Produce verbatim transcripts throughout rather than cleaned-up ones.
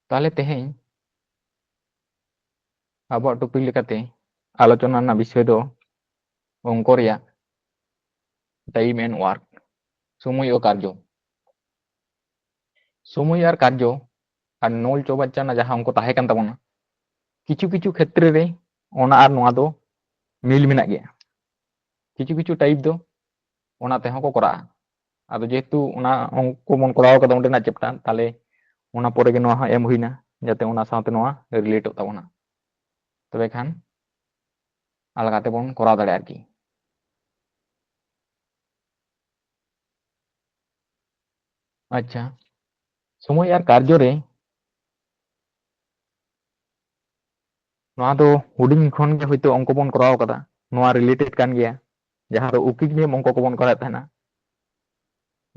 ᱛᱟᱦᱞᱮ ᱛᱮᱦᱮᱧ ᱟᱵᱚᱣᱟᱜ topic ᱞᱮᱠᱟᱛᱮ ᱟᱞᱳᱪᱚᱱᱟ ᱨᱮᱱᱟᱜ ᱵᱤᱥᱚᱭ ᱫᱚ ᱚᱝᱠᱚ ᱨᱮᱭᱟᱜ time and work, ᱥᱚᱢᱚᱭ ᱟᱨ ᱠᱟᱨᱡᱚ᱾ ᱥᱚᱢᱚᱭ ᱟᱨ ᱠᱟᱨᱡᱚ ᱟᱨ ᱱᱚᱞ ᱪᱳᱣᱵᱟᱪᱪᱟ ᱨᱮᱱᱟᱜ ᱡᱟᱦᱟᱸ ᱚᱝᱠᱚ ᱛᱟᱦᱮᱸ ᱠᱟᱱ ᱛᱟᱵᱚᱱᱟ, ᱠᱤᱪᱷᱩ ᱠᱤᱪᱷᱩ ᱠᱷᱮᱛᱨᱮ ᱨᱮ ᱚᱱᱟ ᱟᱨ ᱱᱚᱣᱟ ᱫᱚ ᱢᱤᱞ ᱢᱮᱱᱟᱜ ᱜᱮᱭᱟ᱾ ᱠᱤᱪᱷᱩ ᱠᱤᱪᱷᱩ type ᱫᱚ ᱚᱱᱟ ᱛᱮᱦᱚᱸ ᱠᱚ ᱠᱚᱨᱟᱜᱼᱟ᱾ ᱟᱫᱚ ᱡᱮᱦᱮᱛᱩ ᱚᱱᱟ ᱚᱝᱠᱚ ᱵᱚᱱ ᱠᱚᱨᱟᱣ ᱠᱟᱫᱟ ᱚᱸᱰᱮᱱᱟᱜ chapter, ᱛᱟᱦᱞᱮ ᱚᱱᱟ ᱯᱚᱨᱮ ᱜᱮ ᱱᱚᱣᱟ ᱦᱚᱸ ᱮᱢ ᱦᱩᱭᱱᱟ, ᱡᱟᱛᱮ ᱚᱱᱟ ᱥᱟᱶᱛᱮ ᱱᱚᱣᱟ relateᱚᱜ ᱛᱟᱵᱚᱱᱟ᱾ ᱛᱚᱵᱮ ᱠᱷᱟᱱ ᱟᱞᱜᱟ ᱛᱮᱵᱚᱱ ᱠᱚᱨᱟᱣ ᱫᱟᱲᱮᱭᱟᱜᱼᱟ ᱟᱨᱠᱤ᱾ ᱟᱪᱪᱷᱟ, ᱥᱚᱢᱚᱭ ᱟᱨ ᱠᱟᱨᱡᱚ ᱨᱮ ᱱᱚᱣᱟ ᱫᱚ ᱦᱩᱰᱤᱧ ᱠᱷᱚᱱ ᱜᱮ ᱦᱚᱭᱛᱳ ᱚᱝᱠᱚ ᱵᱚᱱ ᱠᱚᱨᱟᱣ ᱠᱟᱫᱟ, ᱱᱚᱣᱟ related ᱠᱟᱱ ᱜᱮᱭᱟ, ᱡᱟᱦᱟᱸ ᱫᱚ ᱩᱠᱤᱠ ᱱᱤᱭᱚᱢ ᱚᱝᱠᱚ ᱠᱚᱵᱚᱱ ᱠᱚᱨᱟᱣᱮᱫ ᱛᱟᱦᱮᱱᱟ,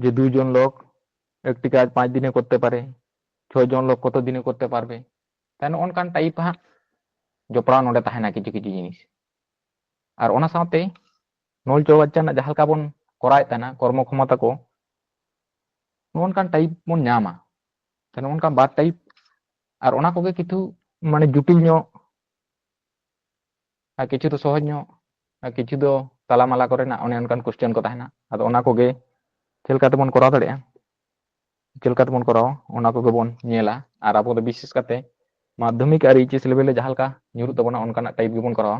ᱡᱮ ᱫᱩ ᱡᱚᱱ ᱞᱳᱠ একটি কাজ পাঁচ দিনে করতে পারে, ছয় জন লোক কত দিনে করতে পারবে। ᱛᱟᱦᱞᱮ ᱱᱚᱜᱼᱚ ᱱᱚᱝᱠᱟᱱ type ᱦᱟᱸᱜ ᱡᱚᱯᱲᱟᱣ ᱱᱚᱰᱮ ᱛᱟᱦᱮᱱᱟ ᱠᱤᱪᱷᱩ ᱠᱤᱪᱷᱩ ᱡᱤᱱᱤᱥ᱾ ᱟᱨ ᱚᱱᱟ ᱥᱟᱶᱛᱮ ᱱᱚᱞ ᱪᱳᱣᱵᱟᱪᱪᱟ ᱨᱮᱱᱟᱜ ᱡᱟᱦᱟᱸ ᱞᱮᱠᱟ ᱵᱚᱱ ᱠᱚᱨᱟᱣᱮᱫ ᱛᱟᱦᱮᱱᱟ ᱠᱚᱨᱢᱚ ᱠᱷᱚᱢᱚᱛᱟ ᱠᱚ, ᱱᱚᱜᱼᱚ ᱱᱚᱝᱠᱟᱱ type ᱵᱚᱱ ᱧᱟᱢᱟ᱾ ᱛᱟᱦᱞᱮ ᱱᱚᱜᱼᱚ ᱱᱚᱝᱠᱟᱱ ᱵᱟᱨ type, ᱟᱨ ᱚᱱᱟ ᱠᱚᱜᱮ ᱠᱤᱪᱷᱩ ᱢᱟᱱᱮ ᱡᱩᱴᱤᱞ ᱧᱚᱜ, ᱟᱨ ᱠᱤᱪᱷᱩ ᱫᱚ ᱥᱚᱦᱚᱡᱽ ᱧᱚᱜ, ᱟᱨ ᱠᱤᱪᱷᱩ ᱫᱚ ᱛᱟᱞᱟ ᱢᱟᱞᱟ ᱠᱚᱨᱮᱱᱟᱜ ᱚᱱᱮ ᱚᱱᱠᱟᱱ question ᱠᱚ ᱛᱟᱦᱮᱱᱟ᱾ ᱟᱫᱚ ᱚᱱᱟ ᱠᱚᱜᱮ ᱪᱮᱫ ᱞᱮᱠᱟ ᱛᱮᱵᱚᱱ ᱠᱚᱨᱟᱣ ᱫᱟᱲᱮᱭᱟᱜᱼᱟ, ᱪᱮᱫ ᱞᱮᱠᱟ ᱛᱮᱵᱚᱱ ᱠᱚᱨᱟᱣᱟ, ᱚᱱᱟ ᱠᱚᱜᱮ ᱵᱚᱱ ᱧᱮᱞᱟ᱾ ᱟᱨ ᱟᱵᱚ ᱫᱚ ᱵᱤᱥᱮᱥ ᱠᱟᱛᱮ ᱢᱟᱫᱽᱫᱷᱚᱢᱤᱠ ᱟᱨ ᱮᱭᱤᱪ ᱮᱥ level ᱨᱮ ᱡᱟᱦᱟᱸ ᱞᱮᱠᱟ ᱧᱩᱨᱩᱜ ᱛᱟᱵᱚᱱᱟ, ᱚᱱᱠᱟᱱᱟᱜ type ᱜᱮᱵᱚᱱ ᱠᱚᱨᱟᱣᱟ᱾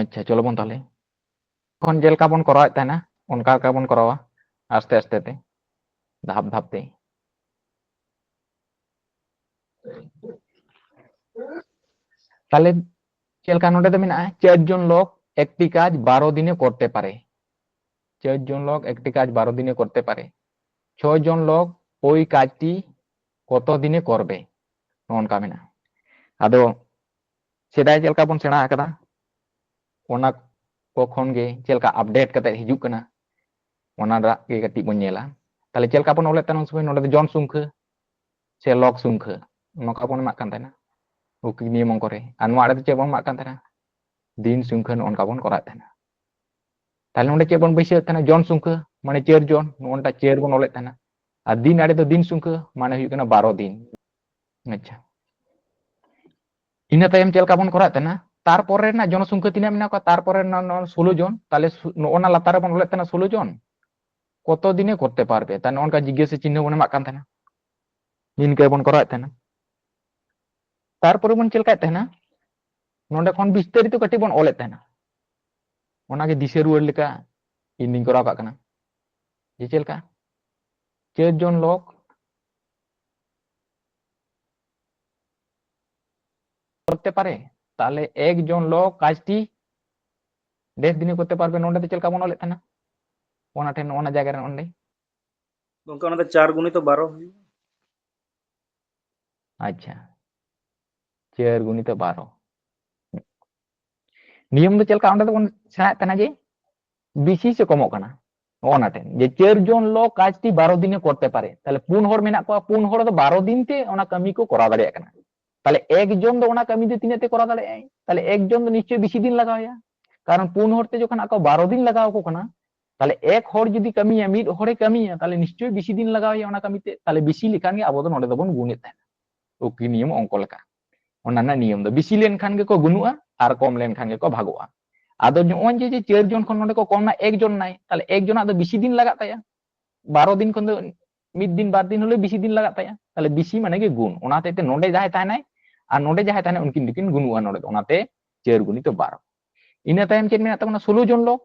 ᱟᱪᱪᱷᱟ, ᱪᱚᱞᱚ ᱵᱚᱱ ᱛᱟᱦᱞᱮ ᱠᱷᱚᱱ ᱪᱮᱫ ᱞᱮᱠᱟ ᱵᱚᱱ ᱠᱚᱨᱟᱣᱮᱫ ᱛᱟᱦᱮᱱᱟ, ᱚᱱᱠᱟ ᱞᱮᱠᱟ ᱵᱚᱱ ᱠᱚᱨᱟᱣᱟ ᱟᱥᱛᱮ ᱟᱥᱛᱮ ᱛᱮ, ᱫᱷᱟᱯ ᱫᱷᱟᱯ ᱛᱮ᱾ ᱛᱟᱦᱞᱮ ᱪᱮᱫ ᱞᱮᱠᱟ ᱱᱚᱰᱮ ᱫᱚ ᱢᱮᱱᱟᱜᱼᱟ, চার জন লোক একটি কাজ বারো দিনে করতে পারে। চার জন লোক একটি কাজ বারো দিনে করতে পারে। ছয় জন লোক ওই কাজটি কত দিনে করবে, ᱱᱚᱜᱼᱚ ᱱᱚᱝᱠᱟ ᱢᱮᱱᱟᱜᱼᱟ᱾ ᱟᱫᱚ ᱥᱮᱫᱟᱭ ᱪᱮᱫ ᱞᱮᱠᱟ ᱵᱚᱱ ᱥᱮᱬᱟ ᱟᱠᱟᱫᱟ, ᱚᱱᱟ ᱠᱚ ᱠᱷᱚᱱ ᱜᱮ ᱪᱮᱫ ᱞᱮᱠᱟ update ᱠᱟᱛᱮ ᱦᱤᱡᱩᱜ ᱠᱟᱱᱟ, ᱚᱱᱟ ᱨᱮᱭᱟᱜ ᱜᱮ ᱠᱟᱹᱴᱤᱡ ᱵᱚᱱ ᱧᱮᱞᱟ᱾ ᱛᱟᱦᱞᱮ ᱪᱮᱫ ᱞᱮᱠᱟ ᱵᱚᱱ ᱚᱞᱮᱫ ᱛᱟᱦᱮᱱᱟ ᱩᱱ ᱥᱚᱢᱚᱭ? ᱱᱚᱰᱮ ᱫᱚ ᱡᱚᱱ ᱥᱚᱝᱠᱷᱟ ᱥᱮ ᱞᱚᱠ ᱥᱚᱝᱠᱷᱟ, ᱱᱚᱝᱠᱟ ᱵᱚᱱ ᱮᱢᱟᱜ ᱠᱟᱱ ᱛᱟᱦᱮᱱᱟ ᱩᱠᱤᱞ ᱱᱤᱭᱚᱢ ᱚᱝᱠᱚ ᱨᱮ᱾ ᱟᱨ ᱱᱚᱣᱟ ᱟᱲᱮ ᱫᱚ ᱪᱮᱫ ᱵᱚᱱ ᱮᱢᱟᱜ ᱠᱟᱱ ᱛᱟᱦᱮᱱᱟ? ᱫᱤᱱ ᱥᱚᱝᱠᱷᱟ, ᱱᱚᱜᱼᱚ ᱱᱚᱝᱠᱟ ᱵᱚᱱ ᱠᱚᱨᱟᱣᱮᱫ ᱛᱟᱦᱮᱱᱟ᱾ ᱛᱟᱦᱞᱮ ᱱᱚᱰᱮ ᱪᱮᱫ ᱵᱚᱱ ᱵᱟᱹᱭᱥᱟᱹᱣᱮᱫ ᱛᱟᱦᱮᱱᱟ? ᱡᱚᱱ ᱥᱚᱝᱠᱷᱟ, ᱢᱟᱱᱮ ᱪᱟᱹᱨ ᱡᱚᱱ, ᱱᱚᱜᱼᱚ ᱱᱚᱝᱠᱟ ᱪᱟᱹᱨ ᱵᱚᱱ ᱚᱞᱮᱫ ᱛᱟᱦᱮᱱᱟ᱾ ᱟᱨ ᱫᱤᱱ ᱟᱲᱮ ᱫᱚ ᱫᱤᱱ ᱥᱚᱝᱠᱷᱟ, ᱢᱟᱱᱮ ᱦᱩᱭᱩᱜ ᱠᱟᱱᱟ ᱵᱟᱨᱚ ᱫᱤᱱ᱾ ᱟᱪᱪᱷᱟ, ᱤᱱᱟᱹ ᱛᱟᱭᱚᱢ ᱪᱮᱫ ᱞᱮᱠᱟ ᱵᱚᱱ ᱠᱚᱨᱟᱣᱮᱫ ᱛᱟᱦᱮᱱᱟ? ᱛᱟᱨᱯᱚᱨᱮ ᱨᱮᱱᱟᱜ ᱡᱚᱱᱚᱥᱚᱝᱠᱷᱟ ᱛᱤᱱᱟᱹᱜ ᱢᱮᱱᱟᱜ ᱠᱚᱣᱟ? ᱛᱟᱨᱯᱚᱨᱮ ᱨᱮᱱᱟᱜ ᱱᱚᱣᱟ ᱥᱳᱞᱳ ᱡᱚᱱ, ᱛᱟᱦᱞᱮ ᱥᱩ-, ᱱᱚᱜᱼᱚ ᱱᱟ ᱞᱟᱛᱟᱨ ᱨᱮᱵᱚᱱ ᱚᱞᱮᱫ ᱛᱟᱦᱮᱱᱟ ᱥᱳᱞᱳ ᱡᱚᱱ, ᱠᱚᱛᱚ ᱫᱤᱱᱮ ᱠᱚᱨᱛᱮ ᱯᱟᱨᱵᱮ? ᱛᱟᱦᱞᱮ ᱱᱚᱜᱼᱚ ᱱᱚᱝᱠᱟ ᱡᱤᱜᱽᱜᱟᱹᱥᱟ ᱪᱤᱱᱦᱟᱹ ᱵᱚᱱ ᱮᱢᱟᱜ ᱠᱟᱱ ᱛᱟᱦᱮᱱᱟ, ᱱᱤᱝᱠᱟᱹ ᱵᱚᱱ ᱠᱚᱨᱟᱣᱮᱫ ᱛᱟᱦᱮᱱᱟ᱾ ᱛᱟᱨᱯᱚᱨᱮ ᱵᱚᱱ ᱪᱮᱫ ᱞᱮᱠᱟᱭᱮᱫ ᱛᱟᱦᱮᱱᱟ? ᱱᱚᱰᱮ ᱠᱷᱚᱱ ᱵᱤᱥᱛᱟᱨᱤᱛᱚ ᱠᱟᱹᱴᱤᱡ ᱵᱚᱱ ᱚᱞᱮᱫ ᱛᱟᱦᱮᱱᱟ, ᱚᱱᱟᱜᱮ ᱫᱤᱥᱟᱹ ᱨᱩᱣᱟᱹᱲ ᱞᱮᱠᱟ ᱤᱧ ᱫᱩᱧ ᱠᱚᱨᱟᱣ ᱠᱟᱜ ᱠᱟᱱᱟ᱾ ᱡᱮ ᱪᱮᱫ ᱞᱮᱠᱟ ᱪᱟᱹᱨ ᱡᱚᱱ ᱞᱳᱠ ᱠᱚᱨᱛᱮ ᱯᱟᱨᱮ, ᱛᱟᱦᱞᱮ ᱮᱠ ᱡᱚᱱ ᱞᱳᱠ ᱠᱟᱡᱽᱴᱤ ᱰᱮᱥ ᱫᱤᱱᱮ ᱠᱚᱨᱛᱮ ᱯᱟᱨᱵᱮ, ᱱᱚᱰᱮ ᱫᱚ ᱪᱮᱫ ᱞᱮᱠᱟ ᱵᱚᱱ ᱚᱞᱮᱫ ᱛᱟᱦᱮᱱᱟ? ᱚᱱᱟ ᱴᱷᱮᱱ, ᱚᱱᱟ ᱡᱟᱭᱜᱟ ᱨᱮ ᱚᱸᱰᱮ᱾ ᱜᱚᱝᱠᱮ, ᱚᱱᱟ ᱫᱚ ᱪᱟᱨ ᱜᱩᱱᱤᱛᱚ ᱵᱟᱨᱚ ᱦᱩᱭᱩᱜᱼᱟ᱾ ᱟᱪᱪᱷᱟ, ᱪᱟᱹᱨ ᱜᱩᱱᱤᱛᱚ ᱵᱟᱨᱚ᱾ ᱱᱤᱭᱚᱢ ᱫᱚ ᱪᱮᱫ ᱞᱮᱠᱟ ᱚᱸᱰᱮ ᱫᱚᱵᱚᱱ ᱥᱮᱬᱟᱭᱮᱫ ᱛᱟᱦᱮᱱᱟ ᱡᱮ ᱵᱮᱥᱤ ᱥᱮ ᱠᱚᱢᱚᱜ ᱠᱟᱱᱟ? ᱚᱱᱟ ᱴᱷᱮᱱ ᱡᱮ ᱪᱟᱹᱨ ᱡᱚᱱ ᱞᱳᱠ ᱠᱟᱡᱽᱴᱤ ᱵᱟᱨᱚ ᱫᱤᱱᱮ ᱠᱚᱨᱛᱮ ᱯᱟᱨᱮ, ᱛᱟᱦᱞᱮ ᱯᱩᱱ ᱦᱚᱲ ᱢᱮᱱᱟᱜ ᱠᱚᱣᱟ, ᱯᱩᱱ ᱦᱚᱲ ᱫᱚ ᱵᱟᱨᱚ ᱫᱤᱱ ᱛᱮ ᱚᱱᱟ ᱠᱟᱹᱢᱤ ᱠᱚ ᱠᱚᱨᱟᱣ ᱫᱟᱲᱮᱭᱟᱜ ᱠᱟᱱᱟ᱾ ᱛᱟᱦᱞᱮ ᱮᱠ ᱡᱚᱱ ᱫᱚ ᱚᱱᱟ ᱠᱟᱹᱢᱤ ᱫᱚ ᱛᱤᱱᱟᱹᱜ ᱛᱮ ᱠᱚᱨᱟᱣ ᱫᱟᱲᱮᱭᱟᱜᱼᱟᱭ? ᱛᱟᱦᱞᱮ ᱮᱠ ᱡᱚᱱ ᱫᱚ ᱱᱤᱥᱪᱚᱭ ᱵᱮᱥᱤ ᱫᱤᱱ ᱞᱟᱜᱟᱣ ᱮᱭᱟ, ᱠᱟᱨᱚᱱ ᱯᱩᱱ ᱦᱚᱲ ᱛᱮ ᱡᱚᱠᱷᱚᱱ ᱟᱠᱚ ᱵᱟᱨᱚ ᱫᱤᱱ ᱞᱟᱜᱟᱣ ᱟᱠᱚ ᱠᱟᱱᱟ, ᱛᱟᱦᱞᱮ ᱮᱠ ᱦᱚᱲ ᱡᱩᱫᱤ ᱠᱟᱹᱢᱤᱭᱟ, ᱢᱤᱫ ᱦᱚᱲᱮ ᱠᱟᱹᱢᱤᱭᱟ, ᱛᱟᱦᱞᱮ ᱱᱤᱥᱪᱚᱭ ᱵᱮᱥᱤ ᱫᱤᱱ ᱞᱟᱜᱟᱣ ᱮᱭᱟ ᱚᱱᱟ ᱠᱟᱹᱢᱤ ᱛᱮ᱾ ᱛᱟᱦᱞᱮ ᱵᱮᱥᱤ ᱞᱮᱠᱷᱟᱱ ᱜᱮ ᱟᱵᱚ ᱫᱚ ᱱᱚᱰᱮ ᱫᱚᱵᱚᱱ ᱜᱩᱱᱮᱫ ᱛᱟᱦᱮᱱᱟ, ᱚᱠᱤ ᱱᱤᱭᱚᱢ ᱚᱝᱠᱚ ᱞᱮᱠᱟ᱾ ᱚᱱᱟ ᱨᱮᱱᱟᱜ ᱱᱤᱭᱚᱢ ᱫᱚ ᱵᱮᱥᱤ ᱞᱮᱱᱠᱷᱟᱱ ᱜᱮᱠᱚ ᱜᱩᱱᱩᱜᱼᱟ ᱟᱨ ᱠᱚᱢ ᱞᱮᱱᱠᱷᱟᱱ ᱜᱮᱠᱚ ᱵᱷᱟᱜᱚᱜᱼᱟ᱾ ᱟᱫᱚ ᱱᱚᱜᱼᱚᱭ ᱡᱮ, ᱡᱮ ᱪᱟᱹᱨ ᱡᱚᱱ ᱠᱷᱚᱱ ᱱᱚᱰᱮ ᱠᱚ ᱠᱚᱢ ᱱᱟ, ᱮᱠ ᱡᱚᱱ ᱱᱟᱭ, ᱛᱟᱦᱞᱮ ᱮᱠ ᱡᱚᱱᱟᱜ ᱫᱚ ᱵᱮᱥᱤ ᱫᱤᱱ ᱞᱟᱜᱟᱜ ᱛᱟᱭᱟ, ᱵᱟᱨᱚ ᱫᱤᱱ ᱠᱷᱚᱱ ᱫᱚ ᱢᱤᱫ ᱫᱤᱱ ᱵᱟᱨ ᱫᱤᱱ ᱦᱚᱞᱮ ᱵᱮᱥᱤ ᱫᱤᱱ ᱞᱟᱜᱟᱜ ᱛᱟᱭᱟ, ᱛᱟᱦᱞᱮ ᱵᱮᱥᱤ ᱢᱟᱱᱮ ᱜᱮ ᱜᱩᱱ᱾ ᱚᱱᱟ ᱦᱚᱛᱮᱡ ᱛᱮ ᱱᱚᱰᱮ ᱡᱟᱦᱟᱸᱭ ᱛᱟᱦᱮᱱᱟᱭ ᱟᱨ ᱱᱚᱰᱮ ᱡᱟᱦᱟᱸᱭ ᱛᱟᱦᱮᱱᱟᱭ, ᱩᱱᱠᱤᱱ ᱫᱚᱠᱤᱱ ᱜᱩᱱᱩᱜᱼᱟ ᱱᱚᱰᱮ ᱫᱚ, ᱚᱱᱟᱛᱮ ᱪᱟᱹᱨ ᱜᱩᱱᱤᱛᱚ ᱵᱟᱨᱚ᱾ ᱤᱱᱟᱹ ᱛᱟᱭᱚᱢ ᱪᱮᱫ ᱢᱮᱱᱟᱜ ᱛᱟᱵᱚᱱᱟ? ᱥᱳᱞᱳ ᱡᱚᱱ ᱞᱳᱠ᱾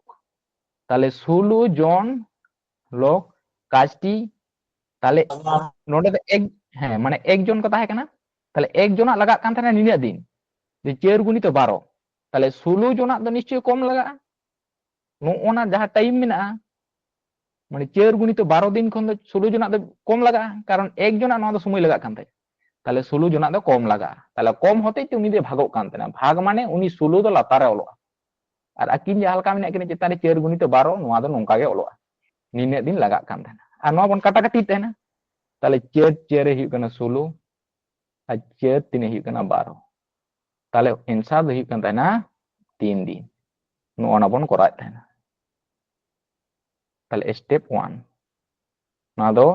ᱛᱟᱦᱞᱮ ᱥᱳᱞᱳ ᱡᱚᱱ ᱞᱳᱠ ᱠᱟᱡᱽᱴᱤ, ᱛᱟᱦᱞᱮ ᱱᱚᱰᱮ ᱫᱚ ᱮᱠ, ᱦᱮᱸ, ᱢᱟᱱᱮ ᱮᱠ ᱡᱚᱱ ᱠᱚ ᱛᱟᱦᱮᱸ ᱠᱟᱱᱟ, ᱛᱟᱦᱞᱮ ᱮᱠ ᱡᱚᱱᱟᱜ ᱞᱟᱜᱟᱜ ᱠᱟᱱ ᱛᱟᱦᱮᱱᱟ ᱱᱤᱱᱟᱹᱜ ᱫᱤᱱ, ᱡᱮ ᱪᱟᱹᱨ ᱜᱩᱱᱤᱛᱚ ᱵᱟᱨᱚ, ᱛᱟᱦᱞᱮ ᱥᱳᱞᱳ ᱡᱚᱱᱟᱜ ᱫᱚ ᱱᱤᱥᱪᱚᱭ ᱠᱚᱢ ᱞᱟᱜᱟᱜᱼᱟ᱾ ᱱᱚᱜᱼᱚ ᱱᱟ ᱡᱟᱦᱟᱸ ᱴᱟᱭᱤᱢ ᱢᱮᱱᱟᱜᱼᱟ, ᱢᱟᱱᱮ ᱪᱟᱹᱨ ᱜᱩᱱᱤᱛᱚ ᱵᱟᱨᱚ ᱫᱤᱱ ᱠᱷᱚᱱ ᱫᱚ ᱥᱳᱞᱳ ᱡᱚᱱᱟᱜ ᱫᱚ ᱠᱚᱢ ᱞᱟᱜᱟᱜᱼᱟ, ᱠᱟᱨᱚᱱ ᱮᱠ ᱡᱚᱱᱟᱜ ᱱᱚᱣᱟ ᱫᱚ ᱥᱚᱢᱚᱭ ᱞᱟᱜᱟᱜ ᱠᱟᱱ ᱛᱟᱭᱟ᱾ ᱛᱟᱦᱞᱮ ᱥᱳᱞᱳ ᱡᱚᱱᱟᱜ ᱫᱚ ᱠᱚᱢ ᱞᱟᱜᱟᱜᱼᱟ, ᱛᱟᱦᱞᱮ ᱠᱚᱢ ᱦᱚᱛᱮᱡ ᱛᱮ ᱩᱱᱤ ᱫᱚᱭ ᱵᱷᱟᱜᱚᱜ ᱠᱟᱱ ᱛᱟᱦᱮᱱᱟ᱾ ᱵᱷᱟᱜᱽ ᱢᱟᱱᱮ ᱩᱱᱤ ᱥᱳᱞᱳ ᱫᱚ ᱞᱟᱛᱟᱨ ᱨᱮ ᱚᱞᱚᱜᱼᱟ, ᱟᱨ ᱟᱹᱠᱤᱱ ᱡᱟᱦᱟᱸ ᱞᱮᱠᱟ ᱢᱮᱱᱟᱜ ᱠᱤᱱᱟ ᱪᱮᱛᱟᱱ ᱨᱮ ᱪᱟᱹᱨ ᱜᱩᱱᱤᱛᱚ ᱵᱟᱨᱚ, ᱱᱚᱣᱟ ᱫᱚ ᱱᱚᱝᱠᱟ ᱜᱮ ᱚᱞᱚᱜᱼᱟ, ᱱᱤᱱᱟᱹᱜ ᱫᱤᱱ ᱞᱟᱜᱟᱜ ᱠᱟᱱ ᱛᱟᱦᱮᱱᱟ᱾ ᱟᱨ ᱱᱚᱣᱟ ᱵᱚᱱ ᱠᱟᱴᱟ ᱠᱟᱴᱤ ᱛᱟᱦᱮᱱᱟ, ᱛᱟᱦᱞᱮ ᱪᱟᱹᱨ ᱪᱟᱹᱨ ᱮ ᱦᱩᱭᱩᱜ ᱠᱟᱱᱟ ᱥᱳᱞᱳ, ᱟᱨ ᱪᱟᱹᱨ ᱛᱤᱱᱮ ᱦᱩᱭᱩᱜ ᱠᱟᱱᱟ ᱵᱟᱨᱚ᱾ ᱛᱟᱦᱞᱮ ᱮᱱᱥᱟᱨ ᱫᱚ ᱦᱩᱭᱩᱜ ᱠᱟᱱ ᱛᱟᱦᱮᱱᱟ ᱛᱤᱱ ᱫᱤᱱ᱾ ᱱᱚᱜᱼᱚ ᱱᱟ ᱵᱚᱱ ᱠᱚᱨᱟᱣᱮᱫ ᱛᱟᱦᱮᱱᱟ᱾ ᱛᱟᱦᱞᱮ step one, ᱱᱚᱣᱟ ᱫᱚ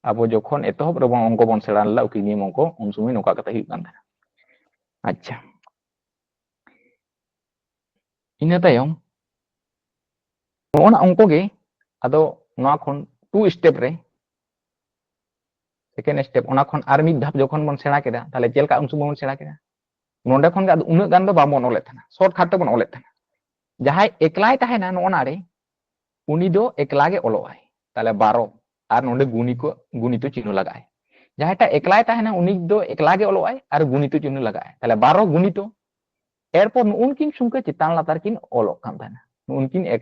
ᱟᱵᱚ ᱡᱚᱠᱷᱚᱱ ᱮᱛᱚᱦᱚᱵ ᱨᱮᱵᱚᱱ ᱚᱝᱠᱚ ᱵᱚᱱ ᱥᱮᱬᱟ ᱞᱮᱫᱟ, ᱩᱠᱤᱞ ᱱᱤᱭᱚᱢ ᱚᱝᱠᱚ, ᱩᱱ ᱥᱚᱢᱚᱭ ᱱᱚᱝᱠᱟ ᱠᱟᱛᱮ ᱦᱩᱭᱩᱜ ᱠᱟᱱ ᱛᱟᱦᱮᱱᱟ᱾ ᱟᱪᱪᱷᱟ, ᱤᱱᱟᱹ ᱛᱟᱭᱚᱢ ᱱᱚᱜᱼᱚ ᱱᱟ ᱚᱝᱠᱚ ᱜᱮ, ᱟᱫᱚ ᱱᱚᱣᱟ ᱠᱷᱚᱱ ᱴᱩ ᱥᱴᱮᱯ ᱨᱮ, ᱥᱮᱠᱮᱱᱰ ᱥᱴᱮᱯ, ᱚᱱᱟ ᱠᱷᱚᱱ ᱟᱨ ᱢᱤᱫ ᱫᱷᱟᱯ ᱡᱚᱠᱷᱚᱱ ᱵᱚᱱ ᱥᱮᱬᱟ ᱠᱮᱫᱟ, ᱛᱟᱦᱞᱮ ᱪᱮᱫ ᱞᱮᱠᱟ ᱩᱱ ᱥᱚᱢᱚᱭ ᱵᱚᱱ ᱥᱮᱬᱟ ᱠᱮᱫᱟ? ᱱᱚᱸᱰᱮ ᱠᱷᱚᱱ ᱜᱮ ᱟᱫᱚ ᱩᱱᱟᱹᱜ ᱜᱟᱱ ᱫᱚ ᱵᱟᱵᱚᱱ ᱚᱞᱮᱫ ᱛᱟᱦᱮᱱᱟ, ᱥᱚᱨᱴ ᱠᱟᱴ ᱛᱮᱵᱚᱱ ᱚᱞᱮᱫ ᱛᱟᱦᱮᱱᱟ᱾ ᱡᱟᱦᱟᱸᱭ ᱮᱠᱞᱟᱭ ᱛᱟᱦᱮᱱᱟ ᱱᱚᱜᱼᱚ ᱱᱟ ᱨᱮ, ᱩᱱᱤ ᱫᱚ ᱮᱠᱞᱟ ᱜᱮ ᱚᱞᱚᱜ ᱟᱭ, ᱛᱟᱦᱞᱮ ᱵᱟᱨᱚ, ᱟᱨ ᱱᱚᱸᱰᱮ ᱜᱩᱱᱤ ᱠᱚ, ᱜᱩᱱᱤᱛᱚ ᱪᱤᱱᱦᱟᱹ ᱞᱟᱜᱟᱜᱼᱟᱭ᱾ ᱡᱟᱦᱟᱸᱭᱴᱟᱜ ᱮᱠᱞᱟᱭ ᱛᱟᱦᱮᱱᱟ ᱩᱱᱤ ᱫᱚ ᱮᱠᱞᱟ ᱜᱮ ᱚᱞᱚᱜ ᱟᱭ ᱟᱨ ᱜᱩᱱᱤᱛᱚ ᱪᱤᱱᱦᱟᱹ ᱞᱟᱜᱟᱜᱼᱟᱭ, ᱛᱟᱦᱞᱮ ᱵᱟᱨᱚ ᱜᱩᱱᱤᱛᱚ᱾ ᱮᱨᱯᱚᱨ ᱱᱩᱜᱼᱩᱱᱠᱤᱱ ᱥᱚᱝᱠᱷᱟ ᱪᱮᱛᱟᱱ ᱞᱟᱛᱟᱨ ᱠᱤᱱ ᱚᱞᱚᱜ ᱠᱟᱱ ᱛᱟᱦᱮᱱᱟ, ᱱᱩᱜᱼᱩᱱᱠᱤᱱ ᱮᱠ,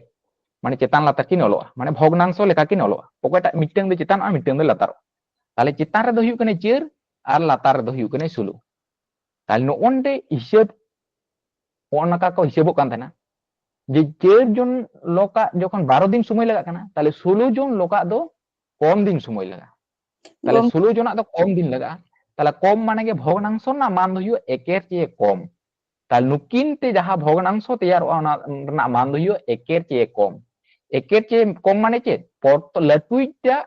ᱢᱟᱱᱮ ᱪᱮᱛᱟᱱ ᱞᱟᱛᱟᱨ ᱠᱤᱱ ᱚᱞᱚᱜᱼᱟ, ᱢᱟᱱᱮ ᱵᱷᱚᱜᱽᱱᱟᱝᱥᱚ ᱞᱮᱠᱟ ᱠᱤᱱ ᱚᱞᱚᱜᱼᱟ, ᱚᱠᱚᱭᱴᱟᱜ ᱢᱤᱫᱴᱟᱝ ᱫᱚ ᱪᱮᱛᱟᱱᱚᱜᱼᱟ, ᱢᱤᱫᱴᱟᱝ ᱫᱚ ᱞᱟᱛᱟᱨᱚᱜᱼᱟ᱾ ᱛᱟᱦᱞᱮ ᱪᱮᱛᱟᱱ ᱨᱮᱫᱚ ᱦᱩᱭᱩᱜ ᱠᱟᱱᱟ ᱪᱟᱹᱨ ᱟᱨ ᱞᱟᱛᱟᱨ ᱨᱮᱫᱚ ᱦᱩᱭᱩᱜ ᱠᱟᱱᱟ ᱥᱳᱞᱳ᱾ ᱛᱟᱦᱞᱮ ᱱᱚᱜᱼᱚᱱᱰᱮ ᱦᱤᱥᱟᱹᱵ, ᱱᱚᱜᱼᱚ ᱱᱚᱝᱠᱟ ᱠᱚ ᱦᱤᱥᱟᱹᱵᱚᱜ ᱠᱟᱱ ᱛᱟᱦᱮᱱᱟ ᱡᱮ ᱪᱟᱹᱨ ᱡᱚᱱ ᱞᱚᱠᱟᱜ ᱡᱚᱠᱷᱚᱱ ᱵᱟᱨᱚ ᱫᱤᱱ ᱥᱚᱢᱚᱭ ᱞᱟᱜᱟᱜ ᱠᱟᱱᱟ, ᱛᱟᱦᱞᱮ ᱥᱳᱞᱳ ᱡᱚᱱ ᱞᱚᱠᱟᱜ ᱫᱚ ᱠᱚᱢ ᱫᱤᱱ ᱥᱚᱢᱚᱭ ᱞᱟᱜᱟᱜᱼᱟ᱾ ᱛᱟᱦᱞᱮ ᱜᱚᱢ- ᱥᱳᱞᱳ ᱡᱚᱱᱟᱜ ᱫᱚ ᱠᱚᱢ ᱫᱤᱱ ᱞᱟᱜᱟᱜᱼᱟ᱾ ᱛᱟᱦᱞᱮ ᱠᱚᱢ ᱢᱟᱱᱮ ᱜᱮ ᱵᱷᱚᱜᱽᱱᱟᱝᱥᱚ ᱨᱮᱱᱟᱜ ᱢᱟᱱ ᱫᱚ ᱦᱩᱭᱩᱜᱼᱟ ᱮᱠᱮᱨ ᱪᱮ ᱠᱚᱢ᱾ ᱛᱟᱦᱞᱮ ᱱᱩᱠᱤᱱ ᱛᱮ ᱡᱟᱦᱟᱸ ᱵᱷᱚᱜᱽᱱᱟᱝᱥᱚ ᱛᱮᱭᱟᱨᱚᱜᱼᱟ, ᱚᱱᱟ ᱨᱮᱱᱟᱜ ᱢᱟᱱ ᱫᱚ ᱦᱩᱭᱩᱜᱼᱟ ᱮᱠᱮᱨ ᱪᱮ ᱠᱚᱢ᱾ ᱮᱠᱮᱨ ᱪᱮ ᱠᱚᱢ ᱢᱟᱱᱮ ᱪᱮᱫ? ᱯᱚᱨᱛᱚ-, ᱞᱟᱹᱴᱩᱭᱤᱡ ᱴᱟᱜ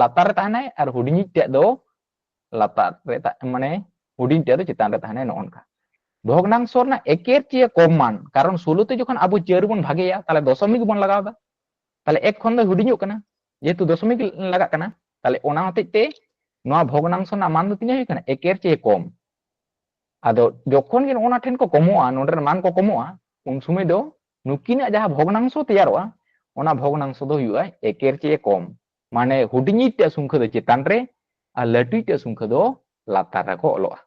ᱞᱟᱛᱟᱨ ᱨᱮ ᱛᱟᱦᱮᱱᱟᱭ ᱟᱨ ᱦᱩᱰᱤᱧᱤᱡ ᱴᱟᱜ ᱫᱚ ᱞᱟᱛᱟᱨ ᱨᱮ ᱛᱟ-, ᱢᱟᱱᱮ ᱦᱩᱰᱤᱧ ᱴᱟᱜ ᱫᱚ ᱪᱮᱛᱟᱱ ᱨᱮ ᱛᱟᱦᱮᱱᱟᱭ, ᱱᱚᱜᱼᱚ ᱱᱚᱝᱠᱟ᱾ ᱵᱷᱚᱜᱽᱱᱟᱝᱥᱚ ᱨᱮᱱᱟᱜ ᱮᱠᱮᱨ ᱪᱮ ᱠᱚᱢ ᱢᱟᱱ, ᱠᱟᱨᱚᱱ ᱥᱳᱞᱳ ᱛᱮ ᱡᱚᱠᱷᱚᱱ ᱟᱵᱚ ᱪᱟᱹᱨ ᱵᱚᱱ ᱵᱷᱟᱜᱮᱭᱟ, ᱛᱟᱦᱞᱮ ᱫᱚᱥᱚᱢᱤᱠ ᱵᱚᱱ ᱞᱟᱜᱟᱣ ᱮᱫᱟ, ᱛᱟᱦᱞᱮ ᱮᱠ ᱠᱷᱚᱱ ᱫᱚ ᱦᱩᱰᱤᱧᱚᱜ ᱠᱟᱱᱟ, ᱡᱮᱦᱮᱛᱩ ᱫᱚᱥᱚᱢᱤᱠ ᱞᱟᱜᱟᱜ ᱠᱟᱱᱟ, ᱛᱟᱦᱞᱮ ᱚᱱᱟ ᱦᱚᱛᱮᱡ ᱛᱮ ᱱᱚᱣᱟ ᱵᱷᱚᱜᱽᱱᱟᱝᱥᱚ ᱨᱮᱱᱟᱜ ᱢᱟᱱ ᱫᱚ ᱛᱤᱱᱟᱹᱜ ᱦᱩᱭᱩᱜ ᱠᱟᱱᱟ? ᱮᱠᱮᱨ ᱪᱮ ᱠᱚᱢ᱾ ᱟᱫᱚ ᱡᱚᱠᱷᱚᱱ ᱜᱮ ᱱᱚᱜᱼᱚ ᱱᱟ ᱴᱷᱮᱱ ᱠᱚ ᱠᱚᱢᱚᱜᱼᱟ, ᱱᱚᱰᱮ ᱨᱮᱱ ᱢᱟᱱ ᱠᱚ ᱠᱚᱢᱚᱜᱼᱟ, ᱩᱱ ᱥᱚᱢᱚᱭ ᱫᱚ ᱱᱩᱠᱤᱱᱟᱜ ᱡᱟᱦᱟᱸ ᱵᱷᱚᱜᱽᱱᱟᱝᱥᱚ ᱛᱮᱭᱟᱨᱚᱜᱼᱟ, ᱚᱱᱟ ᱵᱷᱚᱜᱽᱱᱟᱝᱥᱚ ᱫᱚ ᱦᱩᱭᱩᱜᱼᱟ ᱮᱠᱮᱨ ᱪᱮ ᱠᱚᱢ᱾ ᱢᱟᱱᱮ ᱦᱩᱰᱤᱧᱤᱡ ᱴᱟᱜ ᱥᱚᱝᱠᱷᱟ ᱫᱚ ᱪᱮᱛᱟᱱ ᱨᱮ ᱟᱨ ᱞᱟᱹᱴᱩᱭᱤᱡ ᱴᱟᱜ ᱥᱚᱝᱠᱷᱟ ᱫᱚ ᱞᱟᱛᱟᱨ ᱨᱮᱠᱚ ᱚᱞᱚᱜᱼᱟ᱾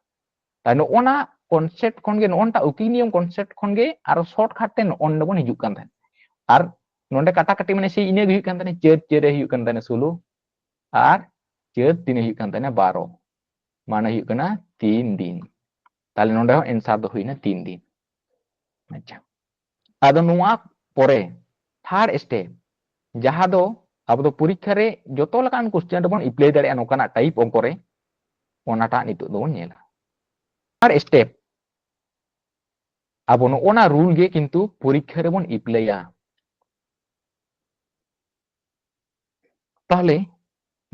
ᱛᱟᱦᱞᱮ ᱱᱚᱜᱼᱚ ᱱᱟ ᱠᱚᱱᱥᱮᱯᱴ ᱠᱷᱚᱱ ᱜᱮ, ᱱᱚᱜᱼᱚ ᱱᱟ ᱩᱠᱤᱞ ᱱᱤᱭᱚᱢ ᱠᱚᱱᱥᱮᱯᱴ ᱠᱷᱚᱱ ᱜᱮ ᱟᱨᱚ ᱥᱚᱨᱴ ᱠᱟᱴ ᱛᱮ ᱱᱚᱜᱼᱚ ᱱᱚᱰᱮ ᱵᱚᱱ ᱦᱤᱡᱩᱜ ᱠᱟᱱ ᱛᱟᱦᱮᱸᱫ᱾ ᱟᱨ ᱱᱚᱰᱮ ᱠᱟᱴᱟᱠᱟᱴᱤ ᱢᱟᱱᱮ ᱥᱮᱭ ᱤᱱᱟᱹ ᱜᱮ ᱦᱩᱭᱩᱜ ᱠᱟᱱ ᱛᱟᱦᱮᱸᱫ, ᱪᱟᱹᱨ ᱪᱟᱹᱨ ᱨᱮ ᱦᱩᱭᱩᱜ ᱠᱟᱱ ᱛᱟᱦᱮᱸᱫ ᱥᱳᱞᱳ ᱟᱨ ᱪᱟᱹᱨ ᱛᱤᱱᱟᱹᱜ ᱦᱩᱭᱩᱜ ᱠᱟᱱ ᱛᱟᱦᱮᱸᱫ? ᱵᱟᱨᱚ, ᱢᱟᱱᱮ ᱦᱩᱭᱩᱜ ᱠᱟᱱᱟ ᱛᱤᱱ ᱫᱤᱱ᱾ ᱛᱟᱦᱞᱮ ᱱᱚᱰᱮ ᱦᱚᱸ ᱮᱱᱥᱟᱨ ᱫᱚ ᱦᱩᱭᱱᱟ ᱛᱤᱱ ᱫᱤᱱ᱾ ᱟᱪᱪᱷᱟ, ᱟᱫᱚ ᱱᱚᱣᱟ ᱯᱚᱨᱮ ᱛᱷᱟᱨᱰ ᱥᱴᱮᱯ, ᱡᱟᱦᱟᱸ ᱫᱚ ᱟᱵᱚ ᱫᱚ ᱯᱚᱨᱤᱠᱠᱷᱟ ᱨᱮ ᱡᱚᱛᱚ ᱞᱮᱠᱟᱱ ᱠᱚᱥᱪᱮᱱ ᱨᱮᱵᱚᱱ ᱮᱯᱞᱟᱭ ᱫᱟᱲᱮᱭᱟᱜᱼᱟ, ᱱᱚᱝᱠᱟᱱᱟᱜ ᱴᱟᱭᱤᱯ ᱚᱝᱠᱚ ᱨᱮ, ᱚᱱᱟᱴᱟᱜ ᱱᱤᱛᱚᱜ ᱫᱚᱵᱚᱱ ᱧᱮᱞᱟ᱾ ᱛᱷᱟᱨᱰ ᱥᱴᱮᱯ, ᱟᱵᱚ ᱱᱚᱜᱼᱚ ᱱᱟ ᱨᱩᱞ ᱜᱮ ᱠᱤᱱᱛᱩ ᱯᱚᱨᱤᱠᱠᱷᱟ ᱨᱮᱵᱚᱱ ᱮᱯᱞᱟᱭᱟ᱾ ᱛᱟᱦᱞᱮ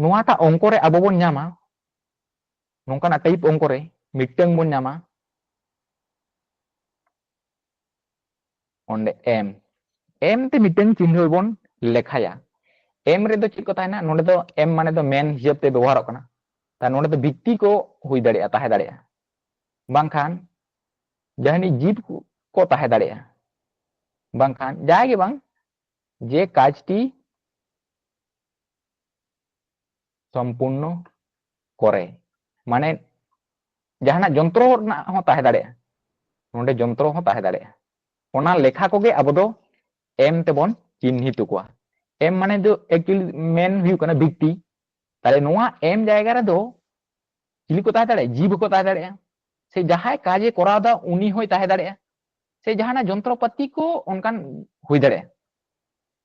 ᱱᱚᱣᱟᱴᱟᱜ ᱚᱝᱠᱚ ᱨᱮ ᱟᱵᱚ ᱵᱚᱱ ᱧᱟᱢᱟ, ᱱᱚᱝᱠᱟᱱᱟᱜ type ᱚᱝᱠᱚ ᱨᱮ ᱢᱤᱫᱴᱟᱝ ᱵᱚᱱ ᱧᱟᱢᱟ, ᱚᱸᱰᱮ m, m ᱛᱮ ᱢᱤᱫᱴᱟᱝ ᱪᱤᱱᱦᱟᱹ ᱵᱚᱱ ᱞᱮᱠᱷᱟᱭᱟ᱾ M ᱨᱮᱫᱚ ᱪᱮᱫ ᱠᱚ ᱛᱟᱦᱮᱱᱟ? ᱱᱚᱰᱮ ᱫᱚ m ᱢᱟᱱᱮ ᱫᱚ ᱢᱮᱱ ᱦᱤᱥᱟᱹᱵ ᱛᱮ ᱵᱮᱵᱚᱦᱟᱨᱚᱜ ᱠᱟᱱᱟ᱾ ᱛᱟ ᱱᱚᱰᱮ ᱫᱚ ᱵᱤᱠᱛᱤ ᱠᱚ ᱦᱩᱭ ᱫᱟᱲᱮᱭᱟᱜᱼᱟ, ᱛᱟᱦᱮᱸ ᱫᱟᱲᱮᱭᱟᱜᱼᱟ, ᱵᱟᱝᱠᱷᱟᱱ ᱡᱟᱦᱟᱱᱤᱡ ᱡᱤᱵ ᱠᱚ ᱛᱟᱦᱮᱸ ᱫᱟᱲᱮᱭᱟᱜᱼᱟ, ᱵᱟᱝᱠᱷᱟᱱ ᱡᱟᱦᱟᱸᱭ ᱜᱮ ᱵᱟᱝ, ᱡᱮ ᱠᱟᱡᱽᱴᱤ ᱥᱚᱢᱯᱩᱨᱱᱚ ᱠᱚᱨᱮ, ᱢᱟᱱᱮ ᱡᱟᱦᱟᱱᱟᱜ ᱡᱚᱱᱛᱨᱚ ᱨᱮᱱᱟᱜ ᱦᱚᱸ ᱛᱟᱦᱮᱸ ᱫᱟᱲᱮᱭᱟᱜᱼᱟ, ᱱᱚᱰᱮ ᱡᱚᱱᱛᱨᱚ ᱦᱚᱸ ᱛᱟᱦᱮᱸ ᱫᱟᱲᱮᱭᱟᱜᱼᱟ᱾ ᱚᱱᱟ ᱞᱮᱠᱷᱟ ᱠᱚᱜᱮ ᱟᱵᱚ ᱫᱚ m ᱛᱮᱵᱚᱱ ᱪᱤᱱᱦᱤᱛ ᱠᱚᱣᱟ᱾ M ᱢᱟᱱᱮ ᱫᱚ actually ᱢᱮᱱ ᱦᱩᱭᱩᱜ ᱠᱟᱱᱟ ᱵᱤᱠᱛᱤ᱾ ᱛᱟᱦᱞᱮ ᱱᱚᱣᱟ m ᱡᱟᱭᱜᱟ ᱨᱮᱫᱚ ᱪᱤᱞᱤ ᱠᱚ ᱛᱟᱦᱮᱸ ᱫᱟᱲᱮᱭᱟᱜᱼᱟ? ᱡᱤᱵ ᱦᱚᱸᱠᱚ ᱛᱟᱦᱮᱸ ᱫᱟᱲᱮᱭᱟᱜᱼᱟ, ᱥᱮ ᱡᱟᱦᱟᱸᱭ ᱠᱟᱡᱮ ᱠᱚᱨᱟᱣ ᱮᱫᱟ ᱩᱱᱤ ᱦᱚᱸᱭ ᱛᱟᱦᱮᱸ ᱫᱟᱲᱮᱭᱟᱜᱼᱟ, ᱥᱮ ᱡᱟᱦᱟᱱᱟᱜ ᱡᱚᱱᱛᱨᱚᱯᱟᱹᱛᱤ ᱠᱚ ᱚᱱᱠᱟᱱ ᱦᱩᱭ ᱫᱟᱲᱮᱭᱟᱜᱼᱟ᱾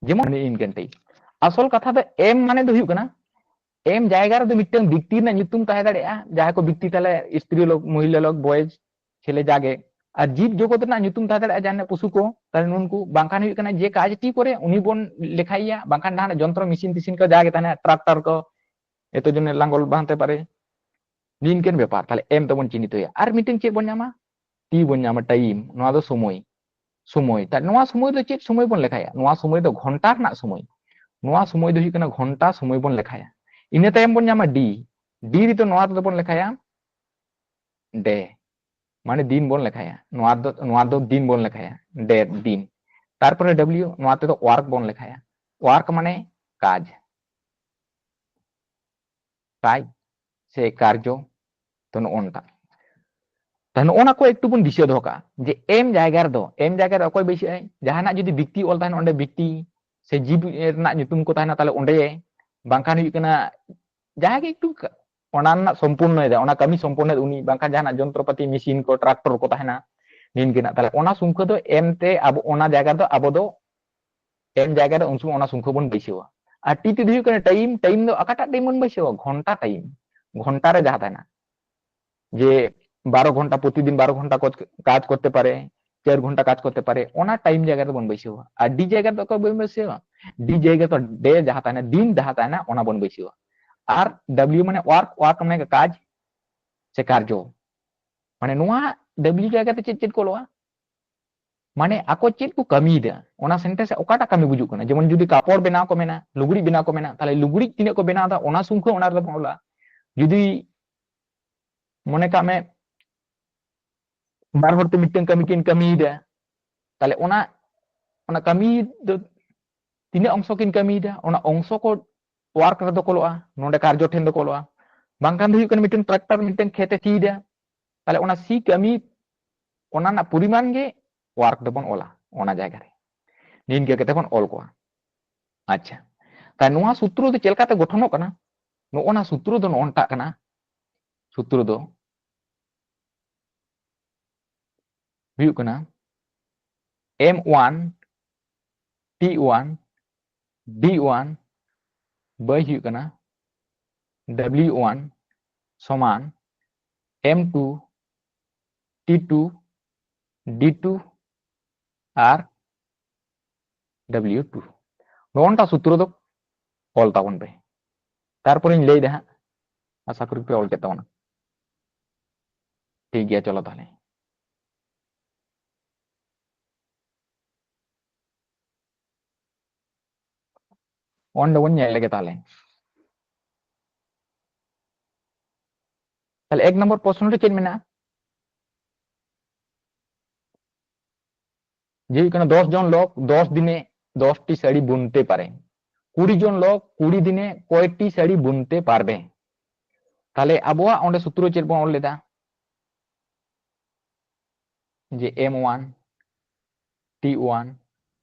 ᱡᱮᱢᱚᱱ ᱤᱱᱠᱟᱱ type᱾ ᱟᱥᱚᱞ ᱠᱟᱛᱷᱟ ᱫᱚ m ᱢᱟᱱᱮ ᱫᱚ ᱦᱩᱭᱩᱜ ᱠᱟᱱᱟ, m ᱡᱟᱭᱜᱟ ᱨᱮᱫᱚ ᱢᱤᱫᱴᱟᱝ ᱵᱤᱠᱛᱤ ᱨᱮᱱᱟᱜ ᱧᱩᱛᱩᱢ ᱛᱟᱦᱮᱸ ᱫᱟᱲᱮᱭᱟᱜᱼᱟ, ᱡᱟᱦᱟᱸᱭ ᱠᱚ ᱵᱤᱠᱛᱤ ᱛᱟᱦᱞᱮ ᱥᱛᱨᱤ ᱞᱳᱠ, ᱢᱚᱦᱤᱞᱟ ᱞᱳᱠ, boys, ᱪᱮᱞᱮ ᱡᱟᱜᱮ᱾ ᱟᱨ ᱡᱤᱵ ᱡᱚᱜᱚᱛ ᱨᱮᱱᱟᱜ ᱧᱩᱛᱩᱢ ᱛᱟᱦᱮᱸ ᱫᱟᱲᱮᱭᱟᱜᱼᱟ ᱡᱟᱦᱟᱱᱟᱜ ᱯᱚᱥᱩ ᱠᱚ, ᱛᱟᱦᱞᱮ ᱱᱩᱱᱠᱩ᱾ ᱵᱟᱝᱠᱷᱟᱱ ᱦᱩᱭᱩᱜ ᱠᱟᱱᱟ ᱡᱮ ᱠᱟᱡᱽᱴᱤ ᱠᱚᱨᱮ ᱩᱱᱤ ᱵᱚᱱ ᱞᱮᱠᱷᱟᱭᱮᱭᱟ, ᱵᱟᱝᱠᱷᱟᱱ ᱡᱟᱦᱟᱱᱟᱜ ᱡᱚᱱᱛᱨᱚ ᱢᱮᱥᱤᱱ ᱛᱮᱥᱤᱱ ᱠᱚ ᱡᱟᱜᱮ ᱛᱟᱦᱮᱱᱟ, tractor ᱠᱚ, ᱮᱛᱚ ᱡᱚᱱᱮ ᱞᱟᱝᱜᱚᱞ ᱵᱟᱝ ᱦᱟᱱᱛᱮ ᱯᱟᱨᱮ, ᱱᱤᱝᱠᱟᱹᱱ ᱵᱮᱯᱟᱨ᱾ ᱛᱟᱦᱞᱮ m ᱛᱮᱵᱚᱱ ᱪᱤᱱᱦᱤᱛᱚᱭᱟ᱾ ᱟᱨ ᱢᱤᱫᱴᱮᱱ ᱪᱮᱫ ᱵᱚᱱ ᱧᱟᱢᱟ? T ᱵᱚᱱ ᱧᱟᱢᱟ, time, ᱱᱚᱣᱟ ᱫᱚ ᱥᱚᱢᱚᱭ᱾ ᱥᱚᱢᱚᱭ, ᱛᱟ-, ᱱᱚᱣᱟ ᱥᱚᱢᱚᱭ ᱫᱚ ᱪᱮᱫ ᱥᱚᱢᱚᱭ ᱵᱚᱱ ᱞᱮᱠᱷᱟᱭᱟ? ᱱᱚᱣᱟ ᱥᱚᱢᱚᱭ ᱫᱚ ᱜᱷᱚᱱᱴᱟ ᱨᱮᱱᱟᱜ ᱥᱚᱢᱚᱭ᱾ ᱱᱚᱣᱟ ᱥᱚᱢᱚᱭ ᱫᱚ ᱦᱩᱭᱩᱜ ᱠᱟᱱᱟ ᱜᱷᱚᱱᱴᱟ ᱥᱚᱢᱚᱭ ᱵᱚᱱ ᱞᱮᱠᱷᱟᱭᱟ᱾ ᱤᱱᱟᱹ ᱛᱟᱭᱚᱢ ᱵᱚᱱ ᱧᱟᱢᱟ D᱾ D ᱨᱮᱫᱚ ᱱᱚᱣᱟ ᱛᱮᱫᱚ ᱵᱚᱱ ᱞᱮᱠᱷᱟᱭᱟ day, ᱢᱟᱱᱮ ᱫᱤᱱ ᱵᱚᱱ ᱞᱮᱠᱷᱟᱭᱟ᱾ ᱱᱚᱣᱟ ᱫᱚ, ᱱᱚᱣᱟ ᱫᱚ ᱫᱤᱱ ᱵᱚᱱ ᱞᱮᱠᱷᱟᱭᱟ, day, ᱫᱤᱱ᱾ ᱛᱟᱨᱯᱚᱨᱮ W, ᱱᱚᱣᱟ ᱛᱮᱫᱚ work ᱵᱚᱱ ᱞᱮᱠᱷᱟᱭᱟ᱾ Work ᱢᱟᱱᱮ ᱠᱟᱡᱽ, ᱠᱟᱡᱽ ᱥᱮ ᱠᱟᱨᱡᱚ᱾ ᱛᱚ ᱱᱚᱜᱼᱚ ᱱᱚᱝᱠᱟ᱾ ᱛᱟᱦᱞᱮ ᱱᱚᱜᱼᱚ ᱱᱟ ᱠᱚ ᱮᱠᱴᱩ ᱵᱚᱱ ᱫᱤᱥᱟᱹ ᱫᱚᱦᱚ ᱠᱟᱜᱼᱟ ᱡᱮ m ᱡᱟᱭᱜᱟ ᱨᱮᱫᱚ, m ᱡᱟᱭᱜᱟ ᱨᱮ ᱚᱠᱚᱭ ᱵᱟᱹᱭᱥᱟᱹᱜ ᱟᱭ? ᱡᱟᱦᱟᱱᱟᱜ ᱡᱩᱫᱤ ᱵᱤᱠᱛᱤ ᱚᱞ ᱛᱟᱦᱮᱱᱟ, ᱚᱸᱰᱮ ᱵᱤᱠᱛᱤ, ᱥᱮ ᱡᱤᱵ ᱨᱮᱱᱟᱜ ᱧᱩᱛᱩᱢ ᱠᱚ ᱛᱟᱦᱮᱱᱟ, ᱛᱟᱦᱞᱮ ᱚᱸᱰᱮ᱾ ᱵᱟᱝᱠᱷᱟᱱ ᱦᱩᱭᱩᱜ ᱠᱟᱱᱟ ᱡᱟᱦᱟᱸᱭ ᱜᱮ ᱮᱠᱴᱩ ᱠᱟ-, ᱚᱱᱟ ᱨᱮᱱᱟᱜ ᱥᱚᱢᱯᱩᱨᱱᱚᱭᱮᱫᱟ, ᱚᱱᱟ ᱠᱟᱹᱢᱤ ᱥᱚᱢᱯᱩᱨᱱᱚᱭᱮᱫᱟ ᱩᱱᱤ, ᱵᱟᱝᱠᱷᱟᱱ ᱡᱟᱦᱟᱱᱟᱜ ᱡᱚᱱᱛᱨᱚᱯᱟᱹᱛᱤ, ᱢᱮᱥᱤᱱ ᱠᱚ, tractor ᱠᱚ ᱛᱟᱦᱮᱱᱟ, ᱱᱤᱱᱠᱟᱹᱱᱟᱜ᱾ ᱛᱟᱦᱞᱮ ᱚᱱᱟ ᱥᱚᱝᱠᱷᱟ ᱫᱚ m ᱛᱮ ᱟᱵᱚ ᱚᱱᱟ ᱡᱟᱭᱜᱟ ᱨᱮᱫᱚ ᱟᱵᱚ ᱫᱚ m ᱡᱟᱭᱜᱟ ᱨᱮ ᱩᱱ ᱥᱚᱢᱚᱭ ᱚᱱᱟ ᱥᱚᱝᱠᱷᱟ ᱵᱚᱱ ᱵᱟᱹᱭᱥᱟᱹᱣᱟ᱾ ᱟᱨ T ᱛᱮᱫᱚ ᱦᱩᱭᱩᱜ ᱠᱟᱱᱟ time᱾ Time ᱫᱚ ᱚᱠᱟᱴᱟᱜ time ᱵᱚᱱ ᱵᱟᱹᱭᱥᱟᱹᱣᱟ? ᱜᱷᱚᱱᱴᱟ time, ᱜᱷᱚᱱᱴᱟ ᱨᱮ ᱡᱟᱦᱟᱸ ᱛᱟᱦᱮᱱᱟ, ᱡᱮ ᱵᱟᱨᱚ ᱜᱷᱚᱱᱴᱟ, ᱯᱨᱚᱛᱤᱫᱤᱱ ᱵᱟᱨᱚ ᱜᱷᱚᱱᱴᱟ ᱠᱚ ᱠᱟᱡᱽ ᱠᱚᱨᱛᱮ ᱯᱟᱨᱮ, ᱪᱟᱨ ᱜᱷᱚᱱᱴᱟ ᱠᱟᱡᱽ ᱠᱚᱨᱛᱮ ᱯᱟᱨᱮ, ᱚᱱᱟ time ᱡᱟᱭᱜᱟ ᱨᱮᱫᱚ ᱵᱚᱱ ᱵᱟᱹᱭᱥᱟᱹᱣᱟ᱾ ᱟᱨ D ᱡᱟᱭᱜᱟ ᱨᱮᱫᱚ ᱚᱠᱚᱭ ᱵᱚᱱ ᱵᱟᱹᱭᱥᱟᱹᱣᱟ? D ᱡᱟᱭᱜᱟ ᱨᱮᱫᱚ day ᱡᱟᱦᱟᱸ ᱛᱟᱦᱮᱱᱟ, ᱫᱤᱱ ᱡᱟᱦᱟᱸ ᱛᱟᱦᱮᱱᱟ, ᱚᱱᱟ ᱵᱚᱱ ᱵᱟᱹᱭᱥᱟᱹᱣᱟ᱾ ᱟᱨ ᱰᱟᱵᱞᱤᱭᱩ ᱢᱟᱱᱮ ᱣᱟᱨᱠ, ᱣᱟᱨᱠ ᱢᱟᱱᱮ ᱠᱟᱡᱽ ᱥᱮ ᱠᱟᱨᱡᱚ᱾ ᱢᱟᱱᱮ ᱱᱚᱣᱟ ᱰᱟᱵᱞᱤᱭᱩ ᱡᱟᱭᱜᱟ ᱛᱮ ᱪᱮᱫ ᱪᱮᱫ ᱠᱚ ᱚᱞᱚᱜᱼᱟ? ᱢᱟᱱᱮ ᱟᱠᱚ ᱪᱮᱫ ᱠᱚ ᱠᱟᱹᱢᱤᱭᱮᱫᱟ, ᱚᱱᱟ ᱥᱮᱱᱴᱮᱱᱥ ᱨᱮ ᱚᱠᱟᱴᱟᱜ ᱠᱟᱹᱢᱤ ᱵᱩᱡᱩᱜ ᱠᱟᱱᱟ? ᱡᱮᱢᱚᱱ ᱡᱩᱫᱤ ᱠᱟᱯᱚᱲ ᱵᱮᱱᱟᱣ ᱠᱚ ᱢᱮᱱᱟ, ᱞᱩᱜᱽᱲᱤᱡ ᱵᱮᱱᱟᱣ ᱠᱚ ᱢᱮᱱᱟ, ᱛᱟᱦᱞᱮ ᱞᱩᱜᱽᱲᱤᱡ ᱛᱤᱱᱟᱹᱜ ᱠᱚ ᱵᱮᱱᱟᱣ ᱮᱫᱟ, ᱚᱱᱟ ᱥᱚᱝᱠᱷᱟ ᱚᱱᱟ ᱨᱮᱫᱚ ᱵᱚᱱ ᱚᱞᱟ᱾ ᱡᱩᱫᱤ ᱢᱚᱱᱮ ᱠᱟᱜ ᱢᱮ ᱵᱟᱨ ᱦᱚᱲ ᱛᱮ ᱢᱤᱫᱴᱟᱝ ᱠᱟᱹᱢᱤ ᱠᱤᱱ ᱠᱟᱹᱢᱤᱭᱮᱫᱟ, ᱛᱟᱦᱞᱮ ᱚᱱᱟ, ᱚᱱᱟ ᱠᱟᱹᱢᱤ ᱫᱚ ᱛᱤᱱᱟᱹᱜ ᱚᱝᱥᱚ ᱠᱤᱱ ᱠᱟᱹᱢᱤᱭᱮᱫᱟ, ᱚᱱᱟ ᱚᱝᱥᱚ ᱠᱚ ᱣᱟᱨᱠ ᱨᱮᱫᱚ ᱠᱚ ᱚᱞᱚᱜᱼᱟ, ᱱᱚᱰᱮ ᱠᱟᱨᱡᱚ ᱴᱷᱮᱱ ᱫᱚᱠᱚ ᱚᱞᱚᱜᱼᱟ᱾ ᱵᱟᱝᱠᱷᱟᱱ ᱫᱚ ᱦᱩᱭᱩᱜ ᱠᱟᱱᱟ ᱢᱤᱫᱴᱮᱱ ᱴᱨᱟᱠᱴᱟᱨ ᱢᱤᱫᱴᱮᱱ ᱠᱷᱮᱛ ᱮ ᱥᱤᱭᱮᱫᱟ, ᱛᱟᱦᱞᱮ ᱚᱱᱟ ᱥᱤ ᱠᱟᱹᱢᱤ ᱚᱱᱟ ᱨᱮᱱᱟᱜ ᱯᱚᱨᱤᱢᱟᱱ ᱜᱮ ᱣᱟᱨᱠ ᱫᱚᱵᱚᱱ ᱚᱞᱟ ᱚᱱᱟ ᱡᱟᱭᱜᱟ ᱨᱮ᱾ ᱱᱤᱝᱠᱟᱹ ᱠᱟᱛᱮ ᱵᱚᱱ ᱚᱞ ᱠᱚᱣᱟ᱾ ᱟᱪᱪᱷᱟ, ᱛᱟᱦᱞᱮ ᱱᱚᱣᱟ ᱥᱩᱛᱨᱚ ᱫᱚ ᱪᱮᱫ ᱞᱮᱠᱟᱛᱮ ᱜᱚᱴᱷᱚᱱᱚᱜ ᱠᱟᱱᱟ? ᱱᱚᱜᱼᱚ ᱱᱟ ᱥᱩᱛᱨᱚ ᱫᱚ ᱱᱚᱜᱼᱚ ᱱᱚᱝᱠᱟᱜ ᱠᱟᱱᱟ᱾ ᱥᱩᱛᱨᱚ ᱫᱚ ᱦᱩᱭᱩᱜ ᱠᱟᱱᱟ ᱮᱢ ᱳᱣᱟᱱ ᱴᱤ ᱳᱣᱟᱱ ᱰᱤ ᱳᱣᱟᱱ ᱵᱟᱭ ᱦᱩᱭᱩᱜ ᱠᱟᱱᱟ ᱰᱟᱵᱞᱤᱭᱩ ᱳᱣᱟᱱ ᱥᱚᱢᱟᱱ ᱮᱢ ᱴᱩ ᱴᱤ ᱴᱩ ᱰᱤ ᱴᱩ ᱟᱨ ᱰᱟᱵᱞᱤᱭᱩ ᱴᱩ᱾ ᱱᱚᱜᱼᱚ ᱱᱚᱝᱠᱟ ᱥᱩᱛᱨᱚ ᱫᱚ ᱚᱞ ᱛᱟᱵᱚᱱ ᱯᱮ, ᱛᱟᱨᱯᱚᱨᱮᱧ ᱞᱟᱹᱭ ᱫᱟ ᱦᱟᱸᱜ᱾ ᱟᱥᱟ ᱠᱚᱨᱤ ᱯᱮ ᱚᱞ ᱠᱮᱫ ᱛᱟᱵᱚᱱᱟ᱾ ᱴᱷᱤᱠ ᱜᱮᱭᱟ, ᱪᱚᱞᱚ ᱛᱟᱦᱞᱮ᱾ ᱚᱸᱰᱮ ᱵᱚᱱ ᱧᱮᱞ ᱞᱮᱜᱮ ᱛᱟᱦᱞᱮ᱾ ᱛᱟᱦᱞᱮ ᱮᱠ ᱱᱚᱢᱵᱚᱨ ᱯᱨᱚᱥᱱᱚ ᱨᱮ ᱪᱮᱫ ᱢᱮᱱᱟᱜᱼᱟ? ᱡᱮ ᱦᱩᱭᱩᱜ ᱠᱟᱱᱟ, ᱫᱚᱥ ᱡᱚᱱ ᱞᱳᱠ ᱫᱚᱥ ᱫᱤᱱᱮ ᱫᱚᱥ ᱴᱤ ᱥᱟᱹᱲᱤ ᱵᱩᱱᱛᱮ ᱯᱟᱨᱮ, ᱠᱩᱲᱤ ᱡᱚᱱ ᱞᱳᱠ ᱠᱩᱲᱤ ᱫᱤᱱᱮ ᱠᱚᱭᱴᱤ ᱥᱟᱹᱲᱤ ᱵᱩᱱᱛᱮ ᱯᱟᱨᱵᱮ? ᱛᱟᱦᱞᱮ ᱟᱵᱚᱣᱟᱜ ᱚᱸᱰᱮ ᱥᱩᱛᱨᱚ ᱪᱮᱫ ᱵᱚᱱ ᱚᱞ ᱞᱮᱫᱟ? ᱡᱮ ᱮᱢ ᱳᱣᱟᱱ ᱴᱤ ᱳᱣᱟᱱ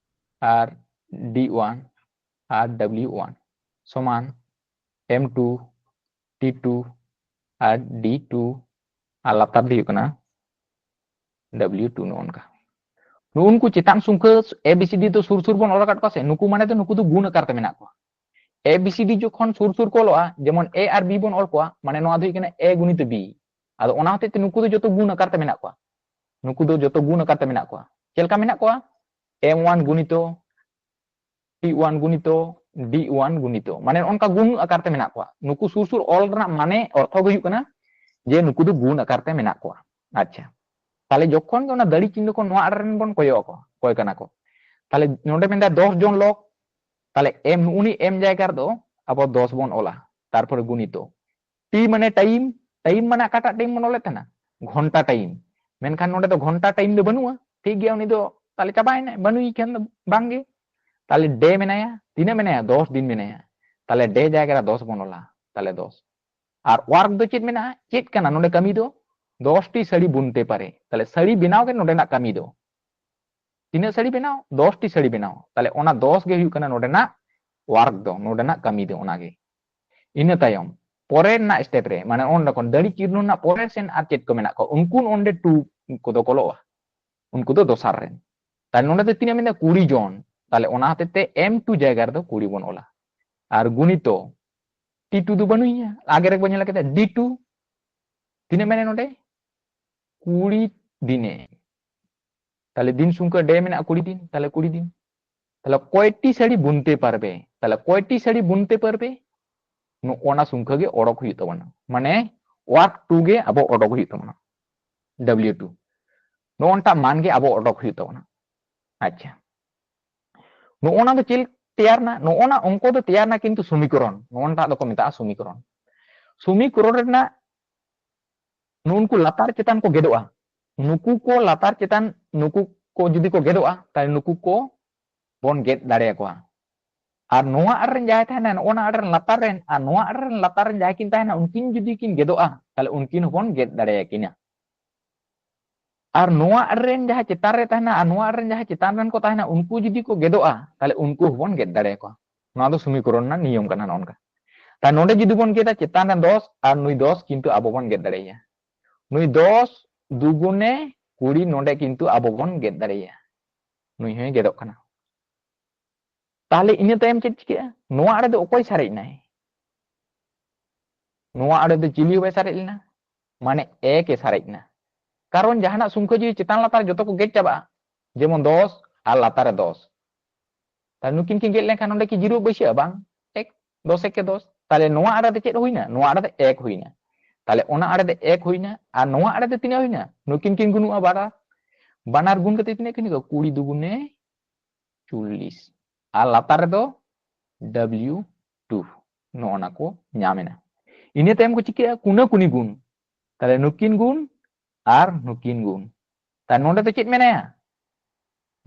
ᱟᱨ ᱰᱤ ᱳᱣᱟᱱ ᱟᱨ ᱰᱟᱵᱞᱤᱭᱩ ᱳᱣᱟᱱ ᱥᱚᱢᱟᱱ ᱮᱢ ᱴᱩ ᱴᱤ ᱴᱩ ᱟᱨ ᱰᱤ ᱴᱩ ᱟᱨ ᱞᱟᱛᱟᱨ ᱫᱚ ᱦᱩᱭᱩᱜ ᱠᱟᱱᱟ ᱰᱟᱵᱞᱤᱭᱩ ᱴᱩ᱾ ᱱᱚᱜᱼᱚ ᱱᱚᱝᱠᱟ ᱱᱩᱜᱼᱩ ᱱᱩᱠᱩ ᱪᱮᱛᱟᱱ ᱥᱚᱝᱠᱷᱟ ᱮ ᱵᱤ ᱥᱤ ᱰᱤ ᱫᱚ ᱥᱩᱨ ᱥᱩᱨ ᱵᱚᱱ ᱚᱞ ᱟᱠᱟᱫ ᱠᱚᱣᱟ ᱥᱮ, ᱱᱩᱠᱩ ᱢᱟᱱᱮ ᱫᱚ ᱱᱩᱠᱩ ᱫᱚ ᱜᱩᱱ ᱟᱠᱟᱨ ᱛᱮ ᱢᱮᱱᱟᱜ ᱠᱚᱣᱟ᱾ ᱮ ᱵᱤ ᱥᱤ ᱰᱤ ᱡᱚᱠᱷᱚᱱ ᱥᱩᱨ ᱥᱩᱨ ᱠᱚ ᱚᱞᱚᱜᱼᱟ, ᱡᱮᱢᱚᱱ ᱮ ᱟᱨ ᱵᱤ ᱵᱚᱱ ᱚᱞ ᱠᱚᱣᱟ, ᱢᱟᱱᱮ ᱱᱚᱣᱟ ᱫᱚ ᱦᱩᱭᱩᱜ ᱠᱟᱱᱟ ᱮ ᱜᱩᱱᱤᱛᱚ ᱵᱤ᱾ ᱟᱫᱚ ᱚᱱᱟ ᱦᱚᱛᱮᱡ ᱛᱮ ᱱᱩᱠᱩ ᱫᱚ ᱡᱚᱛᱚ ᱜᱩᱱ ᱟᱠᱟᱨ ᱛᱮ ᱢᱮᱱᱟᱜ ᱠᱚᱣᱟ᱾ ᱱᱩᱠᱩ ᱫᱚ ᱡᱚᱛᱚ ᱜᱩᱱ ᱟᱠᱟᱨ ᱛᱮ ᱢᱮᱱᱟᱜ ᱠᱚᱣᱟ᱾ ᱪᱮᱫ ᱞᱮᱠᱟ ᱢᱮᱱᱟᱜ ᱠᱚᱣᱟ? ᱮᱢ ᱳᱣᱟᱱ ᱜᱩᱱᱤᱛᱚ ᱴᱤ ᱳᱣᱟᱱ ᱜᱩᱱᱤᱛᱚ D one ᱜᱩᱱᱤᱛᱚ, ᱢᱟᱱᱮ ᱚᱱᱠᱟ ᱜᱩᱱ ᱟᱠᱟᱨ ᱛᱮ ᱢᱮᱱᱟᱜ ᱠᱚᱣᱟ᱾ ᱱᱩᱠᱩ ᱥᱩᱨ ᱥᱩᱨ ᱚᱞ ᱨᱮᱱᱟᱜ ᱢᱟᱱᱮ ᱚᱨᱛᱷᱚ ᱜᱮ ᱦᱩᱭᱩᱜ ᱠᱟᱱᱟ ᱡᱮ ᱱᱩᱠᱩ ᱫᱚ ᱜᱩᱱ ᱟᱠᱟᱨ ᱛᱮ ᱢᱮᱱᱟᱜ ᱠᱚᱣᱟ᱾ ᱟᱪᱪᱷᱟ, ᱛᱟᱦᱞᱮ ᱡᱚᱠᱷᱚᱱ ᱜᱮ ᱚᱱᱟ ᱫᱟᱲᱤ ᱪᱤᱱᱦᱟᱹ ᱠᱚ ᱱᱚᱣᱟ ᱟᱲᱮ ᱨᱮᱱ ᱵᱚᱱ ᱠᱚᱭᱚᱜ ᱟᱠᱚ, ᱚᱠᱚᱭ ᱠᱟᱱᱟ ᱠᱚ? ᱛᱟᱦᱞᱮ ᱱᱚᱰᱮ ᱢᱮᱱᱫᱟ ᱫᱚᱥ ᱡᱚᱱ ᱞᱚᱠ, ᱛᱟᱦᱞᱮ ᱮᱢ, ᱩᱱᱤ ᱮᱢ ᱡᱟᱭᱜᱟ ᱨᱮᱫᱚ ᱟᱵᱚ ᱫᱚᱥ ᱵᱚᱱ ᱚᱞᱟ, ᱛᱟᱨᱯᱚᱨᱮ ᱜᱩᱱᱤᱛᱚ᱾ ᱴᱤ ᱢᱟᱱᱮ ᱴᱟᱭᱤᱢ, ᱴᱟᱭᱤᱢ ᱢᱟᱱᱮ ᱚᱠᱟᱴᱟᱜ ᱴᱟᱭᱤᱢ ᱵᱚᱱ ᱚᱞᱮᱫ ᱛᱟᱦᱮᱱᱟ? ᱜᱷᱚᱱᱴᱟ ᱴᱟᱭᱤᱢ᱾ ᱢᱮᱱᱠᱷᱟᱱ ᱱᱚᱰᱮ ᱫᱚ ᱜᱷᱚᱱᱴᱟ ᱴᱟᱭᱤᱢ ᱫᱚ ᱵᱟᱹᱱᱩᱜᱼᱟ, ᱴᱷᱤᱠ ᱜᱮᱭᱟ, ᱩᱱᱤ ᱫᱚ ᱛᱟᱦᱞᱮ ᱪᱟᱵᱟᱭᱮᱱᱟᱭ, ᱵᱟᱹᱱᱩᱭ ᱠᱷᱟᱱ ᱫᱚ ᱵᱟᱝᱜᱮ᱾ ᱛᱟᱦᱞᱮ ᱰᱮ ᱢᱮᱱᱟᱭᱟ, ᱛᱤᱱᱟᱹᱜ ᱢᱮᱱᱟᱭᱟ? ᱫᱚᱥ ᱫᱤᱱ ᱢᱮᱱᱟᱭᱟ᱾ ᱛᱟᱦᱞᱮ ᱰᱮ ᱡᱟᱭᱜᱟ ᱨᱮ ᱫᱚᱥ ᱵᱚᱱ ᱚᱞᱟ, ᱛᱟᱦᱞᱮ ᱫᱚᱥ᱾ ᱟᱨ ᱣᱟᱨᱠ ᱫᱚ ᱪᱮᱫ ᱢᱮᱱᱟᱜᱼᱟ? ᱪᱮᱫ ᱠᱟᱱᱟ ᱱᱚᱰᱮ ᱠᱟᱹᱢᱤ ᱫᱚ? ᱫᱚᱥ ᱴᱤ ᱥᱟᱹᱲᱤ ᱵᱩᱱᱛᱮ ᱯᱟᱨᱮ᱾ ᱛᱟᱦᱞᱮ ᱥᱟᱹᱲᱤ ᱵᱮᱱᱟᱣ ᱜᱮ ᱱᱚᱰᱮᱱᱟᱜ ᱠᱟᱹᱢᱤ ᱫᱚ᱾ ᱛᱤᱱᱟᱹᱜ ᱥᱟᱹᱲᱤ ᱵᱮᱱᱟᱣ? ᱫᱚᱥ ᱴᱤ ᱥᱟᱹᱲᱤ ᱵᱮᱱᱟᱣ᱾ ᱛᱟᱦᱞᱮ ᱚᱱᱟ ᱫᱚᱥ ᱜᱮ ᱦᱩᱭᱩᱜ ᱠᱟᱱᱟ ᱱᱚᱰᱮᱱᱟᱜ ᱣᱟᱨᱠ ᱫᱚ, ᱱᱚᱰᱮᱱᱟᱜ ᱠᱟᱹᱢᱤ ᱫᱚ ᱚᱱᱟᱜᱮ᱾ ᱤᱱᱟᱹ ᱛᱟᱭᱚᱢ ᱯᱚᱨᱮ ᱨᱮᱱᱟᱜ ᱥᱴᱮᱯ ᱨᱮ, ᱢᱟᱱᱮ ᱚᱸᱰᱮ ᱠᱷᱚᱱ ᱫᱟᱲᱤ ᱪᱤᱱᱦᱟᱹ ᱨᱮᱱᱟᱜ ᱯᱚᱨᱮ ᱥᱮᱱ ᱟᱨ ᱪᱮᱫ ᱠᱚ ᱢᱮᱱᱟᱜ ᱠᱚᱣᱟ, ᱩᱱᱠᱩ ᱚᱸᱰᱮ ᱴᱩ ᱠᱚᱫᱚ ᱠᱚ ᱚᱞᱚᱜᱼᱟ, ᱩᱱᱠᱩ ᱫᱚ ᱫᱚᱥᱟᱨ ᱨᱮᱱ᱾ ᱛᱟᱦᱞᱮ ᱱᱚᱰᱮ ᱫᱚ ᱛᱤᱱᱟᱹᱜ ᱢᱮᱱᱫᱟ? ᱠᱩᱲᱤ ᱡᱚᱱ᱾ ᱛᱟᱦᱞᱮ ᱚᱱᱟ ᱦᱚᱛᱮᱡ ᱛᱮ ᱮᱢ ᱴᱩ ᱡᱟᱭᱜᱟ ᱨᱮᱫᱚ ᱠᱩᱲᱤ ᱵᱚᱱ ᱚᱞᱟ᱾ ᱟᱨ ᱜᱩᱱᱤᱛᱚ ᱴᱤ ᱴᱩ ᱫᱚ ᱵᱟᱹᱱᱩᱭᱟ, ᱟᱜᱮ ᱨᱮ ᱵᱚᱱ ᱧᱮᱞ ᱠᱮᱫᱟ ᱰᱤ ᱴᱩ᱾ ᱛᱤᱱᱟᱹᱜ ᱢᱮᱱᱟᱭ ᱱᱚᱰᱮ? ᱠᱩᱲᱤ ᱫᱤᱱᱮ᱾ ᱛᱟᱦᱞᱮ ᱫᱤᱱ ᱥᱚᱝᱠᱷᱟ ᱰᱮ ᱢᱮᱱᱟᱜᱼᱟ ᱠᱩᱲᱤ ᱫᱤᱱ, ᱛᱟᱦᱞᱮ ᱠᱩᱲᱤ ᱫᱤᱱ᱾ ᱛᱟᱦᱞᱮ ᱠᱚᱭᱴᱤ ᱥᱟᱹᱲᱤ ᱵᱩᱱᱛᱮ ᱯᱟᱨᱵᱮ? ᱛᱟᱦᱞᱮ ᱠᱚᱭᱴᱤ ᱥᱟᱹᱲᱤ ᱵᱩᱱᱛᱮ ᱯᱟᱨᱵᱮ? ᱱᱚᱜᱼᱚᱱᱟ ᱥᱚᱝᱠᱷᱟ ᱜᱮ ᱚᱰᱚᱠ ᱦᱩᱭᱩᱜ ᱛᱟᱵᱚᱱᱟ, ᱢᱟᱱᱮ ᱣᱟᱨᱠ ᱴᱩ ᱜᱮ ᱟᱵᱚ ᱚᱰᱚᱠ ᱦᱩᱭᱩᱜ ᱛᱟᱵᱚᱱᱟ, ᱰᱟᱵᱞᱤᱭᱩ ᱴᱩ᱾ ᱱᱚᱜᱼᱚᱱᱴᱟᱜ ᱢᱟᱱ ᱜᱮ ᱟᱵᱚ ᱚᱰᱚᱠ ᱦᱩᱭᱩᱜ ᱛᱟᱵᱚᱱᱟ᱾ ᱟᱪᱪᱷᱟ, ᱱᱚᱜᱼᱚᱱᱟ ᱫᱚ ᱪᱮᱫ ᱛᱮᱭᱟᱨ ᱮᱱᱟ? ᱱᱚᱜᱼᱚᱱᱟ ᱚᱝᱠᱚ ᱫᱚ ᱛᱮᱭᱟᱨ ᱮᱱᱟ ᱠᱤᱱᱛᱩ ᱥᱚᱢᱤᱠᱚᱨᱚᱱ, ᱱᱚᱜᱼᱚᱱᱴᱟᱜ ᱫᱚᱠᱚ ᱢᱮᱛᱟᱜᱼᱟ ᱥᱚᱢᱤᱠᱚᱨᱚᱱ᱾ ᱥᱚᱢᱤᱠᱚᱨᱚᱱ ᱨᱮᱱᱟᱜ ᱱᱩᱱᱠᱩ ᱞᱟᱛᱟᱨ ᱪᱮᱛᱟᱱ ᱠᱚ ᱜᱮᱫᱚᱜᱼᱟ, ᱱᱩᱠᱩ ᱠᱚ ᱞᱟᱛᱟᱨ ᱪᱮᱛᱟᱱ, ᱱᱩᱠᱩ ᱠᱚ ᱡᱩᱫᱤ ᱠᱚ ᱜᱮᱫᱚᱜᱼᱟ, ᱛᱟᱦᱞᱮ ᱱᱩᱠᱩ ᱠᱚ ᱵᱚᱱ ᱜᱮᱫ ᱫᱟᱲᱮᱭᱟᱠᱚᱣᱟ᱾ ᱟᱨ ᱱᱚᱣᱟ ᱟᱲᱮ ᱨᱮᱱ ᱡᱟᱦᱟᱸᱭ ᱛᱟᱦᱮᱱᱟ, ᱱᱚᱜᱼᱚ ᱱᱟ ᱟᱲᱮ ᱨᱮᱱ ᱞᱟᱛᱟᱨ ᱨᱮᱱ ᱟᱨ ᱱᱚᱣᱟ ᱟᱲᱮ ᱨᱮᱱ ᱞᱟᱛᱟᱨ ᱨᱮᱱ ᱡᱟᱦᱟᱸᱭ ᱠᱤᱱ ᱛᱟᱦᱮᱱᱟ, ᱩᱱᱠᱤᱱ ᱡᱩᱫᱤ ᱠᱤᱱ ᱜᱮᱫᱚᱜᱼᱟ, ᱛᱟᱦᱞᱮ ᱩᱱᱠᱤᱱ ᱦᱚᱸᱵᱚᱱ ᱜᱮᱫ ᱫᱟᱲᱮᱭᱟᱠᱤᱱᱟ᱾ ᱟᱨ ᱱᱚᱣᱟ ᱟᱲᱮ ᱨᱮᱱ ᱡᱟᱦᱟᱸ ᱪᱮᱛᱟᱱ ᱨᱮ ᱛᱟᱦᱮᱱᱟ ᱟᱨ ᱱᱚᱣᱟ ᱟᱲᱮ ᱨᱮᱱ ᱡᱟᱦᱟᱸ ᱪᱮᱛᱟᱱ ᱨᱮᱱ ᱠᱚ ᱛᱟᱦᱮᱱᱟ, ᱩᱱᱠᱩ ᱡᱩᱫᱤ ᱠᱚ ᱜᱮᱫᱚᱜᱼᱟ, ᱛᱟᱦᱞᱮ ᱩᱱᱠᱩ ᱦᱚᱸᱵᱚᱱ ᱜᱮᱫ ᱫᱟᱲᱮᱭᱟᱠᱚᱣᱟ᱾ ᱱᱚᱣᱟ ᱫᱚ ᱥᱚᱢᱤᱠᱚᱨᱚᱱ ᱨᱮᱱᱟᱜ ᱱᱤᱭᱚᱢ ᱠᱟᱱᱟ᱾ ᱱᱚᱜᱼᱚ ᱱᱚᱝᱠᱟ᱾ ᱛᱟᱦᱞᱮ ᱱᱚᱰᱮ ᱡᱩᱫᱤ ᱵᱚᱱ ᱜᱮᱫᱟ ᱪᱮᱛᱟᱱ ᱨᱮ ᱫᱚᱥ ᱟᱨ ᱱᱩᱭ ᱫᱚᱥ, ᱠᱤᱱᱛᱩ ᱟᱵᱚ ᱵᱚᱱ ᱜᱮᱫ ᱫᱟᱲᱮᱭᱟᱭᱟ᱾ ᱱᱩᱭ ᱫᱚᱥ ᱫᱩᱜᱩᱱᱮ ᱠᱩᱲᱤ, ᱱᱚᱰᱮ ᱠᱤᱱᱛᱩ ᱟᱵᱚ ᱵᱚᱱ ᱜᱮᱫ ᱫᱟᱲᱮᱭᱟᱭᱟ, ᱱᱩᱭ ᱦᱚᱸᱭ ᱜᱮᱫᱚᱜ ᱠᱟᱱᱟ᱾ ᱛᱟᱦᱞᱮ ᱤᱱᱟᱹ ᱛᱟᱭᱚᱢ ᱪᱮᱫ ᱪᱤᱠᱟᱹᱜᱼᱟ? ᱱᱚᱣᱟ ᱟᱲᱮ ᱫᱚ ᱚᱠᱚᱭ ᱥᱟᱨᱮᱡ ᱮᱱᱟᱭ? ᱱᱚᱣᱟ ᱟᱲᱮ ᱫᱚ ᱪᱤᱞᱤ ᱦᱚᱸ ᱵᱟᱭ ᱥᱟᱨᱮᱡ ᱞᱮᱱᱟ, ᱢᱟᱱᱮ ᱮᱠ ᱮ ᱥᱟᱨᱮᱡ ᱮᱱᱟ᱾ ᱠᱟᱨᱚᱱ ᱡᱟᱦᱟᱱᱟᱜ ᱥᱚᱝᱠᱷᱟ ᱡᱩᱫᱤ ᱪᱮᱛᱟᱱ ᱞᱟᱛᱟᱨ ᱡᱚᱛᱚ ᱠᱚ ᱜᱮᱫ ᱪᱟᱵᱟᱜᱼᱟ, ᱡᱮᱢᱚᱱ ᱫᱚᱥ ᱟᱨ ᱞᱟᱛᱟᱨ ᱨᱮ ᱫᱚᱥ, ᱛᱟᱦᱞᱮ ᱱᱩᱠᱤᱱ ᱠᱤᱱ ᱜᱮᱫ ᱞᱮᱱᱠᱷᱟᱱ ᱱᱚᱰᱮ ᱠᱤ ᱡᱤᱨᱳ ᱵᱟᱹᱭᱥᱟᱹᱜᱼᱟ? ᱵᱟᱝ, ᱮᱠ, ᱫᱚᱥ ᱮᱠᱮ ᱫᱚᱥ᱾ ᱛᱟᱦᱞᱮ ᱱᱚᱣᱟ ᱟᱲᱮ ᱨᱮ ᱪᱮᱫ ᱦᱩᱭᱱᱟ? ᱱᱚᱣᱟ ᱟᱲᱮ ᱨᱮ ᱮᱠ ᱦᱩᱭᱱᱟ᱾ ᱛᱟᱦᱞᱮ ᱚᱱᱟ ᱟᱲᱮ ᱨᱮ ᱮᱠ ᱦᱩᱭᱱᱟ, ᱟᱨ ᱱᱚᱣᱟ ᱟᱲᱮ ᱨᱮ ᱛᱤᱱᱟᱹᱜ ᱦᱩᱭᱱᱟ? ᱱᱩᱠᱤᱱ ᱠᱤᱱ ᱜᱩᱱᱩᱜᱼᱟ ᱵᱟᱱᱟᱨ, ᱵᱟᱱᱟᱨ ᱜᱩᱱ ᱠᱟᱛᱮ ᱛᱤᱱᱟᱹᱜ ᱠᱤᱱ ᱦᱩᱭᱩᱜᱼᱟ? ᱠᱩᱲᱤ ᱫᱩᱜᱩᱱᱮ ᱪᱚᱞᱞᱤᱥ, ᱟᱨ ᱞᱟᱛᱟᱨ ᱨᱮᱫᱚ ᱰᱟᱵᱞᱤᱭᱩ ᱴᱩ, ᱱᱚᱜᱼᱚ ᱱᱟ ᱠᱚ ᱧᱟᱢ ᱮᱱᱟ᱾ ᱤᱱᱟᱹ ᱛᱟᱭᱚᱢ ᱠᱚ ᱪᱤᱠᱟᱹᱜᱼᱟ? ᱠᱩᱱᱟᱹ ᱠᱩᱱᱤ ᱜᱩᱱ᱾ ᱛᱟᱦᱞᱮ ᱱᱩᱠᱤᱱ ᱜᱩᱱ ᱟᱨ ᱱᱩᱠᱤᱱ ᱜᱩᱱ᱾ ᱛᱟᱦᱞᱮ ᱱᱚᱰᱮ ᱫᱚ ᱪᱮᱫ ᱢᱮᱱᱟᱭᱟ?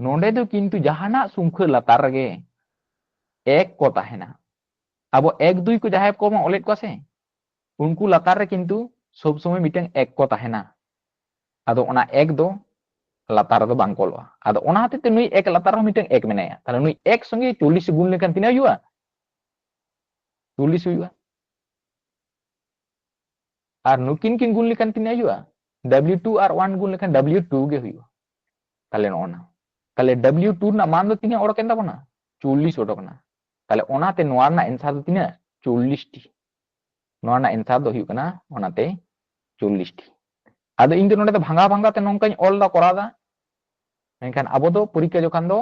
ᱱᱚᱰᱮ ᱫᱚ ᱠᱤᱱᱛᱩ ᱡᱟᱦᱟᱱᱟᱜ ᱥᱚᱝᱠᱷᱟ ᱞᱟᱛᱟᱨ ᱨᱮᱜᱮ ᱮᱠ ᱠᱚ ᱛᱟᱦᱮᱱᱟ᱾ ᱟᱵᱚ ᱮᱠ ᱫᱩᱭ ᱠᱚ ᱡᱟᱦᱟᱸᱭ ᱠᱚ ᱵᱚᱱ ᱚᱞᱮᱫ ᱠᱚᱣᱟ ᱥᱮ, ᱩᱱᱠᱩ ᱞᱟᱛᱟᱨ ᱨᱮ ᱠᱤᱱᱛᱩ ᱥᱚᱵ ᱥᱚᱢᱚᱭ ᱢᱤᱫᱴᱟᱝ ᱮᱠ ᱠᱚ ᱛᱟᱦᱮᱱᱟ᱾ ᱟᱫᱚ ᱚᱱᱟ ᱮᱠ ᱫᱚ ᱞᱟᱛᱟᱨ ᱨᱮᱫᱚ ᱵᱟᱝ ᱠᱚ ᱚᱞᱚᱜᱼᱟ᱾ ᱟᱫᱚ ᱚᱱᱟ ᱦᱚᱛᱮᱡ ᱛᱮ ᱱᱩᱭ ᱮᱠ ᱞᱟᱛᱟᱨ ᱨᱮᱦᱚᱸ ᱢᱤᱫᱴᱟᱝ ᱮᱠ ᱢᱮᱱᱟᱭᱟ᱾ ᱛᱟᱦᱞᱮ ᱱᱩᱭ ᱮᱠ ᱥᱚᱸᱜᱮ ᱪᱚᱞᱞᱤᱥ ᱜᱩᱱ ᱞᱮᱠᱷᱟᱱ ᱛᱤᱱᱟᱹᱜ ᱦᱩᱭᱩᱜᱼᱟ? ᱪᱚᱞᱞᱤᱥ ᱦᱩᱭᱩᱜᱼᱟ᱾ ᱟᱨ ᱱᱩᱠᱤᱱ ᱠᱤᱱ ᱜᱩᱱ ᱞᱮᱠᱷᱟᱱ ᱛᱤᱱᱟᱹᱜ ᱦᱩᱭᱩᱜᱼᱟ? ᱰᱟᱵᱞᱤᱭᱩ ᱴᱩ ᱟᱨ ᱚᱣᱟᱱ ᱜᱩᱱ ᱞᱮᱠᱷᱟᱱ ᱰᱟᱵᱞᱤᱭᱩ ᱴᱩ ᱜᱮ ᱦᱩᱭᱩᱜᱼᱟ᱾ ᱛᱟᱦᱞᱮ ᱱᱚᱜᱼᱚ ᱱᱟ, ᱛᱟᱦᱞᱮ ᱰᱟᱵᱞᱤᱭᱩ ᱴᱩ ᱨᱮᱱᱟᱜ ᱢᱟᱱ ᱫᱚ ᱛᱤᱱᱟᱹᱜ ᱚᱰᱚᱠ ᱮᱱ ᱛᱟᱵᱚᱱᱟ? ᱪᱚᱞᱞᱤᱥ ᱚᱰᱚᱠ ᱮᱱᱟ᱾ ᱛᱟᱦᱞᱮ ᱚᱱᱟᱛᱮ ᱱᱚᱣᱟ ᱨᱮᱱᱟᱜ ᱮᱱᱥᱟᱨ ᱫᱚ ᱛᱤᱱᱟᱹᱜ? ᱪᱚᱞᱞᱤᱥ ᱴᱤ᱾ ᱱᱚᱣᱟ ᱨᱮᱱᱟᱜ ᱮᱱᱥᱟᱨ ᱫᱚ ᱦᱩᱭᱩᱜ ᱠᱟᱱᱟ ᱚᱱᱟᱛᱮ ᱪᱚᱞᱞᱤᱥ ᱴᱤ᱾ ᱟᱫᱚ ᱤᱧ ᱫᱚ ᱱᱚᱰᱮ ᱫᱚ ᱵᱷᱟᱸᱜᱟ ᱵᱷᱟᱸᱜᱟ ᱛᱮ ᱱᱚᱝᱠᱟᱧ ᱚᱞ ᱫᱟ, ᱠᱚᱨᱟᱣ ᱫᱟ᱾ ᱢᱮᱱᱠᱷᱟᱱ ᱟᱵᱚ ᱫᱚ ᱯᱚᱨᱤᱠᱠᱷᱟ ᱡᱚᱠᱷᱚᱱ ᱫᱚ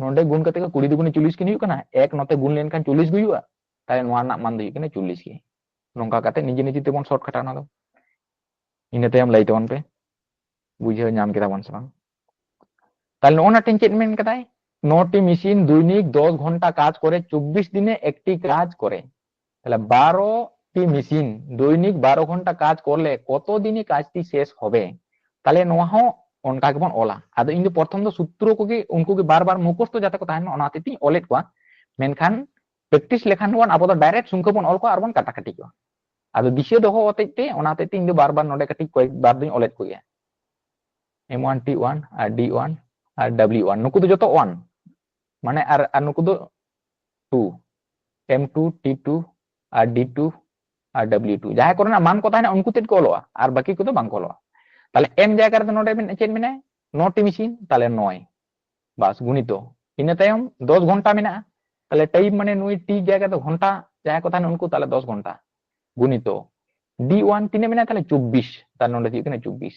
ᱱᱚᱰᱮ ᱜᱩᱱ ᱠᱟᱛᱮ ᱜᱮ ᱠᱩᱲᱤ ᱫᱩᱜᱩᱱᱮ ᱪᱚᱞᱞᱤᱥ ᱠᱤᱱ ᱦᱩᱭᱩᱜ ᱠᱟᱱᱟ, ᱮᱠ ᱱᱚᱛᱮ ᱜᱩᱱ ᱞᱮᱱᱠᱷᱟᱱ ᱪᱚᱞᱞᱤᱥ ᱜᱮ ᱦᱩᱭᱩᱜᱼᱟ᱾ ᱛᱟᱦᱞᱮ ᱱᱚᱣᱟ ᱨᱮᱱᱟᱜ ᱢᱟᱱ ᱫᱚ ᱦᱩᱭᱩᱜ ᱠᱟᱱᱟ ᱪᱚᱞᱞᱤᱥ ᱜᱮ᱾ ᱱᱚᱝᱠᱟ ᱠᱟᱛᱮ ᱱᱤᱡᱮ ᱱᱤᱡᱮ ᱛᱮᱵᱚᱱ ᱥᱚᱨᱴ ᱠᱟᱴᱟ ᱚᱱᱟ ᱫᱚ᱾ ᱤᱱᱟᱹ ᱛᱟᱭᱚᱢ ᱞᱟᱹᱭ ᱛᱟᱵᱚᱱ ᱯᱮ, ᱵᱩᱡᱷᱟᱹᱣ ᱧᱟᱢ ᱠᱮᱫᱟ ᱵᱚᱱ ᱥᱮ ᱵᱟᱝ? ᱛᱟᱦᱞᱮ ᱱᱚᱜᱼᱚ ᱱᱟ ᱴᱷᱮᱱ ᱪᱮᱫ ᱢᱮᱱ ᱠᱟᱫᱟᱭ? ᱱᱚ ᱴᱤ ᱢᱮᱥᱤᱱ ᱫᱚᱭᱱᱤᱠ ᱫᱚᱥ ᱜᱷᱚᱱᱴᱟ ᱠᱟᱡᱽ ᱠᱚᱨᱮ, ᱪᱚᱵᱵᱤᱥ ᱫᱤᱱᱮ ᱮᱠᱴᱤ ᱠᱟᱡᱽ ᱠᱚᱨᱮ᱾ ᱛᱟᱦᱞᱮ ᱵᱟᱨᱚ ᱴᱤ ᱢᱮᱥᱤᱱ ᱫᱚᱭᱱᱤᱠ ᱵᱟᱨᱚ ᱜᱷᱚᱱᱴᱟ ᱠᱟᱡᱽ ᱠᱚᱨᱞᱮ ᱠᱚᱛᱚ ᱫᱤᱱᱮ ᱠᱟᱡᱽᱴᱤ ᱥᱮᱥ ᱦᱚᱵᱮ? ᱛᱟᱦᱞᱮ ᱱᱚᱣᱟ ᱦᱚᱸ ᱚᱱᱠᱟ ᱜᱮᱵᱚᱱ ᱚᱞᱟ᱾ ᱟᱫᱚ ᱤᱧ ᱫᱚ ᱯᱨᱚᱛᱷᱚᱢ ᱫᱚ ᱥᱩᱛᱨᱚ ᱠᱚᱜᱮ ᱩᱱᱠᱩ ᱜᱮ ᱵᱟᱨ ᱵᱟᱨ ᱢᱩᱠᱷᱚᱥᱛᱚ ᱡᱟᱛᱮ ᱠᱚ ᱛᱟᱦᱮᱱ ᱢᱟ, ᱚᱱᱟ ᱦᱚᱛᱮᱡ ᱛᱤᱧ ᱚᱞᱮᱫ ᱠᱚᱣᱟ᱾ ᱢᱮᱱᱠᱷᱟᱱ ᱯᱨᱮᱠᱴᱤᱥ ᱞᱮᱠᱷᱟᱱ ᱵᱚᱱ ᱟᱵᱚ ᱫᱚ ᱰᱟᱭᱨᱮᱠᱴ ᱥᱚᱝᱠᱷᱭᱟ ᱵᱚᱱ ᱚᱞ ᱠᱚᱣᱟ ᱟᱨ ᱵᱚᱱ ᱠᱟᱴᱟ ᱠᱟᱴᱤ ᱠᱚᱣᱟ᱾ ᱟᱫᱚ ᱫᱤᱥᱟᱹ ᱫᱚᱦᱚ ᱦᱚᱛᱮᱡ ᱛᱮ, ᱚᱱᱟ ᱦᱚᱛᱮᱡ ᱛᱮ ᱤᱧ ᱫᱚ ᱵᱟᱨ ᱵᱟᱨ ᱱᱚᱰᱮ ᱠᱟᱹᱴᱤᱡ ᱠᱚᱭᱮᱠ ᱵᱟᱨ ᱫᱚᱧ ᱚᱞᱮᱫ ᱠᱚᱜᱮᱭᱟ᱾ ᱮᱢ ᱳᱣᱟᱱ ᱴᱤ ᱳᱣᱟᱱ ᱟᱨ ᱰᱤ ᱳᱣᱟᱱ ᱟᱨ ᱰᱟᱵᱞᱤᱭᱩ ᱳᱣᱟᱱ, ᱱᱩᱠᱩ ᱫᱚ ᱡᱚᱛᱚ ᱳᱣᱟᱱ, ᱢᱟᱱᱮ ᱟᱨ, ᱟᱨ ᱱᱩᱠᱩ ᱫᱚ ᱴᱩ, ᱮᱢ ᱴᱩ, ᱴᱤ ᱴᱩ ᱟᱨ ᱰᱤ ᱴᱩ ᱟᱨ ᱰᱟᱵᱞᱤᱭᱩ ᱴᱩ᱾ ᱡᱟᱦᱟᱸᱭ ᱠᱚᱨᱮᱱᱟᱜ ᱢᱟᱱ ᱠᱚ ᱛᱟᱦᱮᱱᱟ ᱩᱱᱠᱩ ᱛᱮᱫ ᱠᱚ ᱚᱞᱚᱜᱼᱟ, ᱟᱨ ᱵᱟᱹᱠᱤ ᱠᱚᱫᱚ ᱵᱟᱝ ᱠᱚ ᱚᱞᱚᱜᱼᱟ᱾ ᱛᱟᱦᱞᱮ ᱮᱢ ᱡᱟᱭᱜᱟ ᱨᱮᱫᱚ ᱱᱚᱰᱮ ᱢᱮᱱ-, ᱪᱮᱫ ᱢᱮᱱᱟᱭᱟ? ᱱᱚ ᱴᱤ ᱢᱮᱥᱤᱱ, ᱛᱟᱦᱞᱮ ᱱᱚᱭ᱾ ᱵᱟᱥ, ᱜᱩᱱᱤᱛᱚ᱾ ᱤᱱᱟᱹ ᱛᱟᱭᱚᱢ ᱫᱚᱥ ᱜᱷᱚᱱᱴᱟ ᱢᱮᱱᱟᱜᱼᱟ, ᱛᱟᱦᱞᱮ ᱴᱟᱭᱤᱢ ᱢᱟᱱᱮ ᱱᱩᱭ ᱴᱤ ᱡᱟᱭᱜᱟ ᱫᱚ ᱜᱷᱚᱱᱴᱟ, ᱡᱟᱦᱟᱸᱭ ᱠᱚ ᱛᱟᱦᱮᱱᱟ ᱩᱱᱠᱩ, ᱛᱟᱦᱞᱮ ᱫᱚᱥ ᱜᱷᱚᱱᱴᱟ ᱜᱩᱱᱤᱛᱚ ᱰᱤ ᱳᱣᱟᱱ ᱛᱤᱱᱟᱹᱜ ᱢᱮᱱᱟᱜᱼᱟ? ᱛᱟᱦᱞᱮ ᱪᱚᱵᱵᱤᱥ, ᱛᱟᱦᱞᱮ ᱱᱚᱰᱮ ᱦᱩᱭᱩᱜ ᱠᱟᱱᱟ ᱪᱚᱵᱵᱤᱥ᱾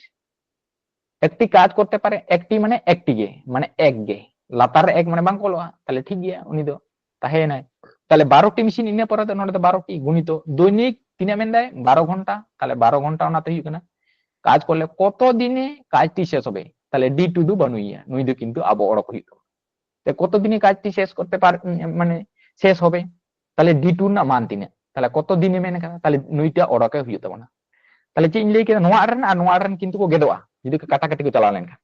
একটি কাজ করতে পারে, একটি মানে একটি ᱜᱮ, ᱢᱟᱱᱮ ᱮᱠ ᱜᱮ, ᱞᱟᱛᱟᱨ ᱨᱮ ᱮᱠ ᱢᱟᱱᱮ ᱵᱟᱝ ᱠᱚ ᱚᱞᱚᱜᱼᱟ, ᱛᱟᱦᱚᱞᱮ ᱴᱷᱤᱠ ᱜᱮᱭᱟ, ᱩᱱᱤ ᱫᱚ ᱛᱟᱦᱮᱸᱭᱮᱱᱟᱭ᱾ ᱛᱟᱦᱚᱞᱮ ᱵᱟᱨᱚ ᱴᱤ ᱢᱮᱥᱤᱱ, ᱤᱱᱟᱹ ᱯᱚᱨᱮ ᱫᱚ ᱱᱚᱰᱮ ᱫᱚ ᱵᱟᱨᱚ ᱴᱤ ᱜᱩᱱᱤᱛᱚ ᱫᱚᱭᱱᱤᱠ ᱛᱤᱱᱟᱹᱜ ᱢᱮᱱᱫᱟᱭ? ᱵᱟᱨᱚ ᱜᱷᱚᱱᱴᱟ᱾ ᱛᱟᱦᱚᱞᱮ ᱵᱟᱨᱚ ᱜᱷᱚᱱᱴᱟ ᱚᱱᱟᱛᱮ ᱦᱩᱭᱩᱜ ᱠᱟᱱᱟ ᱠᱟᱡᱽ ᱠᱚᱨᱞᱮ ᱠᱚᱛᱚ ᱫᱤᱱᱮ ᱠᱟᱡᱽᱴᱤ ᱥᱮᱥ ᱦᱚᱵᱮ? ᱛᱟᱦᱚᱞᱮ ᱰᱤ ᱴᱩ ᱫᱚ ᱵᱟᱹᱱᱩᱭᱟ, ᱱᱩᱭ ᱫᱚ ᱠᱤᱱᱛᱩ ᱟᱵᱚ ᱚᱰᱚᱠ ᱦᱩᱭᱩᱜ ᱛᱟᱵᱚᱱᱟ᱾ ᱛᱮ ᱠᱚᱛᱚ ᱫᱤᱱᱮ ᱠᱟᱡᱽᱴᱤ ᱥᱮᱥ ᱠᱚᱨᱛᱮ ᱯᱟᱨ-, ᱢᱟᱱᱮ ᱥᱮᱥ ᱦᱚᱵᱮ? ᱛᱟᱦᱚᱞᱮ ᱰᱤ ᱴᱩ ᱨᱮᱱᱟᱜ ᱢᱟᱱ ᱛᱤᱱᱟᱹᱜ? ᱛᱟᱦᱚᱞᱮ ᱠᱚᱛᱚ ᱫᱤᱱᱮ ᱢᱮᱱ ᱠᱟᱫᱟ? ᱛᱟᱦᱚᱞᱮ ᱱᱩᱭᱴᱟᱜ ᱚᱰᱚᱠᱮ ᱦᱩᱭᱩᱜ ᱛᱟᱵᱚᱱᱟ᱾ ᱛᱟᱦᱚᱞᱮ ᱪᱮᱫ ᱤᱧ ᱞᱟᱹᱭ ᱠᱮᱫᱟ, ᱱᱚᱣᱟ ᱨᱮᱱ ᱟᱨ ᱱᱚᱣᱟ ᱨᱮᱱ ᱠᱤᱱᱛᱩ ᱠᱚ ᱜᱮᱫᱚᱜᱼᱟ, ᱡᱩᱫᱤ ᱠᱚ ᱠᱟᱴᱟᱠᱟᱴᱤ ᱠᱚ ᱪᱟᱞᱟᱣ ᱞᱮᱱᱠᱷᱟᱱ᱾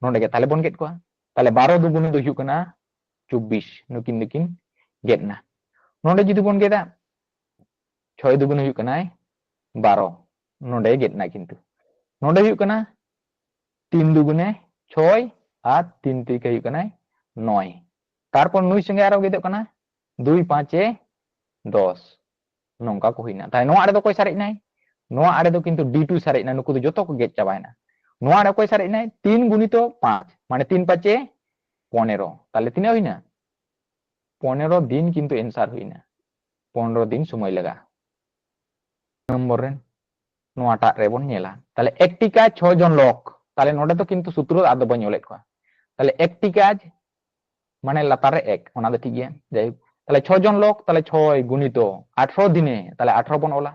ᱱᱚᱰᱮ ᱜᱮ ᱛᱟᱦᱚᱞᱮ ᱵᱚᱱ ᱜᱮᱫ ᱠᱚᱣᱟ᱾ ᱛᱟᱦᱚᱞᱮ ᱵᱟᱨᱚ ᱫᱩᱜᱩᱱ ᱫᱚ ᱦᱩᱭᱩᱜ ᱠᱟᱱᱟ ᱪᱚᱵᱵᱤᱥ, ᱱᱩᱠᱤᱱ ᱫᱚᱠᱤᱱ ᱜᱮᱫ ᱮᱱᱟ᱾ ᱱᱚᱰᱮ ᱡᱩᱫᱤ ᱵᱚᱱ ᱜᱮᱫᱟ, ᱪᱷᱚᱭ ᱫᱩᱜᱩᱱ ᱦᱩᱭᱩᱜ ᱠᱟᱱᱟᱭ ᱵᱟᱨᱚ, ᱱᱚᱰᱮ ᱜᱮᱫ ᱮᱱᱟ ᱠᱤᱱᱛᱩ᱾ ᱱᱚᱰᱮ ᱦᱩᱭᱩᱜ ᱠᱟᱱᱟ ᱛᱤᱱ ᱫᱩᱜᱩᱱᱮ ᱪᱷᱚᱭ ᱟᱨ ᱛᱤᱱ ᱛᱤᱨᱤᱠᱮ ᱦᱩᱭᱩᱜ ᱠᱟᱱᱟᱭ ᱱᱚᱭ᱾ ᱛᱟᱨᱯᱚᱨ ᱱᱩᱭ ᱥᱚᱸᱜᱮ ᱟᱨᱚ ᱜᱮᱫᱚᱜ ᱠᱟᱱᱟ ᱫᱩᱭ ᱯᱟᱸᱪᱮ ᱫᱚᱥ, ᱱᱚᱝᱠᱟ ᱠᱚ ᱦᱩᱭᱱᱟ᱾ ᱛᱟᱦᱞᱮ ᱱᱚᱣᱟ ᱟᱲᱮ ᱫᱚ ᱚᱠᱚᱭ ᱥᱟᱨᱮᱡ ᱮᱱᱟᱭ? ᱱᱚᱣᱟ ᱟᱲᱮ ᱫᱚ ᱠᱤᱱᱛᱩ ᱰᱤ ᱴᱩ ᱥᱟᱨᱮᱡ ᱮᱱᱟ, ᱱᱩᱠᱩ ᱫᱚ ᱡᱚᱛᱚ ᱠᱚ ᱜᱮᱫ ᱪᱟᱵᱟᱭᱮᱱᱟ᱾ ᱱᱚᱣᱟ ᱟᱲᱮ ᱚᱠᱚᱭ ᱥᱟᱨᱮᱡ ᱮᱱᱟᱭ? ᱛᱤᱱ ᱜᱩᱱᱤᱛᱚ ᱯᱟᱸᱪ, ᱢᱟᱱᱮ ᱛᱤᱱ ᱯᱟᱸᱪᱮ ᱯᱚᱱᱮᱨᱚ᱾ ᱛᱟᱦᱞᱮ ᱛᱤᱱᱟᱹᱜ ᱦᱩᱭᱱᱟ? ᱯᱚᱱᱮᱨᱚ ᱫᱤᱱ ᱠᱤᱱᱛᱩ ᱮᱱᱥᱟᱨ ᱦᱩᱭᱱᱟ, ᱯᱚᱱᱮᱨᱚ ᱫᱤᱱ ᱥᱚᱢᱚᱭ ᱞᱟᱜᱟᱜᱼᱟ᱾ ᱱᱚᱢᱵᱚᱨ ᱨᱮ ᱱᱚᱣᱟᱴᱟᱜ ᱨᱮᱵᱚᱱ ᱧᱮᱞᱟ᱾ ᱛᱟᱦᱞᱮ ᱮᱠᱴᱤ ᱠᱟᱡᱽ ᱪᱷᱚ ᱡᱚᱱ ᱞᱚᱠ, ᱛᱟᱦᱞᱮ ᱱᱚᱰᱮ ᱫᱚ ᱠᱤᱱᱛᱩ ᱥᱩᱛᱨᱚ ᱟᱫᱚ ᱵᱟᱹᱧ ᱚᱞᱮᱫ ᱠᱚᱣᱟ᱾ ᱛᱟᱦᱞᱮ ᱮᱠᱴᱤ ᱠᱟᱡᱽ ᱢᱟᱱᱮ ᱞᱟᱛᱟᱨ ᱨᱮ ᱮᱠ, ᱚᱱᱟ ᱫᱚ ᱴᱷᱤᱠ ᱜᱮᱭᱟ, ᱡᱟᱭᱦᱳᱠ᱾ ᱛᱟᱦᱞᱮ ᱪᱷᱚ ᱡᱚᱱ ᱞᱚᱠ, ᱛᱟᱦᱞᱮ ᱪᱷᱚᱭ ᱜᱩᱱᱤᱛᱚ ᱟᱴᱷᱨᱚ ᱫᱤᱱᱮ, ᱛᱟᱦᱞᱮ ᱟᱴᱷᱨᱚ ᱵᱚᱱ ᱚᱞᱟ᱾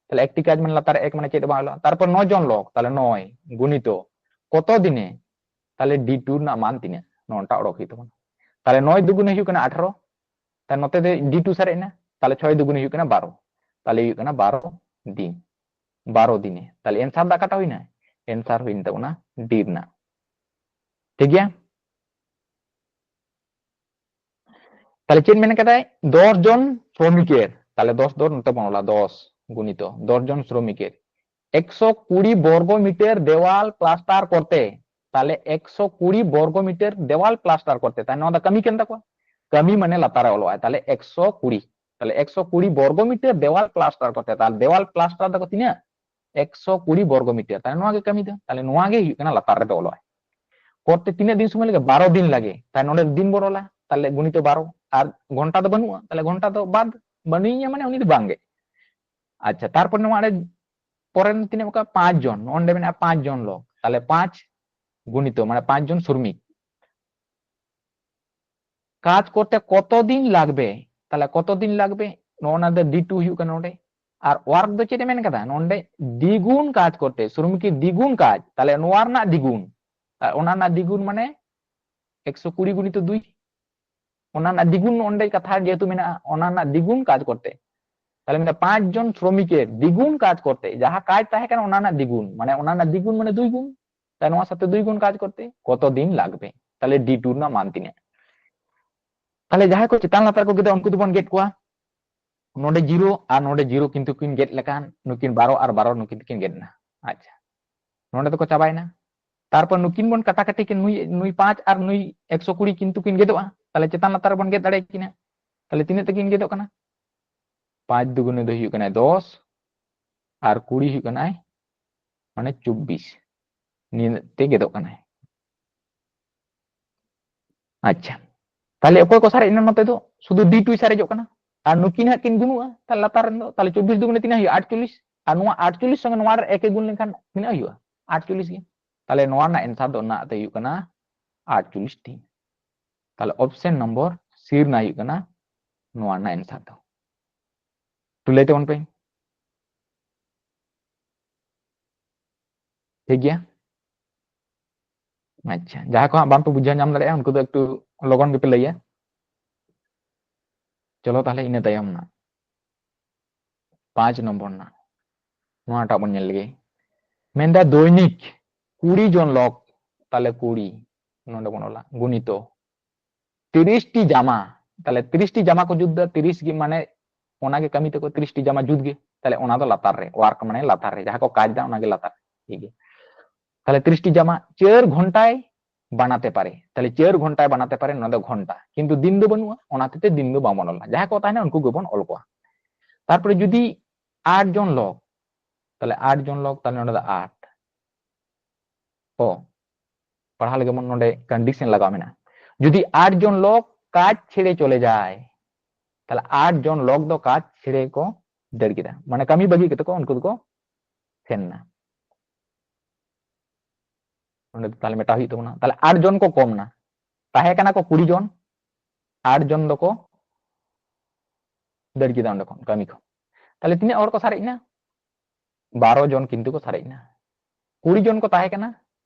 ᱛᱟᱦᱞᱮ ᱮᱠᱴᱤ ᱠᱟᱡᱽ ᱢᱟᱱᱮ ᱞᱟᱛᱟᱨ ᱨᱮ ᱮᱠ ᱢᱟᱱᱮ ᱪᱮᱫ ᱦᱚᱸ ᱵᱟᱝ ᱚᱞᱚᱜᱼᱟ᱾ ᱛᱟᱨᱯᱚᱨ ᱱᱚ ᱡᱚᱱ ᱞᱚᱠ, ᱛᱟᱦᱞᱮ ᱱᱚᱭ ᱜᱩᱱᱤᱛᱚ ᱠᱚᱛᱚ ᱫᱤᱱᱮ, ᱛᱟᱦᱞᱮ ᱰᱤ ᱴᱩ ᱨᱮᱱᱟᱜ ᱢᱟᱱ ᱛᱤᱱᱟᱹᱜ? ᱱᱚᱣᱟᱴᱟᱜ ᱚᱰᱚᱠ ᱦᱩᱭᱩᱜ ᱛᱟᱵᱚᱱᱟ᱾ ᱛᱟᱦᱞᱮ ᱱᱚᱭ ᱫᱩᱜᱩᱱᱮ ᱦᱩᱭᱩᱜ ᱠᱟᱱᱟ ᱟᱴᱷᱨᱚ, ᱛᱟᱦᱞᱮ ᱱᱚᱛᱮ ᱫᱚ ᱰᱤ ᱴᱩ ᱥᱟᱨᱮᱡ ᱮᱱᱟ, ᱛᱟᱦᱞᱮ ᱪᱷᱚᱭ ᱫᱩᱜᱩᱱᱮ ᱦᱩᱭᱩᱜ ᱠᱟᱱᱟ ᱵᱟᱨᱚ, ᱛᱟᱦᱞᱮ ᱦᱩᱭᱩᱜ ᱠᱟᱱᱟ ᱵᱟᱨᱚ ᱫᱤᱱ, ᱵᱟᱨᱚ ᱫᱤᱱᱮ᱾ ᱛᱟᱦᱞᱮ ᱮᱱᱥᱟᱨ ᱫᱚ ᱚᱠᱟᱴᱟᱜ ᱦᱩᱭᱱᱟ? ᱮᱱᱥᱟᱨ ᱦᱩᱭᱮᱱ ᱛᱟᱵᱚᱱᱟ ᱰᱤ ᱨᱮᱱᱟᱜ᱾ ᱴᱷᱤᱠ ᱜᱮᱭᱟ? ᱛᱟᱦᱞᱮ ᱪᱮᱫ ᱢᱮᱱ ᱠᱟᱫᱟᱭ? ᱫᱚᱥ ᱡᱚᱱ ᱥᱨᱚᱢᱤᱠᱮᱨ, ᱛᱟᱦᱞᱮ ᱫᱚᱥ ᱫᱚ ᱱᱚᱛᱮ ᱵᱚᱱ ᱚᱞᱟ, ᱫᱚᱥ ᱜᱩᱱᱤᱛᱚ ᱫᱚᱥ ᱡᱚᱱ ᱥᱨᱚᱢᱤᱠᱮᱨ ᱮᱠᱥᱚ ᱠᱩᱲᱤ ᱵᱚᱨᱜᱚ ᱢᱤᱴᱟᱨ ᱫᱮᱣᱟᱞ ᱯᱞᱟᱥᱴᱟᱨ ᱠᱚᱨᱛᱮ, ᱛᱟᱦᱞᱮ ᱮᱠᱥᱚ ᱠᱩᱲᱤ ᱵᱚᱨᱜᱚ ᱢᱤᱴᱟᱨ ᱫᱮᱣᱟᱞ ᱯᱞᱟᱥᱴᱟᱨ ᱠᱚᱨᱛᱮ, ᱛᱟᱦᱞᱮ ᱱᱚᱣᱟ ᱫᱚ ᱠᱟᱹᱢᱤ ᱠᱟᱱ ᱛᱟᱠᱚᱣᱟ, ᱠᱟᱹᱢᱤ ᱢᱟᱱᱮ ᱞᱟᱛᱟᱨ ᱨᱮ ᱚᱞᱚᱜᱼᱟᱭ, ᱛᱟᱦᱞᱮ ᱮᱠᱥᱚ ᱠᱩᱲᱤ, ᱛᱟᱦᱞᱮ ᱮᱠᱥᱚ ᱠᱩᱲᱤ ᱵᱚᱨᱜᱚ ᱢᱤᱴᱟᱨ ᱫᱮᱣᱟᱞ ᱯᱞᱟᱥᱴᱟᱨ ᱠᱚᱨᱛᱮ, ᱛᱟᱦᱞᱮ ᱫᱮᱣᱟᱞ ᱯᱞᱟᱥᱴᱟᱨ ᱫᱟᱠᱚ ᱛᱤᱱᱟᱹᱜ? ᱮᱠᱥᱚ ᱠᱩᱲᱤ ᱵᱚᱨᱜᱚ ᱢᱤᱴᱟᱨ, ᱛᱟᱦᱞᱮ ᱱᱚᱣᱟ ᱜᱮ ᱠᱟᱹᱢᱤ ᱫᱚ, ᱛᱟᱦᱞᱮ ᱱᱚᱣᱟ ᱜᱮ ᱦᱩᱭᱩᱜ ᱠᱟᱱᱟ ᱞᱟᱛᱟᱨ ᱨᱮᱫᱚ ᱚᱞᱚᱜᱼᱟᱭ᱾ ᱠᱚᱨᱛᱮ ᱛᱤᱱᱟᱹᱜ ᱫᱤᱱ ᱥᱚᱢᱚᱭ ᱞᱟᱜᱟᱜᱼᱟ? ᱵᱟᱨᱚ ᱫᱤᱱ ᱞᱟᱜᱮ, ᱛᱟᱦᱞᱮ ᱱᱚᱰᱮ ᱫᱤᱱ ᱵᱚᱱ ᱚᱞᱟ, ᱛᱟᱦᱞᱮ ᱜᱩᱱᱤᱛᱚ ᱵᱟᱨᱚ, ᱟᱨ ᱜᱷᱚᱱᱴᱟ ᱫᱚ ᱵᱟᱹᱱᱩᱜᱼᱟ, ᱛᱟᱦᱞᱮ ᱜᱷᱚᱱᱴᱟ ᱫᱚ ᱵᱟᱫ, ᱵᱟᱹᱱᱩᱭᱟ ᱢᱟᱱᱮ ᱩᱱᱤ ᱫᱚ ᱵᱟᱝᱜᱮ᱾ ᱟᱪᱪᱷᱟ, ᱛᱟᱨᱯᱚᱨ ᱱᱚᱣᱟ ᱨᱮ ᱯᱚᱨᱮ ᱛᱤᱱᱟᱹᱜ ᱚᱱᱠᱟ ᱯᱟᱸᱪ ᱡᱚᱱ, ᱱᱚᱰᱮ ᱢᱮᱱᱟᱜᱼᱟ ᱯᱟᱸᱪ ᱡᱚᱱ ᱞᱚᱠ, ᱛᱟᱦᱞᱮ ᱯᱟᱸᱪ ᱜᱩᱱᱤᱛᱚ ᱢᱟᱱᱮ ᱯᱟᱸᱪ ᱡᱚᱱ ᱥᱨᱚᱢᱤᱠ, কাজ করতে কতদিন লাগবে? তাহলে কতদিন লাগবে? ᱱᱚᱜᱼᱚ ᱱᱟ ᱫᱚ ᱰᱤ ᱴᱩ ᱦᱩᱭᱩᱜ ᱠᱟᱱᱟ ᱱᱚᱰᱮ᱾ ᱟᱨ ᱳᱣᱟᱨᱠ ᱫᱚ ᱪᱮᱫ ᱮ ᱢᱮᱱ ᱠᱟᱫᱟ ᱱᱚᱰᱮ? ᱫᱤᱜᱩᱱ ᱠᱟᱡᱽ ᱠᱚᱨᱛᱮ, ᱥᱨᱚᱢᱤᱠᱮᱨ ᱫᱤᱜᱩᱱ ᱠᱟᱡᱽ᱾ ᱛᱟᱦᱞᱮ ᱱᱚᱣᱟ ᱨᱮᱱᱟᱜ ᱫᱤᱜᱩᱱ, ᱟᱨ ᱚᱱᱟ ᱨᱮᱱᱟᱜ ᱫᱤᱜᱩᱱ ᱢᱟᱱᱮ ᱮᱠᱥᱚ ᱠᱩᱲᱤ ᱜᱩᱱᱤᱛᱚ ᱫᱩᱭ, ᱚᱱᱟ ᱨᱮᱱᱟᱜ ᱫᱤᱜᱩᱱ ᱚᱸᱰᱮ ᱠᱟᱛᱷᱟ ᱡᱮᱦᱮᱛᱩ ᱢᱮᱱᱟᱜᱼᱟ, ᱚᱱᱟ ᱨᱮᱱᱟᱜ ᱫᱤᱜᱩᱱ ᱠᱟᱡᱽ ᱠᱚᱨᱛᱮ᱾ ᱛᱟᱦᱞᱮ ᱢᱮᱱᱫᱟ ᱯᱟᱸᱪ ᱡᱚᱱ ᱥᱨᱚᱢᱤᱠᱮᱨ ᱫᱤᱜᱩᱱ ᱠᱟᱡᱽ ᱠᱚᱨᱛᱮ, ᱡᱟᱦᱟᱸ ᱠᱟᱡᱽ ᱛᱟᱦᱮᱸ ᱠᱟᱱᱟ ᱚᱱᱟ ᱨᱮᱱᱟᱜ ᱫᱤᱜᱩᱱ, ᱢᱟᱱᱮ ᱚᱱᱟ ᱨᱮᱱᱟᱜ ᱫᱤᱜᱩᱱ ᱢᱟᱱᱮ ᱫᱩᱭ ᱜᱩᱱ, ᱛᱟᱦᱞᱮ ᱱᱚᱣᱟ ᱥᱟᱛᱮ ᱫᱩᱭ ᱜᱩᱱ ᱠᱟᱡᱽ ᱠᱚᱨᱛᱮ ᱠᱚᱛᱚ ᱫᱤᱱ ᱞᱟᱜᱽᱵᱮ? ᱛᱟᱦᱞᱮ ᱰᱤ ᱴᱩ ᱨᱮᱱᱟᱜ ᱢᱟᱱ ᱛᱤᱱᱟᱹᱜ? ᱛᱟᱦᱞᱮ ᱡᱟᱦᱟᱸᱭ ᱠᱚ ᱪᱮᱛᱟᱱ ᱞᱟᱛᱟᱨ ᱠᱚ ᱜᱮᱫᱟ ᱩᱱᱠᱩ ᱫᱚᱵᱚᱱ ᱜᱮᱫ ᱠᱚᱣᱟ᱾ ᱱᱚᱰᱮ ᱡᱤᱨᱳ ᱟᱨ ᱱᱚᱰᱮ ᱡᱤᱨᱳ ᱠᱤᱱᱛᱩ ᱠᱤᱱ ᱜᱮᱫ ᱞᱮᱠᱷᱟᱱ ᱱᱩᱠᱤᱱ ᱵᱟᱨᱚ ᱟᱨ ᱵᱟᱨᱚ ᱱᱩᱠᱤᱱ ᱫᱚᱠᱤᱱ ᱜᱮᱫ ᱮᱱᱟ᱾ ᱟᱪᱪᱷᱟ, ᱱᱚᱰᱮ ᱫᱚᱠᱚ ᱪᱟᱵᱟᱭᱮᱱᱟ᱾ ᱛᱟᱨᱯᱚᱨ ᱱᱩᱠᱤᱱ ᱵᱚᱱ ᱠᱟᱴᱟᱠᱟᱴᱤ ᱠᱤᱱ, ᱱᱩᱭ, ᱱᱩᱭ ᱯᱟᱸᱪ ᱟᱨ ᱱᱩᱭ ᱮᱠᱥᱚ ᱠᱩᱲᱤ ᱠᱤᱱᱛᱩ ᱠᱤᱱ ᱜᱮᱫᱚᱜᱼᱟ᱾ ᱛᱟᱦᱞᱮ ᱪᱮᱛᱟᱱ ᱞᱟᱛᱟᱨ ᱨᱮᱵᱚᱱ ᱜᱮᱫ ᱫᱟᱲᱮᱭᱟᱠᱤᱱᱟ᱾ ᱛᱟᱦᱞᱮ ᱛᱤᱱᱟᱹᱜ ᱛᱟᱹᱠᱤᱱ ᱜᱮᱫᱚᱜ ᱠᱟᱱᱟ? ᱯᱟᱸᱪ ᱫᱩᱜᱩᱱᱮ ᱫᱚ ᱦᱩᱭᱩᱜ ᱠᱟᱱᱟᱭ ᱫᱚᱥ ᱟᱨ ᱠᱩᱲᱤ ᱦᱩᱭᱩᱜ ᱠᱟᱱᱟᱭ ᱢᱟᱱᱮ ᱪᱚᱵᱵᱤᱥ᱾ ᱱᱤᱱᱟᱹᱜ ᱛᱮ ᱜᱮᱫᱚᱜ ᱠᱟᱱᱟᱭ᱾ ᱟᱪᱪᱷᱟ, ᱛᱟᱦᱞᱮ ᱚᱠᱚᱭ ᱠᱚ ᱥᱟᱨᱮᱡ ᱮᱱᱟ ᱱᱚᱛᱮ ᱫᱚ? ᱥᱩᱫᱷᱩ ᱰᱤ ᱴᱩᱭ ᱥᱟᱨᱮᱡᱚᱜ ᱠᱟᱱᱟ᱾ ᱟᱨ ᱱᱩᱠᱤᱱ ᱦᱟᱸᱜ ᱠᱤᱱ ᱜᱩᱱᱩᱜᱼᱟ, ᱛᱟᱦᱞᱮ ᱞᱟᱛᱟᱨ ᱨᱮᱱ ᱫᱚ, ᱛᱟᱦᱞᱮ ᱪᱚᱵᱵᱤᱥ ᱫᱩᱜᱩᱱᱮ ᱛᱤᱱᱟᱹᱜ ᱦᱩᱭᱩᱜᱼᱟ? ᱟᱴᱪᱚᱞᱞᱤᱥ᱾ ᱟᱨ ᱱᱚᱣᱟ ᱟᱴᱪᱚᱞᱞᱤᱥ ᱥᱚᱸᱜᱮ ᱱᱚᱣᱟ ᱨᱮ ᱮᱠ ᱮ ᱜᱩᱱ ᱞᱮᱱᱠᱷᱟᱱ ᱛᱤᱱᱟᱹᱜ ᱦᱩᱭᱩᱜᱼᱟ? ᱟᱴᱪᱚᱞᱞᱤᱥ ᱜᱮ᱾ ᱛᱟᱦᱞᱮ ᱱᱚᱣᱟ ᱨᱮᱱᱟᱜ ᱮᱱᱥᱟᱨ ᱫᱚ ᱚᱱᱟ ᱛᱮ ᱦᱩᱭᱩᱜ ᱠᱟᱱᱟ ᱟᱴᱪᱚᱞᱞᱤᱥ ᱴᱤ᱾ ᱛᱟᱦᱞᱮ ᱚᱯᱥᱮᱱ ᱱᱚᱢᱵᱚᱨ ᱥᱤ ᱨᱮᱱᱟᱜ ᱦᱩᱭᱩᱜ ᱠᱟᱱᱟ ᱱᱚᱣᱟ ᱨᱮᱱᱟᱜ ᱮᱱᱥᱟᱨ ᱫᱚ᱾ ᱛᱩᱞᱟᱹᱭ ᱛᱟᱵᱚᱱ ᱯᱮ᱾ ᱴᱷᱤᱠ ᱜᱮᱭᱟ? ᱟᱪᱪᱷᱟ, ᱡᱟᱦᱟᱸᱭ ᱠᱚ ᱦᱟᱸᱜ ᱵᱟᱝᱯᱮ ᱵᱩᱡᱷᱟᱹᱣ ᱧᱟᱢ ᱫᱟᱲᱮᱭᱟᱜᱼᱟ, ᱩᱱᱠᱩ ᱫᱚ ᱮᱠᱴᱩ ᱞᱚᱜᱚᱱ ᱜᱮᱯᱮ ᱞᱟᱹᱭᱟ᱾ ᱪᱚᱞᱚ ᱛᱟᱦᱞᱮ ᱤᱱᱟᱹ ᱛᱟᱭᱚᱢ ᱨᱮᱱᱟᱜ ᱯᱟᱸᱪ ᱱᱚᱢᱵᱚᱨ ᱨᱮᱱᱟᱜ ᱱᱚᱣᱟᱴᱟᱜ ᱵᱚᱱ ᱧᱮᱞ ᱞᱮᱜᱮ᱾ ᱢᱮᱱᱫᱟ ᱫᱳᱭᱱᱤᱠ ᱠᱩᱲᱤ ᱡᱚᱱ ᱞᱚᱠ, ᱛᱟᱦᱞᱮ ᱠᱩᱲᱤ ᱱᱚᱰᱮ ᱵᱚᱱ ᱚᱞᱟ, ᱜᱩᱱᱤᱛᱚ ᱛᱤᱨᱤᱥ ᱴᱤ ᱡᱟᱢᱟ, ᱛᱟᱦᱞᱮ ᱛᱤᱨᱤᱥ ᱴᱤ ᱡᱟᱢᱟ ᱠᱚ ᱡᱩᱛ ᱫᱟ, ᱛᱤᱨᱤᱥ ᱜᱮ ᱢᱟᱱᱮ ᱚᱱᱟᱜᱮ ᱠᱟᱹᱢᱤ ᱛᱟᱠᱚ, ᱛᱤᱨᱤᱥ ᱴᱤ ᱡᱟᱢᱟ ᱡᱩᱛ ᱜᱮ, ᱛᱟᱦᱞᱮ ᱚᱱᱟ ᱫᱚ ᱞᱟᱛᱟᱨ ᱨᱮ, ᱳᱣᱟᱨᱠ ᱢᱟᱱᱮ ᱞᱟᱛᱟᱨ ᱨᱮ, ᱡᱟᱦᱟᱸ ᱠᱚ ᱠᱟᱡᱽ ᱫᱟ ᱚᱱᱟᱜᱮ ᱞᱟᱛᱟᱨ ᱨᱮ, ᱴᱷᱤᱠ ᱜᱮᱭᱟ᱾ ᱛᱟᱦᱞᱮ ᱛᱤᱨᱤᱥ ᱴᱤ ᱡᱟᱢᱟ ᱪᱟᱹᱨ ᱜᱷᱚᱱᱴᱟᱭ ᱵᱟᱱᱟᱛᱮ ᱯᱟᱨᱮ, ᱛᱟᱦᱞᱮ ᱪᱟᱹᱨ ᱜᱷᱚᱱᱴᱟᱭ ᱵᱟᱱᱟᱛᱮ ᱯᱟᱨᱮ, ᱱᱚᱣᱟ ᱫᱚ ᱜᱷᱚᱱᱴᱟ, ᱠᱤᱱᱛᱩ ᱫᱤᱱ ᱫᱚ ᱵᱟᱹᱱᱩᱜᱼᱟ, ᱚᱱᱟ ᱦᱚᱛᱮᱡ ᱛᱮ ᱫᱤᱱ ᱫᱚ ᱵᱟᱵᱚᱱ ᱚᱞᱟ, ᱡᱟᱦᱟᱸᱭ ᱠᱚ ᱛᱟᱦᱮᱱᱟ ᱩᱱᱠᱩ ᱜᱮᱵᱚᱱ ᱚᱞ ᱠᱚᱣᱟ᱾ ᱛᱟᱨᱯᱚᱨᱮ ᱡᱩᱫᱤ ᱟᱴ ᱡᱚᱱ ᱞᱚᱠ, ᱛᱟᱦᱞᱮ ᱚᱸᱰᱮ ᱫᱚ ᱟᱴ, ᱚ, ᱯᱟᱲᱦᱟᱣ ᱞᱟᱹᱜᱤᱫ ᱵᱚᱱ ᱱᱚᱰᱮ ᱠᱚᱱᱰᱤᱥᱚᱱ ᱞᱟᱜᱟᱣ ᱢᱮᱱᱟᱜᱼᱟ᱾ ᱡᱩᱫᱤ ᱟᱴ ᱡᱚᱱ ᱞᱚᱠ ᱠᱟᱡᱽ ᱪᱷᱮᱲᱮ ᱪᱚᱞᱮ ᱡᱟᱭ, ᱛᱟᱦᱞᱮ ᱟᱴ ᱡᱚᱱ ᱞᱚᱠ ᱫᱚ ᱠᱟᱡᱽ ᱪᱷᱮᱲᱮ ᱠᱚ ᱫᱟᱹᱲ ᱠᱮᱫᱟ, ᱢᱟᱱᱮ ᱠᱟᱹᱢᱤ ᱵᱟᱹᱜᱤ ᱠᱟᱛᱮ ᱠᱚ ᱩᱱᱠᱩ ᱫᱚᱠᱚ ᱥᱮᱱ ᱮᱱᱟ᱾ ᱱᱚᱰᱮ ᱫᱚ ᱛᱟᱦᱞᱮ ᱢᱮᱴᱟᱣ ᱦᱩᱭᱩᱜ ᱛᱟᱵᱚᱱᱟ᱾ ᱛᱟᱦᱞᱮ ᱟᱴ ᱡᱚᱱ ᱠᱚ ᱠᱚᱢ ᱮᱱᱟ, ᱛᱟᱦᱮᱸ ᱠᱟᱱᱟ ᱠᱚ ᱠᱩᱲᱤ ᱡᱚᱱ, ᱟᱴ ᱡᱚᱱ ᱫᱚᱠᱚ ᱫᱟᱹᱲ ᱠᱮᱫᱟ ᱚᱸᱰᱮ ᱠᱷᱚᱱ, ᱠᱟᱹᱢᱤ ᱠᱷᱚᱱ᱾ ᱛᱟᱦᱞᱮ ᱛᱤᱱᱟᱹᱜ ᱦᱚᱲ ᱠᱚ ᱥᱟᱨᱮᱡ ᱮᱱᱟ? ᱵᱟᱨᱚ ᱡᱚᱱ ᱠᱤᱱᱛᱩ ᱠᱚ ᱥᱟᱨᱮᱡ ᱮᱱᱟ᱾ ᱠᱩᱲᱤ ᱡᱚᱱ ᱠᱚ ᱛᱟᱦᱮᱸ ᱠᱟᱱᱟ,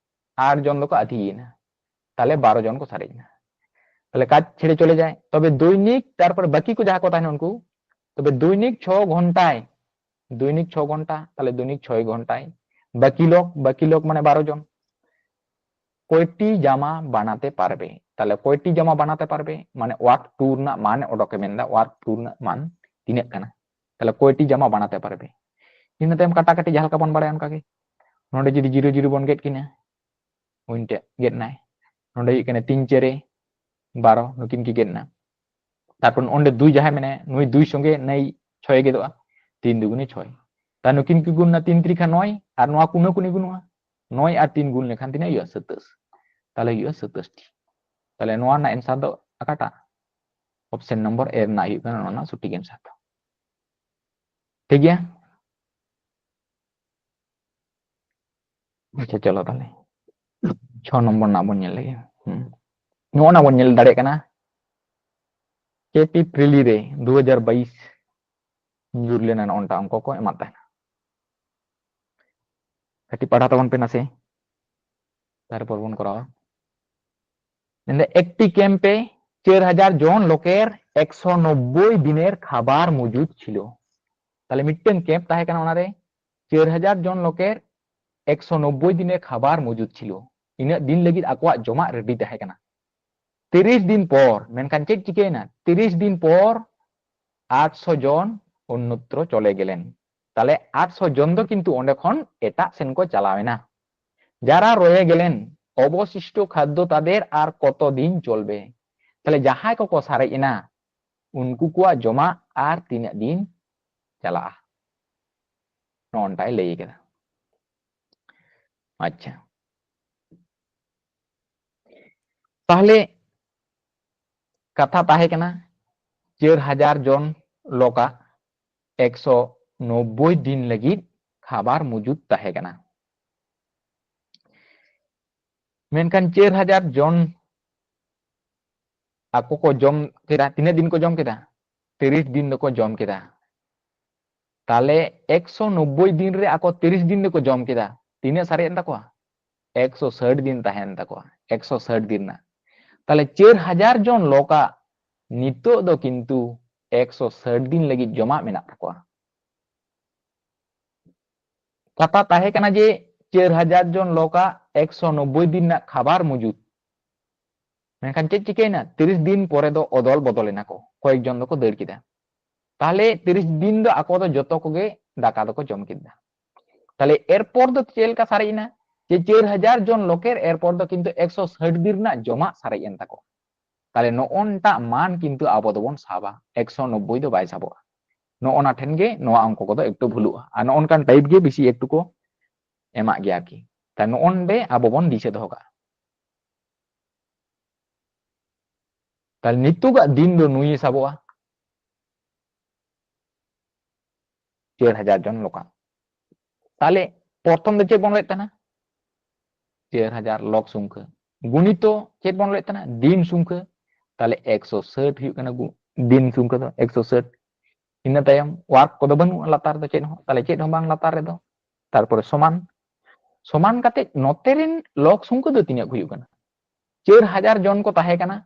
ᱟᱴ ᱡᱚᱱ ᱫᱚᱠᱚ ᱟᱹᱛᱤᱭᱮᱱᱟ, ᱛᱟᱦᱞᱮ ᱵᱟᱨᱚ ᱡᱚᱱ ᱠᱚ ᱥᱟᱨᱮᱡ ᱮᱱᱟ᱾ ᱛᱟᱦᱞᱮ ᱠᱟᱡᱽ ᱪᱷᱮᱲᱮ ᱪᱚᱞᱮ ᱡᱟᱭ᱾ ᱛᱚᱵᱮ ᱫᱳᱭᱱᱤᱠ, ᱛᱟᱨᱯᱚᱨ ᱵᱟᱹᱠᱤ ᱠᱚ ᱡᱟᱦᱟᱸ ᱠᱚ ᱛᱟᱦᱮᱱᱟ ᱩᱱᱠᱩ, ᱛᱚᱵᱮ ᱫᱳᱭᱱᱤᱠ ᱪᱷᱚ ᱜᱷᱚᱱᱴᱟᱭ, ᱫᱳᱭᱱᱤᱠ ᱪᱷᱚ ᱜᱷᱚᱱᱴᱟ, ᱛᱟᱦᱞᱮ ᱫᱳᱭᱱᱤᱠ ᱪᱷᱚᱭ ᱜᱷᱚᱱᱴᱟᱭ᱾ ᱵᱟᱹᱠᱤ ᱞᱳᱠ, ᱵᱟᱹᱠᱤ ᱞᱳᱠ ᱢᱟᱱᱮ ᱵᱟᱨᱚ ᱡᱚᱱ। কয়টি জামা বানাতে পারবে? তাহলে কয়টি জামা বানাতে পারবে মানে ওয়ার্ক টু ᱨᱮᱱᱟᱜ ᱢᱟᱱ ᱚᱰᱚᱠᱮ ᱢᱮᱱᱫᱟ, ᱳᱣᱟᱨᱠ ᱴᱩ ᱨᱮᱱᱟᱜ ᱢᱟᱱ ᱛᱤᱱᱟᱹᱜ ᱠᱟᱱᱟ? ᱛᱟᱦᱞᱮ কয়টি জামা বানাতে পারবে। ᱤᱱᱟᱹ ᱛᱟᱭᱚᱢ ᱠᱟᱴᱟᱠᱟᱴᱤ ᱡᱟᱦᱟᱸ ᱞᱮᱠᱟ ᱵᱚᱱ ᱵᱟᱲᱟᱭᱟ ᱚᱱᱠᱟ ᱜᱮ, ᱱᱚᱰᱮ ᱡᱩᱫᱤ ᱡᱤᱨᱳ ᱡᱤᱨᱳ ᱵᱚᱱ ᱜᱮᱫ ᱠᱤᱱᱟ, ᱩᱱᱤᱴᱟᱜ ᱜᱮᱫ ᱱᱟᱭ, ᱱᱚᱰᱮ ᱦᱩᱭᱩᱜ ᱠᱟᱱᱟ ᱛᱤᱱ ᱪᱟᱨᱮ ᱵᱟᱨᱚ, ᱱᱩᱠᱤᱱ ᱠᱤᱱ ᱜᱮᱫ ᱱᱟ। ᱛᱟᱨᱯᱚᱨ ᱚᱸᱰᱮ ᱫᱩᱭ ᱡᱟᱦᱟᱸᱭ ᱢᱮᱱᱟᱭᱟ, ᱱᱩᱭ ᱫᱩᱭ ᱥᱚᱸᱜᱮ ᱱᱟᱹᱭ ᱪᱷᱚᱭ ᱜᱮᱫᱚᱜᱼᱟ, ᱛᱤᱱ ᱫᱩᱜᱩᱱᱮ ᱪᱷᱚᱭ। ᱛᱟ ᱱᱩᱠᱤᱱ ᱠᱤᱱ ᱜᱩᱱ ᱱᱟ ᱛᱤᱱ ᱛᱨᱤᱠᱷᱟ ᱱᱚᱭ, ᱟᱨ ᱱᱚᱣᱟ ᱠᱩᱱᱟᱹ ᱠᱩᱱᱤ ᱜᱩᱱᱩᱜᱼᱟ, ᱱᱚᱭ ᱟᱨ ᱛᱤᱱ ᱜᱩᱱ ᱞᱮᱠᱷᱟᱱ ᱛᱤᱱᱟᱹᱜ ᱦᱩᱭᱩᱜᱼᱟ? ᱥᱟᱛᱟᱥ। ᱛᱟᱦᱞᱮ ᱦᱩᱭᱩᱜᱼᱟ ᱥᱟᱛᱟᱥ ᱴᱤ। ᱛᱟᱦᱞᱮ ᱱᱚᱣᱟ ᱨᱮᱱᱟᱜ ᱮᱱᱥᱟᱨ ᱫᱚ ᱚᱠᱟᱴᱟᱜ? ᱚᱯᱥᱮᱱ ᱱᱚᱢᱵᱚᱨ ᱮ ᱨᱮᱱᱟᱜ ᱦᱩᱭᱩᱜ ᱠᱟᱱᱟ ᱱᱚᱣᱟ ᱨᱮᱱᱟᱜ ᱥᱚᱴᱷᱤᱠ ᱮᱱᱥᱟᱨ ᱫᱚ। ᱴᱷᱤᱠ ᱜᱮᱭᱟ? ᱟᱪᱪᱷᱟ, ᱪᱚᱞᱚ ᱛᱟᱦᱞᱮ ᱪᱷᱚ ᱱᱚᱢᱵᱚᱨ ᱨᱮᱱᱟᱜ ᱵᱚᱱ ᱧᱮᱞ ᱞᱮᱜᱮ᱾ ᱦᱩᱸ᱾ ᱱᱚᱜᱼᱚ ᱱᱟ ᱵᱚᱱ ᱧᱮᱞ ᱫᱟᱲᱮᱭᱟᱜ ᱠᱟᱱᱟ, ᱠᱮ ᱯᱤ ᱯᱨᱤᱞᱤ ᱨᱮ ᱫᱩ ᱦᱟᱡᱟᱨ ᱵᱟᱭᱤᱥ ᱧᱩᱨ ᱞᱮᱱᱟ, ᱱᱚᱜᱼᱚ ᱱᱚᱝᱠᱟ ᱚᱝᱠᱚ ᱠᱚ ᱮᱢᱟᱜ ᱛᱟᱦᱮᱱᱟ। ᱠᱟᱹᱴᱤᱡ ᱯᱟᱲᱦᱟᱣ ᱛᱟᱵᱚᱱ ᱯᱮ ᱱᱟᱥᱮ, ᱛᱟᱨᱯᱚᱨ ᱵᱚᱱ ᱠᱚᱨᱟᱣᱟ। ᱢᱮᱱᱫᱟ, একটি ক্যাম্পে চার হাজার জন লোকের একশো নব্বই দিনের খাবার মজুদ ছিল। তাহলে ᱢᱤᱫᱴᱟᱝ ᱠᱮᱢᱯ ᱛᱟᱦᱮᱸ ᱠᱟᱱᱟ, ᱚᱱᱟᱨᱮ ᱪᱟᱨ ᱦᱟᱡᱟᱨ ᱡᱚᱱ ᱞᱳᱠᱮᱨ ᱮᱠᱥᱚ ᱱᱚᱵᱵᱳᱭ ᱫᱤᱱᱮᱨ ᱠᱷᱟᱵᱟᱨ ᱢᱚᱡᱩᱫ ছিল, ᱤᱱᱟᱹᱜ ᱫᱤᱱ ᱞᱟᱹᱜᱤᱫ ᱟᱠᱚᱣᱟᱜ ᱡᱚᱢᱟᱜ ᱨᱮᱰᱤ ᱛᱟᱦᱮᱸ ᱠᱟᱱᱟ᱾ ᱛᱤᱨᱤᱥ ᱫᱤᱱ ᱯᱚᱨ, ᱢᱮᱱᱠᱷᱟᱱ ᱪᱮᱫ ᱪᱤᱠᱟᱹᱭᱮᱱᱟ? ᱛᱤᱨᱤᱥ ᱫᱤᱱ ᱯᱚᱨ ᱟᱴᱥᱚ ᱡᱚᱱ ᱚᱱᱱᱚᱛᱨᱚ ᱪᱚᱞᱮ ᱜᱮᱞᱮᱱ᱾ ᱛᱟᱦᱞᱮ ᱟᱴᱥᱚ ᱡᱚᱱ ᱫᱚ ᱠᱤᱱᱛᱩ ᱚᱸᱰᱮ ᱠᱷᱚᱱ ᱮᱴᱟᱜ ᱥᱮᱱ ᱠᱚ ᱪᱟᱞᱟᱣ ᱮᱱᱟ। যারা রয়ে গেলেন, অবশিষ্ট খাদ্য তাদের আর কতদিন চলবে? ᱛᱟᱦᱞᱮ ᱡᱟᱦᱟᱸᱭ ᱠᱚᱠᱚ ᱥᱟᱨᱮᱡ ᱮᱱᱟ, ᱩᱱᱠᱩ ᱠᱚᱣᱟᱜ ᱡᱚᱢᱟᱜ ᱟᱨ ᱛᱤᱱᱟᱹᱜ ᱫᱤᱱ ᱪᱟᱞᱟᱜᱼᱟ? ᱱᱚᱜᱼᱚ ᱱᱚᱝᱠᱟᱭ ᱞᱟᱹᱭ ᱠᱮᱫᱟ᱾ ᱟᱪᱪᱷᱟ, ᱛᱟᱦᱞᱮ ᱠᱟᱛᱷᱟ ᱛᱟᱦᱮᱸ ᱠᱟᱱᱟ, ᱪᱟᱨ ᱦᱟᱡᱟᱨ ᱡᱚᱱ ᱞᱳᱠᱟᱜ ᱮᱠᱥᱚ ᱱᱚᱵᱵᱳᱭ ᱫᱤᱱ ᱞᱟᱹᱜᱤᱫ ᱠᱷᱟᱵᱟᱨ ᱢᱚᱡᱩᱫ ᱛᱟᱦᱮᱸ ᱠᱟᱱᱟ᱾ ᱢᱮᱱᱠᱷᱟᱱ ᱪᱟᱨ ᱦᱟᱡᱟᱨ ᱡᱚᱱ ᱟᱠᱚ ᱠᱚ ᱡᱚᱢ ᱠᱮᱫᱟ, ᱛᱤᱱᱟᱹᱜ ᱫᱤᱱ ᱠᱚ ᱡᱚᱢ ᱠᱮᱫᱟ? ᱛᱤᱨᱤᱥ ᱫᱤᱱ ᱫᱚᱠᱚ ᱡᱚᱢ ᱠᱮᱫᱟ᱾ ᱛᱟᱦᱞᱮ ᱮᱠᱥᱚ ᱱᱚᱵᱵᱳᱭ ᱫᱤᱱ ᱨᱮ ᱟᱠᱚ ᱛᱤᱨᱤᱥ ᱫᱤᱱ ᱫᱚᱠᱚ ᱡᱚᱢ ᱠᱮᱫᱟ, ᱛᱤᱱᱟᱹᱜ ᱥᱟᱨᱮᱡ ᱮᱱ ᱛᱟᱠᱚᱣᱟ? ᱮᱠᱥᱚ ᱥᱟᱴ ᱫᱤᱱ ᱛᱟᱦᱮᱸᱭᱮᱱ ᱛᱟᱠᱚᱣᱟ, ᱮᱠᱥᱚ ᱥᱟᱴ ᱫᱤᱱ ᱨᱮᱱᱟᱜ᱾ ᱛᱟᱦᱞᱮ ᱪᱟᱹᱨ ᱦᱟᱡᱟᱨ ᱡᱚᱱ ᱞᱚᱠᱟᱜ ᱱᱤᱛᱚᱜ ᱫᱚ ᱠᱤᱱᱛᱩ ᱮᱠᱥᱚ ᱥᱟᱴ ᱫᱤᱱ ᱞᱟᱹᱜᱤᱫ ᱡᱚᱢᱟᱜ ᱢᱮᱱᱟᱜ ᱛᱟᱠᱚᱣᱟ᱾ ᱠᱟᱛᱷᱟ ᱛᱟᱦᱮᱸ ᱠᱟᱱᱟ ᱡᱮ ᱪᱟᱹᱨ ᱦᱟᱡᱟᱨ ᱡᱚᱱ ᱞᱚᱠᱟᱜ ᱮᱠᱥᱚ ᱱᱚᱵᱵᱳᱭ ᱫᱤᱱ ᱨᱮᱱᱟᱜ ᱠᱷᱟᱵᱟᱨ ᱢᱚᱡᱩᱫ᱾ ᱢᱮᱱᱠᱷᱟᱱ ᱪᱮᱫ ᱪᱤᱠᱟᱹᱭᱮᱱᱟ? ᱛᱤᱨᱤᱥ ᱫᱤᱱ ᱯᱚᱨᱮ ᱫᱚ ᱚᱫᱚᱞ ᱵᱚᱫᱚᱞ ᱮᱱᱟ ᱠᱚ, ᱠᱚᱭᱮᱠ ᱡᱚᱱ ᱫᱚᱠᱚ ᱫᱟᱹᱲ ᱠᱮᱫᱟ᱾ ᱛᱟᱦᱞᱮ ᱛᱤᱨᱤᱥ ᱫᱤᱱ ᱫᱚ ᱟᱠᱚ ᱫᱚ ᱡᱚᱛᱚ ᱠᱚᱜᱮ ᱫᱟᱠᱟ ᱫᱚᱠᱚ ᱡᱚᱢ ᱠᱮᱫᱟ᱾ ᱛᱟᱦᱞᱮ ᱮᱨᱯᱚᱨ ᱫᱚ ᱪᱮᱫ ᱞᱮᱠᱟ ᱥᱟᱨᱮᱡ ᱮᱱᱟ? ᱡᱮ ᱪᱟᱹᱨ ᱦᱟᱡᱟᱨ ᱡᱚᱱ ᱞᱚᱠᱮᱨ ᱮᱨᱯᱚᱨ ᱫᱚ ᱠᱤᱱᱛᱩ ᱮᱠᱥᱚ ᱥᱟᱴ ᱫᱤᱱ ᱨᱮᱱᱟᱜ ᱡᱚᱢᱟᱜ ᱥᱟᱨᱮᱡ ᱮᱱ ᱛᱟᱠᱚᱣᱟ᱾ ᱛᱟᱦᱞᱮ ᱱᱚᱜᱼᱚᱱᱴᱟᱜ ᱢᱟᱱ ᱠᱤᱱᱛᱩ ᱟᱵᱚ ᱫᱚᱵᱚᱱ ᱥᱟᱵᱟ, ᱮᱠᱥᱚ ᱱᱚᱵᱵᱳᱭ ᱫᱚ ᱵᱟᱭ ᱥᱟᱵᱚᱜᱼᱟ᱾ ᱱᱚᱜᱼᱚᱱᱟ ᱴᱷᱮᱱ ᱜᱮ ᱱᱚᱣᱟ ᱚᱝᱠᱚ ᱠᱚᱫᱚ ᱮᱠᱴᱩ ᱵᱷᱩᱞᱩᱜᱼᱟ, ᱟᱨ ᱱᱚᱜᱼᱚᱱᱠᱟᱱ ᱴᱟᱭᱤᱯ ᱜᱮ ᱵᱮᱥᱤ ᱮᱠᱴᱩ ᱠᱚ ᱮᱢᱟᱜ ᱜᱮᱭᱟ ᱟᱨᱠᱤ᱾ ᱛᱟᱦᱞᱮ ᱱᱚᱜᱼᱚᱱᱰᱮ ᱟᱵᱚ ᱵᱚᱱ ᱫᱤᱥᱟᱹ ᱫᱚᱦᱚ ᱠᱟᱜᱼᱟ᱾ ᱛᱟᱦᱞᱮ ᱱᱤᱛᱚᱜᱟᱜ ᱫᱤᱱ ᱫᱚ ᱱᱩᱭ ᱥᱟᱵᱚᱜᱼᱟ, ᱪᱟᱹᱨ ᱦᱟᱡᱟᱨ ᱡᱚᱱ ᱞᱚᱠᱟᱜ᱾ ᱛᱟᱦᱞᱮ ᱯᱨᱚᱛᱷᱚᱢ ᱫᱚ ᱪᱮᱫ ᱵᱚᱱ ᱞᱟᱹᱭᱮᱫ ᱛᱟᱦᱮᱱᱟ? ᱪᱟᱹᱨ ᱦᱟᱡᱟᱨ ᱞᱚᱠ ᱥᱚᱝᱠᱷᱟ ᱜᱩᱱᱤᱛᱚ ᱪᱮᱫ ᱵᱚᱱ ᱞᱟᱹᱭᱮᱫ ᱛᱟᱦᱮᱱᱟ? ᱫᱤᱱ ᱥᱚᱝᱠᱷᱟ᱾ ᱛᱟᱦᱞᱮ ᱮᱠᱥᱚ ᱥᱟᱴ ᱦᱩᱭᱩᱜ ᱠᱟᱱᱟ ᱜᱩ-, ᱫᱤᱱ ᱥᱚᱝᱠᱷᱟ ᱫᱚ ᱮᱠᱥᱚ ᱥᱟᱴ᱾ ᱤᱱᱟᱹ ᱛᱟᱭᱚᱢ ᱣᱟᱨᱠ ᱠᱚᱫᱚ ᱵᱟᱹᱱᱩᱜᱼᱟ ᱞᱟᱛᱟᱨ ᱨᱮᱫᱚ, ᱪᱮᱫ ᱦᱚᱸ, ᱛᱟᱦᱞᱮ ᱪᱮᱫ ᱦᱚᱸ ᱵᱟᱝ ᱞᱟᱛᱟᱨ ᱨᱮᱫᱚ᱾ ᱛᱟᱨᱯᱚᱨᱮ ᱥᱚᱢᱟᱱ, ᱥᱚᱢᱟᱱ ᱠᱟᱛᱮ ᱱᱚᱛᱮ ᱨᱮᱱ ᱞᱚᱠ ᱥᱚᱝᱠᱷᱟ ᱫᱚ ᱛᱤᱱᱟᱹᱜ ᱦᱩᱭᱩᱜ ᱠᱟᱱᱟ? ᱪᱟᱹᱨ ᱦᱟᱡᱟᱨ ᱡᱚᱱ ᱠᱚ ᱛᱟᱦᱮᱸ ᱠᱟᱱᱟ,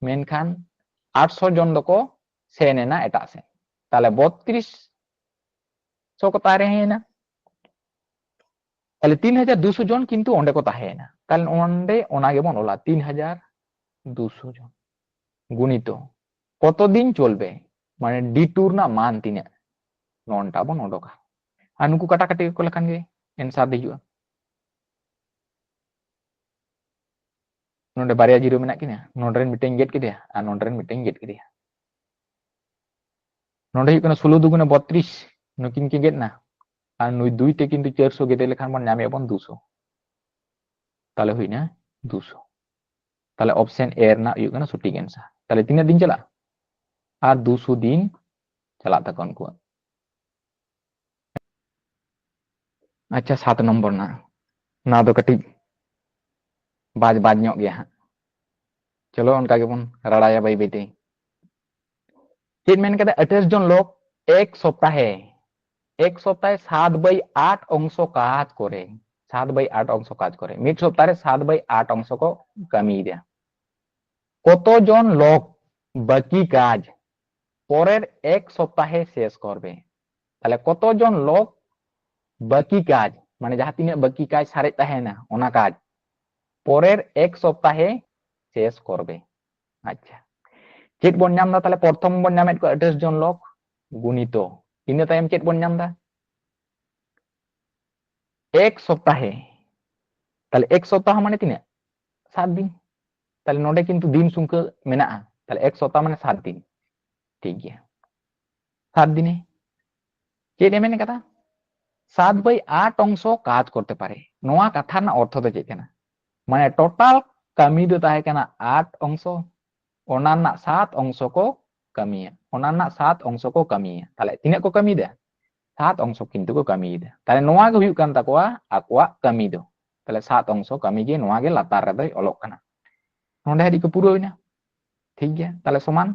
ᱢᱮᱱᱠᱷᱟᱱ ᱟᱴᱥᱚ ᱡᱚᱱ ᱫᱚᱠᱚ ᱥᱮᱱ ᱮᱱᱟ ᱮᱴᱟᱜ ᱥᱮᱫ᱾ ᱛᱟᱦᱞᱮ ᱵᱚᱛᱛᱨᱤᱥ ᱥᱚ ᱠᱚ ᱛᱟᱦᱮᱸᱭᱮᱱᱟ᱾ ᱛᱟᱦᱞᱮ ᱛᱤᱱ ᱦᱟᱡᱟᱨ ᱫᱩᱥᱚ ᱡᱚᱱ ᱠᱤᱱᱛᱩ ᱚᱸᱰᱮ ᱠᱚ ᱛᱟᱦᱮᱸᱭᱮᱱᱟ᱾ ᱛᱟᱦᱞᱮ ᱚᱸᱰᱮ ᱚᱱᱟ ᱜᱮᱵᱚᱱ ᱚᱞᱟ, ᱛᱤᱱ ᱦᱟᱡᱟᱨ ᱫᱩᱥᱚ ᱡᱚᱱ ᱜᱩᱱᱤᱛᱚ ᱠᱚᱛᱚ ᱫᱤᱱ ᱪᱚᱞᱵᱮ, ᱢᱟᱱᱮ ᱰᱤ ᱴᱩ ᱨᱮᱱᱟᱜ ᱢᱟᱱ ᱛᱤᱱᱟᱹᱜ, ᱱᱚᱱᱴᱟ ᱵᱚᱱ ᱚᱰᱚᱠᱟ᱾ ᱟᱨ ᱱᱩᱠᱩ ᱠᱟᱴᱟᱠᱟᱴᱤ ᱠᱚ ᱞᱮᱠᱷᱟᱱ ᱜᱮ ᱮᱱᱥᱟᱨ ᱫᱚ ᱦᱤᱡᱩᱜᱼᱟ᱾ ᱱᱚᱰᱮ ᱵᱟᱨᱭᱟ ᱡᱤᱨᱳ ᱢᱮᱱᱟᱜ ᱠᱤᱱᱟ, ᱱᱚᱰᱮ ᱨᱮᱱ ᱢᱤᱫᱴᱮᱱ ᱜᱮᱫ ᱠᱮᱫᱮᱭᱟ ᱟᱨ ᱱᱚᱰᱮ ᱨᱮᱱ ᱢᱤᱫᱴᱮᱱ ᱜᱮᱫ ᱠᱮᱫᱮᱭᱟ᱾ ᱱᱚᱰᱮ ᱦᱩᱭᱩᱜ ᱠᱟᱱᱟ ᱥᱳᱞᱳ ᱫᱩᱜᱩᱱᱮ ᱵᱚᱛᱛᱨᱤᱥ, ᱱᱩᱠᱤᱱ ᱠᱤᱱ ᱜᱮᱫ ᱮᱱᱟ᱾ ᱟᱨ ᱱᱩᱭ ᱫᱩᱭ ᱛᱮ ᱠᱤᱱᱛᱩ ᱪᱟᱨᱥᱚ ᱜᱮᱫᱮ ᱞᱮᱠᱷᱟᱱ ᱵᱚᱱ ᱧᱟᱢᱮᱜᱼᱟ ᱵᱚᱱ ᱫᱩᱥᱚ᱾ ᱛᱟᱦᱞᱮ ᱦᱩᱭᱱᱟ ᱫᱩᱥᱚ᱾ ᱛᱟᱦᱞᱮ ᱚᱯᱥᱮᱱ ᱮ ᱨᱮᱱᱟᱜ ᱦᱩᱭᱩᱜ ᱠᱟᱱᱟ ᱥᱚᱴᱷᱤᱠ ᱮᱱᱥᱟᱨ᱾ ᱛᱟᱦᱞᱮ ᱛᱤᱱᱟᱹᱜ ᱫᱤᱱ ᱪᱟᱞᱟᱜᱼᱟ? ᱟᱨ ᱫᱩᱥᱚ ᱫᱤᱱ ᱪᱟᱞᱟᱜ ᱛᱟᱠᱚᱣᱟ ᱩᱱᱠᱩᱣᱟᱜ᱾ ᱟᱪᱪᱷᱟ, ᱥᱟᱛ ᱱᱚᱢᱵᱚᱨ ᱨᱮᱱᱟᱜ, ᱱᱚᱣᱟ ᱫᱚ ᱠᱟᱹᱴᱤᱡ ᱵᱟᱡᱽ ᱵᱟᱡᱽ ᱧᱚᱜ ᱜᱮᱭᱟ ᱦᱟᱸᱜ᱾ ᱪᱚᱞᱚ ᱚᱱᱠᱟ ᱜᱮᱵᱚᱱ ᱨᱟᱲᱟᱭᱟ ᱵᱟᱹᱭ ᱵᱟᱹᱭᱛᱮ᱾ ᱪᱮᱫ ᱢᱮᱱ ᱠᱮᱫᱟ? ᱟᱴᱷᱟᱥ ᱡᱚᱱ ᱞᱳᱠ ᱮᱠ ᱥᱚᱯᱛᱟᱦᱮ, ᱮᱠ ᱥᱚᱯᱛᱟᱦᱮ ᱥᱟᱛ ᱵᱟᱭ ᱟᱴ ᱚᱝᱥᱚ ᱠᱟᱡᱽ ᱠᱚᱨᱮ, ᱥᱟᱛ ᱵᱟᱭ ᱟᱴ ᱚᱝᱥᱚ ᱠᱟᱡᱽ ᱠᱚᱨᱮ, ᱢᱤᱫ ᱥᱚᱯᱛᱟᱦᱮ ᱥᱟᱛ ᱵᱟᱭ ᱟᱴ ᱚᱝᱥᱚ ᱠᱚ ᱠᱟᱹᱢᱤᱭᱮᱫᱟ᱾ ᱠᱚᱛᱚ ᱡᱚᱱ ᱞᱳᱠ ᱵᱟᱹᱠᱤ ᱠᱟᱡᱽ ᱯᱚᱨᱮᱨ ᱮᱠ ᱥᱚᱯᱛᱟᱦᱮ ᱥᱮᱥ ᱠᱚᱨᱵᱮ? ᱛᱟᱦᱞᱮ ᱠᱚᱛᱚ ᱡᱚᱱ ᱞᱳᱠ ᱵᱟᱹᱠᱤ ᱠᱟᱡᱽ, ᱢᱟᱱᱮ ᱡᱟᱦᱟᱸ ᱛᱤᱱᱟᱹᱜ ᱵᱟᱹᱠᱤ ᱠᱟᱡᱽ ᱥᱟᱨᱮᱡ ᱛᱟᱦᱮᱱᱟ ᱚᱱᱟ ᱠᱟᱡᱽ ᱯᱚᱨᱮᱨ ᱮᱠ ᱥᱚᱯᱛᱟᱦᱮ ᱥᱮᱥ ᱠᱚᱨᱵᱮ᱾ ᱟᱪᱪᱷᱟ, ᱪᱮᱫ ᱵᱚᱱ ᱧᱟᱢ ᱮᱫᱟ? ᱛᱟᱦᱞᱮ ᱯᱨᱚᱛᱷᱚᱢ ᱵᱚᱱ ᱧᱟᱢᱮᱫ ᱠᱚᱣᱟ ᱟᱴᱷᱟᱥ ᱡᱚᱱ ᱞᱳᱠ ᱜᱩᱱᱤᱛᱚ, ᱤᱱᱟᱹ ᱛᱟᱭᱚᱢ ᱪᱮᱫ ᱵᱚᱱ ᱧᱟᱢ ᱮᱫᱟ? ᱮᱠ ᱥᱚᱯᱛᱟᱦᱮ, ᱛᱟᱦᱞᱮ ᱮᱠ ᱥᱚᱯᱛᱟᱦᱚ ᱢᱟᱱᱮ ᱛᱤᱱᱟᱹᱜ? ᱥᱟᱛ ᱫᱤᱱ᱾ ᱛᱟᱦᱞᱮ ᱱᱚᱰᱮ ᱠᱤᱱᱛᱩ ᱫᱤᱱ ᱥᱚᱝᱠᱷᱟ ᱢᱮᱱᱟᱜᱼᱟ, ᱛᱟᱦᱞᱮ ᱮᱠ ᱥᱚᱯᱛᱟᱦᱚ ᱢᱟᱱᱮ ᱥᱟᱛ ᱫᱤᱱ᱾ ᱴᱷᱤᱠ ᱜᱮᱭᱟ, ᱥᱟᱛ ᱫᱤᱱᱮ᱾ ᱪᱮᱫ ᱮ ᱢᱮᱱ ᱠᱟᱫᱟ? ᱥᱟᱛ ᱵᱟᱭ ᱟᱴ ᱚᱝᱥᱚ ᱠᱟᱡᱽ ᱠᱚᱨᱛᱮ ᱯᱟᱨᱮ᱾ ᱱᱚᱣᱟ ᱠᱟᱛᱷᱟ ᱨᱮᱱᱟᱜ ᱚᱨᱛᱷᱚ ᱫᱚ ᱪᱮᱫ ᱠᱟᱱᱟ? ᱢᱟᱱᱮ ᱴᱳᱴᱟᱞ ᱠᱟᱹᱢᱤ ᱫᱚ ᱛᱟᱦᱮᱸ ᱠᱟᱱᱟ ᱟᱴ ᱚᱝᱥᱚ, ᱚᱱᱟ ᱨᱮᱱᱟᱜ ᱥᱟᱛ ᱚᱝᱥᱚ ᱠᱚ ᱠᱟᱹᱢᱤᱭᱟ, ᱚᱱᱟ ᱨᱮᱱᱟᱜ ᱥᱟᱛ ᱚᱝᱥᱚ ᱠᱚ ᱠᱟᱹᱢᱤᱭᱟ᱾ ᱛᱟᱦᱞᱮ ᱛᱤᱱᱟᱹᱜ ᱠᱚ ᱠᱟᱹᱢᱤᱭᱮᱫᱟ? ᱥᱟᱛ ᱚᱝᱥᱚ ᱠᱤᱱᱛᱩ ᱠᱚ ᱠᱟᱹᱢᱤᱭᱮᱫᱟ᱾ ᱛᱟᱦᱞᱮ ᱱᱚᱣᱟ ᱜᱮ ᱦᱩᱭᱩᱜ ᱠᱟᱱ ᱛᱟᱠᱚᱣᱟ ᱟᱠᱚᱣᱟᱜ ᱠᱟᱹᱢᱤ ᱫᱚ᱾ ᱛᱟᱦᱞᱮ ᱥᱟᱛ ᱚᱝᱥᱚ ᱠᱟᱹᱢᱤ ᱜᱮ ᱱᱚᱣᱟ ᱜᱮ ᱞᱟᱛᱟᱨ ᱨᱮᱫᱚᱭ ᱚᱞᱚᱜ ᱠᱟᱱᱟ᱾ ᱱᱚᱰᱮ ᱦᱟᱹᱨᱤᱡ ᱠᱚ ᱯᱩᱨᱟᱹᱣ ᱮᱱᱟ᱾ ᱴᱷᱤᱠ ᱜᱮᱭᱟ, ᱛᱟᱦᱞᱮ ᱥᱚᱢᱟᱱ᱾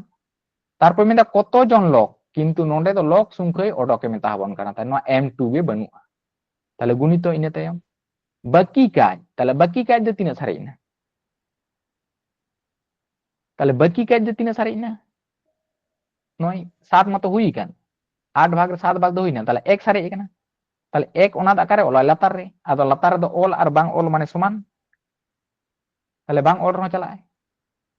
ᱛᱟᱨᱯᱚᱨ ᱢᱮᱱᱫᱟ ᱠᱚᱛᱚ ᱡᱚᱱ ᱞᱳᱠ, ᱠᱤᱱᱛᱩ ᱱᱚᱰᱮ ᱫᱚ ᱞᱳᱠ ᱥᱚᱝᱠᱷᱟᱭ ᱚᱰᱚᱠᱮ ᱢᱮᱛᱟ ᱵᱚᱱ ᱠᱟᱱᱟ, ᱛᱟᱦᱞᱮ ᱱᱚᱣᱟ ᱮᱢ ᱴᱩ ᱜᱮ ᱵᱟᱹᱱᱩᱜᱼᱟ᱾ ᱛᱟᱦᱞᱮ ᱜᱩᱱᱤᱛᱚ ᱤᱱᱟᱹ ᱛᱟᱭᱚᱢ ᱵᱟᱹᱠᱤ ᱠᱟᱡᱽ, ᱛᱟᱦᱞᱮ ᱵᱟᱹᱠᱤ ᱠᱟᱡᱽ ᱫᱚ ᱛᱤᱱᱟᱹᱜ ᱥᱟᱨᱮᱡ ᱮᱱᱟ? ᱛᱟᱦᱞᱮ ᱵᱟᱹᱠᱤ ᱠᱟᱡᱽ ᱫᱚ ᱛᱤᱱᱟᱹᱜ ᱥᱟᱨᱮᱡ ᱮᱱᱟ? ᱱᱚᱜᱼᱚᱭ ᱥᱟᱛ ᱢᱟᱛᱚ ᱦᱩᱭ ᱟᱠᱟᱱ, ᱟᱴ ᱵᱷᱟᱜᱽ ᱨᱮ ᱥᱟᱛ ᱵᱷᱟᱜᱽ ᱫᱚ ᱦᱩᱭᱱᱟ, ᱛᱟᱦᱞᱮ ᱮᱠ ᱥᱟᱨᱮᱡ ᱟᱠᱟᱱᱟ᱾ ᱛᱟᱦᱞᱮ ᱮᱠ ᱚᱱᱟ ᱫᱚ ᱚᱠᱟᱨᱮ ᱚᱞᱟ? ᱞᱟᱛᱟᱨ ᱨᱮ᱾ ᱟᱫᱚ ᱞᱟᱛᱟᱨ ᱨᱮᱫᱚ ᱚᱞ ᱟᱨ ᱵᱟᱝ ᱚᱞ ᱢᱟᱱᱮ ᱥᱚᱢᱟᱱ, ᱛᱟᱦᱞᱮ ᱵᱟᱝ ᱚᱞ ᱨᱮᱦᱚᱸ ᱪᱟᱞᱟᱜᱼᱟ᱾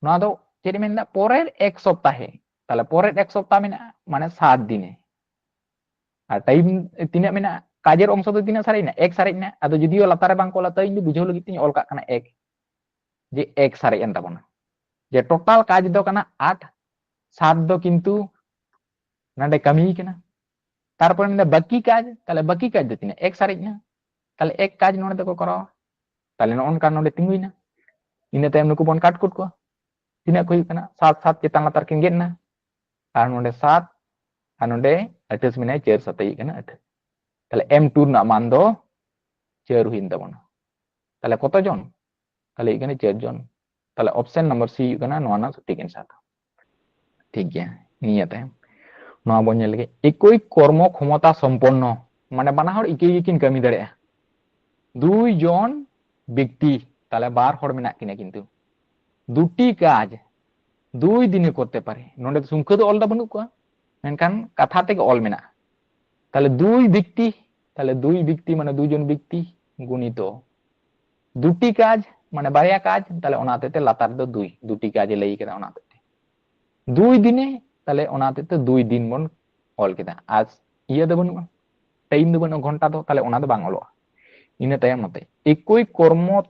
ᱱᱚᱣᱟ ᱫᱚ ᱪᱮᱫ ᱮ ᱢᱮᱱᱫᱟ? ᱯᱚᱨᱮᱨ ᱮᱠ ᱥᱚᱯᱛᱟᱦᱮ᱾ ᱛᱟᱦᱞᱮ ᱯᱚᱨᱮᱨ ᱮᱠ ᱥᱚᱯᱛᱟᱦ ᱢᱮᱱᱟᱜᱼᱟ, ᱢᱟᱱᱮ ᱥᱟᱛ ᱫᱤᱱᱮ᱾ ᱟᱨ ᱴᱟᱭᱤᱢ ᱛᱤᱱᱟᱹᱜ ᱢᱮᱱᱟᱜᱼᱟ? ᱠᱟᱡᱮᱨ ᱚᱝᱥᱚ ᱫᱚ ᱛᱤᱱᱟᱹᱜ ᱥᱟᱨᱮᱡ ᱮᱱᱟ? ᱮᱠ ᱥᱟᱨᱮᱡ ᱮᱱᱟ᱾ ᱟᱫᱚ ᱡᱩᱫᱤᱭᱳ ᱞᱟᱛᱟᱨ ᱨᱮ ᱵᱟᱝ ᱠᱚ ᱚᱞᱟ, ᱛᱟᱹᱣ ᱤᱧ ᱫᱚ ᱵᱩᱡᱷᱟᱹᱣ ᱞᱟᱹᱜᱤᱫ ᱛᱤᱧ ᱚᱞ ᱠᱟᱜ ᱠᱟᱱᱟ ᱮᱠ, ᱡᱮ ᱮᱠ ᱥᱟᱨᱮᱡ ᱮᱱ ᱛᱟᱵᱚᱱᱟ, ᱡᱮ ᱴᱳᱴᱟᱞ ᱠᱟᱡᱽ ᱫᱚ ᱠᱟᱱᱟ ᱟᱴ, ᱥᱟᱛ ᱫᱚ ᱠᱤᱱᱛᱩ ᱱᱚᱰᱮ ᱠᱟᱹᱢᱤ ᱠᱟᱱᱟ᱾ ᱛᱟᱨᱯᱚᱨᱮ ᱢᱮᱱᱫᱟ ᱵᱟᱹᱠᱤ ᱠᱟᱡᱽ, ᱛᱟᱦᱞᱮ ᱵᱟᱹᱠᱤ ᱠᱟᱡᱽ ᱫᱚ ᱛᱤᱱᱟᱹᱜ? ᱮᱠ ᱥᱟᱨᱮᱡ ᱮᱱᱟ, ᱛᱟᱦᱞᱮ ᱮᱠ ᱠᱟᱡᱽ ᱱᱚᱰᱮ ᱫᱚᱠᱚ ᱠᱚᱨᱟᱣᱟ᱾ ᱛᱟᱦᱞᱮ ᱱᱚᱜᱼᱚ ᱱᱚᱝᱠᱟ ᱱᱚᱰᱮ ᱛᱤᱸᱜᱩᱭᱮᱱᱟ᱾ ᱤᱱᱟᱹ ᱛᱟᱭᱚᱢ ᱱᱩᱠᱩ ᱵᱚᱱ ᱠᱟᱴ ᱠᱩᱴ ᱠᱚᱣᱟ᱾ ᱛᱤᱱᱟᱹᱜ ᱠᱚ ᱦᱩᱭᱩᱜ ᱠᱟᱱᱟ? ᱥᱟᱛ, ᱥᱟᱛ ᱪᱮᱛᱟᱱ ᱞᱟᱛᱟᱨ ᱠᱤᱱ ᱜᱮᱫ ᱮᱱᱟ, ᱟᱨ ᱱᱚᱰᱮ ᱥᱟᱛ, ᱟᱨ ᱱᱚᱰᱮ ᱟᱴᱷᱟᱥ ᱢᱮᱱᱟᱭ, ᱪᱟᱹᱨ ᱥᱟᱛᱮ ᱦᱩᱭᱩᱜ ᱠᱟᱱᱟ ᱟᱴᱷᱟᱥ᱾ ᱛᱟᱦᱞᱮ ᱮᱢ ᱴᱩ ᱨᱮᱱᱟᱜ ᱢᱟᱱ ᱫᱚ ᱪᱟᱹᱨ ᱦᱩᱭᱮᱱ ᱛᱟᱵᱚᱱᱟ᱾ ᱛᱟᱦᱞᱮ ᱠᱚᱛᱚ ᱡᱚᱱ? ᱛᱟᱦᱞᱮ ᱦᱩᱭᱩᱜ ᱠᱟᱱᱟ ᱪᱟᱹᱨ ᱡᱚᱱ᱾ ᱛᱟᱦᱞᱮ option number C ᱦᱩᱭᱩᱜ ᱠᱟᱱᱟ ᱱᱚᱣᱟ ᱨᱮᱱᱟᱜ ᱥᱚᱴᱷᱤᱠ answer ᱫᱚ᱾ ᱴᱷᱤᱠ ᱜᱮᱭᱟ, ᱱᱤᱭᱟᱹ ᱛᱟᱭᱚᱢ ᱱᱚᱣᱟ ᱵᱚᱱ ᱧᱮᱞ ᱞᱮᱜᱮ, ᱮᱠᱳᱭ ᱠᱚᱨᱢᱚ ᱠᱷᱚᱢᱚᱛᱟ ᱥᱚᱢᱯᱚᱱᱱᱚ, ᱢᱟᱱᱮ ᱵᱟᱱᱟ ᱦᱚᱲ ᱮᱠᱤ ᱜᱮᱠᱤᱱ ᱠᱟᱹᱢᱤ ᱫᱟᱲᱮᱭᱟᱜᱼᱟ, ᱫᱩᱭ ᱡᱚᱱ ᱵᱮᱠᱛᱤ, ᱛᱟᱦᱞᱮ ᱵᱟᱨ ᱦᱚᱲ ᱢᱮᱱᱟᱜ ᱠᱤᱱᱟ, ᱠᱤᱱᱛᱩ ᱫᱩᱴᱤ ᱠᱟᱡᱽ ᱫᱩᱭ ᱫᱤᱱᱮ ᱠᱚᱨᱛᱮ ᱯᱟᱨᱮ, ᱱᱚᱰᱮ ᱫᱚ ᱥᱚᱝᱠᱷᱭᱟᱹ ᱫᱚ ᱚᱞ ᱫᱚ ᱵᱟᱹᱱᱩᱜ ᱠᱚᱣᱟ, ᱢᱮᱱᱠᱷᱟᱱ ᱠᱟᱛᱷᱟ ᱛᱮᱜᱮ ᱚᱞ ᱢᱮᱱᱟᱜᱼᱟ᱾ ᱛᱟᱦᱞᱮ ᱫᱩᱭ ᱵᱮᱠᱛᱤ, ᱛᱟᱦᱞᱮ ᱫᱩᱭ ᱵᱮᱠᱛᱤ ᱢᱟᱱᱮ ᱫᱩᱭ ᱡᱚᱱ ᱵᱮᱠᱛᱤ ᱜᱩᱱᱤᱛᱚ ᱫᱩᱴᱤ ᱠᱟᱡᱽ, ᱢᱟᱱᱮ ᱵᱟᱨᱭᱟ ᱠᱟᱡᱽ, ᱛᱟᱦᱞᱮ ᱚᱱᱟ ᱦᱚᱛᱮᱡ ᱛᱮ ᱞᱟᱛᱟᱨ ᱫᱚ ᱫᱩᱭ, ᱫᱩᱴᱤ ᱠᱟᱡᱽ ᱮ ᱞᱟᱹᱭ ᱠᱟᱫᱟ, ᱚᱱᱟ ᱦᱚᱛᱮᱡ ᱛᱮ ᱫᱩᱭ ᱫᱤᱱᱮ, ᱛᱟᱦᱞᱮ ᱚᱱᱟ ᱦᱚᱛᱮᱡ ᱛᱮ ᱫᱩᱭ ᱫᱤᱱ ᱵᱚᱱ ᱚᱞ ᱠᱮᱫᱟ᱾ ᱟᱨ ᱤᱭᱟᱹ ᱫᱚ ᱵᱟᱹᱱᱩᱜᱼᱟ, ᱴᱟᱭᱤᱢ ᱫᱚ ᱵᱟᱹᱱᱩᱜᱼᱟ, ᱜᱷᱚᱱᱴᱟ ᱫᱚ, ᱛᱟᱦᱞᱮ ᱚᱱᱟ ᱫᱚ ᱵᱟᱝ ᱚᱞᱚᱜᱼᱟ᱾ ᱤᱱᱟᱹ ᱛᱟᱭᱚᱢ ᱱᱚᱛᱮ ᱮᱠᱳᱭ ᱠᱚᱨᱢᱚ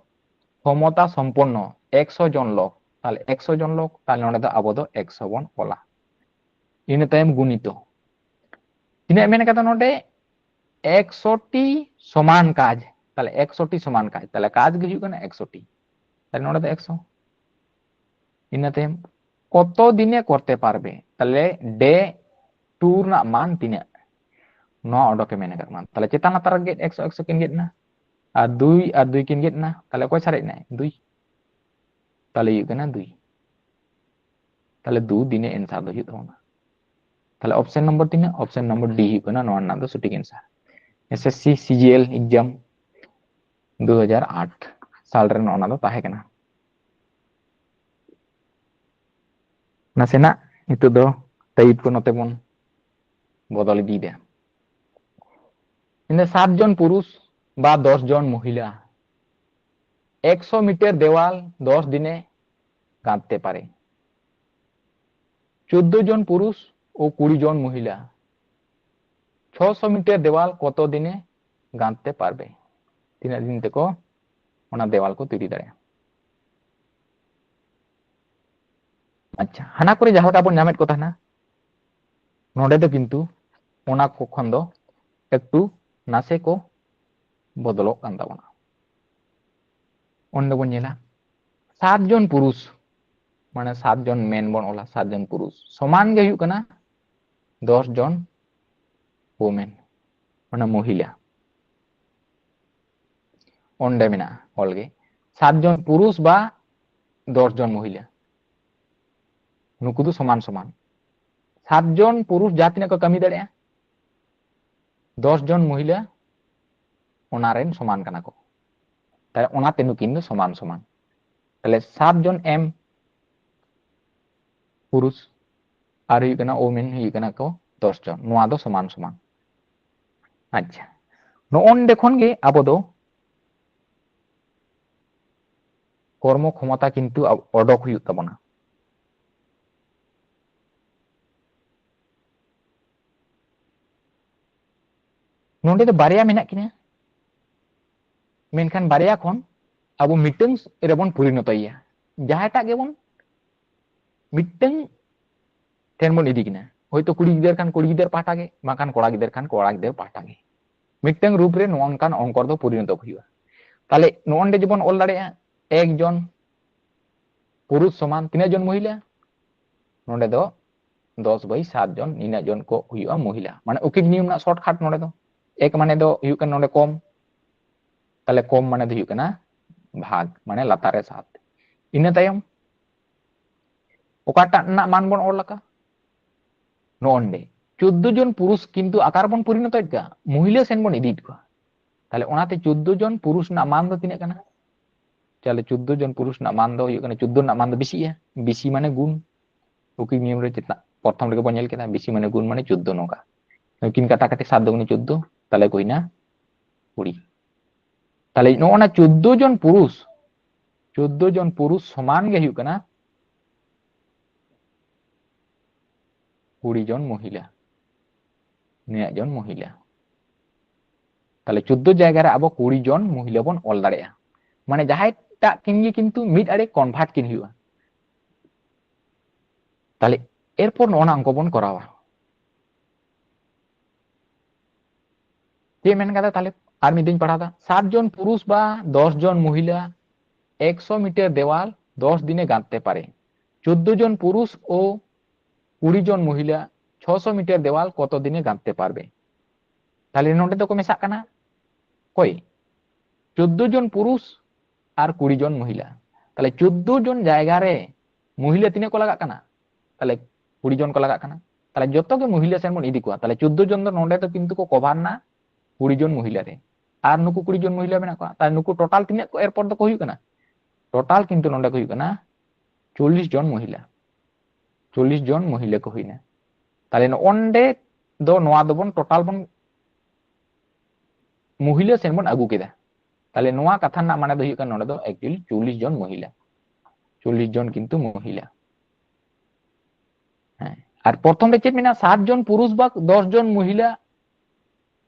ᱠᱷᱚᱢᱚᱛᱟ ᱥᱚᱢᱯᱚᱱᱱᱚ ᱮᱠᱥᱚ ᱡᱚᱱ ᱞᱳᱠ, ᱛᱟᱦᱞᱮ ᱮᱠᱥᱚ ᱡᱚᱱ ᱞᱳᱠ, ᱛᱟᱦᱞᱮ ᱱᱚᱰᱮ ᱫᱚ ᱟᱵᱚ ᱫᱚ ᱮᱠᱥᱚ ᱵᱚᱱ ᱚᱞᱟ᱾ ᱤᱱᱟᱹ ᱛᱟᱭᱚᱢ ᱜᱩᱱᱤᱛᱚ, ᱛᱤᱱᱟᱹᱜ ᱢᱮᱱ ᱠᱟᱫᱟ ᱱᱚᱰᱮ? ᱮᱠᱥᱚ ᱴᱤ ᱥᱚᱢᱟᱱ ᱠᱟᱡᱽ, ᱛᱟᱦᱞᱮ ᱮᱠᱥᱚ ᱴᱤ ᱥᱚᱢᱟᱱ ᱠᱟᱡᱽ, ᱛᱟᱦᱞᱮ ᱠᱟᱡᱽ ᱜᱮ ᱦᱩᱭᱩᱜ ᱠᱟᱱᱟ ᱮᱠᱥᱚ ᱴᱤ, ᱛᱟᱦᱞᱮ ᱱᱚᱰᱮ ᱫᱚ ᱮᱠᱥᱚ᱾ ᱤᱱᱟᱹ ᱛᱟᱭᱚᱢ ᱠᱚᱛᱚ ᱫᱤᱱᱮ ᱠᱚᱨᱛᱮ ᱯᱟᱨᱵᱮ, ᱛᱟᱦᱞᱮ ᱰᱮ ᱴᱩ ᱨᱮᱱᱟᱜ ᱢᱟᱱ ᱛᱤᱱᱟᱹᱜ? ᱱᱚᱣᱟ ᱚᱰᱚᱠᱮ ᱢᱮᱱ ᱟᱠᱟᱫ ᱵᱚᱱᱟ᱾ ᱛᱟᱦᱞᱮ ᱪᱮᱛᱟᱱ ᱞᱟᱛᱟᱨ ᱜᱮᱫ ᱮᱠᱥᱚ ᱮᱠᱥᱚ ᱠᱤᱱ ᱜᱮᱫ ᱮᱱᱟ, ᱟᱨ ᱫᱩᱭ ᱟᱨ ᱫᱩᱭ ᱠᱤᱱ ᱜᱮᱫ ᱮᱱᱟ, ᱛᱟᱦᱞᱮ ᱚᱠᱚᱭ ᱥᱟᱨᱮᱡ ᱮᱱᱟᱭ? ᱫᱩᱭ᱾ ᱛᱟᱦᱞᱮ ᱦᱩᱭᱩᱜ ᱠᱟᱱᱟ ᱫᱩᱭ᱾ ᱛᱟᱦᱞᱮ ᱫᱩ ᱫᱤᱱᱮ answer ᱫᱚ ᱦᱩᱭᱩᱜ ᱛᱟᱵᱚᱱᱟ᱾ ᱛᱟᱦᱞᱮ option number ᱛᱤᱱᱟᱹᱜ? Option number D ᱦᱩᱭᱩᱜ ᱠᱟᱱᱟ ᱱᱚᱣᱟ ᱨᱮᱱᱟᱜ ᱫᱚ ᱥᱚᱴᱷᱤᱠ answer᱾ S S C C G L exam ᱫᱩ ᱦᱟᱡᱟᱨ ᱟᱴ ᱥᱟᱞ ᱨᱮ ᱱᱚᱜᱼᱚ ᱱᱟ ᱫᱚ ᱛᱟᱦᱮᱸ ᱠᱟᱱᱟ᱾ ᱱᱟᱥᱮᱱᱟᱜ ᱱᱤᱛᱚᱜ ᱫᱚ type ᱠᱚ ᱱᱚᱛᱮ ᱵᱚᱱ ᱵᱚᱫᱚᱞ ᱤᱫᱤᱭᱮᱫᱟ᱾ ᱤᱱᱟᱹ ᱥᱟᱛ ᱡᱚᱱ ᱯᱩᱨᱩᱥ ᱵᱟ ᱫᱚᱥ ᱡᱚᱱ ᱢᱚᱦᱤᱞᱟ ᱮᱠᱥᱚ ᱢᱤᱴᱟᱨ ᱫᱮᱣᱟᱞ ᱫᱚᱥ ᱫᱤᱱᱮ ᱜᱟᱸᱛ ᱛᱮ ᱯᱟᱨᱮ᱾ ᱪᱳᱫᱽᱫᱳ ᱡᱚᱱ ᱯᱩᱨᱩᱥ ᱳ ᱠᱩᱲᱤ ᱡᱚᱱ ᱢᱚᱦᱤᱞᱟ ᱪᱷᱚᱥᱚ ᱢᱤᱴᱟᱨ ᱫᱮᱣᱟᱞ ᱠᱚᱛᱚ ᱫᱤᱱᱮ ᱜᱟᱸᱛ ᱛᱮ ᱯᱟᱨᱵᱮ? ᱛᱤᱱᱟᱹᱜ ᱫᱤᱱ ᱛᱮᱠᱚ ᱚᱱᱟ ᱫᱮᱣᱟᱞ ᱠᱚ ᱛᱳᱭᱨᱤ ᱫᱟᱲᱮᱭᱟᱜᱼᱟ? ᱟᱪᱪᱷᱟ, ᱦᱟᱱᱟ ᱠᱚᱨᱮ ᱡᱟᱦᱟᱸ ᱞᱮᱠᱟ ᱵᱚᱱ ᱧᱟᱢᱮᱫ ᱠᱚ ᱛᱟᱦᱮᱱᱟ, ᱱᱚᱰᱮ ᱫᱚ ᱠᱤᱱᱛᱩ ᱚᱱᱟ ᱠᱚ ᱠᱷᱚᱱ ᱫᱚ ᱮᱠᱴᱩ ᱱᱟᱥᱮ ᱠᱚ ᱵᱚᱫᱚᱞᱚᱜ ᱠᱟᱱ ᱛᱟᱵᱚᱱᱟ᱾ ᱚᱸᱰᱮ ᱵᱚᱱ ᱧᱮᱞᱟ ᱥᱟᱛ ᱡᱚᱱ ᱯᱩᱨᱩᱥ, ᱢᱟᱱᱮ ᱥᱟᱛ ᱡᱚᱱ men ᱵᱚᱱ ᱚᱞᱟ, ᱥᱟᱛ ᱡᱚᱱ ᱯᱩᱨᱩᱥ ᱥᱚᱢᱟᱱ ᱜᱮ ᱦᱩᱭᱩᱜ ᱠᱟᱱᱟ ᱫᱚᱥ ᱡᱚᱱ women, ᱢᱟᱱᱮ ᱢᱚᱦᱤᱞᱟ᱾ ᱚᱸᱰᱮ ᱢᱮᱱᱟᱜᱼᱟ ᱚᱞᱜᱮ, ᱥᱟᱛ ᱡᱚᱱ ᱯᱩᱨᱩᱥ ᱵᱟ ᱫᱚᱥ ᱡᱚᱱ ᱢᱚᱦᱤᱞᱟ᱾ ᱱᱩᱠᱩ ᱫᱚ ᱥᱚᱢᱟᱱ ᱥᱚᱢᱟᱱ᱾ ᱥᱟᱛ ᱡᱚᱱ ᱯᱩᱨᱩᱥ ᱡᱟᱦᱟᱸ ᱛᱤᱱᱟᱹᱜ ᱠᱚ ᱠᱟᱹᱢᱤ ᱫᱟᱲᱮᱭᱟᱜᱼᱟ, ᱫᱚᱥ ᱡᱚᱱ ᱢᱚᱦᱤᱞᱟ ᱚᱱᱟ ᱨᱮᱱ ᱥᱚᱢᱟᱱ ᱠᱟᱱᱟ ᱠᱚ᱾ ᱛᱟᱦᱞᱮ ᱚᱱᱟᱛᱮ ᱱᱩᱠᱤᱱ ᱫᱚ ᱥᱚᱢᱟᱱ ᱥᱚᱢᱟᱱ᱾ ᱛᱟᱦᱞᱮ ᱥᱟᱛ ᱡᱚᱱ ᱮᱢ ᱯᱩᱨᱩᱥ ᱟᱨ ᱦᱩᱭᱩᱜ ᱠᱟᱱᱟ ᱳᱢᱮᱱ ᱦᱩᱭᱩᱜ ᱠᱟᱱᱟ ᱠᱚ ᱫᱚᱥ ᱡᱚᱱ᱾ ᱱᱚᱣᱟ ᱫᱚ ᱥᱚᱢᱟᱱ ᱥᱚᱢᱟᱱ᱾ ᱟᱪᱪᱷᱟ, ᱱᱚᱜᱼᱚ ᱱᱚᱰᱮ ᱠᱷᱚᱱ ᱜᱮ ᱟᱵᱚ ᱫᱚ ᱠᱚᱨᱢᱚ ᱠᱷᱚᱢᱚᱛᱟ ᱠᱤᱱᱛᱩ ᱟᱵ-, ᱚᱰᱚᱠ ᱦᱩᱭᱩᱜ ᱛᱟᱵᱚᱱᱟ᱾ ᱱᱚᱰᱮ ᱫᱚ ᱵᱟᱨᱭᱟ ᱢᱮᱱᱟᱜ ᱠᱤᱱᱟ, ᱢᱮᱱᱠᱷᱟᱱ ᱵᱟᱨᱭᱟ ᱠᱷᱚᱱ ᱟᱵᱚ ᱢᱤᱫᱴᱟᱝ ᱨᱮᱵᱚᱱ ᱯᱚᱨᱤᱱᱚᱛᱚᱭᱮᱭᱟ᱾ ᱡᱟᱦᱟᱸᱭᱴᱟᱜ ᱜᱮᱵᱚᱱ ᱢᱤᱫᱴᱟᱝ ᱴᱷᱮᱱ ᱵᱚᱱ ᱤᱫᱤ ᱠᱤᱱᱟ, ᱦᱚᱭᱛᱳ ᱠᱩᱲᱤ ᱜᱤᱫᱟᱹᱨ ᱠᱷᱟᱱ ᱠᱩᱲᱤ ᱜᱤᱫᱟᱹᱨ ᱯᱟᱦᱴᱟ ᱜᱮ, ᱵᱟᱝᱠᱷᱟᱱ ᱠᱚᱲᱟ ᱜᱤᱫᱟᱹᱨ ᱠᱷᱟᱱ ᱠᱚᱲᱟ ᱜᱤᱫᱟᱹᱨ ᱯᱟᱦᱴᱟ ᱜᱮ, ᱢᱤᱫᱴᱟᱝ ᱨᱩᱯ ᱨᱮ ᱱᱚᱜᱼᱚ ᱱᱚᱝᱠᱟᱱ ᱚᱝᱠᱚᱨ ᱫᱚ ᱯᱚᱨᱤᱱᱚᱛᱚ ᱦᱩᱭᱩᱜᱼᱟ᱾ ᱛᱟᱦᱞᱮ ᱱᱚᱜᱼᱚ ᱱᱚᱰᱮ ᱡᱮᱵᱚᱱ ᱚᱞ ᱫᱟᱲᱮᱭᱟᱜᱼᱟ, ᱮᱠ ᱡᱚᱱ ᱯᱩᱨᱩᱥ ᱥᱚᱢᱟᱱ ᱛᱤᱱᱟᱹᱜ ᱡᱚᱱ ᱢᱚᱦᱤᱞᱟ? ᱱᱚᱰᱮ ᱫᱚ ᱫᱚᱥ ᱵᱟᱭ ᱥᱟᱛ ᱡᱚᱱ, ᱱᱤᱱᱟᱹᱜ ᱡᱚᱱ ᱠᱚ ᱦᱩᱭᱩᱜᱼᱟ ᱢᱚᱦᱤᱞᱟ᱾ ᱢᱟᱱᱮ ᱚᱠᱤᱡ ᱱᱤᱭᱚᱢ ᱨᱮᱱᱟᱜ shortcut ᱱᱚᱰᱮ ᱫᱚ᱾ ᱮᱠ ᱢᱟᱱᱮ ᱫᱚ ᱦᱩᱭᱩᱜ ᱠᱟᱱᱟ ᱱᱚᱰᱮ ᱠᱚᱢ, ᱛᱟᱦᱞᱮ ᱠᱚᱢ ᱢᱟᱱᱮ ᱫᱚ ᱦᱩᱭᱩᱜ ᱠᱟᱱᱟ ᱵᱷᱟᱜᱽ, ᱢᱟᱱᱮ ᱞᱟᱛᱟᱨ ᱨᱮ ᱥᱟᱛ᱾ ᱤᱱᱟᱹ ᱛᱟᱭᱚᱢ ᱚᱠᱟᱴᱟᱜ ᱨᱮᱱᱟᱜ ᱢᱟᱱ ᱵᱚᱱ ᱚᱞ ᱟᱠᱟᱫ? ᱱᱚᱜᱼᱚ ᱱᱚᱰᱮ ᱪᱳᱫᱽᱫᱳ ᱡᱚᱱ ᱯᱩᱨᱩᱥ ᱠᱤᱱᱛᱩ ᱟᱠᱟᱨ ᱵᱚᱱ ᱯᱚᱨᱤᱱᱚᱛᱚᱭᱮᱫ ᱠᱚᱣᱟ, ᱢᱚᱦᱤᱞᱟ ᱥᱮᱱ ᱵᱚᱱ ᱤᱫᱤᱭᱮᱫ ᱠᱚᱣᱟ᱾ ᱛᱟᱦᱞᱮ ᱚᱱᱟᱛᱮ ᱪᱳᱫᱽᱫᱳ ᱡᱚᱱ ᱯᱩᱨᱩᱥ ᱨᱮᱱᱟᱜ ᱢᱟᱱ ᱫᱚ ᱛᱤᱱᱟᱹᱜ ᱠᱟᱱᱟ? ᱛᱟᱦᱞᱮ ᱪᱳᱫᱽᱫᱳ ᱡᱚᱱ ᱯᱩᱨᱩᱥ ᱨᱮᱱᱟᱜ ᱢᱟᱱ ᱫᱚ ᱦᱩᱭᱩᱜ ᱠᱟᱱᱟ, ᱪᱳᱫᱽᱫᱳ ᱨᱮᱱᱟᱜ ᱢᱟᱱ ᱫᱚ ᱵᱮᱥᱤᱜᱼᱟ᱾ ᱵᱮᱥᱤ ᱢᱟᱱᱮ ᱜᱩᱱ, ᱩᱠᱤᱞ ᱱᱤᱭᱚᱢ ᱨᱮ ᱪᱮᱛᱟᱱ ᱯᱨᱚᱛᱷᱚᱢ ᱨᱮᱜᱮ ᱵᱚᱱ ᱧᱮᱞ ᱠᱮᱫᱟ, ᱵᱮᱥᱤ ᱢᱟᱱᱮ ᱜᱩᱱ ᱢᱟᱱᱮ ᱪᱳᱫᱽᱫᱳ ᱱᱚᱝᱠᱟ᱾ ᱱᱩᱠᱤᱱ ᱠᱟᱴᱟ ᱠᱟᱴᱤ ᱥᱟᱛ ᱫᱩᱜᱩᱱᱤ ᱪᱳᱫᱽᱫᱳ, ᱛᱟᱦᱞᱮ ᱦᱩᱭᱱᱟ ᱠᱩᱲᱤ᱾ ᱛᱟᱦᱞᱮ ᱱᱚᱜᱼᱚ ᱱᱟ ᱪᱳᱫᱽᱫᱳ ᱡᱚᱱ ᱯᱩᱨᱩᱥ, ᱪᱳᱫᱽᱫᱳ ᱡᱚᱱ ᱯᱩᱨᱩᱥ ᱥᱚᱢᱟᱱ ᱜᱮ ᱦᱩᱭᱩᱜ ᱠᱟᱱᱟ ᱠᱩᱲᱤ ᱡᱚᱱ ᱢᱚᱦᱤᱞᱟ, ᱱᱤᱱᱟᱹᱜ ᱡᱚᱱ ᱢᱚᱦᱤᱞᱟ᱾ ᱛᱟᱦᱞᱮ ᱪᱳᱫᱽᱫᱳ ᱡᱟᱭᱜᱟ ᱨᱮ ᱟᱵᱚ ᱠᱩᱲᱤ ᱡᱚᱱ ᱢᱚᱦᱤᱞᱟ ᱵᱚᱱ ᱚᱞ ᱫᱟᱲᱮᱭᱟᱜᱼᱟ᱾ ᱢᱟᱱᱮ ᱡᱟᱦᱟᱸᱭ ᱴᱟᱜ ᱠᱤᱱ ᱜᱮ ᱠᱤᱱᱛᱩ ᱢᱤᱫ ᱟᱲᱮ convert ᱠᱤᱱ ᱦᱩᱭᱩᱜᱼᱟ᱾ ᱛᱟᱦᱞᱮ ᱮᱨᱯᱚᱨ ᱱᱚᱜᱼᱚ ᱱᱟ ᱚᱝᱠᱚ ᱵᱚᱱ ᱠᱚᱨᱟᱣᱟ᱾ ᱪᱮᱫ ᱢᱮᱱ ᱠᱟᱫᱟ? ᱛᱟᱦᱞᱮ ᱟᱨ ᱢᱤᱫ ᱫᱷᱟᱣ ᱤᱧ ᱯᱟᱲᱦᱟᱣ ᱫᱟ, ᱥᱟᱛ ᱡᱚᱱ ᱯᱩᱨᱩᱥ ᱵᱟ ᱫᱚᱥ ᱡᱚᱱ ᱢᱚᱦᱤᱞᱟ ᱮᱠᱥᱚ ᱢᱤᱴᱟᱨ ᱫᱮᱣᱟᱞ ᱫᱚᱥ ᱫᱤᱱᱮ ᱜᱟᱸᱛᱛᱮ ᱯᱟᱨᱮ, ᱪᱳᱫᱽᱫᱳ ᱡᱚᱱ ᱯᱩᱨᱩᱥ ᱳ ᱠᱩᱲᱤ ᱡᱚᱱ ᱢᱚᱦᱤᱞᱟ ᱪᱷᱚᱥᱚ ᱢᱤᱴᱟᱨ ᱫᱮᱣᱟᱞ ᱠᱚᱛᱚ ᱫᱤᱱᱮ ᱜᱟᱸᱛᱛᱮ ᱯᱟᱨᱵᱮ? ᱛᱟᱦᱞᱮ ᱱᱚᱰᱮ ᱫᱚᱠᱚ ᱢᱮᱥᱟᱜ ᱠᱟᱱᱟ ᱚᱠᱚᱭ? ᱪᱳᱫᱽᱫᱳ ᱡᱚᱱ ᱯᱩᱨᱩᱥ ᱟᱨ ᱠᱩᱲᱤ ᱡᱚᱱ ᱢᱚᱦᱤᱞᱟ᱾ ᱛᱟᱦᱞᱮ ᱪᱳᱫᱽᱫᱳ ᱡᱚᱱ ᱡᱟᱭᱜᱟ ᱨᱮ ᱢᱚᱦᱤᱞᱟ ᱛᱤᱱᱟᱹᱜ ᱠᱚ ᱞᱟᱜᱟᱜ ᱠᱟᱱᱟ? ᱛᱟᱦᱞᱮ ᱠᱩᱲᱤ ᱡᱚᱱ ᱠᱚ ᱞᱟᱜᱟᱜ ᱠᱟᱱᱟ᱾ ᱛᱟᱦᱞᱮ ᱡᱚᱛᱚ ᱜᱮ ᱢᱚᱦᱤᱞᱟ ᱥᱮᱱ ᱵᱚᱱ ᱤᱫᱤ ᱠᱚᱣᱟ᱾ ᱛᱟᱦᱞᱮ ᱪᱳᱫᱽᱫᱳ ᱡᱚᱱ ᱫᱚ ᱱᱚᱰᱮ ᱫᱚ ᱠᱤᱱᱛᱩ ᱠᱚ ᱠᱚᱵᱷᱟᱨ ᱱᱟ ᱠᱩᱲᱤ ᱡᱚᱱ ᱢᱚᱦᱤᱞᱟ ᱨᱮ, ᱟᱨ ᱱᱩᱠᱩ ᱠᱩᱲᱤ ᱡᱚᱱ ᱢᱚᱦᱤᱞᱟ ᱢᱮᱱᱟᱜ ᱠᱚᱣᱟ᱾ ᱛᱟᱦᱞᱮ ᱱᱩᱠᱩ ᱴᱳᱴᱟᱞ ᱛᱤᱱᱟᱹᱜ ᱠᱚ ᱮᱨᱯᱚᱨ ᱫᱚᱠᱚ ᱦᱩᱭᱩᱜ ᱠᱟᱱᱟ? ᱴᱳᱴᱟᱞ ᱠᱤᱱᱛᱩ ᱱᱚᱰᱮ ᱠᱚ ᱦᱩᱭᱩᱜ ᱠᱟᱱᱟ ᱪᱚᱞᱞᱤᱥ ᱡᱚᱱ ᱢᱚᱦᱤᱞᱟ, ᱪᱚᱞᱞᱤᱥ ᱡᱚᱱ ᱢᱚᱦᱤᱞᱟ ᱠᱚ ᱦᱩᱭᱱᱟ᱾ ᱛᱟᱦᱞᱮ ᱱᱚᱜᱼᱚᱱᱰᱮ ᱫᱚ ᱱᱚᱣᱟ ᱫᱚᱵᱚᱱ ᱴᱳᱴᱟᱞ ᱵᱚᱱ ᱢᱚᱦᱤᱞᱟ ᱥᱮᱱ ᱵᱚᱱ ᱟᱹᱜᱩ ᱠᱮᱫᱟ᱾ ᱛᱟᱦᱞᱮ ᱱᱚᱣᱟ ᱠᱟᱛᱷᱟ ᱨᱮᱱᱟᱜ ᱢᱟᱱᱮ ᱫᱚ ᱦᱩᱭᱩᱜ ᱠᱟᱱᱟ ᱱᱚᱰᱮ ᱫᱚ actually ᱪᱚᱞᱞᱤᱥ ᱡᱚᱱ ᱢᱚᱦᱤᱞᱟ, ᱪᱚᱞᱞᱤᱥ ᱡᱚᱱ ᱠᱤᱱᱛᱩ ᱢᱚᱦᱤᱞᱟ᱾ ᱦᱮᱸ, ᱟᱨ ᱯᱨᱚᱛᱷᱚᱢ ᱨᱮ ᱪᱮᱫ ᱢᱮᱱᱟᱜᱼᱟ? ᱥᱟᱛ ᱡᱚᱱ ᱯᱩᱨᱩᱥ ᱵᱟ ᱫᱚᱥ ᱡᱚᱱ ᱢᱚᱦᱤᱞᱟ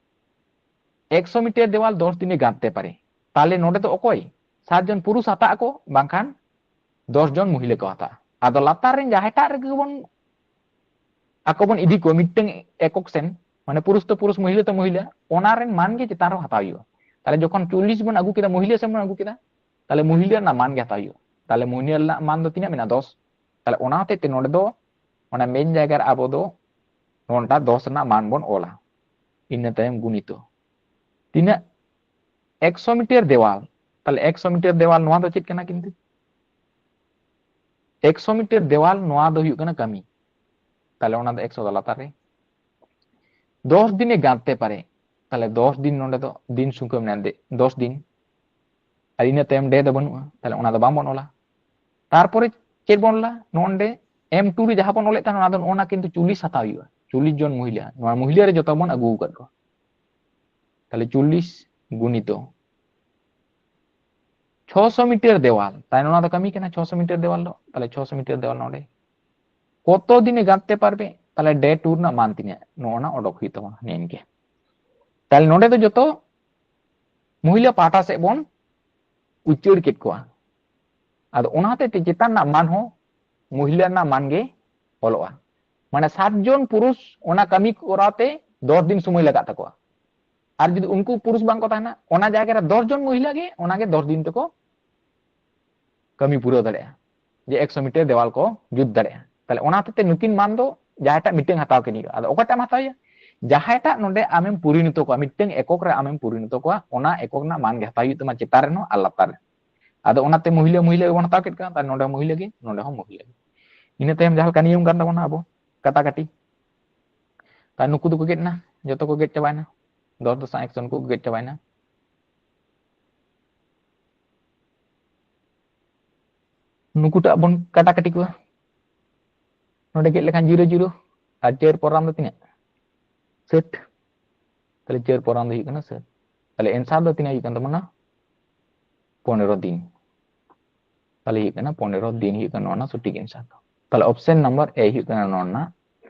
ᱮᱠᱥᱚ ᱢᱤᱴᱟᱨ ᱫᱮᱣᱟᱞ ᱫᱚᱥ ᱫᱤᱱᱮ ᱜᱟᱸᱛᱮ ᱯᱟᱨᱮ᱾ ᱛᱟᱦᱞᱮ ᱱᱚᱰᱮ ᱫᱚ ᱚᱠᱚᱭ? ᱥᱟᱛ ᱡᱚᱱ ᱯᱩᱨᱩᱥ ᱦᱟᱛᱟᱜ ᱟᱠᱚ, ᱵᱟᱝᱠᱷᱟᱱ ᱫᱚᱥ ᱡᱚᱱ ᱢᱚᱦᱤᱞᱟ ᱠᱚ ᱦᱟᱛᱟᱜᱼᱟ᱾ ᱟᱫᱚ ᱞᱟᱛᱟᱨ ᱨᱮᱱ ᱡᱟᱦᱟᱸᱭᱴᱟᱜ ᱨᱮᱜᱮ ᱵᱚᱱ, ᱟᱠᱚ ᱵᱚᱱ ᱤᱫᱤ ᱠᱚᱣᱟ ᱢᱤᱫᱴᱟᱝ ᱮᱠᱚᱠ ᱥᱮᱱ, ᱢᱟᱱᱮ ᱯᱩᱨᱩᱥ ᱛᱚ ᱯᱩᱨᱩᱥ, ᱢᱚᱦᱤᱞᱟ ᱛᱚ ᱢᱚᱦᱤᱞᱟ, ᱚᱱᱟ ᱨᱮᱱ ᱢᱟᱱ ᱜᱮ ᱪᱮᱛᱟᱱ ᱨᱮ ᱦᱟᱛᱟᱣ ᱦᱩᱭᱩᱜᱼᱟ᱾ ᱛᱟᱦᱞᱮ ᱡᱚᱠᱷᱚᱱ ᱪᱚᱞᱞᱤᱥ ᱵᱚᱱ ᱟᱹᱜᱩ ᱠᱮᱫᱟ, ᱢᱚᱦᱤᱞᱟ ᱥᱮᱱ ᱵᱚᱱ ᱟᱹᱜᱩ ᱠᱮᱫᱟ, ᱛᱟᱦᱞᱮ ᱢᱚᱦᱤᱞᱟ ᱨᱮᱱᱟᱜ ᱢᱟᱱ ᱜᱮ ᱦᱟᱛᱟᱣ ᱦᱩᱭᱩᱜᱼᱟ᱾ ᱛᱟᱦᱞᱮ ᱢᱚᱦᱤᱞᱟ ᱨᱮᱱᱟᱜ ᱢᱟᱱ ᱫᱚ ᱛᱤᱱᱟᱹᱜ ᱢᱮᱱᱟᱜᱼᱟ? ᱫᱚᱥ᱾ ᱛᱟᱦᱞᱮ ᱚᱱᱟ ᱦᱚᱛᱮᱡ ᱛᱮ ᱱᱚᱰᱮ ᱫᱚ ᱚᱱᱟ ᱢᱮᱱ ᱡᱟᱭᱜᱟ ᱨᱮ ᱟᱵᱚ ᱫᱚ ᱱᱚᱰᱮ ᱫᱚᱥ ᱨᱮᱱᱟᱜ ᱢᱟᱱ ᱵᱚᱱ ᱚᱞᱟ, ᱤᱱᱟᱹ ᱛᱟᱭᱚᱢ ᱜᱩᱱᱤᱛᱚ᱾ ᱛᱤᱱᱟᱹᱜ? ᱮᱠᱥᱚ ᱢᱤᱴᱟᱨ ᱫᱮᱣᱟᱞ᱾ ᱛᱟᱦᱞᱮ ᱮᱠᱥᱚ ᱢᱤᱴᱟᱨ ᱫᱮᱣᱟᱞ ᱱᱚᱣᱟ ᱫᱚ ᱪᱮᱫ ᱠᱟᱱᱟ? ᱠᱤᱱᱛᱩ ᱮᱠᱥᱚ ᱢᱤᱴᱟᱨ ᱫᱮᱣᱟᱞ ᱱᱚᱣᱟ ᱫᱚ ᱦᱩᱭᱩᱜ ᱠᱟᱱᱟ ᱠᱟᱹᱢᱤ᱾ ᱛᱟᱦᱞᱮ ᱚᱱᱟ ᱫᱚ ᱮᱠᱥᱚ ᱫᱚ ᱞᱟᱛᱟᱨ ᱨᱮ᱾ ᱫᱚᱥ ᱫᱤᱱᱮ ᱜᱟᱸᱛᱮ ᱯᱟᱨᱮ᱾ ᱛᱟᱦᱞᱮ ᱫᱚᱥ ᱫᱤᱱ ᱱᱚᱰᱮ ᱫᱚ ᱫᱤᱱ ᱥᱚᱝᱠᱷᱟ ᱢᱮᱱᱟᱜᱼᱟ, ᱫᱮ-, ᱫᱚᱥ ᱫᱤᱱ᱾ ᱟᱨ ᱤᱱᱟᱹ ᱛᱟᱭᱚᱢ ᱰᱮ ᱫᱚ ᱵᱟᱹᱱᱩᱜᱼᱟ, ᱛᱟᱦᱞᱮ ᱚᱱᱟ ᱫᱚ ᱵᱟᱝ ᱵᱚᱱ ᱚᱞᱟ᱾ ᱛᱟᱨᱯᱚᱨᱮ ᱪᱮᱫ ᱵᱚᱱ ᱚᱞᱟ? ᱱᱚᱜᱼᱚ ᱱᱚᱰᱮ ᱮᱢ ᱴᱩ ᱨᱮ ᱡᱟᱦᱟᱸ ᱵᱚᱱ ᱚᱞᱮᱫ ᱛᱟᱦᱮᱱᱟ, ᱚᱱᱟ ᱫᱚ ᱱᱚᱜᱼᱚ ᱱᱟ ᱠᱤᱱᱛᱩ ᱪᱚᱞᱞᱤᱥ ᱦᱟᱛᱟᱣ ᱦᱩᱭᱩᱜᱼᱟ, ᱪᱚᱞᱞᱤᱥ ᱡᱚᱱ ᱢᱚᱦᱤᱞᱟ᱾ ᱱᱚᱣᱟ ᱢᱚᱦᱤᱞᱟ ᱨᱮ ᱡᱚᱛᱚ ᱵᱚᱱ ᱟᱹᱜᱩ ᱟᱠᱟᱫ ᱠᱚᱣᱟ᱾ ᱛᱟᱦᱞᱮ ᱪᱚᱞᱞᱤᱥ ᱜᱩᱱᱤᱛᱚ ᱪᱷᱚᱥᱚ ᱢᱤᱴᱟᱨ ᱫᱮᱣᱟᱞ, ᱛᱟᱦᱞᱮ ᱱᱚᱣᱟ ᱫᱚ ᱠᱟᱹᱢᱤ ᱠᱟᱱᱟ, ᱪᱷᱚᱥᱚ ᱢᱤᱴᱟᱨ ᱫᱮᱣᱟᱞ ᱫᱚ, ᱛᱟᱦᱞᱮ ᱪᱷᱚᱥᱚ ᱢᱤᱴᱟᱨ ᱫᱮᱣᱟᱞ ᱱᱚᱰᱮ ᱠᱚᱛᱚ ᱫᱤᱱᱮ ᱜᱟᱸᱛᱮ ᱯᱟᱨᱵᱮ? ᱛᱟᱦᱞᱮ ᱰᱮ ᱴᱩ ᱨᱮᱱᱟᱜ ᱢᱟᱱ ᱛᱤᱱᱟᱹᱜ? ᱱᱚᱜᱼᱚ ᱱᱟ ᱚᱰᱚᱠ ᱦᱩᱭᱩᱜ ᱛᱟᱵᱚᱱᱟ ᱱᱤᱝᱠᱟᱹ᱾ ᱛᱟᱦᱞᱮ ᱱᱚᱰᱮ ᱫᱚ ᱡᱚᱛᱚ ᱢᱚᱦᱤᱞᱟ ᱯᱟᱦᱴᱟ ᱥᱮᱫ ᱵᱚᱱ ᱩᱪᱟᱹᱲ ᱠᱮᱫ ᱠᱚᱣᱟ᱾ ᱟᱫᱚ ᱚᱱᱟ ᱦᱚᱛᱮᱡ ᱛᱮ ᱪᱮᱛᱟᱱ ᱨᱮᱱᱟᱜ ᱢᱟᱱ ᱦᱚᱸ ᱢᱚᱦᱤᱞᱟ ᱨᱮᱱᱟᱜ ᱢᱟᱱ ᱜᱮ ᱚᱞᱚᱜᱼᱟ᱾ ᱢᱟᱱᱮ ᱥᱟᱛ ᱡᱚᱱ ᱯᱩᱨᱩᱥ ᱚᱱᱟ ᱠᱟᱹᱢᱤ ᱠᱚᱨᱟᱣ ᱛᱮ ᱫᱚᱥ ᱫᱤᱱ ᱥᱚᱢᱚᱭ ᱞᱟᱜᱟᱜ ᱛᱟᱠᱚᱣᱟ᱾ ᱟᱨ ᱡᱩᱫᱤ ᱩᱱᱠᱩ ᱯᱩᱨᱩᱥ ᱵᱟᱝ ᱠᱚ ᱛᱟᱦᱮᱱᱟ, ᱚᱱᱟ ᱡᱟᱭᱜᱟ ᱨᱮ ᱫᱚᱥ ᱡᱚᱱ ᱢᱚᱦᱤᱞᱟ ᱜᱮ ᱚᱱᱟ ᱜᱮ ᱫᱚᱥ ᱫᱤᱱ ᱛᱮᱠᱚ ᱠᱟᱹᱢᱤ ᱯᱩᱨᱟᱹᱣ ᱫᱟᱲᱮᱭᱟᱜᱼᱟ, ᱡᱮ ᱮᱠᱥᱚ ᱢᱤᱴᱟᱨ ᱫᱮᱣᱟᱞ ᱠᱚ ᱡᱩᱛ ᱫᱟᱲᱮᱭᱟᱜᱼᱟ᱾ ᱛᱟᱦᱞᱮ ᱚᱱᱟ ᱦᱚᱛᱮᱡ ᱛᱮ ᱱᱩᱠᱤᱱ ᱢᱟᱱ ᱫᱚ ᱡᱟᱦᱟᱸᱭᱴᱟᱜ ᱢᱤᱫᱴᱟᱝ ᱦᱟᱛᱟᱣ ᱠᱤᱱ ᱦᱩᱭᱩᱜᱼᱟ᱾ ᱟᱫᱚ ᱚᱠᱟᱴᱟᱜ ᱮᱢ ᱦᱟᱛᱟᱣᱟ? ᱡᱟᱦᱟᱸᱭᱴᱟᱜ ᱱᱚᱰᱮ ᱟᱢᱮᱢ ᱯᱚᱨᱤᱱᱚᱛᱚ ᱠᱚᱣᱟ, ᱢᱤᱫᱴᱟᱝ ᱮᱠᱚᱠ ᱨᱮ ᱟᱢᱮᱢ ᱯᱚᱨᱤᱱᱚᱛᱚ ᱠᱚᱣᱟ, ᱚᱱᱟ ᱮᱠᱚᱠ ᱨᱮᱱᱟᱜ ᱢᱟᱱ ᱜᱮ ᱦᱟᱛᱟᱣ ᱦᱩᱭᱩᱜ ᱛᱟᱢᱟ ᱪᱮᱛᱟᱱ ᱨᱮᱦᱚᱸ ᱟᱨ ᱞᱟᱛᱟᱨ ᱨᱮ᱾ ᱟᱫᱚ ᱚᱱᱟᱛᱮ ᱢᱚᱦᱤᱞᱟ ᱢᱚᱦᱤᱞᱟ ᱜᱮᱵᱚᱱ ᱦᱟᱛᱟᱣ ᱠᱮᱫ ᱠᱚᱣᱟ, ᱛᱟᱦᱞᱮ ᱱᱚᱰᱮ ᱦᱚᱸ ᱢᱚᱦᱤᱞᱟ ᱜᱮ, ᱱᱚᱰᱮ ᱦᱚᱸ ᱢᱚᱦᱤᱞᱟ ᱜᱮ᱾ ᱤᱱᱟᱹ ᱛᱟᱭᱚᱢ ᱡᱟᱦᱟᱸ ᱞᱮᱠᱟ ᱱᱤᱭᱚᱢ ᱠᱟᱱ ᱛᱟᱵᱚᱱᱟ ᱟᱵᱚ ᱠᱟᱴᱟᱠᱟᱴᱤ, ᱛᱟᱦᱞᱮ ᱱᱩᱠᱩ ᱫᱚᱠᱚ ᱜᱮᱫ ᱮᱱᱟ, ᱡᱚᱛᱚ ᱠᱚ ᱜᱮᱫ ᱪᱟᱵᱟᱭᱮᱱᱟ, ᱫᱚᱥ ᱫᱚᱥᱟ ᱮᱠᱥᱚ ᱱᱩᱠᱩ ᱠᱚ ᱜᱮᱫ ᱪᱟᱵᱟᱭᱮᱱᱟ᱾ ᱱᱩᱠᱩᱴᱟᱜ ᱵᱚᱱ ᱠᱟᱴᱟᱠᱟᱴᱤ ᱠᱚᱣᱟ, ᱱᱚᱰᱮ ᱜᱮᱫ ᱞᱮᱠᱷᱟᱱ ᱡᱤᱨᱳ ᱡᱤᱨᱳ, ᱟᱨ ᱪᱟᱹᱨ ᱯᱚᱨᱟᱱ ᱫᱚ ᱛᱤᱱᱟᱹᱜ? ᱥᱟᱹᱴ᱾ ᱛᱟᱦᱞᱮ ᱪᱟᱹᱨ ᱯᱚᱨᱟᱱ ᱫᱚ ᱦᱩᱭᱩᱜ ᱠᱟᱱᱟ ᱥᱟᱹᱴ᱾ ᱛᱟᱦᱞᱮ ᱮᱱᱥᱟᱨ ᱫᱚ ᱛᱤᱱᱟᱹᱜ ᱦᱩᱭᱩᱜ ᱠᱟᱱ ᱛᱟᱵᱚᱱᱟ? ᱯᱚᱱᱮᱨᱚ ᱫᱤᱱ᱾ ᱛᱟᱦᱞᱮ ᱦᱩᱭᱩᱜ ᱠᱟᱱᱟ ᱯᱚᱱᱮᱨᱚ ᱫᱤᱱ ᱦᱩᱭᱩᱜ ᱠᱟᱱᱟ ᱱᱚᱣᱟ ᱨᱮᱱᱟᱜ ᱥᱚᱴᱷᱤᱠ ᱮᱱᱥᱟᱨ ᱫᱚ᱾ ᱛᱟᱦᱞᱮ ᱚᱯᱥᱮᱱ ᱱᱟᱢᱵᱟᱨ ᱮ ᱦᱩᱭᱩᱜ ᱠᱟᱱᱟ ᱱᱚᱣᱟ ᱨᱮᱱᱟᱜ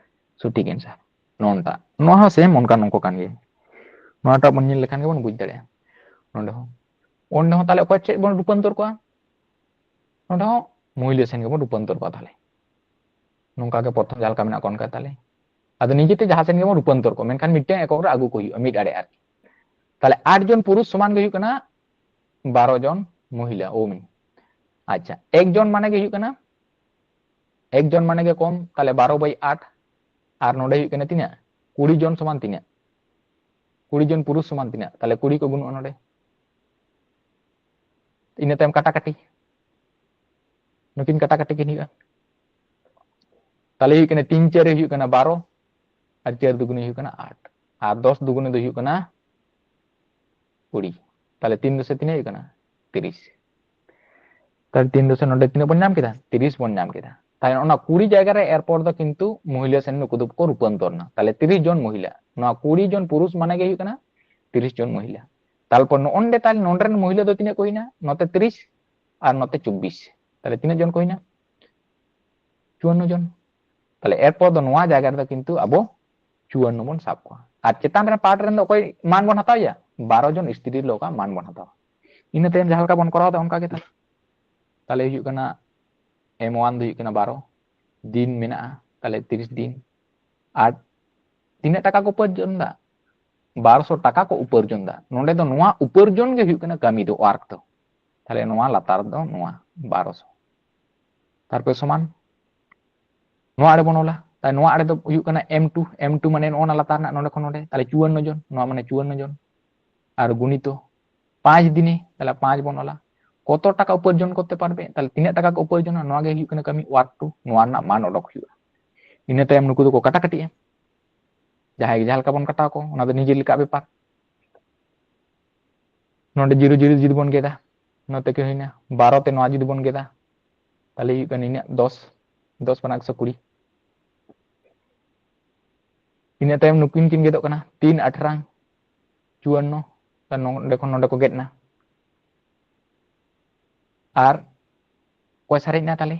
ᱥᱚᱴᱷᱤᱠ ᱮᱱᱥᱟᱨ᱾ ᱱᱚᱣᱟᱴᱟᱜ, ᱱᱚᱣᱟ ᱦᱚᱸ ᱥᱮᱢ ᱚᱱᱠᱟ ᱱᱚᱝᱠᱟ ᱠᱟᱱ ᱜᱮᱭᱟ᱾ ᱱᱚᱣᱟᱴᱟᱜ ᱵᱚᱱ ᱧᱮᱞ ᱞᱮᱠᱷᱟᱱ ᱜᱮᱵᱚᱱ ᱵᱩᱡᱽ ᱫᱟᱲᱮᱭᱟᱜᱼᱟ᱾ ᱱᱚᱰᱮ ᱦᱚᱸ, ᱚᱸᱰᱮ ᱦᱚᱸ ᱛᱟᱦᱞᱮ ᱚᱠᱚᱭ ᱪᱮᱫ ᱵᱚᱱ ᱨᱩᱯᱟᱱᱛᱚᱨ ᱠᱚᱣᱟ? ᱱᱚᱰᱮ ᱦᱚᱸ ᱢᱚᱦᱤᱞᱟ ᱥᱮᱱ ᱜᱮᱵᱚᱱ ᱨᱩᱯᱟᱱᱛᱚᱨ ᱠᱚᱣᱟ᱾ ᱛᱟᱦᱞᱮ ᱱᱚᱝᱠᱟ ᱜᱮ ᱯᱨᱚᱛᱷᱚᱢ ᱡᱟᱦᱟᱸ ᱞᱮᱠᱟ ᱢᱮᱱᱟᱜ ᱠᱚᱣᱟ ᱚᱱᱠᱟ᱾ ᱛᱟᱦᱞᱮ ᱟᱫᱚ ᱱᱤᱡᱮᱛᱮ ᱡᱟᱦᱟᱸ ᱥᱮᱱ ᱜᱮᱵᱚᱱ ᱨᱩᱯᱟᱱᱛᱚᱨ ᱠᱚᱣᱟ, ᱢᱮᱱᱠᱷᱟᱱ ᱢᱤᱫᱴᱟᱝ ᱮᱠᱚᱠ ᱨᱮ ᱟᱹᱜᱩ ᱠᱚ ᱦᱩᱭᱩᱜᱼᱟ, ᱢᱤᱫ ᱟᱲᱮ ᱟᱨᱠᱤ᱾ ᱛᱟᱦᱞᱮ ᱟᱴ ᱡᱚᱱ ᱯᱩᱨᱩᱥ ᱥᱚᱢᱟᱱ ᱜᱮ ᱦᱩᱭᱩᱜ ᱠᱟᱱᱟ ᱵᱟᱨᱚ ᱡᱚᱱ ᱢᱚᱦᱤᱞᱟ, ᱳᱢᱮᱱ᱾ ᱟᱪᱪᱷᱟ, ᱮᱠ ᱡᱚᱱ ᱢᱟᱱᱮ ᱜᱮ ᱦᱩᱭᱩᱜ ᱠᱟᱱᱟ, ᱮᱠ ᱡᱚᱱ ᱢᱟᱱᱮ ᱜᱮ ᱠᱚᱢ, ᱛᱟᱦᱞᱮ ᱵᱟᱨᱚ by ᱟᱴ, ᱟᱨ ᱱᱚᱰᱮ ᱦᱩᱭᱩᱜ ᱠᱟᱱᱟ ᱛᱤᱱᱟᱹᱜ? ᱠᱩᱲᱤ ᱡᱚᱱ ᱥᱚᱢᱟᱱ ᱛᱤᱱᱟᱹᱜ? ᱠᱩᱲᱤ ᱡᱚᱱ ᱯᱩᱨᱩᱥ ᱥᱚᱢᱟᱱ ᱛᱤᱱᱟᱹᱜ? ᱛᱟᱦᱞᱮ ᱠᱩᱲᱤ ᱠᱚ ᱵᱟᱹᱱᱩᱜᱼᱟ ᱱᱚᱰᱮ᱾ ᱤᱱᱟᱹ ᱛᱟᱭᱚᱢ ᱠᱟᱴᱟᱠᱟᱴᱤ, ᱱᱩᱠᱤᱱ ᱠᱟᱴᱟᱠᱟᱴᱤ ᱠᱤᱱ ᱦᱩᱭᱩᱜᱼᱟ᱾ ᱛᱟᱦᱞᱮ ᱦᱩᱭᱩᱜ ᱠᱟᱱᱟ ᱛᱤᱱ ᱪᱟᱹᱨ ᱦᱩᱭᱩᱜ ᱠᱟᱱᱟ ᱵᱟᱨᱚ, ᱟᱨ ᱪᱟᱹᱨ ᱫᱩᱜᱩᱱᱤ ᱦᱩᱭᱩᱜ ᱠᱟᱱᱟ ᱟᱴ, ᱟᱨ ᱫᱚᱥ ᱫᱩᱜᱩᱱᱤ ᱫᱚ ᱦᱩᱭᱩᱜ ᱠᱟᱱᱟ ᱠᱩᱲᱤ᱾ ᱛᱟᱦᱞᱮ ᱛᱤᱱ ᱫᱚᱥᱮ ᱛᱤᱱᱟᱹᱜ ᱦᱩᱭᱩᱜ ᱠᱟᱱᱟ? ᱛᱤᱨᱤᱥ᱾ ᱛᱟᱦᱞᱮ ᱛᱤᱱ ᱫᱚᱥᱮ ᱱᱚᱰᱮ ᱛᱤᱱᱟᱹᱜ ᱵᱚᱱ ᱧᱟᱢ ᱠᱮᱫᱟ? ᱛᱤᱨᱤᱥ ᱵᱚᱱ ᱧᱟᱢ ᱠᱮᱫᱟ᱾ ᱛᱟᱦᱞᱮ ᱚᱱᱟ ᱠᱩᱲᱤ ᱡᱟᱭᱜᱟ ᱨᱮ ᱮᱨᱯᱚᱨ ᱫᱚ ᱠᱤᱱᱛᱩ ᱢᱚᱦᱤᱞᱟ ᱥᱮᱱ ᱱᱩᱠᱩ ᱫᱚᱠᱚ ᱨᱩᱯᱟᱱᱛᱚᱨ ᱮᱱᱟ᱾ ᱛᱟᱦᱞᱮ ᱛᱤᱨᱤᱥ ᱡᱚᱱ ᱢᱚᱦᱤᱞᱟ, ᱱᱚᱣᱟ ᱠᱩᱲᱤ ᱡᱚᱱ ᱯᱩᱨᱩᱥ ᱢᱟᱱᱮ ᱜᱮ ᱦᱩᱭᱩᱜ ᱠᱟᱱᱟ ᱛᱤᱨᱤᱥ ᱡᱚᱱ ᱢᱚᱦᱤᱞᱟ᱾ ᱛᱟᱨᱯᱚᱨ ᱱᱚᱜᱼᱚ ᱱᱚᱰᱮ ᱛᱟᱦᱞᱮ ᱱᱚᱰᱮ ᱨᱮᱱ ᱢᱚᱦᱤᱞᱟ ᱫᱚ ᱛᱤᱱᱟᱹᱜ ᱠᱚ ᱦᱩᱭᱱᱟ? ᱱᱚᱛᱮ ᱛᱤᱨᱤᱥ ᱟᱨ ᱱᱚᱛᱮ ᱪᱚᱵᱵᱤᱥ᱾ ᱛᱟᱦᱞᱮ ᱛᱤᱱᱟᱹᱜ ᱡᱚᱱ ᱠᱚ ᱦᱩᱭᱱᱟ? ᱪᱩᱣᱟᱱᱱᱚ ᱡᱚᱱ᱾ ᱛᱟᱦᱞᱮ ᱮᱨᱯᱚᱨ ᱫᱚ ᱱᱚᱣᱟ ᱡᱟᱭᱜᱟ ᱨᱮᱫᱚ ᱠᱤᱱᱛᱩ ᱟᱵᱚ ᱪᱩᱣᱟᱱᱱᱚ ᱵᱚᱱ ᱥᱟᱵ ᱠᱚᱣᱟ᱾ ᱟᱨ ᱪᱮᱛᱟᱱ ᱨᱮ ᱯᱟᱨᱴ ᱨᱮᱱ ᱫᱚ ᱚᱠᱚᱭ ᱢᱟᱱ ᱵᱚᱱ ᱦᱟᱛᱟᱣ ᱮᱭᱟ? ᱵᱟᱨᱚ ᱡᱚᱱ ᱥᱛᱨᱤ ᱞᱳᱠᱟᱜ ᱢᱟᱱ ᱵᱚᱱ ᱦᱟᱛᱟᱣᱟ᱾ ᱤᱱᱟᱹ ᱛᱟᱭᱚᱢ ᱡᱟᱦᱟᱸ ᱞᱮᱠᱟ ᱵᱚᱱ ᱠᱚᱨᱟᱣ ᱮᱫᱟ ᱚᱱᱠᱟ ᱜᱮ᱾ ᱛᱟᱦᱞᱮ, ᱛᱟᱦᱞᱮ ᱦᱩᱭᱩᱜ ᱠᱟᱱᱟ ᱮᱢ ᱳᱣᱟᱱ ᱫᱚ ᱦᱩᱭᱩᱜ ᱠᱟᱱᱟ ᱵᱟᱨᱚ, ᱫᱤᱱ ᱢᱮᱱᱟᱜᱼᱟ, ᱛᱟᱦᱞᱮ ᱛᱤᱨᱤᱥ ᱫᱤᱱ᱾ ᱟᱨ ᱛᱤᱱᱟᱹᱜ ᱴᱟᱠᱟ ᱠᱚ ᱩᱯᱟᱨᱡᱚᱱ ᱮᱫᱟ? ᱵᱟᱨᱚᱥᱚ ᱴᱟᱠᱟ ᱠᱚ ᱩᱯᱟᱨᱡᱚᱱ ᱮᱫᱟ᱾ ᱱᱚᱰᱮ ᱫᱚ ᱱᱚᱣᱟ ᱩᱯᱟᱨᱡᱚᱱ ᱜᱮ ᱦᱩᱭᱩᱜ ᱠᱟᱱᱟ ᱠᱟᱹᱢᱤ ᱫᱚ, ᱳᱣᱟᱨᱠ ᱫᱚ᱾ ᱛᱟᱦᱞᱮ ᱱᱚᱣᱟ ᱞᱟᱛᱟᱨ ᱫᱚ ᱱᱚᱣᱟ ᱵᱟᱨᱚᱥᱚ᱾ ᱛᱟᱨᱯᱚᱨᱮ ᱥᱚᱢᱟᱱ ᱱᱚᱣᱟ ᱟᱲᱮ ᱵᱚᱱ ᱚᱞᱟ᱾ ᱛᱟᱦᱞᱮ ᱱᱚᱣᱟ ᱟᱲᱮ ᱫᱚ ᱦᱩᱭᱩᱜ ᱠᱟᱱᱟ ᱮᱢ ᱴᱩ, ᱮᱢ ᱴᱩ ᱢᱟᱱᱮ ᱱᱚᱜᱼᱚ ᱱᱟ ᱞᱟᱛᱟᱨ ᱨᱮᱱᱟᱜ ᱱᱚᱰᱮ ᱠᱷᱚᱱ ᱱᱚᱰᱮ, ᱛᱟᱦᱞᱮ ᱪᱩᱣᱟᱱᱱᱚ ᱡᱚᱱ, ᱱᱚᱣᱟ ᱢᱟᱱᱮ ᱪᱩᱣᱟᱱᱱᱚ ᱡᱚᱱ᱾ ᱟᱨ ᱜᱩᱱᱤᱛᱚ ᱯᱟᱸᱪ ᱫᱤᱱᱮ, ᱛᱟᱦᱞᱮ ᱯᱟᱸᱪ ᱵᱚᱱ ᱚᱞᱟ᱾ ᱠᱚᱛᱚ ᱴᱟᱠᱟ ᱩᱯᱟᱨᱡᱚᱱ ᱠᱚᱨᱛᱮ ᱯᱟᱨᱵᱮ? ᱛᱟᱦᱞᱮ ᱛᱤᱱᱟᱹᱜ ᱴᱟᱠᱟ ᱠᱚ ᱩᱯᱟᱨᱡᱚᱱᱟ, ᱱᱚᱣᱟ ᱜᱮ ᱦᱩᱭᱩᱜ ᱠᱟᱱᱟ ᱠᱟᱹᱢᱤ, ᱣᱟᱨᱠ ᱴᱩ, ᱱᱚᱣᱟ ᱨᱮᱱᱟᱜ ᱢᱟᱱ ᱚᱰᱚᱠ ᱦᱩᱭᱩᱜᱼᱟ᱾ ᱤᱱᱟᱹ ᱛᱟᱭᱚᱢ ᱱᱩᱠᱩ ᱫᱚᱠᱚ ᱠᱟᱴᱟ ᱠᱟᱹᱴᱤᱜᱼᱟ, ᱡᱟᱦᱟᱸᱭ ᱜᱮ ᱡᱟᱦᱟᱸ ᱞᱮᱠᱟ ᱵᱚᱱ ᱠᱟᱴᱟᱣ ᱠᱚ, ᱚᱱᱟ ᱫᱚ ᱱᱤᱡᱮ ᱞᱮᱠᱟ ᱵᱮᱯᱟᱨ᱾ ᱱᱚᱰᱮ ᱡᱤᱨᱳ ᱡᱤᱨᱳ ᱡᱩᱫᱤ ᱵᱚᱱ ᱜᱮᱫᱟ, ᱱᱚᱛᱮ ᱠᱤ ᱦᱩᱭᱱᱟ ᱵᱟᱨᱚ ᱛᱮ, ᱱᱚᱣᱟ ᱡᱩᱫᱤ ᱵᱚᱱ ᱜᱮᱫᱟ, ᱛᱟᱦᱞᱮ ᱦᱩᱭᱩᱜ ᱠᱟᱱᱟ ᱤᱧᱟᱹᱜ ᱫᱚᱥ, ᱫᱚᱥ ᱯᱟᱱᱟ ᱮᱠᱥᱚ ᱠᱩᱲᱤ᱾ ᱤᱱᱟᱹ ᱛᱟᱭᱚᱢ ᱱᱩᱠᱤᱱ ᱠᱤᱱ ᱜᱮᱫᱚᱜ ᱠᱟᱱᱟ, ᱛᱤᱱ ᱟᱴᱷᱨᱟᱝ ᱪᱩᱣᱟᱱᱱᱚ, ᱛᱟ ᱱᱚᱰᱮ ᱠᱷᱚᱱ ᱱᱚᱰᱮ ᱠᱚ ᱜᱮᱫ ᱮᱱᱟ᱾ ᱟᱨ ᱚᱠᱚᱭ ᱥᱟᱨᱮᱡ ᱮᱱᱟ ᱛᱟᱦᱞᱮ?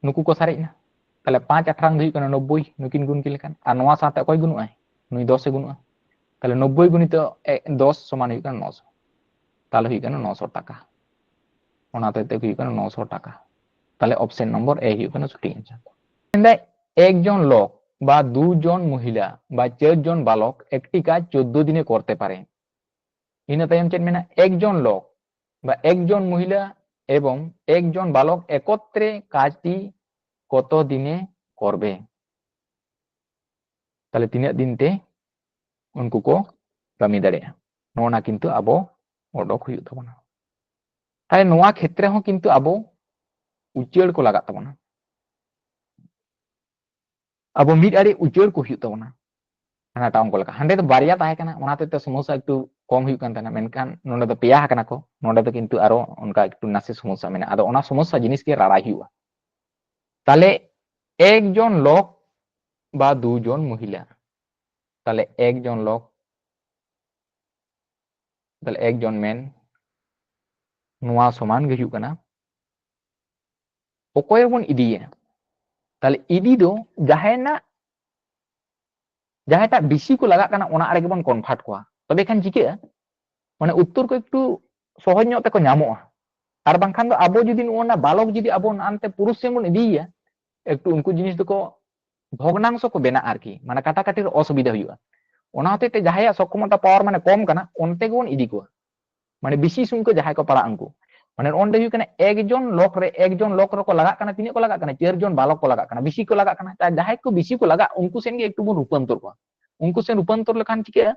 ᱱᱩᱠᱩ ᱠᱚ ᱥᱟᱨᱮᱡ ᱮᱱᱟ᱾ ᱛᱟᱦᱞᱮ ᱯᱟᱸᱪ ᱟᱴᱷᱨᱟᱝ ᱫᱚ ᱦᱩᱭᱩᱜ ᱠᱟᱱᱟ ᱱᱚᱵᱵᱳᱭ, ᱱᱩᱠᱤᱱ ᱜᱩᱱ ᱠᱤᱱ ᱞᱮᱠᱷᱟᱱ᱾ ᱟᱨ ᱱᱚᱣᱟ ᱥᱟᱶᱛᱮ ᱚᱠᱚᱭ ᱜᱩᱱᱩᱜᱼᱟᱭ? ᱱᱩᱭ ᱫᱚᱥ ᱮ ᱜᱩᱱᱩᱜᱼᱟ᱾ ᱛᱟᱦᱞᱮ ᱱᱚᱵᱵᱳᱭ ᱜᱩᱱᱤᱛᱚ ᱮ, ᱫᱚᱥ ᱥᱚᱢᱟᱱ ᱦᱩᱭᱩᱜ ᱠᱟᱱᱟ ᱱᱚᱥᱚ᱾ ᱛᱟᱦᱞᱮ ᱦᱩᱭᱩᱜ ᱠᱟᱱᱟ ᱱᱚᱥᱚ ᱴᱟᱠᱟ᱾ ᱚᱱᱟ ᱦᱚᱛᱮᱡ ᱛᱮ ᱦᱩᱭᱩᱜ ᱠᱟᱱᱟ ᱱᱚᱥᱚ ᱴᱟᱠᱟ᱾ ᱛᱟᱦᱞᱮ ᱚᱯᱥᱮᱱ ᱱᱚᱢᱵᱚᱨ ᱮ ᱦᱩᱭᱩᱜ ᱠᱟᱱᱟ ᱥᱚᱴᱷᱤᱠ ᱟᱱᱥᱟᱨ᱾ ᱢᱮᱱᱫᱟᱭ, একজন লোক বা দুজন মহিলা বা চারজন বালক একটি কাজ চোদ্দ দিনে করতে পারে। ᱤᱱᱟᱹ ᱛᱟᱭᱚᱢ ᱪᱮᱫ ᱢᱮᱱᱟᱜᱼᱟ? একজন লোক বা একজন মহিলা এবং একজন বালক একত্রে কাজটি কত দিনে করবে? তাহলে ᱛᱤᱱᱟᱹᱜ ᱫᱤᱱ ᱛᱮ ᱩᱱᱠᱩ ᱠᱚ ᱠᱟᱹᱢᱤ ᱫᱟᱲᱮᱭᱟᱜᱼᱟ, ᱱᱚᱜᱼᱚ ᱱᱟ ᱠᱤᱱᱛᱩ ᱟᱵᱚ ᱚᱰᱚᱠ ᱦᱩᱭᱩᱜ ᱛᱟᱵᱚᱱᱟ᱾ ᱛᱟᱦᱞᱮ ᱱᱚᱣᱟ ᱠᱷᱮᱛᱨᱮ ᱦᱚᱸ ᱠᱤᱱᱛᱩ ᱟᱵᱚ ᱩᱪᱟᱹᱲ ᱠᱚ ᱞᱟᱜᱟᱜ ᱛᱟᱵᱚᱱᱟ᱾ ᱟᱵᱚ ᱢᱤᱫ ᱟᱲᱮ ᱩᱪᱟᱹᱲ ᱠᱚ ᱦᱩᱭᱩᱜ ᱛᱟᱵᱚᱱᱟ᱾ ᱦᱟᱱᱟᱴᱟᱜ ᱚᱝᱠᱚ ᱞᱮᱠᱟ, ᱦᱟᱸᱰᱮ ᱫᱚ ᱵᱟᱨᱭᱟ ᱛᱟᱦᱮᱸ ᱠᱟᱱᱟ, ᱚᱱᱟ ᱦᱚᱛᱮᱡ ᱛᱮ ᱥᱚᱢᱚᱥᱥᱟ ᱮᱠᱴᱩ ᱠᱚᱢ ᱦᱩᱭᱩᱜ ᱠᱟᱱ ᱛᱟᱦᱮᱱᱟ, ᱢᱮᱱᱠᱷᱟᱱ ᱱᱚᱰᱮ ᱫᱚ ᱯᱮᱭᱟ ᱟᱠᱟᱱᱟ ᱠᱚ, ᱱᱚᱰᱮ ᱫᱚ ᱠᱤᱱᱛᱩ ᱟᱨᱚ ᱚᱱᱠᱟ ᱮᱠᱴᱩ ᱱᱟᱥᱮ ᱥᱚᱢᱚᱥᱥᱟ ᱢᱮᱱᱟᱜᱼᱟ᱾ ᱟᱫᱚ ᱚᱱᱟ ᱥᱚᱢᱚᱥᱥᱟ ᱡᱤᱱᱤᱥ ᱜᱮ ᱨᱟᱲᱟᱭ ᱦᱩᱭᱩᱜᱼᱟ᱾ ᱛᱟᱦᱞᱮ একজন লোক বা দুজন মহিলা, ᱛᱟᱦᱞᱮ একজন লোক, ᱛᱟᱦᱞᱮ একজন ᱢᱮᱱ, ᱱᱚᱣᱟ ᱥᱚᱢᱟᱱ ᱜᱮ ᱦᱩᱭᱩᱜ ᱠᱟᱱᱟ ᱚᱠᱚᱭ ᱵᱚᱱ ᱤᱫᱤᱭᱮᱭᱟ? ᱛᱟᱦᱞᱮ ᱤᱫᱤ ᱫᱚ ᱡᱟᱦᱟᱸᱭ ᱨᱮᱱᱟᱜ, ᱡᱟᱦᱟᱸᱭᱴᱟᱜ ᱵᱮᱥᱤ ᱠᱚ ᱞᱟᱜᱟᱜ ᱠᱟᱱᱟ, ᱚᱱᱟ ᱟᱲᱮ ᱜᱮᱵᱚᱱ ᱠᱚᱱᱵᱷᱟᱨᱴ ᱠᱚᱣᱟ᱾ ᱛᱚᱵᱮ ᱠᱷᱟᱱ ᱪᱤᱠᱟᱹᱜᱼᱟ? ᱢᱟᱱᱮ ᱩᱛᱛᱚᱨ ᱠᱚ ᱮᱠᱴᱩ ᱥᱚᱦᱚᱡᱽ ᱧᱚᱜ ᱛᱮᱠᱚ ᱧᱟᱢᱚᱜᱼᱟ᱾ ᱟᱨ ᱵᱟᱝᱠᱷᱟᱱ ᱫᱚ ᱟᱵᱚ ᱡᱩᱫᱤ ᱱᱚᱜᱼᱚ ᱱᱟ ᱵᱟᱞᱚᱠ ᱡᱩᱫᱤ ᱟᱵᱚ ᱱᱟᱱᱛᱮ ᱯᱩᱨᱩᱥ ᱥᱮᱱ ᱵᱚᱱ ᱤᱫᱤᱭᱮᱭᱟ, ᱮᱠᱴᱩ ᱩᱱᱠᱩ ᱡᱤᱱᱤᱥ ᱫᱚᱠᱚ ᱵᱷᱚᱜᱽᱱᱟᱝᱥᱚ ᱠᱚ ᱵᱮᱱᱟᱜᱼᱟ ᱟᱨᱠᱤ, ᱢᱟᱱᱮ ᱠᱟᱴᱟᱠᱟᱴᱤ ᱨᱮ ᱚᱥᱩᱵᱤᱫᱷᱟ ᱦᱩᱭᱩᱜᱼᱟ᱾ ᱚᱱᱟ ᱦᱚᱛᱮᱡ ᱛᱮ ᱡᱟᱦᱟᱸᱭᱟᱜ ᱥᱚᱠᱠᱷᱚᱢᱚᱛᱟ ᱯᱟᱣᱟᱨ ᱢᱟᱱᱮ ᱠᱚᱢ ᱠᱟᱱᱟ, ᱚᱱᱛᱮ ᱜᱮᱵᱚᱱ ᱤᱫᱤ ᱠᱚᱣᱟ᱾ ᱢᱟᱱᱮ ᱵᱮᱥᱤ ᱥᱚᱝᱠᱷᱚ ᱡᱟᱦᱟᱸᱭ ᱠᱚ ᱯᱟᱲᱟᱜᱼᱟ ᱩᱱᱠᱩ, ᱢᱟᱱᱮ ᱚᱸᱰᱮ ᱦᱩᱭᱩᱜ ᱠᱟᱱᱟ ᱮᱠ ᱡᱚᱱ ᱞᱚᱠ ᱨᱮ, ᱮᱠ ᱡᱚᱱ ᱞᱚᱠ ᱨᱮᱠᱚ ᱞᱟᱜᱟᱜ ᱠᱟᱱᱟ, ᱛᱤᱱᱟᱹᱜ ᱠᱚ ᱞᱟᱜᱟᱜ ᱠᱟᱱᱟ? ᱪᱟᱹᱨ ᱡᱚᱱ ᱵᱟᱞᱚᱠ ᱠᱚ ᱞᱟᱜᱟᱜ ᱠᱟᱱᱟ, ᱵᱮᱥᱤ ᱠᱚ ᱞᱟᱜᱟᱜ ᱠᱟᱱᱟ᱾ ᱛᱟ ᱡᱟᱦᱟᱸᱭ ᱠᱚ ᱵᱮᱥᱤ ᱠᱚ ᱞᱟᱜᱟᱜ, ᱩᱱᱠᱩ ᱥᱮᱱ ᱜᱮ ᱮᱠᱴᱩ ᱵᱚᱱ ᱨᱩᱯᱟᱱᱛᱚᱨ ᱠᱚᱣᱟ᱾ ᱩᱱᱠᱩ ᱥᱮᱱ ᱨᱩᱯᱟᱱᱛᱚᱨ ᱞᱮᱠᱷᱟᱱ ᱪᱤᱠᱟᱹᱜᱼᱟ?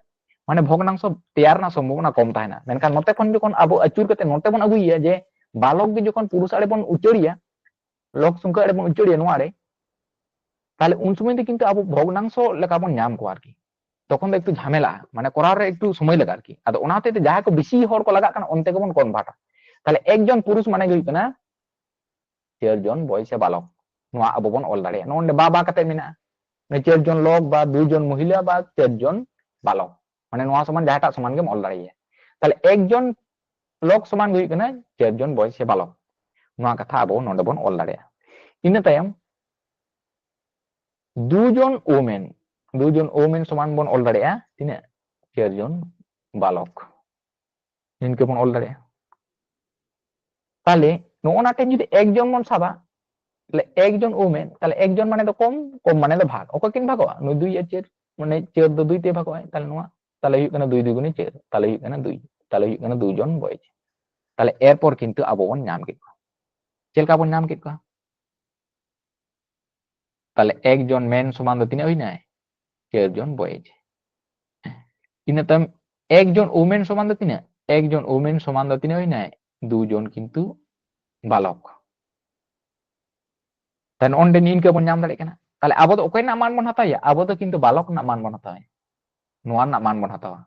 ᱢᱟᱱᱮ ᱵᱷᱚᱜᱽᱱᱟᱝᱥᱚ ᱛᱮᱭᱟᱨ ᱨᱮᱱᱟᱜ ᱥᱚᱢᱵᱷᱚᱵᱚᱱᱟ ᱠᱚᱢ ᱛᱟᱦᱮᱱᱟ᱾ ᱢᱮᱱᱠᱷᱟᱱ ᱱᱚᱛᱮ ᱠᱷᱚᱱ ᱡᱚᱠᱷᱚᱱ ᱟᱵᱚ ᱟᱹᱪᱩᱨ ᱠᱟᱛᱮ ᱱᱚᱛᱮ ᱵᱚᱱ ᱟᱹᱜᱩᱭᱮᱭᱟ, ᱡᱮ ᱵᱟᱞᱚᱠ ᱜᱮ ᱡᱚᱠᱷᱚᱱ ᱯᱩᱨᱩᱥ ᱟᱲᱮ ᱵᱚᱱ ᱩᱪᱟᱹᱲᱮᱭᱟ, ᱞᱚᱠ ᱥᱚᱝᱠᱷᱟ ᱟᱲᱮ ᱵᱚᱱ ᱩᱪᱟᱹᱲᱮᱭᱟ ᱱᱚᱣᱟ ᱟᱲᱮ, ᱛᱟᱦᱞᱮ ᱩᱱ ᱥᱚᱢᱚᱭ ᱫᱚ ᱠᱤᱱᱛᱩ ᱟᱵᱚ ᱵᱷᱚᱜᱽᱱᱟᱝᱥᱚ ᱞᱮᱠᱟ ᱵᱚᱱ ᱧᱟᱢ ᱠᱚᱣᱟ ᱟᱨᱠᱤ᱾ ᱛᱚᱠᱷᱚᱱ ᱫᱚ ᱮᱠᱴᱩ ᱡᱷᱟᱢᱮᱞᱟᱜᱼᱟ, ᱢᱟᱱᱮ ᱠᱚᱨᱟᱣ ᱨᱮ ᱮᱠᱴᱩ ᱥᱚᱢᱚᱭ ᱞᱟᱜᱟᱜᱼᱟ ᱟᱨᱠᱤ᱾ ᱟᱫᱚ ᱚᱱᱟ ᱦᱚᱛᱮᱡ ᱛᱮ ᱡᱟᱦᱟᱸᱭ ᱠᱚ ᱵᱮᱥᱤ ᱦᱚᱲ ᱠᱚ ᱞᱟᱜᱟᱜ ᱠᱟᱱᱟ, ᱚᱱᱛᱮ ᱜᱮᱵᱚᱱ ᱠᱚᱱᱵᱷᱟᱨᱴᱟ᱾ ᱛᱟᱦᱞᱮ ᱮᱠᱡᱚᱱ ᱯᱩᱨᱩᱥ ᱢᱟᱱᱮ ᱜᱮ ᱦᱩᱭᱩᱜ ᱠᱟᱱᱟ ᱪᱟᱹᱨ ᱡᱚᱱ ᱵᱚᱭ ᱥᱮ ᱵᱟᱞᱚᱠ᱾ ᱱᱚᱣᱟ ᱟᱵᱚ ᱵᱚᱱ ᱚᱞ ᱫᱟᱲᱮᱭᱟᱜᱼᱟ᱾ ᱱᱚᱜᱼᱚ ᱱᱚᱰᱮ ᱵᱟ ᱵᱟ ᱠᱟᱛᱮ ᱢᱮᱱᱟᱜᱼᱟ, ᱢᱟᱱᱮ ᱪᱟᱹᱨ ᱡᱚᱱ ᱞᱚᱠ ᱵᱟ ᱫᱩ ᱡᱚᱱ ᱢᱚᱦᱤᱞᱟ ᱵᱟ ᱪᱟᱹᱨ ᱡᱚᱱ ᱵᱟᱞᱚᱠ, ᱢᱟᱱᱮ ᱱᱚᱣᱟ ᱥᱚᱢᱟᱱ ᱡᱟᱦᱟᱸᱴᱟᱜ ᱥᱚᱢᱟᱱ ᱜᱮᱢ ᱚᱞ ᱫᱟᱲᱮᱭᱟᱜᱼᱟ᱾ ᱛᱟᱦᱞᱮ ᱮᱠᱡᱚᱱ ᱞᱚᱠ ᱥᱚᱢᱟᱱ ᱜᱮ ᱦᱩᱭᱩᱜ ᱠᱟᱱᱟ ᱪᱟᱹᱨ ᱡᱚᱱ ᱵᱚᱭ ᱥᱮ ᱵᱟᱞᱚᱠ᱾ ᱱᱚᱣᱟ ᱠᱟᱛᱷᱟ ᱟᱵᱚ ᱱᱚᱰᱮ ᱵᱚᱱ ᱚᱞ ᱫᱟᱲᱮᱭᱟᱜᱼᱟ᱾ ᱤᱱᱟᱹ ᱛᱟᱭᱚᱢ ᱫᱩ ᱡᱚᱱ ᱳᱢᱮᱱ, ᱫᱩ ᱡᱚᱱ ᱳᱢᱮᱱ ᱥᱚᱢᱟᱱ ᱵᱚᱱ ᱚᱞ ᱫᱟᱲᱮᱭᱟᱜᱼᱟ ᱛᱤᱱᱟᱹᱜ? ᱪᱟᱹᱨ ᱡᱚᱱ ᱵᱟᱞᱚᱠ᱾ ᱱᱤᱝᱠᱟᱹ ᱵᱚᱱ ᱚᱞ ᱫᱟᱲᱮᱭᱟᱜᱼᱟ᱾ ᱛᱟᱦᱞᱮ ᱱᱚᱜᱼᱚ ᱱᱟ ᱴᱷᱮᱱ ᱡᱩᱫᱤ ᱮᱠᱡᱚᱱ ᱵᱚᱱ ᱥᱟᱵᱟ, ᱛᱟᱦᱞᱮ ᱮᱠᱡᱚᱱ ᱳᱢᱮᱱ, ᱛᱟᱦᱞᱮ ᱮᱠᱡᱚᱱ ᱢᱟᱱᱮ ᱫᱚ ᱠᱚᱢ, ᱠᱚᱢ ᱢᱟᱱᱮ ᱫᱚ ᱵᱷᱟᱜᱽ᱾ ᱚᱠᱚᱭ ᱠᱤᱱ ᱵᱷᱟᱜᱚᱜᱼᱟ? ᱱᱩᱭ ᱫᱩᱭ ᱟᱨ ᱪᱟᱹᱨ, ᱢᱟᱱᱮ ᱪᱟᱹᱨ ᱫᱚ ᱫᱩᱭ ᱛᱮ ᱵᱷᱟᱜᱚᱜᱼᱟᱭ, ᱛᱟᱦᱞᱮ ᱱᱚᱣᱟ, ᱛᱟᱦᱞᱮ ᱦᱩᱭᱩᱜ ᱠᱟᱱᱟ ᱫᱩᱭ ᱫᱩᱜᱩᱱᱤ ᱪᱟᱹᱨ, ᱛᱟᱦᱞᱮ ᱦᱩᱭᱩᱜ ᱠᱟᱱᱟ ᱫᱩᱭ, ᱛᱟᱦᱞᱮ ᱦᱩᱭᱩᱜ ᱠᱟᱱᱟ ᱫᱩ ᱡᱚᱱ ᱵᱚᱭᱮᱡᱽ᱾ ᱛᱟᱦᱞᱮ ᱮᱨᱯᱚᱨ ᱠᱤᱱᱛᱩ ᱟᱵᱚ ᱵᱚᱱ ᱧᱟᱢ ᱠᱮᱫ ᱠᱚᱣᱟ᱾ ᱪᱮᱫ ᱞᱮᱠᱟ ᱵᱚᱱ ᱧᱟᱢ ᱠᱮᱫ ᱠᱚᱣᱟ? ᱛᱟᱦᱞᱮ ᱮᱠ ᱡᱚᱱ ᱢᱮᱱ ᱥᱚᱢᱟᱱ ᱫᱚ ᱛᱤᱱᱟᱹᱜ ᱦᱩᱭᱱᱟᱭ? ᱪᱟᱹᱨ ᱡᱚᱱ ᱵᱚᱭᱮᱡᱽ᱾ ᱤᱱᱟᱹ ᱛᱟᱭᱚᱢ ᱮᱠ ᱡᱚᱱ ᱳᱢᱮᱱ ᱥᱚᱢᱟᱱ ᱫᱚ ᱛᱤᱱᱟᱹᱜ? ᱮᱠ ᱡᱚᱱ ᱳᱢᱮᱱ ᱥᱚᱢᱟᱱ ᱫᱚ ᱛᱤᱱᱟᱹᱜ ᱦᱩᱭᱱᱟᱭ? ᱫᱩ ᱡᱚᱱ ᱠᱤᱱᱛᱩ ᱵᱟᱞᱚᱠ᱾ ᱛᱟᱦᱞᱮ ᱱᱚᱜᱼᱚ ᱱᱚᱰᱮ ᱱᱤᱝᱠᱟᱹ ᱵᱚᱱ ᱧᱟᱢ ᱫᱟᱲᱮᱭᱟᱜ ᱠᱟᱱᱟ᱾ ᱛᱟᱦᱞᱮ ᱟᱵᱚ ᱫᱚ ᱚᱠᱚᱭ ᱨᱮᱱᱟᱜ ᱢᱟᱱ ᱵᱚᱱ ᱦᱟᱛᱟᱣᱟ? ᱟᱵᱚ ᱫᱚ ᱠᱤᱱᱛᱩ ᱵᱟᱞᱚᱠ ᱨᱮᱱᱟᱜ ᱢᱟᱱ ᱵᱚᱱ ᱦᱟᱛᱟᱣᱟ, ᱱᱚᱣᱟ ᱨᱮᱱᱟᱜ ᱢᱟᱱ ᱵᱚᱱ ᱦᱟᱛᱟᱣᱟ᱾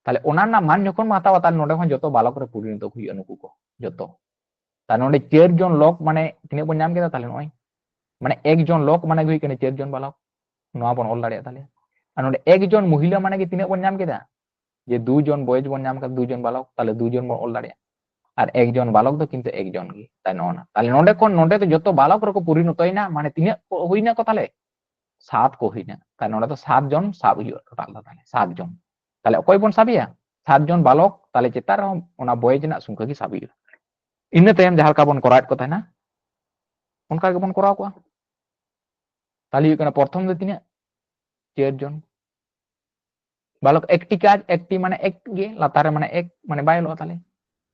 ᱛᱟᱦᱞᱮ ᱚᱱᱟ ᱨᱮᱱᱟᱜ ᱢᱟᱱ ᱡᱚᱠᱷᱚᱱ ᱵᱚᱱ ᱦᱟᱛᱟᱣᱟ, ᱛᱟᱦᱞᱮ ᱱᱚᱰᱮ ᱦᱚᱸ ᱡᱚᱛᱚ ᱵᱟᱞᱚᱠ ᱨᱮ ᱯᱚᱨᱤᱱᱚᱛ ᱠᱚ ᱦᱩᱭᱩᱜᱼᱟ ᱱᱩᱠᱩ ᱠᱚ ᱡᱚᱛᱚ᱾ ᱛᱟᱦᱞᱮ ᱱᱚᱰᱮ ᱪᱟᱹᱨ ᱡᱚᱱ ᱞᱚᱠ ᱢᱟᱱᱮ ᱛᱤᱱᱟᱹᱜ ᱵᱚᱱ ᱧᱟᱢ ᱠᱮᱫᱟ? ᱛᱟᱦᱞᱮ ᱱᱚᱜᱼᱚᱭ ᱢᱟᱱᱮ ᱮᱠ ᱡᱚᱱ ᱞᱚᱠ ᱢᱟᱱᱮ ᱜᱮ ᱦᱩᱭᱩᱜ ᱠᱟᱱᱟ ᱪᱟᱹᱨ ᱡᱚᱱ ᱵᱟᱞᱚᱠ, ᱱᱚᱣᱟ ᱵᱚᱱ ᱚᱞ ᱫᱟᱲᱮᱭᱟᱜᱼᱟ᱾ ᱛᱟᱦᱞᱮ ᱟᱨ ᱱᱚᱰᱮ ᱮᱠ ᱡᱚᱱ ᱢᱚᱦᱤᱞᱟ ᱢᱟᱱᱮ ᱜᱮ ᱛᱤᱱᱟᱹᱜ ᱵᱚᱱ ᱧᱟᱢ ᱠᱮᱫᱟ? ᱡᱮ ᱫᱩ ᱡᱚᱱ ᱵᱚᱭᱮᱡᱽ ᱵᱚᱱ ᱧᱟᱢ ᱠᱟᱫᱟ, ᱫᱩ ᱡᱚᱱ ᱵᱟᱞᱚᱠ, ᱛᱟᱦᱞᱮ ᱫᱩ ᱡᱚᱱ ᱵᱚᱱ ᱚᱞ ᱫᱟᱲᱮᱭᱟᱜᱼᱟ᱾ ᱟᱨ ᱮᱠ ᱡᱚᱱ ᱵᱟᱞᱚᱠ ᱫᱚ ᱠᱤᱱᱛᱩ ᱮᱠ ᱡᱚᱱ ᱜᱮ᱾ ᱛᱟᱦᱞᱮ ᱱᱚᱜᱼᱚ ᱱᱟ, ᱛᱟᱦᱞᱮ ᱱᱚᱰᱮ ᱠᱷᱚᱱ ᱱᱚᱰᱮ ᱫᱚ ᱡᱚᱛᱚ ᱵᱟᱞᱚᱠ ᱨᱮᱠᱚ ᱯᱚᱨᱤᱱᱚᱛᱚᱭᱮᱱᱟ, ᱢᱟᱱᱮ ᱛᱤᱱᱟᱹᱜ ᱠᱚ ᱦᱩᱭᱱᱟ ᱠᱚ ᱛᱟᱦᱞᱮ? ᱥᱟᱛ ᱠᱚ ᱦᱩᱭᱱᱟ᱾ ᱛᱟᱦᱞᱮ ᱱᱚᱰᱮ ᱫᱚ ᱥᱟᱛ ᱡᱚᱱ ᱥᱟᱵ ᱦᱩᱭᱩᱜᱼᱟ, ᱴᱳᱴᱟᱞ ᱫᱚ ᱛᱟᱦᱞᱮ ᱥᱟᱛ ᱡᱚᱱ᱾ ᱛᱟᱦᱞᱮ ᱚᱠᱚᱭ ᱵᱚᱱ ᱥᱟᱵᱮᱭᱟ? ᱥᱟᱛ ᱡᱚᱱ ᱵᱟᱞᱚᱠ, ᱛᱟᱦᱞᱮ ᱪᱮᱛᱟᱱ ᱨᱮᱦᱚᱸ ᱚᱱᱟ ᱵᱚᱭᱮᱡᱽ ᱨᱮᱱᱟᱜ ᱥᱚᱝᱠᱷᱟ ᱜᱮ ᱥᱟᱵ ᱦᱩᱭᱩᱜᱼᱟ᱾ ᱤᱱᱟᱹ ᱛᱟᱭᱚᱢ ᱡᱟᱦᱟᱸ ᱞᱮᱠᱟ ᱵᱚᱱ ᱠᱚᱨᱟᱣᱮᱫ ᱠᱚ ᱛᱟᱦᱮᱱᱟ, ᱚᱱᱠᱟ ᱜᱮᱵᱚᱱ ᱠᱚᱨᱟᱣ ᱠᱚᱣᱟ᱾ ᱛᱟᱦᱞᱮ ᱦᱩᱭᱩᱜ ᱠᱟᱱᱟ ᱯᱨᱚᱛᱷᱚᱢ ᱫᱚ ᱛᱤᱱᱟᱹᱜ? ᱪᱟᱹᱨ ᱡᱚᱱ ᱵᱟᱞᱚᱠ᱾ ᱮᱠᱴᱤ ᱠᱟᱡᱽ, ᱮᱠᱴᱤ ᱢᱟᱱᱮ ᱮᱠ ᱜᱮ, ᱞᱟᱛᱟᱨ ᱨᱮ ᱢᱟᱱᱮ ᱮᱠ, ᱢᱟᱱᱮ ᱵᱟᱭ ᱚᱞᱚᱜᱼᱟ᱾ ᱛᱟᱦᱞᱮ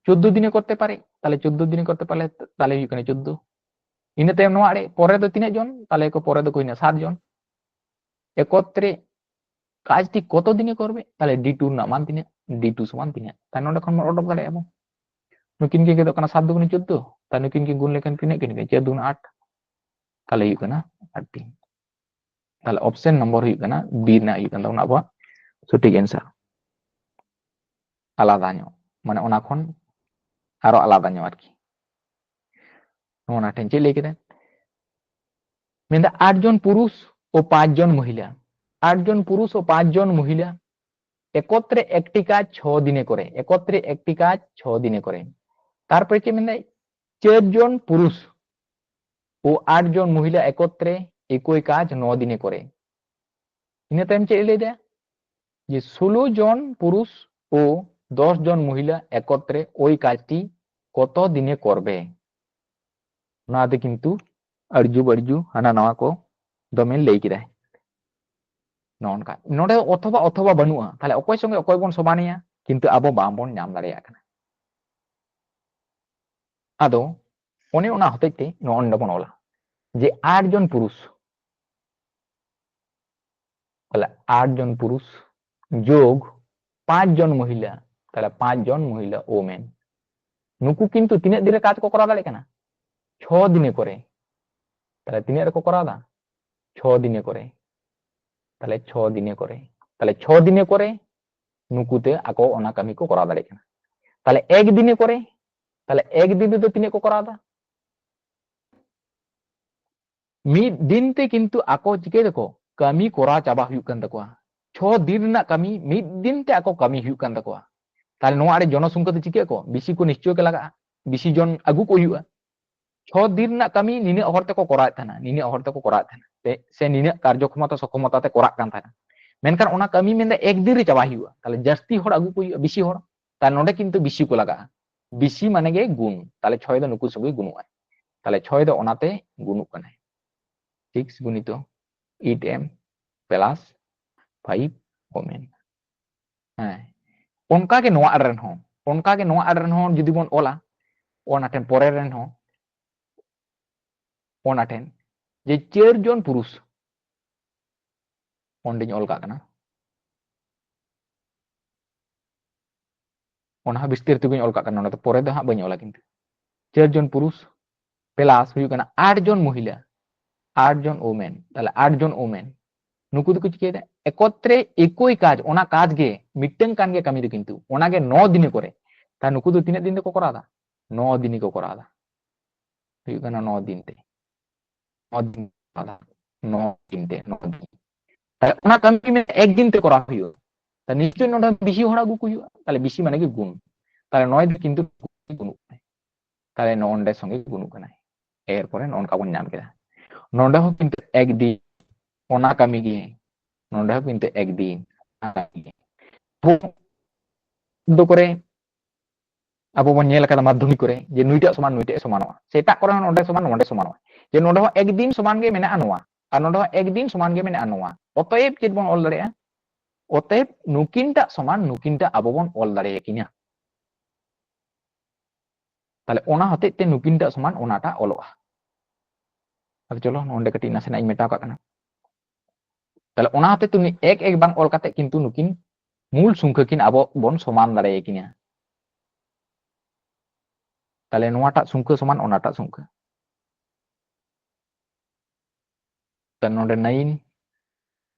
ᱪᱳᱫᱫᱳ ᱫᱤᱱᱮ ᱠᱚᱨᱛᱮ ᱯᱟᱨᱮ, ᱛᱟᱦᱞᱮ ᱪᱳᱫᱫᱳ ᱫᱤᱱᱮ ᱠᱚᱨᱛᱮ ᱯᱟᱨᱮ, ᱛᱟᱦᱞᱮ ᱦᱩᱭᱩᱜ ᱠᱟᱱᱟ ᱪᱳᱫᱫᱳ᱾ ᱤᱱᱟᱹ ᱛᱟᱭᱚᱢ ᱱᱚᱣᱟ ᱟᱲᱮ ᱯᱚᱨᱮ ᱫᱚ ᱛᱤᱱᱟᱹᱜ ᱡᱚᱱ? ᱛᱟᱦᱞᱮ ᱠᱚ ᱯᱚᱨᱮ ᱫᱚᱠᱚ ᱦᱩᱭᱱᱟ ᱥᱟᱛ ᱡᱚᱱ᱾ ᱮᱠᱚᱛᱨᱮ কাজটি কত দিনে করবে? তাহলে ডি টু ᱨᱮᱱᱟᱜ মান ᱛᱤᱱᱟᱹᱜ? ডি টু ᱥᱚᱢᱟᱱ ᱛᱤᱱᱟᱹᱜ? ᱛᱟᱦᱞᱮ ᱱᱚᱰᱮ ᱠᱷᱚᱱ ᱵᱚᱱ ᱚᱰᱚᱠ ᱫᱟᱲᱮᱭᱟᱜᱼᱟ ᱵᱚᱱ᱾ ᱱᱩᱠᱤᱱ ᱠᱤᱱ ᱜᱮᱫᱚᱜ ᱠᱟᱱᱟ ᱥᱟᱛ ᱫᱩᱜᱩᱱᱤ ᱪᱳᱫᱽᱫᱳ, ᱛᱟᱦᱞᱮ ᱱᱩᱠᱤᱱ ᱠᱤᱱ ᱜᱩᱱ ᱞᱮᱠᱷᱟᱱ ᱛᱤᱱᱟᱹᱜ ᱠᱤᱱ ᱦᱩᱭᱩᱜᱼᱟ? ᱪᱟᱨ ᱫᱩᱜᱩᱱᱤ ᱟᱴ᱾ ᱛᱟᱦᱞᱮ ᱦᱩᱭᱩᱜ ᱠᱟᱱᱟ ᱟᱴ ᱴᱤ᱾ ᱛᱟᱦᱞᱮ ᱚᱯᱥᱮᱱ ᱱᱚᱢᱵᱚᱨ ᱦᱩᱭᱩᱜ ᱠᱟᱱᱟ ᱵᱤ ᱨᱮᱱᱟᱜ ᱦᱩᱭᱩᱜ ᱠᱟᱱ ᱛᱟᱵᱚᱱᱟ ᱟᱵᱚᱣᱟᱜ ᱥᱚᱴᱷᱤᱠ ᱮᱱᱥᱟᱨ᱾ ᱟᱞᱟᱫᱟ ᱧᱚᱜ, ᱢᱟᱱᱮ ᱚᱱᱟ ᱠᱷᱚᱱ ᱟᱨᱚ ᱟᱞᱟᱫᱟ ᱧᱚᱜ ᱟᱨᱠᱤ᱾ ᱱᱚᱣᱟ ᱴᱷᱮᱱ ᱪᱮᱫ ᱞᱟᱹᱭ ᱠᱮᱫᱟ? ᱢᱮᱱᱫᱟ ᱟᱴ ᱡᱚᱱ ᱯᱩᱨᱩᱥ ᱳ ᱯᱟᱸᱪ ᱡᱚᱱ ᱢᱚᱦᱤᱞᱟ, ᱟᱴ ᱡᱚᱱ ᱯᱩᱨᱩᱥ ᱳ ᱯᱟᱸᱪ ᱡᱚᱱ ᱢᱚᱦᱤᱞᱟ ᱮᱠᱚᱛᱨᱮ ᱮᱠᱴᱤ ᱠᱟᱡᱽ ᱪᱷᱚ ᱫᱤᱱᱮ ᱠᱚᱨᱮ, ᱮᱠᱚᱛᱨᱮ ᱮᱠᱴᱤ ᱠᱟᱡᱽ ᱪᱷᱚ ᱫᱤᱱᱮ ᱠᱚᱨᱮ। তারপরে ᱪᱮᱫ ᱢᱮᱱᱫᱟᱭ? চার জন পুরুষ ও আট জন মহিলা একত্রে একই কাজ ন দিনে করে। ᱤᱱᱟᱹ ᱛᱟᱭᱚᱢ ᱪᱮᱫ ᱮ ᱞᱟᱹᱭᱫᱟ? ᱡᱮ ᱥᱳᱞᱳ ᱡᱚᱱ ᱯᱩᱨᱩᱥ ᱳ ᱫᱚᱥ ᱡᱚᱱ ᱢᱚᱦᱤᱞᱟ ᱮᱠᱚᱛᱨᱮ ᱳᱭ ᱠᱟᱡᱽᱴᱤ ᱠᱚᱛᱚ ᱫᱤᱱᱮ ᱠᱚᱨᱵᱮ। ᱱᱚᱣᱟ ᱫᱚ ᱠᱤᱱᱛᱩ ᱟᱹᱲᱡᱩ ᱵᱟᱹᱲᱡᱩ ᱦᱟᱱᱟ ᱱᱟᱣᱟ ᱠᱚ ᱫᱚᱢᱮ ᱞᱟᱹᱭ ᱠᱮᱫᱟᱭ। ᱱᱚᱜᱼᱚ ᱱᱚᱝᱠᱟ ᱱᱚᱰᱮ ᱚᱛᱷᱚᱵᱟ ᱚᱛᱷᱚᱵᱟ ᱵᱟᱹᱱᱩᱜᱼᱟ, ᱛᱟᱦᱞᱮ ᱚᱠᱚᱭ ᱥᱚᱸᱜᱮ ᱚᱠᱚᱭ ᱵᱚᱱ ᱥᱚᱢᱟᱱᱮᱭᱟ, ᱠᱤᱱᱛᱩ ᱟᱵᱚ ᱵᱟᱝᱵᱚᱱ ᱧᱟᱢ ᱫᱟᱲᱮᱭᱟᱜ ᱠᱟᱱᱟ। ᱟᱫᱚ ᱚᱱᱮ ᱚᱱᱟ ᱦᱚᱛᱮᱡ ᱛᱮ ᱱᱚᱜᱼᱚ ᱱᱚᱰᱮ ᱵᱚᱱ ᱚᱞᱟ ᱡᱮ ᱟᱴ ᱡᱚᱱ ᱯᱩᱨᱩᱥ, ᱛᱟᱦᱞᱮ ᱟᱴ ᱡᱚᱱ ᱯᱩᱨᱩᱥ ᱡᱳᱜᱽ ᱯᱟᱸᱪ ᱡᱚᱱ ᱢᱚᱦᱤᱞᱟ, ᱛᱟᱦᱞᱮ ᱯᱟᱸᱪ ᱡᱚᱱ ᱢᱚᱦᱤᱞᱟ, ᱳᱢᱮᱱ, ᱱᱩᱠᱩ ᱠᱤᱱᱛᱩ ᱛᱤᱱᱟᱹᱜ ᱫᱤᱱ ᱨᱮ ᱠᱟᱡᱽ ᱠᱚ ᱠᱚᱨᱟᱣ ᱫᱟᱲᱮᱭᱟᱜ ᱠᱟᱱᱟ? ᱪᱷᱚ ᱫᱤᱱᱮ ᱠᱚᱨᱮ। ᱛᱟᱦᱞᱮ ᱛᱤᱱᱟᱹᱜ ᱨᱮᱠᱚ ᱠᱚᱨᱟᱣ ᱫᱟ? ᱪᱷᱚ ᱫᱤᱱᱮ ᱠᱚᱨᱮ। ᱛᱟᱦᱞᱮ ᱪᱷᱚ ᱫᱤᱱᱮ ᱠᱚᱨᱮ, ᱛᱟᱦᱞᱮ ᱪᱷᱚ ᱫᱤᱱᱮ ᱠᱚᱨᱮ ᱱᱩᱠᱩ ᱛᱮ ᱟᱠᱚ ᱚᱱᱟ ᱠᱟᱹᱢᱤ ᱠᱚ ᱠᱚᱨᱟᱣ ᱫᱟᱲᱮᱭᱟᱜ ᱠᱟᱱᱟ। ᱛᱟᱦᱞᱮ ᱮᱠ ᱫᱤᱱᱮ ᱠᱚᱨᱮ, ᱛᱟᱦᱞᱮ ᱮᱠ ᱫᱤᱱ ᱨᱮᱫᱚ ᱛᱤᱱᱟᱹᱜ ᱠᱚ ᱠᱚᱨᱟᱣ ᱫᱟ? ᱢᱤᱫ ᱫᱤᱱ ᱛᱮ ᱠᱤᱱᱛᱩ ᱟᱠᱚ ᱪᱤᱠᱟᱹᱭ ᱫᱟᱠᱚ? ᱠᱟᱹᱢᱤ ᱠᱚᱨᱟᱣ ᱪᱟᱵᱟ ᱦᱩᱭᱩᱜ ᱠᱟᱱ ᱛᱟᱠᱚᱣᱟ। ᱪᱷᱚ ᱫᱤᱱ ᱨᱮᱱᱟᱜ ᱠᱟᱹᱢᱤ ᱢᱤᱫ ᱫᱤᱱ ᱛᱮ ᱟᱠᱚ ᱠᱟᱹᱢᱤ ᱦᱩᱭᱩᱜ ᱠᱟᱱ ᱛᱟᱠᱚᱣᱟ। ᱛᱟᱦᱞᱮ ᱱᱚᱣᱟ ᱟᱹᱰᱤ ᱡᱚᱱᱚᱥᱚᱝᱠᱷᱟ ᱫᱚ ᱪᱤᱠᱟᱹᱜ ᱟᱠᱚ? ᱵᱤᱥᱤ ᱠᱚ ᱱᱤᱥᱪᱚᱭ ᱠᱚ ᱞᱟᱜᱟᱜᱼᱟ, ᱵᱤᱥᱤ ᱡᱚᱱ ᱟᱹᱜᱩ ᱠᱚ ᱦᱩᱭᱩᱜᱼᱟ। ᱪᱷᱚ ᱫᱤᱱ ᱨᱮᱱᱟᱜ ᱠᱟᱹᱢᱤ ᱱᱤᱱᱟᱹᱜ ᱦᱚᱲ ᱛᱮᱠᱚ ᱠᱚᱨᱟᱣᱮᱫ ᱛᱟᱦᱮᱱᱟ, ᱱᱤᱱᱟᱹᱜ ᱦᱚᱲ ᱛᱮᱠᱚ ᱠᱚᱨᱟᱣᱮᱫ ᱛᱟᱦᱮᱱᱟ, ᱥᱮ, ᱥᱮ ᱱᱤᱱᱟᱹᱜ ᱠᱟᱨᱡᱚ ᱠᱷᱚᱢᱚᱛᱟ ᱥᱚᱠᱷᱚᱢᱚᱛᱟ ᱛᱮ ᱠᱚᱨᱟᱜ ᱠᱟᱱ ᱛᱟᱦᱮᱱᱟ᱾ ᱢᱮᱱᱠᱷᱟᱱ ᱚᱱᱟ ᱠᱟᱹᱢᱤ ᱢᱮᱱᱫᱟ ᱮᱠ ᱫᱤᱱ ᱨᱮ ᱪᱟᱵᱟ ᱦᱩᱭᱩᱜᱼᱟ, ᱛᱟᱦᱞᱮ ᱡᱟᱹᱥᱛᱤ ᱦᱚᱲ ᱟᱹᱜᱩ ᱠᱚ ᱦᱩᱭᱩᱜᱼᱟ, ᱵᱤᱥᱤ ᱦᱚᱲ᱾ ᱛᱟᱦᱞᱮ ᱱᱚᱰᱮ ᱠᱤᱱᱛᱩ ᱵᱤᱥᱤ ᱠᱚ ᱞᱟᱜᱟᱜᱼᱟ, ᱵᱤᱥᱤ ᱢᱟᱱᱮ ᱜᱮ ᱜᱩᱱ᱾ ᱛᱟᱦᱞᱮ ᱪᱷᱚᱭ ᱫᱚ ᱱᱩᱠᱩ ᱥᱚᱸᱜᱮ ᱜᱩᱱᱩᱜᱼᱟᱭ, ᱛᱟᱦᱞᱮ ᱪᱷᱚᱭ ᱫᱚ ᱚᱱᱟᱛᱮ ᱜᱩᱱᱩᱜ ᱠᱟᱱᱟᱭ᱾ ᱥᱤᱠᱥ ᱜᱩᱱᱤᱛᱚ ᱮᱭᱤᱴ ᱮᱢ ᱯᱞᱟᱥ ᱯᱷᱟᱭᱤᱵᱷ ᱳᱢᱮᱱ᱾ ᱦᱮᱸ, ᱚᱱᱠᱟᱜᱮ ᱱᱚᱣᱟ ᱟᱲᱮ ᱨᱮᱱ ᱦᱚᱸ, ᱚᱱᱠᱟᱜᱮ ᱱᱚᱣᱟ ᱟᱲᱮ ᱨᱮᱱ ᱦᱚᱸ ᱡᱩᱫᱤ ᱵᱚᱱ ᱚᱞᱟ, ᱚᱱᱟ ᱴᱷᱮᱱ ᱯᱚᱨᱮ ᱨᱮᱱ ᱦᱚᱸ, ᱚᱱᱟ ᱴᱷᱮᱱ ᱡᱮ ᱪᱟᱹᱨ ᱡᱚᱱ ᱯᱩᱨᱩᱥ, ᱚᱸᱰᱮᱧ ᱚᱞ ᱠᱟᱜ ᱠᱟᱱᱟ, ᱚᱱᱟ ᱦᱚᱸ ᱵᱤᱥᱛᱟᱨᱤᱛ ᱜᱤᱧ ᱚᱞ ᱠᱟᱜ ᱠᱟᱱᱟ ᱱᱚᱰᱮ ᱫᱚ, ᱯᱚᱨᱮ ᱫᱚ ᱦᱟᱸᱜ ᱵᱟᱹᱧ ᱚᱞᱟ᱾ ᱠᱤᱱᱛᱩ ᱪᱟᱨ ᱡᱚᱱ ᱯᱩᱨᱩᱥ ᱯᱞᱟᱥ ᱦᱩᱭᱩᱜ ᱠᱟᱱᱟ ᱟᱴ ᱡᱚᱱ ᱢᱚᱦᱤᱞᱟ, ᱟᱴ ᱡᱚᱱ ᱳᱢᱮᱱ, ᱛᱟᱦᱞᱮ ᱟᱴ ᱡᱚᱱ ᱳᱢᱮᱱ ᱱᱩᱠᱩ ᱫᱚᱠᱚ ᱪᱤᱠᱟᱹᱭᱮᱫᱟ? ᱮᱠᱚᱛᱨᱮ ᱮᱠᱳᱭ ᱠᱟᱡᱽ, ᱚᱱᱟ ᱠᱟᱡᱽ ᱜᱮ ᱢᱤᱫᱴᱟᱝ ᱠᱟᱱ ᱜᱮᱭᱟ ᱠᱟᱹᱢᱤ ᱫᱚ, ᱠᱤᱱᱛᱩ ᱚᱱᱟᱜᱮ ᱱᱚ ᱫᱤᱱᱮ ᱠᱚᱨᱮ᱾ ᱛᱟᱦᱞᱮ ᱱᱩᱠᱩ ᱫᱚ ᱛᱤᱱᱟᱹᱜ ᱫᱤᱱ ᱫᱚᱠᱚ ᱠᱚᱨᱟᱣ ᱮᱫᱟ? ᱱᱚ ᱫᱤᱱ ᱜᱮᱠᱚ ᱠᱚᱨᱟᱣ ᱮᱫᱟ᱾ ᱦᱩᱭᱩᱜ ᱠᱟᱱᱟ ᱱᱚ ᱫᱤᱱ ᱛᱮ, ᱱᱚ ᱫᱤᱱ ᱠᱚᱨᱟᱣ ᱮᱫᱟ, ᱱᱚ ᱫᱤᱱ ᱛᱮ, ᱱᱚ ᱫᱤᱱ᱾ ᱛᱟᱦᱞᱮ ᱚᱱᱟ ᱠᱟᱹᱢᱤ ᱢᱮᱱᱟᱜᱼᱟ ᱮᱠ ᱫᱤᱱ ᱛᱮ ᱠᱚᱨᱟᱣ ᱦᱩᱭᱩᱜᱼᱟ᱾ ᱛᱟᱦᱞᱮ ᱱᱤᱥᱪᱚᱭ ᱱᱚᱰᱮ ᱵᱤᱥᱤ ᱦᱚᱲ ᱟᱹᱜᱩ ᱠᱚ ᱦᱩᱭᱩᱜᱼᱟ᱾ ᱛᱟᱦᱞᱮ ᱵᱤᱥᱤ ᱢᱟᱱᱮ ᱜᱮ ᱜᱩᱱ᱾ ᱛᱟᱦᱞᱮ ᱱᱚᱭ ᱫᱤᱱ ᱠᱤᱱᱛᱩ ᱜᱩᱱᱩᱜ ᱠᱟᱱᱟᱭ᱾ ᱛᱟᱦᱞᱮ ᱱᱚᱜᱼᱚ ᱱᱚᱰᱮ ᱥᱚᱸᱜᱮ ᱜᱩᱱᱩᱜ ᱠᱟᱱᱟᱭ᱾ ᱮᱨᱯᱚᱨᱮ ᱱᱚᱜᱼᱚ ᱱᱚᱝᱠᱟ ᱵᱚᱱ ᱧᱟᱢ ᱠᱮᱫᱟ᱾ ᱱᱚᱰᱮ ᱦᱚᱸ ᱠᱤᱱᱛᱩ ᱮᱠ ᱫᱤᱱ ᱚᱱᱟ ᱠᱟᱹᱢᱤ ᱜᱮ, ᱱᱚᱰᱮ ᱦᱚᱸ ᱠᱤᱱᱛᱩ ᱮᱠ ᱫᱤᱱ ᱚᱱᱟ ᱠᱟᱹᱢᱤ ᱜᱮ᱾ ᱟᱵᱚ ᱫᱚ ᱠᱚᱨᱮ ᱟᱵᱚ ᱵᱚᱱ ᱧᱮᱞ ᱟᱠᱟᱫᱟ ᱢᱟᱫᱽᱫᱷᱚᱢᱤᱠ ᱠᱚᱨᱮ ᱡᱮ ᱱᱩᱭᱴᱟᱜ ᱥᱚᱢᱟᱱ ᱱᱩᱭᱴᱟᱜ ᱮ ᱥᱚᱢᱟᱱᱚᱜᱼᱟ, ᱥᱮ ᱮᱴᱟᱜ ᱠᱚᱨᱮ ᱦᱚᱸ ᱱᱚᱰᱮ ᱥᱚᱢᱟᱱ ᱱᱚᱰᱮ ᱥᱚᱢᱟᱱᱚᱜᱼᱟ, ᱡᱮ ᱱᱚᱰᱮ ᱦᱚᱸ ᱮᱠ ᱫᱤᱱ ᱥᱚᱢᱟᱱ ᱜᱮ ᱢᱮᱱᱟᱜᱼᱟ ᱱᱚᱣᱟ, ᱟᱨ ᱱᱚᱰᱮ ᱦᱚᱸ ᱮᱠ ᱫᱤᱱ ᱥᱚᱢᱟᱱ ᱜᱮ ᱢᱮᱱᱟᱜᱼᱟ ᱱᱚᱣᱟ᱾ ᱚᱛᱚᱮᱵ ᱪᱮᱫ ᱵᱚᱱ ᱚᱞ ᱫᱟᱲᱮᱭᱟᱜᱼᱟ? ᱚᱛᱚᱮᱵ ᱱᱩᱠᱤᱱᱴᱟᱜ ᱥᱚᱢᱟᱱ ᱱᱩᱠᱤᱱᱴᱟᱜ ᱟᱵᱚ ᱵᱚᱱ ᱚᱞ ᱫᱟᱲᱮᱭᱟᱠᱤᱱᱟ᱾ ᱛᱟᱦᱞᱮ ᱚᱱᱟ ᱦᱚᱛᱮᱡ ᱛᱮ ᱱᱩᱠᱤᱱᱴᱟᱜ ᱥᱚᱢᱟᱱ ᱚᱱᱟᱴᱟᱜ ᱚᱞᱚᱜᱼᱟ᱾ ᱟᱫᱚ ᱪᱚᱞᱚ ᱱᱚᱰᱮ ᱠᱟᱹᱴᱤᱡ ᱱᱟᱥᱮᱱᱟᱜ ᱤᱧ ᱢᱮᱴᱟᱣ ᱠᱟᱜ ᱠᱟᱱᱟ᱾ ᱛᱟᱦᱞᱮ ᱚᱱᱟ ᱦᱚᱛᱮᱡ ᱛᱮ ᱩᱱᱤ ᱮᱠ ᱮᱠ ᱵᱟᱝ ᱚᱞ ᱠᱟᱛᱮ ᱠᱤᱱᱛᱩ ᱱᱩᱠᱤᱱ ᱢᱩᱞ ᱥᱚᱝᱠᱷᱟ ᱠᱤᱱ ᱟᱵᱚ ᱵᱚᱱ ᱥᱚᱢᱟᱱ ᱫᱟᱲᱮᱭᱟᱠᱤᱱᱟ᱾ ᱛᱟᱦᱞᱮ ᱱᱚᱣᱟᱴᱟᱜ ᱥᱚᱝᱠᱷᱟ ᱥᱚᱢᱟᱱ ᱚᱱᱟᱴᱟᱜ ᱥᱚᱝᱠᱷᱟ᱾ ᱛᱟᱦᱞᱮ ᱱᱚᱰᱮ nine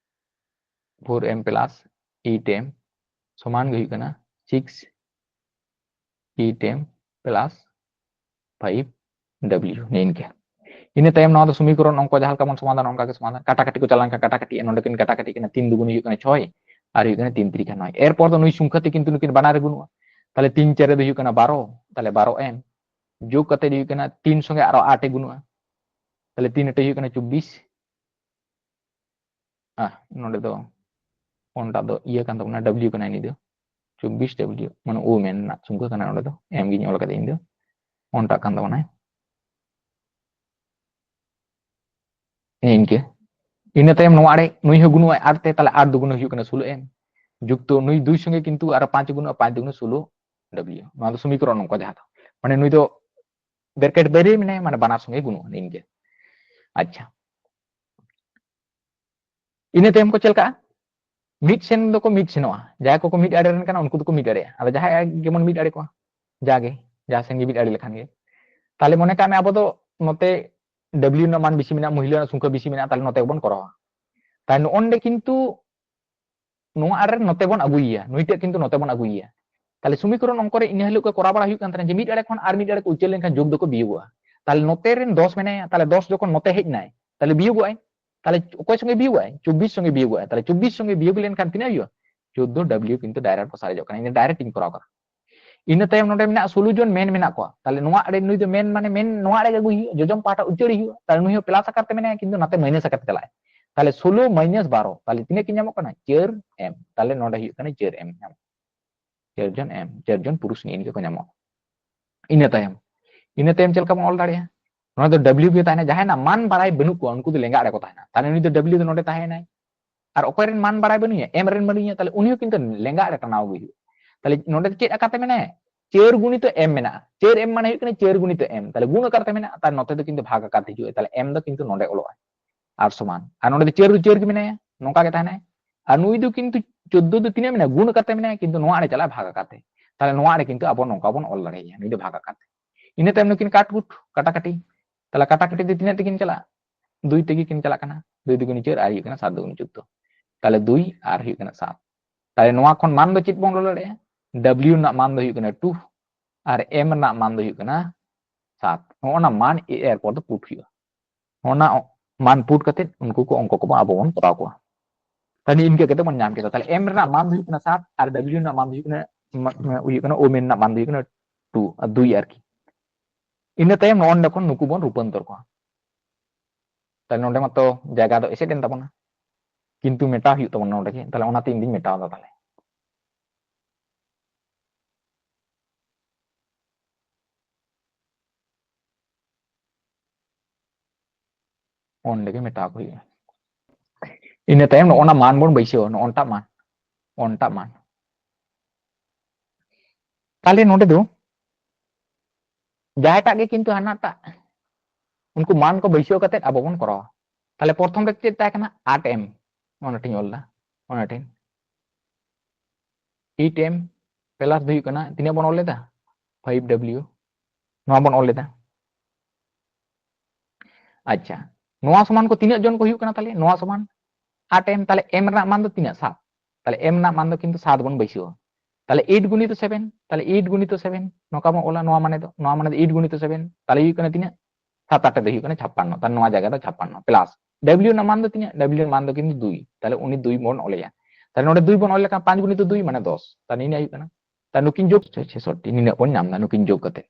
four m plus eight m ᱥᱚᱢᱟᱱ ᱜᱮ ᱦᱩᱭᱩᱜ ᱠᱟᱱᱟ six eight m plus five w, ᱱᱤᱝᱠᱟᱹ᱾ ᱤᱱᱟᱹ ᱛᱟᱭᱚᱢ ᱱᱚᱣᱟ ᱫᱚ ᱥᱚᱢᱤᱠᱚᱨᱚᱱ ᱚᱝᱠᱚ ᱡᱟᱦᱟᱸ ᱞᱮᱠᱟ ᱵᱚᱱ ᱥᱚᱢᱟᱫᱷᱟᱱ ᱚᱱᱠᱟ ᱜᱮ ᱥᱚᱢᱟᱫᱷᱟᱱ᱾ ᱠᱟᱴᱟᱠᱟᱴᱤ ᱠᱚ ᱪᱟᱞᱟᱣ ᱞᱮᱱᱠᱷᱟᱱ ᱠᱟᱴᱟᱠᱟᱴᱤ, ᱱᱚᱰᱮ ᱠᱤᱱ ᱠᱟᱴᱟᱠᱟᱴᱤ ᱠᱟᱱᱟ, ᱛᱤᱱ ᱫᱩᱜᱩᱱ ᱦᱩᱭᱩᱜ ᱠᱟᱱᱟ ᱪᱷᱚᱭ, ᱟᱨ ᱦᱩᱭᱩᱜ ᱠᱟᱱᱟ ᱛᱤᱱ ᱛᱤᱨᱤᱠᱟ ᱱᱚᱭ᱾ ᱮᱨᱯᱚᱨ ᱫᱚ ᱱᱩᱭ ᱥᱚᱝᱠᱷᱟ ᱛᱮ ᱠᱤᱱᱛᱩ ᱱᱩᱠᱤᱱ ᱵᱟᱱᱟᱨ ᱨᱮ ᱜᱩᱱᱩᱜᱼᱟ᱾ ᱛᱟᱦᱞᱮ ᱛᱤᱱ ᱪᱟᱨᱮ ᱫᱚ ᱦᱩᱭᱩᱜ ᱠᱟᱱᱟ ᱵᱟᱨᱚ, ᱛᱟᱦᱞᱮ ᱵᱟᱨᱚ ᱮᱱ᱾ ᱡᱳᱜᱽ ᱠᱟᱛᱮ ᱦᱩᱭᱩᱜ ᱠᱟᱱᱟ ᱛᱤᱱ ᱥᱚᱸᱜᱮ ᱟᱨᱚ ᱟᱴ ᱮ ᱜᱩᱱᱩᱜᱼᱟ᱾ ᱛᱟᱦᱞᱮ ᱛᱤᱱ ᱟᱴᱮ ᱦᱩᱭᱩᱜ ᱠᱟᱱᱟ ᱪᱚᱵᱵᱤᱥ᱾ ᱟᱦ, ᱱᱚᱰᱮ ᱫᱚ ᱚᱱᱴᱟᱜ ᱫᱚ ᱤᱭᱟᱹ ᱠᱟᱱ ᱛᱟᱵᱚᱱᱟ, ᱰᱟᱵᱽᱞᱤᱭᱩ ᱠᱟᱱᱟ ᱱᱤᱭᱟᱹ ᱫᱚ᱾ ᱪᱚᱵᱵᱤᱥ ᱰᱟᱵᱽᱞᱤᱭᱩ, ᱢᱟᱱᱮ ᱳᱢᱮᱱ ᱨᱮᱱᱟᱜ ᱥᱚᱝᱠᱷᱟ ᱠᱟᱱᱟ ᱱᱚᱰᱮ ᱫᱚ᱾ ᱮᱢ ᱜᱤᱧ ᱚᱞ ᱠᱟᱫᱟ ᱤᱧ ᱫᱚ᱾ ᱚᱱᱴᱟᱜ ᱠᱟᱱ ᱛᱟᱵᱚᱱᱟᱭ᱾ ᱱᱤᱝᱠᱟᱹ᱾ ᱤᱱᱟᱹ ᱛᱟᱭᱚᱢ ᱱᱚᱣᱟ ᱨᱮ ᱱᱩᱭ ᱦᱚᱸ ᱜᱩᱱᱩᱜᱼᱟᱭ ᱟᱴ ᱛᱮ, ᱛᱟᱦᱞᱮ ᱟᱴ ᱫᱩᱜᱩᱱ ᱦᱩᱭᱩᱜ ᱠᱟᱱᱟ ᱥᱳᱞᱳ ᱮᱢ᱾ ᱡᱩᱠᱛᱚ ᱱᱩᱭ ᱫᱩᱭ ᱥᱚᱸᱜᱮ ᱠᱤᱱᱛᱩ ᱟᱨᱚ ᱯᱟᱸᱪ ᱜᱩᱱᱩᱜᱼᱟ, ᱯᱟᱸᱪ ᱫᱩᱜᱩᱱ ᱥᱳᱞᱳ ᱰᱟᱵᱽᱞᱤᱭᱩ᱾ ᱱᱚᱣᱟ ᱫᱚ ᱥᱚᱢᱤᱠᱚᱨᱚᱱ ᱱᱚᱝᱠᱟ ᱡᱟᱦᱟᱸ ᱫᱚ᱾ ᱢᱟᱱᱮ ᱱᱩᱭ ᱫᱚ ᱵᱨᱮᱠᱮᱴ ᱵᱟᱭᱨᱮ ᱢᱮᱱᱟᱭᱟ, ᱢᱟᱱᱮ ᱵᱟᱱᱟᱨ ᱥᱚᱸᱜᱮ ᱜᱩᱱᱩᱜᱼᱟ ᱱᱤᱝᱠᱟᱹ᱾ ᱟᱪᱪᱷᱟ᱾ ᱤᱱᱟᱹ ᱛᱟᱭᱚᱢ ᱠᱚ ᱪᱮᱫ ᱞᱮᱠᱟᱜᱼᱟ? ᱢᱤᱫ ᱥᱮᱱ ᱫᱚᱠᱚ ᱢᱤᱫ ᱥᱮᱱᱚᱜᱼᱟ, ᱡᱟᱦᱟᱸᱭ ᱠᱚᱠᱚ ᱢᱤᱫ ᱟᱲᱮ ᱨᱮᱱ ᱠᱟᱱᱟ ᱩᱱᱠᱩ ᱫᱚᱠᱚ ᱢᱤᱫ ᱟᱲᱮᱜᱼᱟ᱾ ᱟᱫᱚ ᱡᱟᱦᱟᱸᱭ ᱜᱮᱵᱚᱱ ᱢᱤᱫ ᱟᱲᱮ ᱠᱚᱣᱟ, ᱡᱟᱜᱮ ᱡᱟᱦᱟᱸ ᱥᱮᱱ ᱜᱮ ᱢᱤᱫ ᱟᱲᱮ ᱞᱮᱠᱷᱟᱱ ᱜᱮ, ᱛᱟᱦᱞᱮ ᱢᱚᱱᱮ ᱠᱟᱜ ᱢᱮ ᱟᱵᱚ ᱫᱚ ᱱᱚᱛᱮ W ᱨᱮᱱᱟᱜ ᱢᱟᱱ ᱵᱮᱥᱤ ᱢᱮᱱᱟᱜᱼᱟ, ᱢᱚᱦᱤᱞᱟ ᱨᱮᱱᱟᱜ ᱥᱚᱝᱠᱷᱟ ᱵᱮᱥᱤ ᱢᱮᱱᱟᱜᱼᱟ, ᱛᱟᱦᱞᱮ ᱱᱚᱛᱮ ᱜᱮᱵᱚᱱ ᱠᱚᱨᱟᱣᱟ᱾ ᱛᱟᱦᱞᱮ ᱱᱚᱜᱼᱚ ᱱᱚᱰᱮ ᱠᱤᱱᱛᱩ ᱱᱚᱣᱟ ᱟᱲᱮ ᱨᱮ ᱱᱚᱛᱮ ᱵᱚᱱ ᱟᱹᱜᱩᱭᱮᱭᱟ, ᱱᱩᱭᱴᱟᱜ ᱠᱤᱱᱛᱩ ᱱᱚᱛᱮ ᱵᱚᱱ ᱟᱹᱜᱩᱭᱮᱭᱟ᱾ ᱛᱟᱦᱞᱮ ᱥᱚᱢᱤᱠᱚᱨᱚᱱ ᱚᱝᱠᱚ ᱨᱮ ᱤᱱᱟᱹ ᱦᱤᱞᱳᱜ ᱠᱚ ᱠᱚᱨᱟᱣ ᱵᱟᱲᱟ ᱦᱩᱭᱩᱜ ᱠᱟᱱ ᱛᱟᱦᱮᱱᱟ ᱡᱮ ᱢᱤᱫ ᱟᱲᱮ ᱠᱷᱚᱱ ᱟᱨ ᱢᱤᱫ ᱟᱲᱮ ᱠᱚ ᱩᱪᱟᱹᱲ ᱞᱮᱱᱠᱷᱟᱱ ᱡᱳᱜᱽ ᱫᱚᱠᱚ ᱵᱤᱭᱳᱜᱚᱜᱼᱟ᱾ ᱛᱟᱦᱞᱮ ᱱᱚᱛᱮ ᱨᱮᱱ ᱫᱚᱥ ᱢᱮᱱᱟᱭᱟ, ᱛᱟᱦᱞᱮ ᱫᱚᱥ ᱡᱚᱠᱷᱚᱱ ᱱᱚᱛᱮ ᱦᱮᱡ ᱮᱱᱟᱭ, ᱛᱟᱦᱞᱮ ᱚᱠᱚᱭ ᱥᱚᱸᱜᱮ ᱵᱤᱭᱳᱜᱚᱜᱼᱟᱭ? ᱪᱚᱵᱵᱤᱥ ᱥᱚᱸᱜᱮ ᱵᱤᱭᱳᱜᱚᱜᱼᱟᱭ᱾ ᱛᱟᱦᱞᱮ ᱪᱚᱵᱵᱤᱥ ᱥᱚᱸᱜᱮ ᱵᱤᱭᱳᱜ ᱞᱮᱱᱠᱷᱟᱱ ᱛᱤᱱᱟᱹᱜ ᱦᱩᱭᱩᱜᱼᱟ? ᱪᱳᱫᱽᱫᱳ W ᱠᱤᱱᱛᱩ direct ᱠᱚ ᱥᱟᱨᱮᱡᱚᱜ ᱠᱟᱱᱟ᱾ ᱤᱧ direct ᱤᱧ ᱠᱚᱨᱟᱣ ᱠᱟᱫᱟ᱾ ᱤᱱᱟᱹ ᱛᱟᱭᱚᱢ ᱱᱚᱰᱮ ᱢᱮᱱᱟᱜᱼᱟ ᱥᱳᱞᱳ ᱡᱚᱱ ᱢᱮᱱ ᱢᱮᱱᱟᱜ ᱠᱚᱣᱟ᱾ ᱛᱟᱦᱞᱮ ᱱᱚᱣᱟ ᱟᱲᱮ, ᱱᱩᱭ ᱫᱚ ᱢᱮᱱ ᱢᱟᱱᱮ ᱢᱮᱱ, ᱱᱚᱣᱟ ᱟᱲᱮ ᱜᱮ ᱟᱹᱜᱩᱭ ᱦᱩᱭᱩᱜᱼᱟ᱾ ᱛᱟᱦᱞᱮ ᱱᱩᱭ ᱦᱚᱸ plus ᱟᱠᱟᱨ ᱛᱮ ᱢᱮᱱᱟᱭᱟ, ᱠᱤᱱᱛᱩ ᱱᱟᱛᱮ minus ᱟᱠᱟᱨ ᱛᱮ ᱪᱟᱞᱟᱜᱼᱟᱭ᱾ ᱛᱟᱦᱞᱮ ᱥᱳᱞᱳ minus ᱵᱟᱨᱚ, ᱛᱟᱦᱞᱮ ᱛᱤᱱᱟᱹᱜ ᱠᱤᱱ ᱧᱟᱢᱚᱜ ᱠᱟᱱᱟ? ᱪᱟᱹᱨ M᱾ ᱛᱟᱦᱞᱮ ᱱᱚᱰᱮ ᱦᱩᱭᱩᱜ ᱠᱟᱱᱟ ᱪᱟᱹᱨ M ᱧᱟᱢᱚᱜ᱾ ᱪᱟᱹᱨ ᱡᱚᱱ M, ᱪᱟᱹᱨ ᱡᱚᱱ ᱯᱩᱨᱩᱥ ᱱᱤᱭᱟᱹ ᱤᱱᱠᱟᱹ ᱠᱚ ᱧᱟᱢᱚᱜᱼᱟ᱾ ᱤᱱᱟᱹ ᱛᱟᱭᱚᱢ, ᱤᱱᱟᱹ ᱛᱟᱭᱚᱢ ᱪᱮᱫ ᱞᱮᱠᱟ ᱵᱚᱱ ᱚᱞ ᱫᱟᱲᱮᱭᱟᱜᱼᱟ? ᱱᱚᱰᱮ ᱫᱚ W ᱜᱮ ᱛᱟᱦᱮᱱᱟ, ᱡᱟᱦᱟᱸᱭ ᱨᱮᱱᱟᱜ ᱢᱟᱱ ᱵᱟᱲᱟᱭ ᱵᱟᱹᱱᱩᱜ ᱠᱚᱣᱟ ᱩᱱᱠᱩ ᱫᱚ ᱞᱮᱸᱜᱟ ᱟᱲᱮ ᱠᱚ ᱛᱟᱦᱮᱱᱟ᱾ ᱛᱟᱦᱞᱮ ᱱᱩᱭ ᱫᱚ W ᱫᱚ ᱱᱚᱰᱮ ᱛᱟᱦᱮᱸᱭᱮᱱᱟᱭ᱾ ᱟᱨ ᱚᱠᱚᱭ ᱨᱮᱱ ᱢᱟᱱ ᱵᱟᱲᱟᱭ ᱵᱟᱹᱱᱩᱭᱟ, M ᱨᱮᱱ ᱵᱟᱹᱱᱩᱭᱟ, ᱛᱟᱦᱞᱮ ᱩᱱᱤ ᱦᱚᱸ ᱠᱤᱱᱛᱩ ᱞᱮᱸᱜᱟ ᱟᱲᱮ ᱴᱟᱱᱟᱣ ᱟᱹᱜᱩᱭ ᱦᱩᱭᱩᱜᱼᱟ᱾ ᱛᱟᱦᱞᱮ ᱱᱚᱰᱮ ᱫᱚ ᱪᱮᱫ ᱟᱠᱟᱨ ᱛᱮ ᱢᱮᱱᱟᱭᱟ? ᱪᱟᱹᱨ ᱜᱩᱱᱤᱛᱚ M ᱢᱮᱱᱟᱜᱼᱟ᱾ ᱪᱟᱹᱨ M ᱢᱟᱱᱮ ᱦᱩᱭᱩᱜ ᱠᱟᱱᱟ ᱪᱟᱹᱨ ᱜᱩᱱᱤᱛᱚ M᱾ ᱛᱟᱦᱞᱮ ᱜᱩᱱ ᱟᱠᱟᱨ ᱛᱮ ᱢᱮᱱᱟᱜᱼᱟ, ᱛᱟᱦᱞᱮ ᱱᱚᱛᱮ ᱫᱚ ᱠᱤᱱᱛᱩ ᱵᱷᱟᱜᱽ ᱟᱠᱟᱨ ᱛᱮ ᱦᱤᱡᱩᱜᱼᱟ᱾ ᱛᱟᱦᱞᱮ M ᱫᱚ ᱠᱤᱱᱛᱩ ᱱᱚᱰᱮ ᱚᱞᱚᱜᱼᱟ᱾ ᱟᱨ ᱥᱚᱢᱟᱱ, ᱟᱨ ᱱᱚᱰᱮ ᱫᱚ ᱪᱟᱹᱨ ᱫᱚ ᱪᱟᱹᱨ ᱜᱮ ᱢᱮᱱᱟᱭᱟ, ᱱᱚᱝᱠᱟ ᱜᱮ ᱛᱟᱦᱮᱱᱟᱭ᱾ ᱟᱨ ᱱᱩᱭ ᱫᱚ ᱠᱤᱱᱛᱩ ᱪᱳᱫᱽᱫᱳ ᱫᱚ ᱛᱤᱱᱟᱹᱜ ᱢᱮᱱᱟᱭᱟ? ᱜᱩᱱ ᱟᱠᱟᱨ ᱛᱮ ᱢᱮᱱᱟᱭᱟ, ᱠᱤᱱᱛᱩ ᱱᱚᱣᱟ ᱟᱲᱮ ᱪᱟᱞᱟᱜᱼᱟ ᱵᱷᱟᱜᱽ ᱟᱠᱟᱨ ᱛᱮ᱾ ᱛᱟᱦᱞᱮ ᱱᱚᱣᱟ ᱟᱲᱮ ᱠᱤᱱᱛᱩ ᱟᱵᱚ ᱱᱚᱝᱠᱟ ᱵᱚᱱ ᱚᱞ ᱫᱟᱲᱮᱭᱟᱭᱟ, ᱱᱩᱭ ᱫᱚ ᱵᱷᱟᱜᱽ ᱟᱠᱟᱨ ᱛᱮ᱾ ᱤᱱᱟᱹ ᱛᱟᱭᱚᱢ ᱱᱩᱠᱤᱱ cut ᱠᱩᱴ, ᱠᱟᱴᱟᱠᱟᱴᱤ᱾ ᱛᱟᱦᱞᱮ ᱠᱟᱴᱟᱠᱟᱴᱤ ᱛᱮ ᱛᱤᱱᱟᱹᱜ ᱛᱮᱠᱤᱱ ᱪᱟᱞᱟᱜᱼᱟ? ᱫᱩᱭ ᱛᱮᱜᱮ ᱠᱤᱱ ᱪᱟᱞᱟᱜ ᱠᱟᱱᱟ᱾ ᱫᱩᱭ ᱫᱩᱜᱩᱱᱤ ᱪᱟᱹᱨ, ᱟᱨ ᱦᱩᱭᱩᱜ ᱠᱟᱱᱟ ᱥᱟᱛ ᱫᱩᱜᱩᱱᱤ ᱪᱳᱫᱽᱫᱳ᱾ ᱛᱟᱦᱞᱮ ᱫᱩᱭ ᱟᱨ ᱦᱩᱭᱩᱜ ᱠᱟᱱᱟ ᱥᱟᱛ᱾ ᱛᱟᱦᱞᱮ ᱱᱚᱣᱟ ᱠᱷᱚᱱ ᱢᱟᱱ ᱫᱚ ᱪᱮᱫ ᱵᱚᱱ ᱚᱞ ᱫᱟᱲᱮᱭᱟᱜᱼᱟ? W ᱨᱮᱱᱟᱜ ᱢᱟᱱ ᱫᱚ ᱦᱩᱭᱩᱜ ᱠᱟᱱᱟ two ᱟᱨ M ᱨᱮᱱᱟᱜ ᱢᱟᱱ ᱫᱚ ᱦᱩᱭᱩᱜ ᱠᱟᱱᱟ ᱥᱟᱛ᱾ ᱱᱚᱜᱼᱚ ᱱᱟ ᱢᱟᱱ ᱮᱨᱯᱚᱨ ᱫᱚ put ᱦᱩᱭᱩᱜᱼᱟ᱾ ᱚᱱᱟ ᱢᱟᱱ put ᱠᱟᱛᱮ ᱩᱱᱠᱩ ᱠᱚ ᱚᱝᱠᱚ ᱠᱚᱵᱚᱱ ᱟᱵᱚ ᱵᱚᱱ ᱠᱚᱨᱟᱣ ᱠᱚᱣᱟ᱾ ᱛᱟᱦᱞᱮ ᱤᱱᱠᱟᱹ ᱠᱟᱛᱮ ᱵᱚᱱ ᱧᱟᱢ ᱠᱮᱫᱟ᱾ ᱛᱟᱦᱞᱮ M ᱨᱮᱱᱟᱜ ᱢᱟᱱ ᱫᱚ ᱦᱩᱭᱩᱜ ᱠᱟᱱᱟ ᱥᱟᱛ ᱟᱨ W ᱨᱮᱱᱟᱜ ᱢᱟᱱ ᱫᱚ ᱦᱩᱭᱩᱜ ᱠᱟᱱᱟ, ᱢᱟ-, ᱢᱟ-, ᱦᱩᱭᱩᱜ ᱠᱟᱱᱟ, ᱳᱢᱮᱱ ᱨᱮᱱᱟᱜ ᱢᱟᱱ ᱫᱚ ᱦᱩᱭᱩᱜ ᱠᱟᱱᱟ two ᱟᱨ ᱫᱩᱭ ᱟᱨᱠᱤ᱾ ᱤᱱᱟᱹ ᱛᱟᱭᱚᱢ ᱱᱚᱜᱼᱚ ᱱᱚᱰᱮ ᱠᱷᱚᱱ ᱱᱩᱠᱩ ᱵᱚᱱ ᱨᱩᱯᱟᱱᱛᱚᱨ ᱠᱚᱣᱟ᱾ ᱛᱟᱦᱞᱮ ᱱᱚᱰᱮ ᱢᱟᱛᱚ ᱡᱟᱭᱜᱟ ᱫᱚ ᱮᱥᱮᱫ ᱮᱱ ᱛᱟᱵᱚᱱᱟ, ᱠᱤᱱᱛᱩ ᱢᱮᱴᱟᱣ ᱦᱩᱭᱩᱜ ᱛᱟᱵᱚᱱᱟ ᱱᱚᱰᱮ ᱜᱮ᱾ ᱛᱟᱦᱞᱮ ᱚᱱᱟᱛᱮ ᱤᱧ ᱫᱩᱧ ᱢᱮᱴᱟᱣ ᱮᱫᱟ᱾ ᱛᱟᱦᱞᱮ ᱚᱸᱰᱮ ᱜᱮ ᱢᱮᱴᱟᱣ ᱠᱚ ᱦᱩᱭᱩᱜᱼᱟ᱾ ᱤᱱᱟᱹ ᱛᱟᱭᱚᱢ ᱱᱚᱜᱼᱚ ᱱᱟ ᱢᱟᱱ ᱵᱚᱱ ᱵᱟᱹᱭᱥᱟᱹᱣᱟ, ᱱᱚᱜᱼᱚᱱᱴᱟᱜ ᱢᱟᱱ, ᱚᱱᱴᱟᱜ ᱢᱟᱱ᱾ ᱛᱟᱦᱞᱮ ᱱᱚᱰᱮ ᱫᱚ ᱡᱟᱦᱟᱸᱭᱴᱟᱜ ᱜᱮ ᱠᱤᱱᱛᱩ ᱦᱟᱱᱟᱴᱟᱜ ᱩᱱᱠᱩ ᱢᱟᱱ ᱠᱚ ᱵᱟᱹᱭᱥᱟᱹᱣ ᱠᱟᱛᱮ ᱟᱵᱚ ᱵᱚᱱ ᱠᱚᱨᱟᱣᱟ᱾ ᱛᱟᱦᱞᱮ ᱯᱨᱚᱛᱷᱚᱢ ᱨᱮ ᱪᱮᱫ ᱛᱟᱦᱮᱸ ᱠᱟᱱᱟ? ᱟᱴ M, ᱚᱱᱟᱴᱟᱧ ᱚᱞ ᱮᱫᱟ᱾ ᱚᱱᱟ ᱴᱷᱮᱱ eight m plus ᱫᱚ ᱦᱩᱭᱩᱜ ᱠᱟᱱᱟ, ᱛᱤᱱᱟᱹᱜ ᱵᱚᱱ ᱚᱞ ᱞᱮᱫᱟ? five w᱾ ᱱᱚᱣᱟ ᱵᱚᱱ ᱚᱞ ᱞᱮᱫᱟ᱾ ᱟᱪᱪᱷᱟ, ᱱᱚᱣᱟ ᱥᱚᱢᱟᱱ ᱠᱚ ᱛᱤᱱᱟᱹᱜ ᱡᱚᱱ ᱠᱚ ᱦᱩᱭᱩᱜ ᱠᱟᱱᱟ ᱛᱟᱦᱞᱮ? ᱱᱚᱣᱟ ᱥᱚᱢᱟᱱ eight m, ᱛᱟᱦᱞᱮ m ᱨᱮᱱᱟᱜ ᱢᱟᱱ ᱫᱚ ᱛᱤᱱᱟᱹᱜ? ᱥᱟᱛ᱾ ᱛᱟᱦᱞᱮ m ᱨᱮᱱᱟᱜ ᱢᱟᱱ ᱫᱚ ᱠᱤᱱᱛᱩ ᱥᱟᱛ ᱵᱚᱱ ᱵᱟᱹᱭᱥᱟᱹᱣᱟ᱾ ᱛᱟᱦᱞᱮ eight ᱜᱩᱱᱤᱛᱚ seven, ᱛᱟᱦᱞᱮ eight ᱜᱩᱱᱤᱛᱚ seven, ᱱᱚᱝᱠᱟ ᱵᱚᱱ ᱚᱞᱟ᱾ ᱱᱚᱣᱟ ᱢᱟᱱᱮ ᱫᱚ, ᱱᱚᱣᱟ ᱢᱟᱱᱮ ᱫᱚ eight ᱜᱩᱱᱤᱛᱚ seven, ᱛᱟᱦᱞᱮ ᱦᱩᱭᱩᱜ ᱠᱟᱱᱟ ᱛᱤᱱᱟᱹᱜ? ᱥᱟᱛ ᱟᱴ ᱫᱚ ᱦᱩᱭᱩᱜ ᱠᱟᱱᱟ ᱪᱷᱟᱯᱯᱟᱱᱱᱚ᱾ ᱛᱟᱦᱞᱮ ᱱᱚᱣᱟ ᱡᱟᱭᱜᱟ ᱫᱚ ᱪᱷᱟᱯᱯᱟᱱᱱᱚ plus w ᱨᱮᱱᱟᱜ ᱢᱟᱱ ᱫᱚ ᱛᱤᱱᱟᱹᱜ? W ᱨᱮᱱᱟᱜ ᱢᱟᱱ ᱫᱚ ᱠᱤᱱᱛᱩ ᱫᱩᱭ, ᱛᱟᱦᱞᱮ ᱩᱱᱤ ᱫᱩᱭ ᱵᱚᱱ ᱚᱞᱮᱭᱟ᱾ ᱛᱟᱦᱞᱮ ᱱᱚᱰᱮ ᱫᱩᱭ ᱵᱚᱱ ᱚᱞ ᱞᱮᱠᱷᱟᱱ ᱯᱟᱸᱪ ᱜᱩᱱᱤᱛᱚ ᱫᱩᱭ ᱢᱟᱱᱮ ᱫᱚᱥ, ᱛᱟᱦᱞᱮ ᱱᱤᱱᱟᱹᱜ ᱦᱩᱭᱩᱜ ᱠᱟᱱᱟ᱾ ᱛᱟᱦᱞᱮ ᱱᱩᱠᱤᱱ ᱡᱳᱜᱽ ᱪᱷᱮᱥᱚᱴᱴᱤ, ᱱᱤᱱᱟᱹᱜ ᱵᱚᱱ ᱧᱟᱢ ᱮᱫᱟ ᱱᱩᱠᱤᱱ ᱡᱳᱜᱽ ᱠᱟᱛᱮ᱾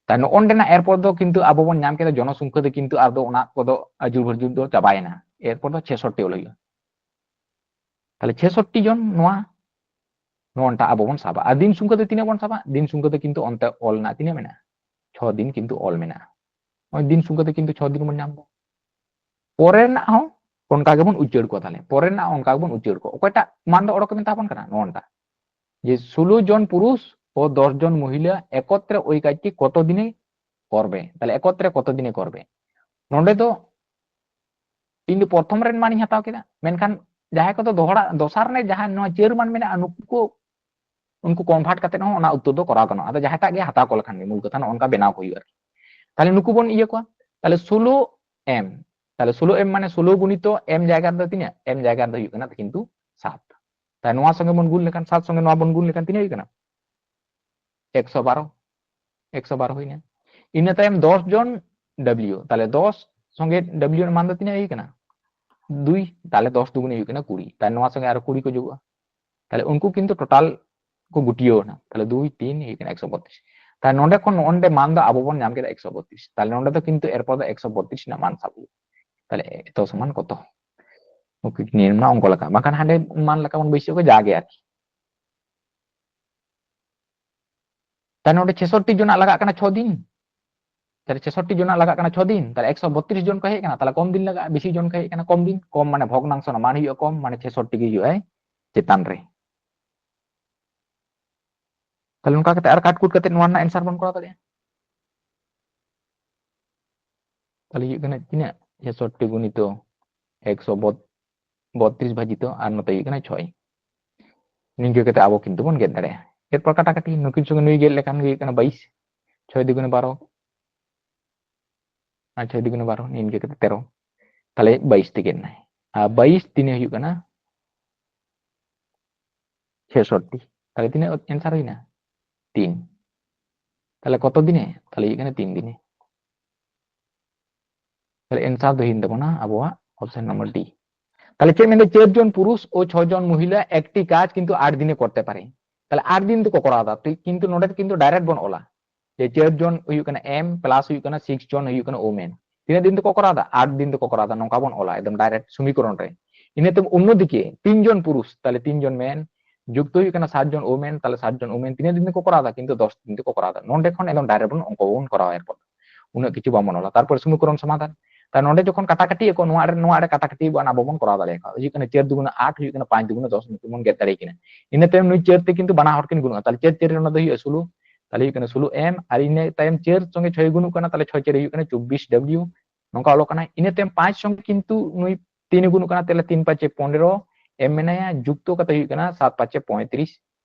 ᱛᱟᱦᱞᱮ ᱱᱚᱜᱼᱚ ᱱᱚᱰᱮᱱᱟᱜ ᱮᱨᱯᱚᱨ ᱫᱚ ᱠᱤᱱᱛᱩ ᱟᱵᱚ ᱵᱚᱱ ᱧᱟᱢ ᱠᱮᱫᱟ ᱡᱚᱱᱚᱥᱚᱝᱠᱷᱟ ᱫᱚ ᱠᱤᱱᱛᱩ ᱟᱫᱚ ᱚᱱᱟ ᱠᱚᱫᱚ ᱟᱡᱩᱨ ᱵᱷᱟᱡᱩᱨ ᱫᱚ ᱪᱟᱵᱟᱭᱮᱱᱟ᱾ ᱮᱨᱯᱚᱨ ᱫᱚ ᱪᱷᱮᱥᱚᱴᱴᱤ ᱚᱞ ᱦᱩᱭᱩᱜᱼᱟ᱾ ᱛᱟᱦᱞᱮ ᱪᱷᱮᱥᱚᱴᱴᱤ ᱡᱚᱱ ᱱᱚᱣᱟ, ᱱᱚᱜᱼᱚᱱᱴᱟ ᱟᱵᱚ ᱵᱚᱱ ᱥᱟᱵᱟ᱾ ᱟᱨ ᱫᱤᱱ ᱥᱚᱝᱠᱷᱟ ᱫᱚ ᱛᱤᱱᱟᱹᱜ ᱵᱚᱱ ᱥᱟᱵᱟ? ᱫᱤᱱ ᱥᱚᱝᱠᱷᱟ ᱫᱚ ᱠᱤᱱᱛᱩ ᱚᱱᱛᱮ ᱚᱞ ᱨᱮᱱᱟᱜ ᱛᱤᱱᱟᱹᱜ ᱢᱮᱱᱟᱜᱼᱟ? ᱪᱷᱚ ᱫᱤᱱ ᱠᱤᱱᱛᱩ ᱚᱞ ᱢᱮᱱᱟᱜᱼᱟ᱾ ᱱᱚᱜᱼᱚᱭ ᱫᱤᱱ ᱥᱚᱝᱠᱷᱟ ᱫᱚ ᱠᱤᱱᱛᱩ ᱪᱷᱚ ᱫᱤᱱ ᱵᱚᱱ ᱧᱟᱢ ᱮᱫᱟ᱾ ᱯᱚᱨᱮ ᱨᱮᱱᱟᱜ ᱦᱚᱸ ᱚᱱᱠᱟ ᱜᱮᱵᱚᱱ ᱩᱪᱟᱹᱲ ᱠᱚᱣᱟ, ᱛᱟᱦᱞᱮ ᱯᱚᱨᱮ ᱨᱮᱱᱟᱜ ᱚᱱᱠᱟ ᱜᱮᱵᱚᱱ ᱩᱪᱟᱹᱲ ᱠᱚᱣᱟ᱾ ᱚᱠᱚᱭᱴᱟᱜ ᱢᱟᱱ ᱫᱚ ᱚᱰᱚᱠ ᱢᱮᱛᱟ ᱵᱚᱱ ᱠᱟᱱᱟ? ᱱᱚᱜᱼᱚᱱᱴᱟ, ᱡᱮ ষোলো জন পুরুষ ও দশ জন মহিলা একত্রে ওই কাজটি কত দিনে করবে। তাহলে একত্রে কত দিনে করবে? ᱱᱚᱰᱮ ᱫᱚ ᱤᱧ ᱫᱚ ᱯᱨᱚᱛᱷᱚᱢ ᱨᱮᱱ ᱢᱟᱱᱤᱧ ᱦᱟᱛᱟᱣ ᱠᱮᱫᱟ, ᱢᱮᱱᱠᱷᱟᱱ ᱡᱟᱦᱟᱸᱭ ᱠᱚᱫᱚ ᱫᱚᱦᱲᱟ, ᱫᱚᱥᱟᱨ ᱨᱮ ᱡᱟᱦᱟᱸᱭ ᱱᱚᱣᱟ ᱪᱟᱹᱨ ᱢᱟᱱ ᱢᱮᱱᱟᱜᱼᱟ, ᱱᱩᱠᱩ ᱠᱚ, ᱩᱱᱠᱩ convert ᱠᱟᱛᱮ ᱦᱚᱸ ᱚᱱᱟ ᱩᱛᱛᱚᱨ ᱫᱚ ᱠᱚᱨᱟᱣ ᱜᱟᱱᱚᱜᱼᱟ᱾ ᱟᱫᱚ ᱡᱟᱦᱟᱸᱭᱴᱟᱜ ᱜᱮ ᱦᱟᱛᱟᱣ ᱠᱚ ᱞᱮᱠᱷᱟᱱ ᱜᱮ, ᱢᱩᱞ ᱠᱟᱛᱷᱟ ᱱᱚᱜᱼᱚ ᱱᱚᱝᱠᱟ ᱵᱮᱱᱟᱣ ᱠᱚ ᱦᱩᱭᱩᱜᱼᱟ ᱟᱨᱠᱤ᱾ ᱛᱟᱦᱞᱮ ᱱᱩᱠᱩ ᱵᱚᱱ ᱤᱭᱟᱹ ᱠᱚᱣᱟ, ᱛᱟᱦᱞᱮ ষোলো m, ᱛᱟᱦᱞᱮ ষোলো m ᱢᱟᱱᱮ ষোলো ᱜᱩᱱᱤᱛᱚ m ᱡᱟᱭᱜᱟ ᱨᱮᱫᱚ ᱛᱤᱱᱟᱹᱜ? M ᱡᱟᱭᱜᱟ ᱨᱮᱫᱚ ᱦᱩᱭᱩᱜ ᱠᱟᱱᱟ ᱠᱤᱱᱛᱩ ᱥᱟᱛ᱾ ᱛᱟᱦᱞᱮ ᱱᱚᱣᱟ ᱥᱚᱸᱜᱮ ᱵᱚᱱ ᱜᱩᱱ ᱞᱮᱠᱷᱟᱱ, ᱥᱟᱛ ᱥᱚᱸᱜᱮ ᱱᱚᱣᱟ ᱵᱚᱱ ᱜᱩᱱ ᱞᱮᱠᱷᱟᱱ ᱛᱤᱱᱟᱹᱜ ᱦᱩᱭᱩᱜ ᱠᱟᱱᱟ? ᱮᱠᱥᱚ ᱵᱟᱨᱚ, ᱮᱠᱥᱚ ᱵᱟᱨᱚ ᱦᱩᱭᱱᱟ᱾ ᱤᱱᱟᱹ ᱛᱟᱭᱚᱢ ᱫᱚᱥ ᱡᱚᱱ W, ᱛᱟᱦᱞᱮ ᱫᱚᱥ ᱥᱚᱸᱜᱮ W ᱨᱮᱱᱟᱜ ᱢᱟᱱ ᱫᱚ ᱛᱤᱱᱟᱹᱜ ᱦᱩᱭᱩᱜ ᱠᱟᱱᱟ? ᱫᱩᱭ, ᱛᱟᱦᱞᱮ ᱫᱚᱥ ᱫᱩᱜᱩᱱᱮ ᱦᱩᱭᱩᱜ ᱠᱟᱱᱟ ᱠᱩᱲᱤ, ᱛᱟᱦᱞᱮ ᱱᱚᱣᱟ ᱥᱚᱸᱜᱮ ᱟᱨᱚ ᱠᱩᱲᱤ ᱠᱚ ᱡᱳᱜᱚᱜᱼᱟ, ᱛᱟᱦᱞᱮ ᱩᱱᱠᱩ ᱠᱤᱱᱛᱩ total ᱠᱚ ᱜᱩᱴᱤᱭᱟᱹᱣ ᱮᱱᱟ, ᱛᱟᱦᱞᱮ ᱫᱩᱭ ᱛᱤᱱ ᱦᱩᱭᱩᱜ ᱠᱟᱱᱟ ᱮᱠᱥᱚ ᱵᱚᱛᱛᱨᱤᱥ᱾ ᱛᱟᱦᱞᱮ ᱱᱚᱰᱮ ᱠᱷᱚᱱ ᱱᱚᱰᱮ ᱢᱟᱱ ᱫᱚ ᱟᱵᱚ ᱵᱚᱱ ᱧᱟᱢ ᱠᱮᱫᱟ ᱮᱠᱥᱚ ᱵᱚᱛᱛᱨᱤᱥ, ᱛᱟᱦᱞᱮ ᱱᱚᱰᱮ ᱫᱚ ᱠᱤᱱᱛᱩ ᱮᱨᱯᱚᱨ ᱫᱚ ᱮᱠᱥᱚ ᱵᱚᱛᱛᱨᱤᱥ ᱨᱮᱱᱟᱜ ᱢᱟᱱ ᱥᱟᱵ ᱦᱩᱭᱩᱜᱼᱟ᱾ ᱛᱟᱦᱞᱮ ᱮᱛᱚ ᱥᱚᱢᱟᱱ ᱠᱚᱛᱚ? ᱱᱚᱣᱟ ᱚᱝᱠᱚ ᱞᱮᱠᱟ, ᱵᱟᱝᱠᱷᱟᱱ ᱦᱟᱸᱰᱮ ᱢᱟᱱ ᱞᱮᱠᱟ ᱵᱚᱱ ᱵᱟᱹᱭᱥᱟᱹᱣ ᱠᱚ ᱡᱟᱜᱮ ᱟᱨᱠᱤ᱾ ᱛᱟᱦᱞᱮ ᱱᱚᱰᱮ ᱪᱷᱮᱥᱚᱴᱴᱤ ᱡᱚᱱᱟᱜ ᱞᱟᱜᱟᱜ ᱠᱟᱱᱟ ᱪᱷᱚ ᱫᱤᱱ, ᱛᱟᱦᱞᱮ ᱪᱷᱮᱥᱚᱴᱴᱤ ᱡᱚᱱᱟᱜ ᱞᱟᱜᱟᱜ ᱠᱟᱱᱟ ᱪᱷᱚ ᱫᱤᱱ, ᱛᱟᱦᱞᱮ ᱮᱠᱥᱚ ᱵᱚᱛᱛᱨᱤᱥ ᱡᱚᱱ ᱠᱚ ᱦᱮᱡ ᱠᱟᱱᱟ, ᱛᱟᱦᱞᱮ ᱠᱚᱢ ᱫᱤᱱ ᱞᱟᱜᱟᱜᱼᱟ, ᱵᱮᱥᱤ ᱡᱚᱱ ᱠᱚ ᱦᱮᱡ ᱠᱟᱱᱟ ᱠᱚᱢ ᱫᱤᱱ, ᱠᱚᱢ ᱢᱟᱱᱮ ᱵᱷᱚᱜᱽᱱᱟᱝᱥᱚ ᱨᱮᱱᱟᱜ ᱢᱟᱱ ᱦᱩᱭᱩᱜᱼᱟ ᱠᱚᱢ, ᱢᱟᱱᱮ ᱪᱷᱮᱥᱚᱴᱴᱤ ᱜᱮ ᱦᱩᱭᱩᱜᱼᱟ ᱪᱮᱛᱟᱱ ᱨᱮ᱾ ᱛᱟᱦᱞᱮ ᱱᱚᱝᱠᱟ ᱠᱟᱛᱮ ᱟᱨ ᱠᱟᱴ ᱠᱩᱴ ᱠᱟᱛᱮ ᱱᱚᱣᱟ ᱨᱮᱱᱟᱜ answer ᱵᱚᱱ ᱠᱚᱨᱟᱣ ᱫᱟᱲᱮᱭᱟᱜᱼᱟ᱾ ᱛᱟᱦᱞᱮ ᱦᱩᱭᱩᱜ ᱠᱟᱱᱟ ᱛᱤᱱᱟᱹᱜ? ᱪᱷᱮᱥᱚᱴᱴᱤ ᱜᱩᱱᱤᱛᱚ ᱮᱠᱥᱚ ᱵᱚᱛ-, ᱵᱚᱛᱨᱤᱥ ᱵᱷᱟᱡᱤᱛ ᱟᱨ ᱱᱚᱛᱮ ᱦᱩᱭᱩᱜ ᱠᱟᱱᱟ ᱪᱷᱚᱭ᱾ ᱱᱤᱝᱠᱟᱹ ᱠᱟᱛᱮ ᱟᱵᱚ ᱠᱤᱱᱛᱩ ᱵᱚᱱ ᱜᱮᱫ ᱫᱟᱲᱮᱭᱟᱜᱼᱟ᱾ ᱮᱨᱯᱚᱨ ᱠᱟᱴᱟᱠᱟᱴᱤ ᱱᱩᱠᱤᱱ ᱥᱚᱸᱜᱮ ᱱᱩᱭ ᱜᱮᱫ ᱞᱮᱠᱷᱟᱱ ᱜᱮ ᱦᱩᱭᱩᱜ ᱠᱟᱱᱟ ᱵᱟᱭᱤᱥ, ᱪᱷᱚᱭ ᱫᱩᱜᱩᱱᱮ ᱵᱟᱨᱚ, ᱟᱨ ᱪᱷᱚᱭ ᱫᱩᱜᱩᱱᱮ ᱵᱟᱨᱚ, ᱱᱤᱝᱠᱟᱹ ᱠᱟᱛᱮ ᱛᱮᱨᱚ᱾ ᱛᱟᱦᱞᱮ ᱵᱟᱭᱤᱥ ᱛᱮ ᱜᱮᱫ ᱮᱱᱟᱭ᱾ ᱟᱨ ᱵᱟᱭᱤᱥ ᱛᱤᱱᱟᱹᱜ ᱦᱩᱭᱩᱜ ᱠᱟᱱᱟ? ᱪᱷᱮᱥᱚᱴᱴᱤ᱾ ᱛᱟᱦᱞᱮ ᱛᱤᱱᱟᱹᱜ answer ᱦᱩᱭᱱᱟ? ᱛᱤᱱ᱾ ᱛᱟᱦᱞᱮ ᱠᱚᱛᱚ ᱫᱤᱱᱮ? ᱛᱟᱦᱞᱮ ᱦᱩᱭᱩᱜ ᱠᱟᱱᱟ ᱛᱤᱱ ᱫᱤᱱᱮ᱾ ᱛᱟᱦᱞᱮ answer ᱫᱚ ᱦᱩᱭᱮᱱ ᱛᱟᱵᱚᱱᱟ ᱟᱵᱚᱣᱟᱜ option number D᱾ ᱛᱟᱦᱞᱮ ᱪᱮᱫ ᱢᱮᱱᱫᱟ, ᱪᱟᱨ ᱡᱚᱱ ᱯᱩᱨᱩᱥ ᱳ ᱪᱷᱚ ᱡᱚᱱ ᱢᱚᱦᱤᱞᱟ ᱮᱠᱴᱤ ᱠᱟᱡ ᱠᱤᱱᱛᱩ ᱟᱴ ᱫᱤᱱᱮ ᱠᱚᱨᱛᱮ ᱯᱟᱨᱮ᱾ ᱛᱟᱦᱞᱮ ᱟᱴ ᱫᱤᱱ ᱛᱮᱠᱚ ᱠᱚᱨᱟᱣ ᱫᱟ, ᱛᱚ ᱠᱤᱱᱛᱩ ᱱᱚᱰᱮ ᱫᱚ ᱠᱤᱱᱛᱩ direct ᱵᱚᱱ ᱚᱞᱟ ᱡᱮ ᱪᱟᱨ ᱡᱚᱱ ᱦᱩᱭᱩᱜ ᱠᱟᱱᱟ M plus ᱦᱩᱭᱩᱜ ᱠᱟᱱᱟ six ᱡᱚᱱ ᱦᱩᱭᱩᱜ ᱠᱟᱱᱟ women᱾ ᱛᱤᱱᱟᱹᱜ ᱫᱤᱱ ᱛᱮᱠᱚ ᱠᱚᱨᱟᱣ ᱫᱟ? ᱟᱴ ᱫᱤᱱ ᱛᱮᱠᱚ ᱠᱚᱨᱟᱣ ᱫᱟ, ᱱᱚᱝᱠᱟ ᱵᱚᱱ ᱚᱞᱟ ᱮᱠᱫᱚᱢ direct ᱥᱚᱢᱤᱠᱚᱨᱚᱱ ᱨᱮ᱾ ᱤᱱᱟᱹ ᱛᱟᱭᱚᱢ ᱚᱱᱱᱚ ᱫᱤᱠᱮ ᱛᱤᱱ ᱡᱚᱱ ᱯᱩᱨᱩᱥ, ᱛᱟᱦᱞᱮ ᱛᱤᱱ ᱡᱚᱱ men ᱡᱩᱠᱛᱚ ᱦᱩᱭᱩᱜ ᱠᱟᱱᱟ ᱥᱟᱛ ᱡᱚᱱ women, ᱛᱟᱦᱞᱮ ᱥᱟᱛ ᱡᱚᱱ women ᱛᱤᱱᱟᱹᱜ ᱫᱤᱱ ᱛᱮᱠᱚ ᱠᱚᱨᱟᱣ ᱫᱟ? ᱠᱤᱱᱛᱩ ᱫᱚᱥ ᱫᱤᱱ ᱛᱮᱠᱚ ᱠᱚᱨᱟᱣ ᱫᱟ᱾ ᱱᱚᱰᱮ ᱠᱷᱚᱱ ᱮᱠᱫᱚᱢ direct ᱵᱚᱱ ᱚᱝᱠᱚ ᱵᱚᱱ ᱠᱚᱨᱟᱣᱟ ᱮᱨᱯᱚᱨ᱾ ᱩᱱᱟᱹᱜ ᱠᱤᱪᱷᱩ ᱵᱟᱵᱚᱱ ᱚᱞᱟ᱾ ᱛᱟᱨᱯᱚᱨ ᱥᱚᱢᱤᱠᱚᱨᱚᱱ ᱥᱚᱢᱟᱫᱷᱟᱱ᱾ ᱛᱟ ᱱᱚᱰᱮ ᱡᱚᱠᱷᱚᱱ ᱠᱟᱴᱟᱠᱟᱴᱤ ᱟᱠᱚ, ᱱᱚᱣᱟ ᱨᱮ, ᱱᱚᱣᱟ ᱨᱮ ᱠᱟᱴᱟᱠᱟᱴᱤ ᱟᱵᱚ ᱚᱱᱟ ᱵᱟᱵᱚᱱ ᱠᱚᱨᱟᱣ ᱫᱟᱲᱮᱭᱟᱜᱼᱟ᱾ ᱦᱩᱭᱩᱜ ᱠᱟᱱᱟ ᱪᱟᱨ ᱫᱩᱜᱩᱱᱟ ᱟᱴ, ᱦᱩᱭᱩᱜ ᱠᱟᱱᱟ ᱯᱟᱸᱪ ᱫᱩᱜᱩᱱᱟ ᱫᱚᱥ, ᱱᱩᱠᱤᱱ ᱵᱚᱱ ᱜᱮᱫ ᱫᱟᱲᱮ ᱠᱤᱱᱟ᱾ ᱤᱱᱟᱹ ᱛᱟᱭᱚᱢ ᱱᱩᱭ ᱪᱟᱨ ᱛᱮ ᱠᱤᱱᱛᱩ ᱵᱟᱱᱟ ᱦᱚᱲ ᱠᱤᱱ ᱜᱩᱱᱚᱜᱼᱟ᱾ ᱛᱟᱦᱞᱮ ᱪᱟᱨ ᱪᱟᱨ ᱨᱮ ᱚᱱᱟ ᱫᱚ ᱦᱩᱭᱩᱜᱼᱟ ᱥᱳᱞᱳ, ᱛᱟᱦᱞᱮ ᱦᱩᱭᱩᱜ ᱠᱟᱱᱟ ᱥᱳᱞᱳ M, ᱟᱨ ᱤᱱᱟᱹ ᱛᱟᱭᱚᱢ ᱪᱟᱨ ᱥᱚᱸᱜᱮ ᱪᱷᱚᱭ ᱜᱩᱱᱚᱜ ᱠᱟᱱᱟ, ᱛᱟᱦᱞᱮ ᱪᱷᱚᱭ ᱪᱟᱨ ᱦᱩᱭᱩᱜ ᱠᱟᱱᱟ ᱪᱚᱵᱵᱤᱥ W, ᱱᱚᱝᱠᱟ ᱚᱞᱚᱜ ᱠᱟᱱᱟ᱾ ᱤᱱᱟᱹ ᱛᱟᱭᱚᱢ ᱯᱟᱸᱪ ᱥᱚᱸᱜᱮ ᱠᱤᱱᱛᱩ ᱱᱩᱭ ᱛᱤᱱ ᱮ ᱜᱩᱱᱚᱜ ᱠᱟᱱᱟ, ᱛᱟᱦᱞᱮ ᱛᱤᱱ ᱯᱟᱸᱪᱮ ᱯᱚᱱᱮᱨᱚ M ᱢᱮᱱᱟᱭᱟ, ᱡᱩᱠᱛᱚ ᱠᱟᱛᱮ ᱦᱩᱭᱩᱜ ᱠᱟᱱᱟ ᱥᱟᱛ ᱯᱟᱸᱪᱮ ᱯᱚᱸᱭᱛᱨᱤᱥ,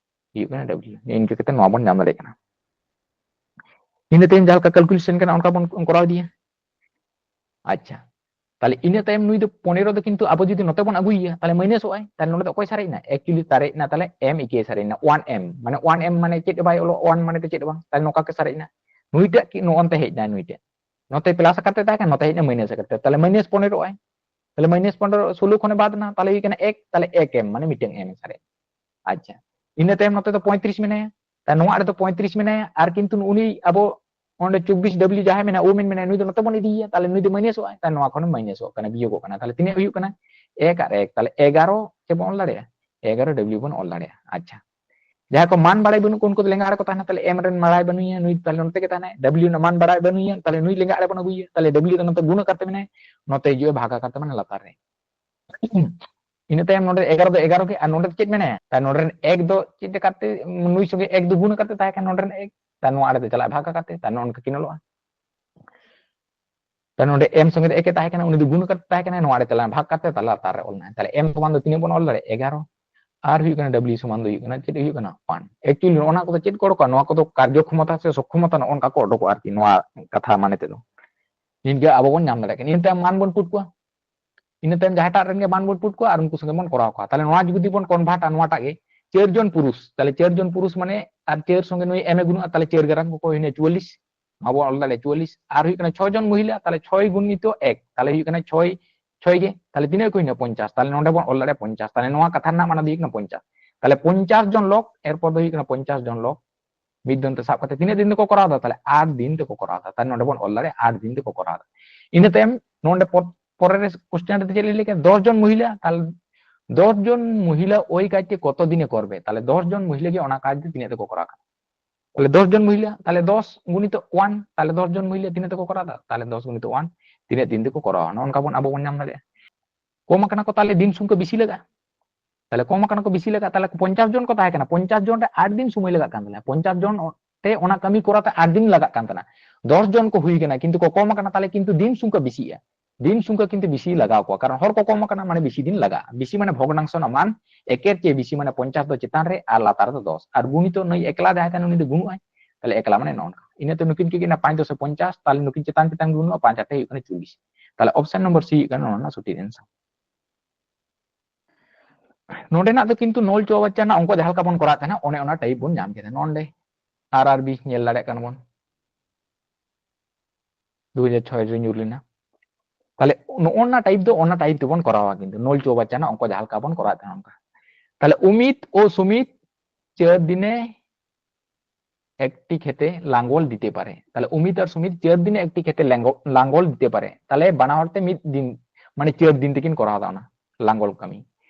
ᱦᱩᱭᱩᱜ ᱠᱟᱱᱟ W᱾ ᱱᱤᱭᱟᱹ ᱤᱱᱠᱟᱹ ᱠᱟᱛᱮ ᱱᱚᱣᱟ ᱵᱚᱱ ᱧᱟᱢ ᱫᱟᱲᱮᱭᱟᱜ ᱠᱟᱱᱟ᱾ ᱤᱱᱟᱹ ᱛᱟᱭᱚᱢ ᱡᱟᱦᱟᱸ ᱞᱮᱠᱟ calculation ᱠᱟᱱᱟ ᱚᱱᱠᱟ ᱵᱚᱱ ᱠᱚᱨᱟᱣ ᱤᱫᱤᱭᱟ᱾ ᱟᱪᱪᱷᱟ, ᱛᱟᱦᱞᱮ ᱤᱱᱟᱹ ᱛᱟᱭᱚᱢ ᱱᱩᱭ ᱫᱚ ᱯᱚᱱᱮᱨᱚ ᱫᱚ ᱠᱤᱱᱛᱩ ᱟᱵᱚ ᱡᱩᱫᱤ ᱱᱚᱛᱮ ᱵᱚᱱ ᱟᱹᱜᱩᱭᱮᱭᱟ, ᱛᱟᱦᱞᱮ ᱢᱟᱭᱱᱟᱥᱚᱜ ᱟᱭ᱾ ᱛᱟᱦᱞᱮ ᱱᱚᱰᱮ ᱫᱚ ᱚᱠᱚᱭ ᱥᱟᱨᱮᱡ ᱮᱱᱟ? Actually ᱥᱟᱨᱮᱡ ᱮᱱᱟ ᱛᱟᱦᱞᱮ M ᱤᱠᱮ ᱥᱟᱨᱮᱡ ᱮᱱᱟ, ᱳᱣᱟᱱ M, ᱢᱟᱱᱮ ᱳᱣᱟᱱ M ᱢᱟᱱᱮ ᱪᱮᱫ ᱦᱚᱸ ᱵᱟᱭ ᱚᱞᱚᱜ, ᱳᱣᱟᱱ ᱢᱟᱱᱮ ᱫᱚ ᱪᱮᱫ ᱦᱚᱸ ᱵᱟᱝ, ᱛᱟᱦᱞᱮ ᱱᱚᱝᱠᱟ ᱜᱮ ᱥᱟᱨᱮᱡ ᱮᱱᱟ᱾ ᱱᱩᱭᱴᱟᱜ ᱠᱤ ᱱᱚᱜᱼᱚ ᱱᱚᱛᱮ ᱦᱮᱡ ᱮᱱᱟ, ᱱᱩᱭᱴᱟᱜ ᱱᱚᱛᱮ ᱯᱞᱟᱥ ᱟᱠᱟᱨ ᱛᱮ ᱛᱟᱦᱮᱸ ᱠᱟᱱᱟ, ᱱᱚᱛᱮ ᱦᱮᱡ ᱮᱱᱟ ᱢᱟᱭᱱᱟᱥ ᱟᱠᱟᱨ ᱛᱮ, ᱛᱟᱦᱞᱮ ᱢᱟᱭᱱᱟᱥ ᱯᱚᱱᱮᱨᱚᱜ ᱟᱭ᱾ ᱛᱟᱦᱞᱮ ᱢᱟᱭᱱᱟᱥ ᱯᱚᱱᱮᱨᱚ ᱥᱳᱞᱳ ᱠᱷᱚᱱᱮ ᱵᱟᱫ ᱮᱱᱟ, ᱛᱟᱦᱞᱮ ᱦᱩᱭᱩᱜ ᱠᱟᱱᱟ ᱮᱠ, ᱛᱟᱦᱞᱮ ᱮᱠ M ᱢᱟᱱᱮ ᱢᱤᱫᱴᱟᱝ M ᱮ ᱥᱟᱨᱮᱡ ᱮᱱᱟ᱾ ᱟᱪᱪᱷᱟ, ᱤᱱᱟᱹ ᱛᱟᱭᱚᱢ ᱱᱚᱛᱮ ᱫᱚ ᱯᱚᱸᱭᱛᱨᱤᱥ ᱢᱮᱱᱟᱭᱟ, ᱛᱟᱦᱞᱮ ᱱᱚᱣᱟ ᱨᱮᱫᱚ ᱯᱚᱸᱭᱛᱨᱤᱥ ᱢᱮᱱᱟᱭᱟ, ᱟᱨ ᱠᱤᱱᱛᱩ ᱩᱱᱤ ᱟᱵᱚ ᱚᱸᱰᱮ ᱪᱚᱵᱵᱤᱥ W ᱡᱟᱦᱟᱸᱭ ᱢᱮᱱᱟᱭᱟ, ᱳᱢᱮᱱ ᱢᱮᱱᱟᱭᱟ, ᱱᱩᱭ ᱫᱚ ᱱᱚᱛᱮ ᱵᱚᱱ ᱤᱫᱤᱭᱮᱭᱟ, ᱛᱟᱦᱞᱮ ᱱᱩᱭ ᱫᱚ ᱢᱟᱭᱱᱟᱥᱚᱜ ᱟᱭ, ᱛᱟᱦᱞᱮ ᱱᱚᱣᱟ ᱠᱷᱚᱱ ᱢᱟᱭᱱᱟᱥᱚᱜ ᱠᱟᱱᱟ, ᱵᱤᱭᱳᱜᱚᱜ ᱠᱟᱱᱟ᱾ ᱛᱟᱦᱞᱮ ᱛᱤᱱᱟᱹᱜ ᱦᱩᱭᱩᱜ ᱠᱟᱱᱟ? ᱮᱠ ᱟᱨ ᱮᱠ, ᱛᱟᱦᱞᱮ ᱮᱜᱟᱨᱚ ᱪᱮᱫ ᱵᱚᱱ ᱚᱞ ᱫᱟᱲᱮᱭᱟᱜᱼᱟ? ᱮᱜᱟᱨᱚ W ᱵᱚᱱ ᱚᱞ ᱫᱟᱲᱮᱭᱟᱜᱼᱟ᱾ ᱟᱪᱪᱷᱟ, ᱡᱟᱦᱟᱸᱭ ᱠᱚ ᱢᱟᱱ ᱵᱟᱲᱟᱭ ᱵᱟᱹᱱᱩᱜ ᱠᱚ, ᱩᱱᱠᱩ ᱫᱚ ᱞᱮᱸᱜᱟ ᱟᱲᱮ ᱠᱚ ᱛᱟᱦᱮᱱᱟ, ᱛᱟᱦᱞᱮ M ᱨᱮᱱ ᱵᱟᱲᱟᱭ ᱵᱟᱹᱱᱩᱭᱟ, ᱱᱩᱭ ᱛᱟᱦᱞᱮ ᱱᱚᱛᱮ ᱜᱮ ᱛᱟᱦᱮᱱᱟᱭ, W ᱨᱮᱱᱟᱜ ᱢᱟᱱ ᱵᱟᱲᱟᱭ ᱵᱟᱹᱱᱩᱭᱟ, ᱛᱟᱦᱞᱮ ᱱᱩᱭ ᱞᱮᱸᱜᱟ ᱟᱲᱮ ᱵᱚᱱ ᱟᱹᱜᱩᱭᱮᱭᱟ, ᱛᱟᱦᱞᱮ W ᱫᱚ ᱱᱚᱛᱮ ᱜᱩᱱ ᱟᱠᱟᱨ ᱛᱮ ᱢᱮᱱᱟᱭᱟ, ᱱᱚᱛᱮ ᱦᱤᱡᱩᱜᱼᱟ ᱵᱷᱟᱜᱽ ᱟᱠᱟᱨ ᱛᱮ, ᱢᱟᱱᱮ ᱞᱟᱛᱟᱨ ᱨᱮ᱾ ᱤᱱᱟᱹ ᱛᱟᱭᱚᱢ ᱱᱚᱰᱮ ᱮᱜᱟᱨᱚ ᱫᱚ ᱮᱜᱟᱨᱚ ᱜᱮ, ᱟᱨ ᱱᱚᱰᱮ ᱪᱮᱫ ᱢᱮᱱᱟᱭᱟ? ᱛᱟᱦᱞᱮ ᱱᱚᱰᱮ ᱨᱮᱱ ᱮᱠ ᱫᱚ ᱪᱮᱫ ᱞᱮᱠᱟᱛᱮ ᱱᱩᱭ ᱥᱚᱸᱜᱮ ᱮᱠ ᱫᱚ ᱜᱩᱱ ᱟᱠᱟᱨ ᱛᱮ ᱛᱟᱦᱮᱸ ᱠᱟᱱᱟ, ᱱᱚᱰᱮ ᱨᱮᱱ ᱮᱠ, ᱛᱟᱦᱞᱮ ᱱᱚᱣᱟ ᱟᱲᱮ ᱛᱮ ᱪᱟᱞᱟᱜᱼᱟ ᱵᱷᱟᱜᱽ ᱟᱠᱟᱨ ᱛᱮ, ᱛᱟᱦᱞᱮ ᱱᱚᱜᱼᱚ ᱱᱚᱝᱠᱟ ᱠᱤᱱ ᱚᱞᱚᱜᱼᱟ᱾ ᱛᱟᱦᱞᱮ ᱱᱚᱰᱮ ᱮᱢ ᱥᱚᱸᱜᱮ ᱫᱚ ᱮᱠ ᱮ ᱛᱟᱦᱮᱸ ᱠᱟᱱᱟ, ᱩᱱᱤ ᱫᱚ ᱜᱩᱱ ᱠᱟᱛᱮ ᱛᱟᱦᱮᱸ ᱠᱟᱱᱟ, ᱱᱚᱣᱟ ᱨᱮ ᱛᱟᱦᱞᱮ ᱵᱷᱟᱜᱽ ᱠᱟᱛᱮ ᱛᱟᱦᱞᱮ ᱞᱟᱛᱟᱨ ᱨᱮ ᱚᱞ ᱮᱱᱟ᱾ ᱛᱟᱦᱞᱮ ᱮᱢ ᱥᱚᱢᱟᱱ ᱫᱚ ᱛᱤᱱᱟᱹᱜ ᱵᱚᱱ ᱚᱞ ᱫᱟᱲᱮᱭᱟᱜᱼᱟ? ᱮᱜᱟᱨᱚ᱾ ᱟᱨ ᱦᱩᱭᱩᱜ ᱠᱟᱱᱟ ᱰᱟᱵᱞᱤᱭᱩ ᱥᱚᱢᱟᱱ ᱫᱚ ᱦᱩᱭᱩᱜ ᱠᱟᱱᱟ ᱪᱮᱫ? ᱦᱩᱭᱩᱜ ᱠᱟᱱᱟ ᱚᱣᱟᱱ᱾ ᱮᱠᱪᱩᱭᱮᱞᱤ ᱚᱱᱟ ᱠᱚᱫᱚ ᱪᱮᱫ ᱠᱚ ᱚᱰᱚᱠᱚᱜᱼᱟ? ᱱᱚᱣᱟ ᱠᱚᱫᱚ ᱠᱟᱨᱡᱚ ᱠᱷᱚᱢᱚᱛᱟ ᱥᱮ ᱥᱚᱠᱠᱷᱚᱢᱚᱛᱟ, ᱱᱚᱜᱼᱚ ᱱᱚᱝᱠᱟ ᱠᱚ ᱚᱰᱚᱠᱚᱜᱼᱟ ᱟᱨᱠᱤ, ᱱᱚᱣᱟ ᱠᱟᱛᱷᱟ ᱢᱟᱱᱮ ᱛᱮᱫᱚ᱾ ᱱᱤᱝᱠᱟᱹ ᱟᱵᱚ ᱵᱚᱱ ᱧᱟᱢ ᱫᱟᱲᱮᱭᱟᱜ ᱠᱟᱱᱟ᱾ ᱤᱱᱟᱹ ᱛᱟᱭᱚᱢ ᱢᱟᱱ ᱵᱚᱱ ᱯᱩᱴ ᱠᱚᱣᱟ, ᱤᱱᱟᱹ ᱛᱟᱭᱚᱢ ᱡᱟᱦᱟᱸᱴᱟᱜ ᱨᱮᱱ ᱜᱮ ᱢᱟᱱ ᱵᱚᱱ ᱯᱩᱴ ᱠᱚᱣᱟ ᱟᱨ ᱩᱱᱠᱩ ᱥᱚᱸᱜᱮ ᱵᱚᱱ ᱠᱚᱨᱟᱣ ᱠᱚᱣᱟ᱾ ᱛᱟᱦᱞᱮ ᱱᱚᱣᱟ ᱡᱩᱫᱤ ᱵᱚᱱ ᱠᱚᱱᱵᱷᱟᱨᱴᱟ ᱱᱚᱣᱟᱴᱟᱜ ᱜᱮ, ᱪᱟᱹᱨ ᱡᱚᱱ ᱯᱩᱨᱩᱥ, ᱛᱟᱦᱞᱮ ᱪᱟᱹᱨ ᱡᱚᱱ ᱯᱩᱨᱩᱥ ᱢᱟᱱᱮ ᱟᱨ ᱪᱟᱹᱨ ᱥᱚᱸᱜᱮ ᱱᱩᱭ ᱮᱢ ᱮ ᱜᱩᱱᱩᱜᱼᱟ, ᱛᱟᱦᱞᱮ ᱪᱟᱹᱨ ᱜᱟᱨᱟᱝ ᱠᱚᱠᱚ ᱦᱩᱭᱱᱟ ᱪᱩᱣᱟᱞᱞᱤᱥ, ᱱᱚᱣᱟ ᱵᱚᱱ ᱚᱞ ᱫᱟᱲᱮᱭᱟᱜᱼᱟ ᱪᱩᱣᱟᱞᱞᱤᱥ᱾ ᱟᱨ ᱦᱩᱭᱩᱜ ᱠᱟᱱᱟ ᱪᱷᱚ ᱡᱚᱱ ᱢᱚᱦᱤᱞᱟ, ᱛᱟᱦᱞᱮ ᱪᱷᱚᱭ ᱜᱩᱱᱤᱛᱚ ᱮᱠ, ᱛᱟᱦᱞᱮ ᱦᱩᱭᱩᱜ ᱠᱟᱱᱟ ᱪᱷᱚᱭ, ᱪᱷᱚᱭ ᱜᱮ, ᱛᱟᱦᱞᱮ ᱛᱤᱱᱟᱹᱜ ᱠᱚ ᱦᱩᱭᱱᱟ? ᱯᱚᱧᱪᱟᱥ᱾ ᱛᱟᱦᱞᱮ ᱱᱚᱰᱮ ᱵᱚᱱ ᱚᱞ ᱫᱟᱲᱮᱭᱟᱜᱼᱟ ᱯᱚᱧᱪᱟᱥ᱾ ᱛᱟᱦᱞᱮ ᱱᱚᱣᱟ ᱠᱟᱛᱷᱟ ᱨᱮᱱᱟᱜ ᱢᱟᱱᱮ ᱫᱚ ᱦᱩᱭᱩᱜ ᱠᱟᱱᱟ ᱯᱚᱧᱪᱟᱥ᱾ ᱛᱟᱦᱞᱮ ᱯᱚᱧᱪᱟᱥ ᱡᱚᱱ ᱞᱚᱠ, ᱮᱨᱯᱚᱨ ᱫᱚ ᱦᱩᱭᱩᱜ ᱠᱟᱱᱟ ᱯᱚᱧᱪᱟᱥ ᱡᱚᱱ ᱞᱚᱠ, ᱢᱤᱫ ᱫᱚᱱ ᱛᱮ ᱥᱟᱵ ᱠᱟᱛᱮ ᱛᱤᱱᱟᱹᱜ ᱫᱤᱱ ᱛᱮᱠᱚ ᱠᱚᱨᱟᱣ ᱮᱫᱟ? ᱛᱟᱦᱞᱮ ᱟᱴ ᱫᱤᱱ ᱛᱮᱠᱚ ᱠᱚᱨᱟᱣ ᱮᱫᱟ᱾ ᱛᱟᱦᱞᱮ ᱱᱚᱰᱮ ᱵᱚᱱ ᱚᱞ ᱫᱟᱲᱮᱭᱟᱜᱼᱟ ᱟᱴ ᱫᱤᱱ ᱛᱮᱠᱚ ᱠᱚᱨᱟᱣ ᱮᱫᱟ᱾ ᱤᱱᱟᱹ ᱛᱟᱭᱚᱢ ᱱᱚᱰᱮ ᱯᱚ-, ᱯᱚᱨᱮ ᱨᱮ ᱠᱚᱥᱪᱮᱱ ᱨᱮ ᱪᱮᱫ ᱞᱮ ᱞᱟᱹᱭ ᱠᱮᱫᱟ? ᱫᱚᱥ ᱡᱚᱱ ᱢᱚᱦᱤᱞᱟ, ᱛᱟᱦᱞᱮ ᱫᱚᱥ ᱡᱚᱱ ᱢᱚᱦᱤᱞᱟ ᱳᱭ ᱠᱟᱡ ᱠᱮ ᱠᱚᱛᱚ ᱫᱤᱱᱮ ᱠᱚᱨᱵᱮ? ᱛᱟᱦᱞᱮ ᱫᱚᱥ ᱡᱚᱱ ᱢᱚᱦᱤᱞᱟ ᱜᱮ ᱚᱱᱟ ᱠᱟᱡ ᱫᱚ ᱛᱤᱱᱟᱹᱜ ᱛᱮᱠᱚ ᱠᱚᱨᱟᱣ ᱠᱟᱱᱟ? ᱛᱟᱦᱞᱮ ᱫᱚᱥ ᱡᱚᱱ ᱢᱚᱦᱤᱞᱟ, ᱛᱟᱦᱞᱮ ᱫᱚᱥ ᱜᱩᱱᱤᱛᱚ ᱚᱣᱟᱱ, ᱛᱟᱦᱞᱮ ᱫᱚᱥ ᱡᱚᱱ ᱢᱚᱦᱤᱞᱟ ᱛᱤᱱᱟᱹᱜ ᱛᱮᱠᱚ ᱠᱚᱨᱟᱣ ᱮᱫᱟ? ᱛᱟᱦᱞᱮ ᱫᱚᱥ ᱜᱩᱱᱤᱛᱚ ᱚᱣᱟᱱ, ᱛᱤᱱᱟᱹᱜ ᱫᱤᱱ ᱛᱮᱠᱚ ᱠᱚᱨᱟᱣᱟ? ᱱᱚᱜᱼᱚ ᱱᱚᱝᱠᱟ ᱵᱚᱱ ᱟᱵᱚ ᱵᱚᱱ ᱧᱟᱢ ᱫᱟᱲᱮᱭᱟᱜᱼᱟ᱾ ᱠᱚᱢ ᱟᱠᱟᱱᱟ ᱠᱚ, ᱛᱟᱦᱞᱮ ᱫᱤᱱ ᱥᱚᱝᱠᱷᱟ ᱵᱮᱥᱤ ᱞᱟᱜᱟᱜᱼᱟ᱾ ᱛᱟᱦᱞᱮ ᱠᱚᱢ ᱟᱠᱟᱱᱟ ᱠᱚ, ᱵᱮᱥᱤ ᱞᱟᱜᱟᱜᱼᱟ᱾ ᱛᱟᱦᱞᱮ ᱯᱚᱧᱪᱟᱥ ᱡᱚᱱ ᱠᱚ ᱛᱟᱦᱮᱸ ᱠᱟᱱᱟ, ᱯᱚᱧᱪᱟᱥ ᱡᱚᱱ ᱨᱮ ᱟᱴ ᱫᱤᱱ ᱥᱚᱢᱚᱭ ᱞᱟᱜᱟᱜ ᱠᱟᱱ ᱛᱟᱞᱮᱭᱟ᱾ ᱯᱚᱧᱪᱟᱥ ᱡᱚᱱ ᱛᱮ ᱚᱱᱟ ᱠᱟᱹᱢᱤ ᱠᱚᱨᱟᱣ ᱛᱮ ᱟᱴ ᱫᱤᱱ ᱞᱟᱜᱟᱜ ᱠᱟᱱ ᱛᱟᱦᱮᱱᱟ᱾ ᱫᱚᱥ ᱡᱚᱱ ᱠᱚ ᱦᱩᱭ ᱠᱟᱱᱟ, ᱠᱤᱱᱛᱩ ᱠᱚ ᱠᱚᱢ ᱟᱠᱟᱱᱟ, ᱛᱟᱦᱞᱮ ᱠᱤᱱᱛᱩ ᱫᱤᱱ ᱥᱚᱝᱠᱷᱟ ᱵᱮᱥᱤᱜᱼᱟ᱾ ᱫᱤᱱ ᱥᱚᱝᱠᱷᱟ ᱠᱤᱱᱛᱩ ᱵᱮᱥᱤ ᱞᱟᱜᱟᱣ ᱠᱚᱣᱟ, ᱠᱟᱨᱚᱱ ᱦᱚᱲ ᱠᱚ ᱠᱚᱢ ᱟᱠᱟᱱᱟ, ᱢᱟᱱᱮ ᱵᱮᱥᱤ ᱫᱤᱱ ᱞᱟᱜᱟᱜᱼᱟ᱾ ᱵᱮᱥᱤ ᱢᱟᱱᱮ ᱵᱷᱚᱜᱽᱱᱟᱝᱥᱚ ᱨᱮᱱᱟᱜ ᱢᱟᱱ ᱮᱠᱮᱨ ᱪᱮ ᱵᱮᱥᱤ, ᱢᱟᱱᱮ ᱯᱚᱧᱪᱟᱥ ᱫᱚ ᱪᱮᱛᱟᱱ ᱨᱮ ᱟᱨ ᱞᱟᱛᱟᱨ ᱫᱚ ᱫᱚᱥ᱾ ᱟᱨ ᱜᱩᱱᱤᱛᱚ ᱱᱩᱭ ᱮᱠᱞᱟ ᱡᱟᱦᱟᱸᱭ ᱛᱟᱦᱮᱱᱟ ᱩᱱᱤ ᱫᱚ ᱜᱩᱱᱩᱜᱼᱟᱭ, ᱛᱟᱦᱞᱮ ᱮᱠᱞᱟ ᱢᱟᱱᱮ ᱱᱚᱜᱼᱚ ᱱᱚᱝᱠᱟ᱾ ᱤᱱᱟᱹ ᱛᱮ ᱱᱩᱠᱤᱱ ᱪᱤᱠᱟᱹᱭᱮᱱᱟ? ᱯᱟᱸᱪ ᱫᱚᱥᱮ ᱯᱚᱧᱪᱟᱥ, ᱛᱟᱦᱞᱮ ᱱᱩᱠᱤᱱ ᱪᱮᱛᱟᱱ ᱪᱮᱛᱟᱱ ᱜᱩᱱᱩᱜᱼᱟ, ᱯᱟᱸᱪ ᱟᱴᱮ ᱦᱩᱭᱩᱜ ᱠᱟᱱᱟ ᱪᱚᱞᱞᱤᱥ᱾ ᱛᱟᱦᱞᱮ ᱚᱯᱥᱮᱱ ᱱᱚᱢᱵᱚᱨ ᱥᱤ ᱦᱩᱭᱩᱜ ᱠᱟᱱᱟ ᱱᱚᱣᱟ ᱨᱮᱱᱟᱜ ᱥᱚᱴᱷᱤᱠ ᱮᱱᱥᱟᱨ᱾ ᱱᱚᱰᱮᱱᱟᱜ ᱫᱚ ᱠᱤᱱᱛᱩ ᱱᱚᱞ ᱪᱚᱣᱟᱪᱟ ᱨᱮᱱᱟᱜ ᱚᱝᱠᱚ ᱡᱟᱦᱟᱸ ᱞᱮᱠᱟ ᱵᱚᱱ ᱠᱚᱨᱟᱣ ᱛᱟᱦᱮᱱᱟ, ᱚᱱᱮ ᱚᱱᱟ ᱴᱟᱭᱤᱯ ᱵᱚᱱ ᱧᱟᱢ ᱠᱮᱫᱟ᱾ ᱱᱚᱰᱮ ᱟᱨ ᱟᱨ ᱵᱤ ᱧᱮᱞ ᱫᱟᱲᱮᱭᱟᱜ ᱠᱟᱱᱟ ᱵᱚᱱ, ᱫᱩ ᱦᱟᱡᱟᱨ ᱪᱷᱚᱭ ᱨᱮ ᱧᱩᱨ ᱞᱮᱱᱟ᱾ ᱛᱟᱦᱞᱮ ᱱᱚᱜᱼᱚ ᱱᱟ ᱴᱟᱭᱤᱯ ᱫᱚ ᱚᱱᱟ ᱴᱟᱭᱤᱯ ᱛᱮᱵᱚᱱ ᱠᱚᱨᱟᱣᱟ, ᱠᱤᱱᱛᱩ ᱱᱚᱞ ᱪᱚᱣᱟᱪᱟ ᱨᱮᱱᱟᱜ ᱚᱝᱠᱚ ᱡᱟᱦᱟᱸ ᱞᱮᱠᱟ ᱵᱚᱱ ᱠᱚᱨᱟᱣ ᱛᱟᱦᱮᱱᱟ ᱚᱱᱠᱟ᱾ ᱛᱟᱦᱞᱮ ᱩᱢᱤᱛ ᱳ ᱥᱩᱢᱤᱛ ᱪᱟᱹᱨ ᱫᱤᱱᱮ ᱮᱠᱴᱤ ᱠᱷᱮᱛᱮ ᱞᱟᱝᱜᱚᱞ ᱫᱤᱛᱮ ᱯᱟᱨᱮ᱾ ᱛᱟᱦᱞᱮ ᱩᱢᱤᱛ ᱟᱨ ᱥᱩᱢᱤᱛ ᱪᱟᱹᱨ ᱫᱤᱱᱮ ᱮᱠᱴᱤ ᱠᱷᱮᱛᱮ ᱞᱟᱝᱜᱚ-, ᱞᱟᱝᱜᱚᱞ ᱫᱤᱛᱮ ᱯᱟᱨᱮ᱾ ᱛᱟᱦᱞᱮ ᱵᱟᱱᱟ ᱦᱚᱲ ᱛᱮ ᱢᱤᱫ ᱫᱤᱱ, ᱢᱟᱱᱮ ᱪᱟᱹᱨ ᱫᱤᱱ ᱛᱮᱠᱤᱱ ᱠᱚᱨᱟᱣ ᱮᱫᱟ ᱚᱱᱟ ᱞᱟᱝᱜᱚᱞ ᱠᱟᱹᱢᱤ᱾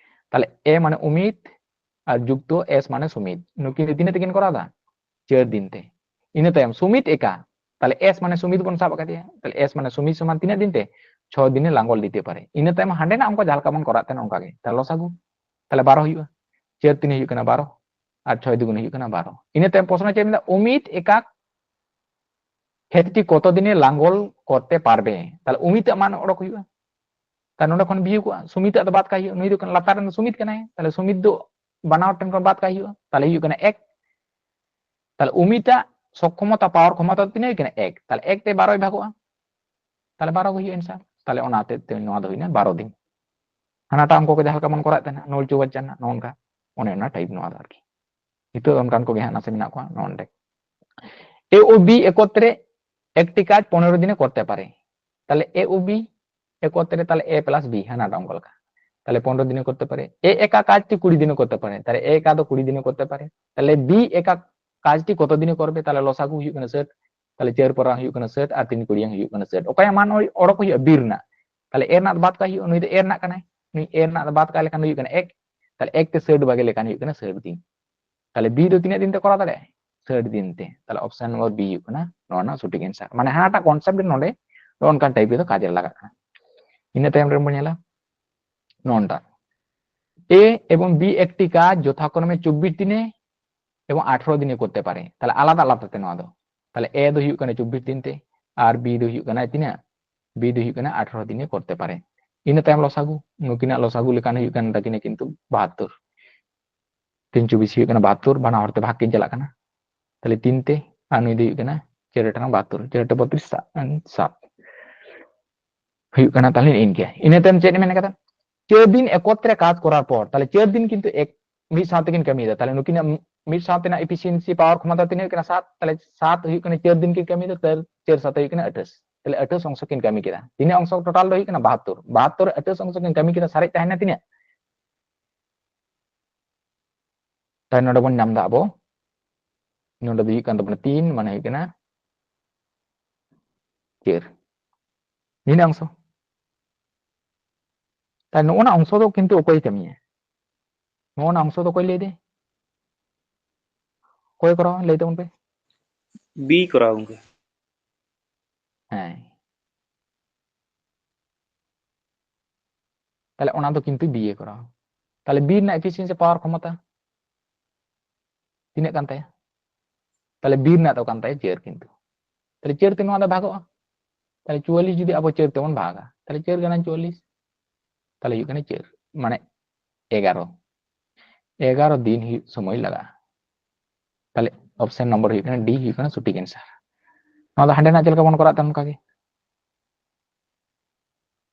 ᱛᱟᱦᱞᱮ ᱮ ᱢᱟᱱᱮ ᱩᱢᱤᱛ ᱟᱨ ᱡᱩᱠᱛᱚ ᱮᱥ ᱢᱟᱱᱮ ᱥᱩᱢᱤᱛ, ᱱᱩᱠᱤᱱ ᱫᱚ ᱛᱤᱱᱟᱹᱜ ᱛᱮᱠᱤᱱ ᱠᱚᱨᱟᱣ ᱮᱫᱟ? ᱪᱟᱹᱨ ᱫᱤᱱ ᱛᱮ᱾ ᱤᱱᱟᱹ ᱛᱟᱭᱚᱢ ᱥᱩᱢᱤᱛ ᱮᱠᱟ, ᱛᱟᱦᱞᱮ ᱮᱥ ᱢᱟᱱᱮ ᱥᱩᱢᱤᱛ ᱵᱚᱱ ᱥᱟᱵ ᱟᱠᱟᱫᱮᱭᱟ, ᱛᱟᱦᱞᱮ ᱮᱥ ᱢᱟᱱᱮ ᱥᱩᱢᱤᱛ ᱥᱚᱢᱟᱱ ᱛᱤᱱᱟᱹᱜ ᱫᱤᱱ ᱛᱮ? ᱪᱷᱚ ᱫᱤᱱᱮ ᱞᱟᱝᱜᱚᱞ ᱫᱤᱛᱮ ᱯᱟᱨᱮ᱾ ᱤᱱᱟᱹ ᱛᱟᱭᱚᱢ ᱦᱟᱸᱰᱮᱱᱟᱜ ᱚᱝᱠᱚ ᱡᱟᱦᱟᱸ ᱞᱮᱠᱟ ᱵᱚᱱ ᱠᱚᱨᱟᱣ ᱛᱟᱦᱮᱱᱟ ᱚᱱᱠᱟ ᱜᱮ᱾ ᱛᱟᱦᱞᱮ ᱞᱚᱥᱟᱜᱩ, ᱛᱟᱦᱞᱮ ᱵᱟᱨᱚ ᱦᱩᱭᱩᱜᱼᱟ, ᱪᱟᱹᱨ ᱛᱤᱱ ᱦᱩᱭᱩᱜ ᱠᱟᱱᱟ ᱵᱟᱨᱚ, ᱟᱨ ᱪᱷᱚᱭ ᱫᱩᱜᱩᱱ ᱦᱩᱭᱩᱜ ᱠᱟᱱᱟ ᱵᱟᱨᱚ᱾ ᱤᱱᱟᱹ ᱛᱟᱭᱚᱢ ᱯᱨᱚᱥᱱᱚ ᱪᱮᱫ ᱢᱮᱱᱫᱟ? ᱩᱢᱤᱛ ᱮᱠᱟᱠ ᱠᱷᱮᱛ ᱴᱤ ᱠᱚᱛᱚ ᱫᱤᱱᱮ ᱞᱟᱝᱜᱚᱞ ᱠᱚᱨᱛᱮ ᱯᱟᱨᱵᱮ, ᱛᱟᱦᱚᱞᱮ ᱩᱢᱤᱛᱟᱜ ᱢᱟᱱ ᱚᱰᱚᱠ ᱦᱩᱭᱩᱜᱼᱟ᱾ ᱛᱟᱦᱚᱞᱮ ᱱᱚᱰᱮ ᱠᱷᱚᱱ ᱵᱤᱭᱳᱜᱚᱜᱼᱟ, ᱥᱩᱢᱤᱛᱟᱜ ᱫᱚ ᱵᱟᱫ ᱠᱟᱜ ᱦᱩᱭᱩᱜᱼᱟ, ᱱᱩᱭ ᱫᱚ ᱞᱟᱛᱟᱨ ᱨᱮᱱ ᱫᱚ ᱥᱩᱢᱤᱛ ᱠᱟᱱᱟᱭ, ᱛᱟᱦᱚᱞᱮ ᱥᱩᱢᱤᱛ ᱫᱚ ᱵᱟᱱᱟᱨ ᱴᱷᱮᱱ ᱠᱷᱚᱱ ᱵᱟᱫ ᱠᱟᱜ ᱦᱩᱭᱩᱜᱼᱟ, ᱛᱟᱦᱚᱞᱮ ᱦᱩᱭᱩᱜ ᱠᱟᱱᱟ ᱮᱠ᱾ ᱛᱟᱦᱚᱞᱮ ᱩᱢᱤᱛᱟᱜ ᱥᱚᱠᱠᱷᱚᱢᱚᱛᱟ, ᱯᱟᱣᱟᱨ ᱠᱷᱚᱢᱚᱛᱟ ᱫᱚ ᱛᱤᱱᱟᱹᱜ ᱦᱩᱭᱩᱜ ᱠᱟᱱᱟ? ᱮᱠ᱾ ᱛᱟᱦᱚᱞᱮ ᱮᱠ ᱛᱮ ᱵᱟᱨᱚᱭ ᱵᱷᱟᱜᱚᱜᱼᱟ, ᱛᱟᱦᱚᱞᱮ ᱵᱟᱨᱚ ᱜᱮ ᱦᱩᱭᱩᱜᱼᱟ ᱮᱱᱥᱟᱨ᱾ ᱛᱟᱦᱚᱞᱮ ᱚᱱᱟᱛᱮ ᱛᱮ ᱱᱚᱣᱟ ᱫᱚ ᱦᱩᱭᱱᱟ ᱵᱟᱨᱚ ᱫᱤᱱ᱾ ᱦᱟᱱᱟᱴᱟᱜ ᱚᱝᱠᱚ ᱠᱚ ᱡᱟᱦᱟᱸ ᱞᱮᱠᱟ ᱵᱚᱱ ᱠᱚᱨᱟᱣᱮᱫ ᱛᱟᱦᱮᱱᱟ, ᱱᱚᱞ ᱪᱳᱵᱟᱪ ᱨᱮᱱᱟᱜ ᱱᱚᱜᱼᱚ ᱱᱚᱝᱠᱟ, ᱚᱱᱮ ᱚᱱᱟ ᱴᱟᱭᱤᱯ ᱱᱚᱣᱟ ᱫᱚ ᱟᱨᱠᱤ᱾ ᱱᱤᱛᱚᱜ ᱫᱚ ᱚᱱᱠᱟᱱ ᱠᱚᱜᱮ ᱦᱟᱸᱜ ᱱᱟᱥᱮ ᱢᱮᱱᱟᱜ ᱠᱚᱣᱟ ᱱᱚᱰᱮ᱾ ᱮ ᱳ ᱵᱤ ᱮᱠᱚᱛᱨᱮ ᱮᱠᱴᱤ ᱠᱟᱡ ᱯᱚᱱᱮᱨᱚ ᱫᱤᱱᱮ ᱠᱚᱨᱛᱮ ᱯᱟᱨᱮ, ᱛᱟᱦᱚᱞᱮ ᱮ ᱳ ᱵᱤ ᱮᱠᱚᱛᱨᱮ, ᱛᱟᱦᱚᱞᱮ ᱮ ᱯᱞᱟᱥ ᱵᱤ ᱦᱟᱱᱟᱴᱟᱜ ᱚᱝᱠᱚ ᱞᱮᱠᱟ, ᱛᱟᱦᱚᱞᱮ ᱯᱚᱱᱮᱨᱚ ᱫᱤᱱᱮ ᱠᱚᱨᱛᱮ ᱯᱟᱨᱮ᱾ ᱮ ᱮᱠᱟ ᱠᱟᱡ ᱴᱤ ᱠᱩᱲᱤ ᱫᱤᱱᱮ ᱠᱚᱨᱛᱮ ᱯᱟᱨᱮ, ᱛᱟᱦᱚᱞᱮ ᱮ ᱮᱠᱟ ᱫᱚ ᱠᱩᱲᱤ ᱫᱤᱱᱮ ᱠᱚᱨᱛᱮ ᱯᱟᱨᱮ, ᱛᱟᱦᱚᱞᱮ ᱵᱤ ᱮᱠᱟ ᱠᱟᱡ ᱴᱤ ᱠᱚᱛᱚ ᱫᱤᱱᱮ ᱠᱚᱨᱵᱮ, ᱛᱟᱦᱚᱞᱮ ᱞᱚᱥᱟᱜᱩ ᱦᱩᱭᱩᱜ ᱠᱟᱱᱟ ᱥᱟᱴ, ᱛᱟᱦᱚᱞᱮ ᱪᱟᱨ ᱯᱚᱨᱟ ᱦᱩᱭᱩᱜ ᱠᱟᱱᱟ ᱥᱟᱴ ᱟᱨ ᱛᱤᱱ ᱠᱩᱲᱤᱭᱟᱝ ᱦᱩᱭᱩᱜ ᱠᱟᱱᱟ ᱥᱟᱴ᱾ ᱚᱠᱚᱭᱟᱜ ᱢᱟᱱ ᱚᱰᱚᱠ ᱦᱩᱭᱩᱜᱼᱟ? ᱵᱤ ᱨᱮᱱᱟᱜ᱾ ᱛᱟᱦᱚᱞᱮ ᱮ ᱨᱮᱱᱟᱜ ᱫᱚ ᱵᱟᱫ ᱠᱟᱜ ᱦᱩᱭᱩᱜᱼᱟ, ᱱᱩᱭ ᱫᱚ ᱮ ᱨᱮᱱᱟᱜ ᱠᱟᱱᱟᱭ, ᱱᱩᱭ ᱮ ᱨᱮᱱᱟᱜ ᱫᱚ ᱵᱟᱫ ᱠᱟᱜ ᱞᱮᱠᱷᱟᱱ ᱦᱩᱭᱩᱜ ᱠᱟᱱᱟ ᱮᱠ, ᱛᱟᱦᱚᱞᱮ ᱮᱠ ᱛᱮ ᱥᱟᱴ ᱵᱟᱜᱮ ᱞᱮᱠᱷᱟᱱ ᱦᱩᱭᱩᱜ ᱠᱟᱱᱟ ᱥᱟᱴ ᱫᱤᱱ᱾ ᱛᱟᱦᱚᱞᱮ ᱵᱤ ᱫᱚ ᱛᱤᱱᱟᱹᱜ ᱫᱤᱱ ᱛᱮ ᱠᱚᱨᱟᱣ ᱫᱟᱲᱮᱭᱟᱜᱼᱟᱭ? ᱥᱟᱴ ᱫᱤᱱ ᱛᱮ᱾ ᱛᱟᱦᱚᱞᱮ ᱚᱯᱥᱮᱱ ᱱᱚᱢᱵᱚᱨ ᱵᱤ ᱦᱩᱭᱩᱜ ᱠᱟᱱᱟ ᱱᱚᱣᱟ ᱨᱮᱱᱟᱜ ᱥᱚᱴᱷᱤᱠ ᱮᱱᱥᱟᱨ᱾ ᱢᱟᱱᱮ ᱦᱟᱱᱟᱴᱟᱜ ᱠᱚᱱᱥᱮᱯᱴ ᱜᱮ ᱱᱚᱰᱮ ᱱᱚᱜᱼᱚ ᱱᱚᱝᱠᱟᱱ ᱴᱟᱭᱤᱯ ᱨᱮᱫᱚ ᱠᱟᱡᱮ ᱞᱟᱜᱟᱜ ᱠᱟᱱᱟ᱾ ᱤᱱᱟᱹ ᱛᱟᱭᱚᱢ ᱨᱮᱵᱚᱱ ᱧᱮᱞᱟ ᱱᱚᱜᱼᱚ ᱱᱚᱝᱠᱟ, ᱮ ᱮᱵᱚᱝ ᱵᱤ ᱮᱠᱴᱤ ᱠᱟᱡ ᱡᱚᱛᱷᱟᱠᱨᱚᱢᱮ ᱪᱚᱵᱵᱤᱥ ᱫᱤᱱᱮ ᱮᱵᱚᱝ ᱟᱴᱷᱨᱚ ᱫᱤᱱᱮ ᱠᱚᱨᱛᱮ ᱯᱟᱨᱮ᱾ ᱛᱟᱦᱚᱞᱮ ᱟᱞᱟᱫᱟ ᱟᱞᱟᱫᱟ ᱛᱮ ᱱᱚᱣᱟ ᱫᱚ, ᱛᱟᱦᱚᱞᱮ ᱮ ᱫᱚ ᱦᱩᱭᱩᱜ ᱠᱟᱱᱟ ᱪᱚᱵᱵᱤᱥ ᱫᱤᱱ ᱛᱮ, ᱟᱨ ᱵᱤ ᱫᱚ ᱦᱩᱭᱩᱜ ᱠᱟᱱᱟ ᱛᱤᱱᱟᱹᱜ? ᱵᱤ ᱫᱚ ᱦᱩᱭᱩᱜ ᱠᱟᱱᱟ ᱟᱴᱷᱨᱚ ᱫᱤᱱᱮ ᱠᱚᱨᱛᱮ ᱯᱟᱨᱮ᱾ ᱤᱱᱟᱹ ᱛᱟᱭᱚᱢ ᱞᱚᱥᱟᱜᱩ, ᱱᱩᱠᱤᱱᱟᱜ ᱞᱚᱥᱟᱜᱩ ᱞᱮᱠᱷᱟᱱ ᱦᱩᱭᱩᱜ ᱠᱟᱱ ᱛᱟᱹᱠᱤᱱᱟ ᱠᱤᱱᱛᱩ ᱵᱟᱦᱟᱛᱛᱳᱨ᱾ ᱛᱤᱱ ᱪᱚᱵᱵᱤᱥ ᱦᱩᱭᱩᱜ ᱠᱟᱱᱟ ᱵᱟᱦᱟᱛᱛᱳᱨ, ᱵᱟᱱᱟ ᱦᱚᱲ ᱛᱮ ᱵᱷᱟᱜᱽ ᱠᱤᱱ ᱪᱟᱞᱟᱜ ᱠᱟᱱᱟ᱾ ᱛᱟᱦᱞᱮ ᱛᱤᱱ ᱛᱮ, ᱟᱨ ᱱᱩᱭ ᱫᱚ ᱦᱩᱭᱩᱜ ᱠᱟᱱᱟ ᱪᱟᱹᱨ ᱟᱴᱷᱟᱨᱚ ᱵᱟᱦᱟᱛᱛᱳᱨ, ᱪᱟᱹᱨ ᱟᱴᱷᱟᱨᱚ ᱵᱚᱛᱨᱤᱥ, ᱥᱟ-, ᱥᱟᱛ᱾ ᱦᱩᱭᱩᱜ ᱠᱟᱱᱟ ᱛᱟᱦᱞᱮ ᱤᱱᱠᱟᱹ᱾ ᱤᱱᱟᱹ ᱛᱟᱭᱚᱢ ᱪᱮᱫ ᱮ ᱢᱮᱱ ᱠᱟᱫᱟ? ᱪᱟᱹᱨ ᱫᱤᱱ ᱮᱠᱚᱛᱨᱮ ᱠᱟᱡᱽ ᱠᱚᱨᱟᱨ ᱯᱚᱨ, ᱛᱟᱦᱞᱮ ᱪᱟᱹᱨ ᱫᱤᱱ ᱠᱤᱱᱛᱩ ᱮᱠ, ᱢᱤᱫ ᱥᱟᱶ ᱛᱮᱠᱤᱱ ᱠᱟᱹᱢᱤᱭᱮᱫᱟ᱾ ᱛᱟᱦᱞᱮ ᱱᱩᱠᱤᱱᱟᱜ ᱢᱤᱫ ᱥᱟᱶ ᱛᱮᱱᱟᱜ efficiency power ᱠᱷᱚᱢᱚᱛᱟ ᱛᱤᱱᱟᱹᱜ ᱦᱩᱭᱩᱜ ᱠᱟᱱᱟ? ᱥᱟᱛ᱾ ᱛᱟᱦᱞᱮ ᱥᱟᱛ ᱦᱩᱭᱩᱜ ᱠᱟᱱᱟ, ᱪᱟᱹᱨ ᱫᱤᱱ ᱠᱤᱱ ᱠᱟᱹᱢᱤᱭᱮᱫᱟ, ᱛᱟᱨ ᱪᱟᱹᱨ ᱥᱟᱛ ᱦᱩᱭᱩᱜ ᱠᱟᱱᱟ ᱟᱴᱷᱟᱥ᱾ ᱛᱟᱦᱞᱮ ᱟᱴᱷᱟᱥ ᱚᱝᱥᱚ ᱠᱤᱱ ᱠᱟᱹᱢᱤ ᱠᱮᱫᱟ᱾ ᱛᱤᱱᱟᱹᱜ ᱚᱝᱥᱚ ᱴᱳᱴᱟᱞ ᱫᱚ ᱦᱩᱭᱩᱜ ᱠᱟᱱᱟ? ᱵᱟᱦᱟᱛᱛᱳᱨ᱾ ᱵᱟᱦᱟᱛᱛᱳᱨ ᱟᱴᱷᱟᱥ ᱚᱝᱥᱚ ᱠᱤᱱ ᱠᱟᱹᱢᱤ ᱠᱮᱫᱟ, ᱥᱟᱨᱮᱡ ᱛᱟᱦᱮᱱᱟ ᱛᱤᱱᱟᱹᱜ? ᱛᱟᱦᱞᱮ ᱱᱚᱰᱮ ᱵᱚᱱ ᱧᱟᱢ ᱮᱫᱟ ᱟᱵᱚ, ᱱᱚᱰᱮ ᱫᱚ ᱦᱩᱭᱩᱜ ᱠᱟᱱ ᱛᱟᱵᱚᱱᱟ ᱛᱤᱱ, ᱢᱟᱱᱮ ᱦᱩᱭᱩᱜ ᱠᱟᱱᱟ ᱪᱟᱹᱨ᱾ ᱱᱤᱱᱟᱹᱜ ᱚᱝᱥᱚ᱾ ᱛᱟᱦᱞᱮ ᱱᱚᱜᱼᱚ ᱱᱟ ᱚᱝᱥᱚ ᱫᱚ ᱠᱤᱱᱛᱩ ᱚᱠᱚᱭ ᱠᱟᱹᱢᱤᱭᱟ? ᱱᱚᱜᱼᱚ ᱱᱟ ᱚᱝᱥᱚ ᱫᱚ ᱚᱠᱚᱭ ᱞᱟᱹᱭ ᱫᱮ? ᱚᱠᱚᱭ ᱠᱚᱨᱟᱣᱟ? ᱞᱟᱹᱭ ᱛᱟᱵᱚᱱ ᱯᱮ᱾ ᱵᱤ ᱠᱚᱨᱟᱣ ᱜᱚᱝᱠᱮ᱾ ᱦᱮᱸ, ᱛᱟᱦᱞᱮ ᱚᱱᱟ ᱫᱚ ᱠᱤᱱᱛᱩ ᱵᱤ ᱮ ᱠᱚᱨᱟᱣᱟ᱾ ᱛᱟᱦᱞᱮ ᱵᱤ ᱨᱮᱱᱟᱜ efficiency power ᱠᱷᱚᱢᱚᱛᱟ ᱛᱤᱱᱟᱹᱜ ᱠᱟᱱ ᱛᱟᱭᱟ? ᱛᱟᱦᱞᱮ ᱵᱤ ᱨᱮᱱᱟᱜ ᱫᱚ ᱠᱟᱱ ᱛᱟᱭᱟ ᱪᱟᱹᱨ ᱠᱤᱱᱛᱩ᱾ ᱛᱟᱦᱞᱮ ᱪᱟᱹᱨ ᱛᱮ ᱱᱚᱣᱟ ᱫᱚ ᱵᱷᱟᱜᱚᱜᱼᱟ᱾ ᱛᱟᱦᱞᱮ ᱪᱩᱣᱟᱞᱞᱤᱥ ᱡᱩᱫᱤ ᱟᱵᱚ ᱪᱟᱹᱨ ᱛᱮᱵᱚᱱ ᱵᱷᱟᱜᱟ, ᱛᱟᱦᱞᱮ ᱪᱟᱹᱨ ᱜᱟᱱᱟᱝ ᱪᱩᱣᱟᱞᱞᱤᱥ, ᱛᱟᱦᱞᱮ ᱦᱩᱭᱩᱜ ᱠᱟᱱᱟ ᱪᱟᱹᱨ, ᱢᱟᱱᱮ ᱮᱜᱟᱨᱚ᱾ ᱮᱜᱟᱨᱚ ᱫᱤᱱ ᱦᱩᱭᱩᱜ ᱥᱚᱢᱚᱭ ᱞᱟᱜᱟᱜᱼᱟ᱾ ᱛᱟᱦᱞᱮ option number ᱦᱩᱭᱩᱜ ᱠᱟᱱᱟ D ᱦᱩᱭᱩᱜ ᱠᱟᱱᱟ ᱥᱚᱴᱷᱤᱠ answer᱾ ᱱᱚᱣᱟ ᱫᱚ ᱦᱟᱸᱰᱮ ᱱᱟᱜ ᱪᱮᱫ ᱞᱮᱠᱟ ᱵᱚᱱ ᱠᱚᱨᱟᱣ ᱛᱟᱦᱮᱸ ᱚᱱᱠᱟ ᱜᱮ᱾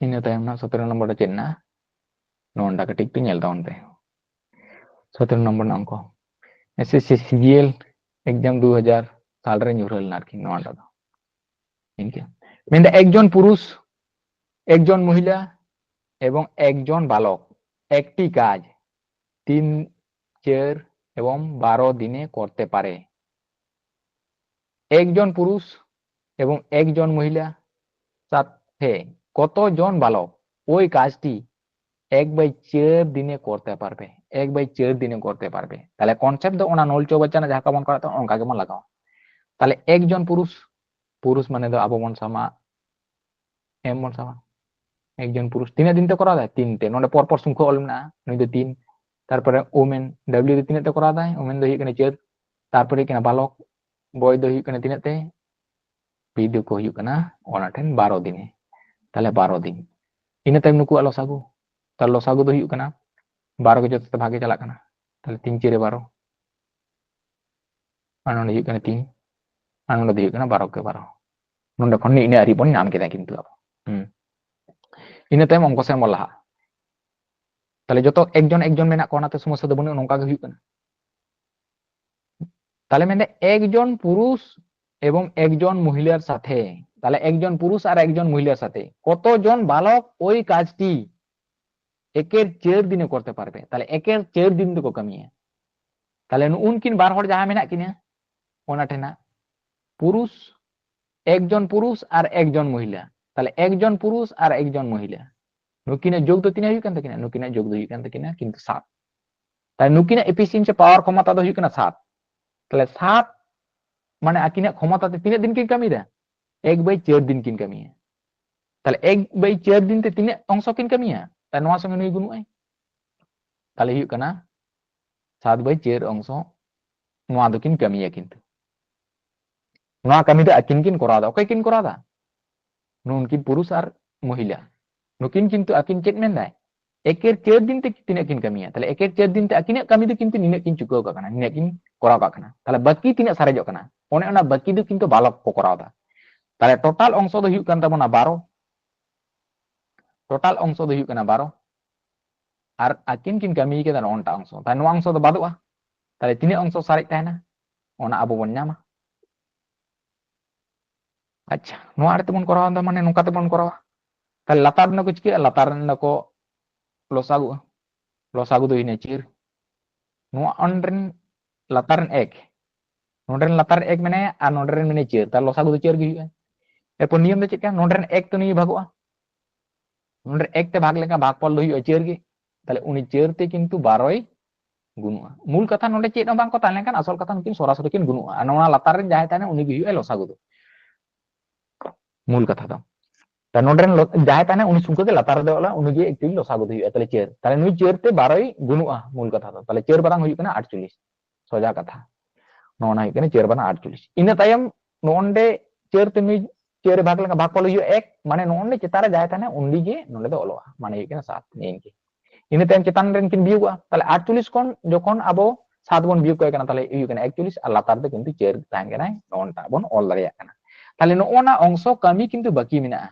ᱤᱱᱟᱹ ᱛᱟᱭᱚᱢ ᱨᱮᱱᱟᱜ ᱥᱚᱛᱨᱚ ᱱᱚᱢᱵᱚᱨ ᱨᱮ ᱪᱮᱫ ᱢᱮᱱᱟᱜᱼᱟ? ᱱᱚᱣᱟ ᱠᱟᱹᱴᱤᱡ ᱯᱮ ᱧᱮᱞ ᱛᱟᱵᱚᱱ ᱯᱮ᱾ ᱥᱚᱛᱨᱚ ᱱᱚᱢᱵᱚᱨ ᱨᱮᱱᱟᱜ ᱚᱝᱠᱚ, SSC CGL exam ᱫᱩ ᱦᱟᱡᱟᱨ ᱥᱟᱞ ᱨᱮ ᱧᱩᱨᱦᱟᱹ ᱞᱮᱱᱟ ᱟᱨᱠᱤ ᱱᱚᱣᱟᱴᱟᱜ ᱫᱚ᱾ ᱤᱱᱠᱟᱹ ᱢᱮᱱᱫᱟ ᱮᱠᱡᱚᱱ ᱯᱩᱨᱩᱥ, ᱮᱠᱡᱚᱱ ᱢᱚᱦᱤᱞᱟ ᱮᱵᱚᱝ ᱮᱠᱡᱚᱱ ᱵᱟᱞᱚᱠ ᱮᱠᱴᱤ ᱠᱟᱡᱽ ᱛᱤᱱ, ᱪᱟᱹᱨ ᱮᱵᱚᱝ ᱵᱟᱨᱚ ᱫᱤᱱᱮ ᱠᱚᱨᱛᱮ ᱯᱟᱨᱮ। একজন পুরুষ এবং একজন মহিলা সাথে কতজন বালক ওই কাজটি এক বাই চার দিনে করতে পারবে? এক বাই চার দিনে করতে পারবে। তাহলে কনসেপ্ট ᱫᱚ ᱚᱱᱟ ᱱᱚᱞ ᱪᱚᱣᱵᱟᱪᱟᱱ ᱡᱟᱦᱟᱸ ᱠᱟᱵᱚᱱ ᱠᱚᱨᱟᱣ ᱛᱟᱦᱮᱸ ᱚᱱᱠᱟ ᱜᱮᱵᱚᱱ ᱞᱟᱜᱟᱣᱟ᱾ ᱛᱟᱦᱞᱮ ᱮᱠᱡᱚᱱ ᱯᱩᱨᱩᱥ, ᱯᱩᱨᱩᱥ ᱢᱟᱱᱮ ᱫᱚ ᱟᱵᱚ ᱵᱚᱱ ᱥᱟᱢᱟ ᱮᱢ ᱵᱚᱱ ᱥᱟᱵᱟ᱾ ᱮᱠᱡᱚᱱ ᱯᱩᱨᱩᱥ ᱛᱤᱱᱟᱹᱜ ᱫᱤᱱ ᱛᱮ ᱠᱚᱨᱟᱣ ᱫᱟᱭ? ᱛᱤᱱ ᱛᱮ᱾ ᱱᱚᱰᱮ ᱯᱚᱨ ᱯᱚᱨ ᱥᱚᱝᱠᱷᱟ ᱚᱞ ᱢᱮᱱᱟᱜᱼᱟ, ᱱᱩᱭ ᱫᱚ ᱛᱤᱱ᱾ ᱛᱟᱨᱯᱚᱨᱮ women, W ᱫᱚ ᱛᱤᱱᱟᱹᱜ ᱛᱮ ᱠᱚᱨᱟᱣ ᱫᱟᱭ? Women ᱫᱚ ᱦᱩᱭᱩᱜ ᱠᱟᱱᱟ ᱪᱟᱹᱨ᱾ ᱛᱟᱨᱯᱚᱨᱮ ᱦᱩᱭᱩᱜ ᱠᱟᱱᱟ ᱵᱟᱞᱚᱠ, boy ᱫᱚ ᱦᱩᱭᱩᱜ ᱠᱟᱱᱟ ᱛᱤᱱᱟᱹᱜ ᱛᱮ? P ᱫᱚ ᱠᱚ ᱦᱩᱭᱩᱜ ᱠᱟᱱᱟ ᱚᱱᱟ ᱴᱷᱮᱱ ᱵᱟᱨᱚ ᱫᱤᱱᱮ᱾ ᱛᱟᱦᱞᱮ ᱵᱟᱨᱚ ᱫᱤᱱ᱾ ᱤᱱᱟᱹ ᱛᱟᱭᱚᱢ ᱱᱩᱠᱩᱣᱟᱜ ᱞᱚᱥᱟᱜᱩ᱾ ᱛᱟᱦᱞᱮ ᱞᱚᱥᱟᱜᱩ ᱫᱚ ᱦᱩᱭᱩᱜ ᱠᱟᱱᱟ ᱵᱟᱨᱚ ᱜᱮ ᱡᱚᱛᱚ ᱛᱮ ᱵᱷᱟᱜᱮ ᱪᱟᱞᱟᱜ ᱠᱟᱱᱟ᱾ ᱛᱟᱦᱞᱮ ᱛᱤᱱ ᱪᱟᱹᱨᱮ ᱵᱟᱨᱚ᱾ ᱟᱨ ᱱᱚᱰᱮ ᱦᱩᱭᱩᱜ ᱠᱟᱱᱟ ᱛᱤᱱ, ᱟᱨ ᱱᱚᱰᱮ ᱫᱚ ᱦᱩᱭᱩᱜ ᱠᱟᱱᱟ ᱵᱟᱨᱚ ᱠᱮ ᱵᱟᱨᱚ᱾ ᱱᱚᱰᱮ ᱠᱷᱚᱱ ᱤᱱᱟᱹ ᱟᱹᱨᱤ ᱵᱚᱱ ᱧᱟᱢ ᱠᱮᱫᱟ ᱠᱤᱱᱛᱩ ᱟᱵᱚ᱾ ᱦᱩᱸ᱾ ᱤᱱᱟᱹ ᱛᱟᱭᱚᱢ ᱚᱝᱠᱚ ᱥᱮᱫ ᱵᱚᱱ ᱞᱟᱦᱟᱜᱼᱟ᱾ ᱛᱟᱦᱞᱮ ᱡᱚᱛᱚ ᱮᱠᱡᱚᱱ ᱮᱠᱡᱚᱱ ᱢᱮᱱᱟᱜ ᱠᱚᱣᱟ, ᱚᱱᱟᱛᱮ ᱥᱚᱢᱚᱥᱥᱟ ᱫᱚ ᱵᱟᱹᱱᱩᱜᱼᱟ, ᱱᱚᱝᱠᱟ ᱜᱮ ᱦᱩᱭᱩᱜ ᱠᱟᱱᱟ᱾ তাহলে ᱢᱮᱱᱫᱟ একজন পুরুষ এবং একজন মহিলার সাথে, তাহলে একজন পুরুষ আর একজন মহিলার সাথে কতজন বালক ওই কাজটি একের চার দিনে করতে পারবে? তাহলে একের চার দিন ᱫᱚᱠᱚ ᱠᱟᱹᱢᱤᱭᱟ᱾ ᱛᱟᱦᱞᱮ ᱱᱩᱜᱼᱩᱱᱠᱤᱱ ᱵᱟᱨ ᱦᱚᱲ ᱡᱟᱦᱟᱸ ᱢᱮᱱᱟᱜ ᱠᱤᱱᱟ, ᱚᱱᱟ ᱴᱷᱮᱱᱟᱜ ᱯᱩᱨᱩᱥ, ᱮᱠᱡᱚᱱ ᱯᱩᱨᱩᱥ ᱟᱨ ᱮᱠᱡᱚᱱ ᱢᱚᱦᱤᱞᱟ᱾ ᱛᱟᱦᱞᱮ ᱮᱠᱡᱚᱱ ᱯᱩᱨᱩᱥ ᱟᱨ ᱮᱠᱡᱚᱱ ᱢᱚᱦᱤᱞᱟ, ᱱᱩᱠᱤᱱᱟᱜ ᱡᱳᱜᱽ ᱫᱚ ᱛᱤᱱᱟᱹᱜ ᱦᱩᱭᱩᱜ ᱠᱟᱱ ᱛᱟᱹᱠᱤᱱᱟ? ᱱᱩᱠᱤᱱᱟᱜ ᱡᱳᱜᱽ ᱫᱚ ᱦᱩᱭᱩᱜ ᱠᱟᱱ ᱛᱟᱹᱠᱤᱱᱟ ᱠᱤᱱᱛᱩ ᱥᱟᱛ᱾ ᱛᱟᱦᱞᱮ ᱱᱩᱠᱤᱱᱟᱜ efficiency power ᱠᱷᱚᱢᱚᱛᱟ ᱫᱚ ᱦᱩᱭᱩᱜ ᱠᱟᱱᱟ ᱥᱟᱛ᱾ ᱛᱟᱦᱞᱮ ᱥᱟᱛ ᱢᱟᱱᱮ ᱟᱹᱠᱤᱱᱟᱜ ᱠᱷᱚᱢᱚᱛᱟ ᱛᱮ ᱛᱤᱱᱟᱹᱜ ᱫᱤᱱ ᱠᱤᱱ ᱠᱟᱹᱢᱤᱭᱮᱫᱟ? ᱮᱠ ᱵᱟᱭ ᱪᱟᱹᱨ ᱫᱤᱱ ᱠᱤᱱ ᱠᱟᱹᱢᱤᱭᱟ᱾ ᱛᱟᱦᱞᱮ ᱮᱠ ᱵᱟᱭ ᱪᱟᱹᱨ ᱫᱤᱱ ᱛᱮ ᱛᱤᱱᱟᱹᱜ ᱚᱝᱥᱚ ᱠᱤᱱ ᱠᱟᱹᱢᱤᱭᱟ? ᱛᱟᱦᱞᱮ ᱱᱚᱣᱟ ᱥᱚᱸᱜᱮ ᱱᱩᱭ ᱵᱟᱹᱱᱩᱜᱼᱟᱭ᱾ ᱛᱟᱦᱞᱮ ᱦᱩᱭᱩᱜ ᱠᱟᱱᱟ ᱥᱟᱛ ᱵᱟᱭ ᱪᱟᱹᱨ ᱚᱝᱥᱚ ᱱᱚᱣᱟ ᱫᱚᱠᱤᱱ ᱠᱟᱹᱢᱤᱭᱟ ᱠᱤᱱᱛᱩ᱾ ᱱᱚᱣᱟ ᱠᱟᱹᱢᱤ ᱫᱚ ᱟᱹᱠᱤᱱ ᱠᱤᱱ ᱠᱚᱨᱟᱣ ᱮᱫᱟ᱾ ᱚᱠᱚᱭ ᱠᱤᱱ ᱠᱚᱨᱟᱣ ᱮᱫᱟ? ᱱᱩᱠᱤᱱ ᱯᱩᱨᱩᱥ ᱟᱨ ᱢᱚᱦᱤᱞᱟ᱾ ᱱᱩᱠᱤᱱ ᱠᱤᱱᱛᱩ ᱟᱹᱠᱤᱱ ᱪᱮᱫ ᱢᱮᱱᱫᱟᱭ? ᱮᱠᱮᱨ ᱪᱟᱹᱨ ᱫᱤᱱ ᱛᱮ ᱛᱤᱱᱟᱹᱜ ᱠᱤᱱ ᱠᱟᱹᱢᱤᱭᱟ? ᱛᱟᱦᱞᱮ ᱮᱠᱮᱨ ᱪᱟᱹᱨ ᱫᱤᱱ ᱛᱮ ᱟᱹᱠᱤᱱᱟᱜ ᱠᱟᱹᱢᱤ ᱫᱚ ᱠᱤᱱᱛᱩ ᱱᱤᱱᱟᱹᱜ ᱠᱤᱱ ᱪᱩᱠᱟᱹᱣ ᱠᱟᱜ ᱠᱟᱱᱟ, ᱱᱤᱱᱟᱹᱜ ᱠᱤᱱ ᱠᱚᱨᱟᱣ ᱠᱟᱜ ᱠᱟᱱᱟ᱾ ᱛᱟᱦᱞᱮ ᱵᱟᱹᱠᱤ ᱛᱤᱱᱟᱹᱜ ᱥᱟᱨᱮᱡᱚᱜ ᱠᱟᱱᱟ? ᱚᱱᱮ ᱚᱱᱟ ᱵᱟᱹᱠᱤ ᱫᱚ ᱠᱤᱱᱛᱩ ᱵᱟᱞᱚᱠ ᱠᱚ ᱠᱚᱨᱟᱣ ᱮᱫᱟ᱾ ᱛᱟᱦᱞᱮ ᱴᱳᱴᱟᱞ ᱚᱝᱥᱚ ᱫᱚ ᱦᱩᱭᱩᱜ ᱠᱟᱱ ᱛᱟᱵᱚᱱᱟ ᱵᱟᱨᱚ᱾ ᱴᱳᱴᱟᱞ ᱚᱝᱥᱚ ᱫᱚ ᱦᱩᱭᱩᱜ ᱠᱟᱱᱟ ᱵᱟᱨᱚ᱾ ᱟᱨ ᱟᱹᱠᱤᱱ ᱠᱤᱱ ᱠᱟᱹᱢᱤ ᱠᱟᱫᱟ ᱱᱚᱜᱼᱚ ᱱᱚᱣᱟ ᱚᱝᱥᱚ᱾ ᱛᱟᱦᱞᱮ ᱱᱚᱣᱟ ᱚᱝᱥᱚ ᱫᱚ ᱵᱟᱫᱚᱜᱼᱟ᱾ ᱛᱟᱦᱞᱮ ᱛᱤᱱᱟᱹᱜ ᱚᱝᱥᱚ ᱥᱟᱨᱮᱡ ᱛᱟᱦᱮᱱᱟ? ᱚᱱᱟ ᱟᱵᱚ ᱵᱚᱱ ᱧᱟᱢᱟ᱾ ᱟᱪᱪᱷᱟ, ᱱᱚᱣᱟ ᱟᱲᱮ ᱛᱮᱵᱚᱱ ᱠᱚᱨᱟᱣᱟ, ᱢᱟᱱᱮ ᱱᱚᱝᱠᱟ ᱛᱮᱵᱚᱱ ᱠᱚᱨᱟᱣᱟ᱾ ᱛᱟᱦᱞᱮ ᱞᱟᱛᱟᱨ ᱨᱮᱱᱟᱜ ᱠᱚ ᱪᱤᱠᱟᱹᱜᱼᱟ? ᱞᱟᱛᱟᱨ ᱨᱮᱱᱟᱜ ᱠᱚ ᱞᱚᱥᱟᱜᱩᱜᱼᱟ᱾ ᱞᱚᱥᱟᱜᱩ ᱫᱚ ᱦᱩᱭᱱᱟ ᱪᱟᱹᱨ᱾ ᱱᱚᱣᱟ ᱚᱱ ᱨᱮᱱ ᱞᱟᱛᱟᱨ ᱨᱮᱱ ᱮᱠ, ᱱᱚᱰᱮ ᱨᱮᱱ ᱞᱟᱛᱟᱨ ᱨᱮ ᱮᱠ ᱢᱮᱱᱟᱭᱟ ᱟᱨ ᱱᱚᱰᱮ ᱨᱮᱱ ᱢᱮᱱᱟᱭᱟ ᱪᱟᱹᱨ, ᱛᱟᱦᱞᱮ ᱞᱚᱥᱟᱜᱩ ᱫᱚ ᱪᱟᱹᱨ ᱜᱮ ᱦᱩᱭᱩᱜᱼᱟ᱾ ᱮᱨᱯᱚᱨ ᱱᱤᱭᱚᱢ ᱫᱚ ᱪᱮᱫ ᱠᱟᱱᱟ? ᱱᱚᱰᱮ ᱨᱮᱱ ᱮᱠ ᱛᱮ ᱱᱩᱭ ᱵᱷᱟᱜᱚᱜᱼᱟ, ᱱᱚᱰᱮ ᱮᱠ ᱛᱮ ᱵᱷᱟᱜᱽ ᱞᱮᱠᱷᱟᱱ ᱵᱷᱟᱜᱽᱯᱷᱚᱞ ᱫᱚ ᱦᱩᱭᱩᱜᱼᱟ ᱪᱟᱹᱨ ᱜᱮ᱾ ᱛᱟᱦᱞᱮ ᱩᱱᱤ ᱪᱟᱹᱨ ᱛᱮ ᱠᱤᱱᱛᱩ ᱵᱟᱨᱚᱭ ᱜᱩᱱᱩᱜᱼᱟ᱾ ᱢᱩᱞ ᱠᱟᱛᱷᱟ ᱱᱚᱰᱮ ᱪᱮᱫ ᱦᱚᱸ ᱵᱟᱝ ᱠᱚ ᱛᱟᱦᱮᱸ ᱞᱮᱱᱠᱷᱟᱱ ᱟᱥᱚᱞ ᱠᱟᱛᱷᱟ ᱱᱩᱠᱤᱱ ᱥᱚᱨᱟᱥᱚᱨᱤ ᱠᱤᱱ ᱜᱩᱱᱩᱜᱼᱟ᱾ ᱟᱨ ᱱᱚᱣᱟ ᱞᱟᱛᱟᱨ ᱨᱮ ᱡᱟᱦᱟᱸᱭ ᱛᱟᱦᱮᱱᱟ ᱩᱱᱤ ᱜᱮ ᱦᱩᱭᱩᱜᱼᱟ ᱞᱚᱥᱟᱜᱩ ᱫᱚ᱾ ᱢᱩᱞ ᱠᱟᱛᱷᱟ ᱫᱚ᱾ ᱛᱟ ᱱᱚᱰᱮ ᱨᱮᱱ ᱞᱚ-, ᱡᱟᱦᱟᱸᱭ ᱛᱟᱦᱮᱱᱟ ᱩᱱᱤ ᱥᱩᱢᱠᱟᱹ ᱜᱮ ᱞᱟᱛᱟᱨ ᱨᱮᱫᱚ ᱚᱞᱟ, ᱩᱱᱤ ᱜᱮ actually ᱞᱚᱥᱟᱜᱩ ᱫᱚ ᱦᱩᱭᱩᱜᱼᱟ᱾ ᱛᱟᱦᱞᱮ ᱪᱟᱹᱨ, ᱛᱟᱦᱞᱮ ᱱᱩᱭ ᱪᱟᱹᱨ ᱛᱮ ᱵᱟᱨᱚᱭ ᱜᱩᱱᱩᱜᱼᱟ ᱢᱩᱞ ᱠᱟᱛᱷᱟ ᱫᱚ᱾ ᱛᱟᱦᱞᱮ ᱪᱟᱹᱨ ᱵᱟᱨᱟᱝ ᱦᱩᱭᱩᱜ ᱠᱟᱱᱟ ᱟᱴᱪᱚᱞᱞᱤᱥ, ᱥᱚᱡᱟ ᱠᱟᱛᱷᱟ᱾ ᱱᱚᱜᱼᱚ ᱱᱟ ᱦᱩᱭᱩᱜ ᱠᱟᱱᱟ ᱪᱟᱹᱨ ᱵᱟᱨᱟᱝ ᱟᱴᱪᱚᱞᱞᱤᱥ᱾ ᱤᱱᱟᱹ ᱛᱟᱭᱚᱢ ᱱᱚᱜᱼᱚ ᱱᱚᱰᱮ ᱪᱟᱹᱨ ᱛᱮ ᱱᱩᱭ ᱪᱟᱹᱨ ᱮ ᱵᱷᱟᱜᱽ ᱞᱮᱠᱷᱟᱱ ᱵᱷᱟᱜᱽᱯᱷᱚᱞ ᱦᱩᱭᱩᱜᱼᱟ ᱮᱠ, ᱢᱟᱱᱮ ᱱᱚᱜᱼᱚ ᱱᱚᱰᱮ ᱪᱮᱛᱟᱱ ᱨᱮ ᱡᱟᱦᱟᱸᱭ ᱛᱟᱦᱮᱱᱟ ᱩᱱᱤ ᱜᱮ ᱱᱚᱰᱮ ᱫᱚ ᱚᱞᱚᱜᱼᱟ, ᱢᱟᱱᱮ ᱦᱩᱭᱩᱜ ᱠᱟᱱᱟ ᱥᱟᱛ, ᱱᱤᱭᱟᱹ ᱜᱮ᱾ ᱤᱱᱟᱹ ᱛᱟᱭᱚᱢ ᱪᱮᱛᱟᱱ ᱨᱮᱱ ᱠᱤᱱ ᱵᱤᱭᱳᱜᱚᱜᱼᱟ᱾ ᱛᱟᱦᱞᱮ ᱟᱴᱪᱚᱞᱞᱤᱥ ᱠᱷᱚᱱ ᱡᱚᱠᱷᱚᱱ ᱟᱵᱚ ᱥᱟᱛ ᱵᱚᱱ ᱵᱤᱭᱳᱜ ᱠᱟᱭ ᱠᱟᱱᱟ, ᱛᱟᱦᱞᱮ ᱦᱩᱭᱩᱜ ᱠᱟᱱᱟ ᱮᱠᱪᱚᱞᱞᱤᱥ, ᱟᱨ ᱞᱟᱛᱟᱨ ᱫᱚ ᱠᱤᱱᱛᱩ ᱪᱟᱹᱨ ᱛᱟᱦᱮᱱ ᱠᱟᱱᱟᱭ, ᱱᱚᱜᱼᱚᱱᱴᱟᱜ ᱵᱚᱱ ᱚᱞ ᱫᱟᱲᱮᱭᱟᱜ ᱠᱟᱱᱟ᱾ ᱛᱟᱦᱞᱮ ᱱᱚᱜᱼᱚ ᱱᱟ ᱚᱝᱥᱚ ᱠᱟᱹᱢᱤ ᱠᱤᱱᱛᱩ ᱵᱟᱹᱠᱤ ᱢᱮᱱᱟᱜᱼᱟ᱾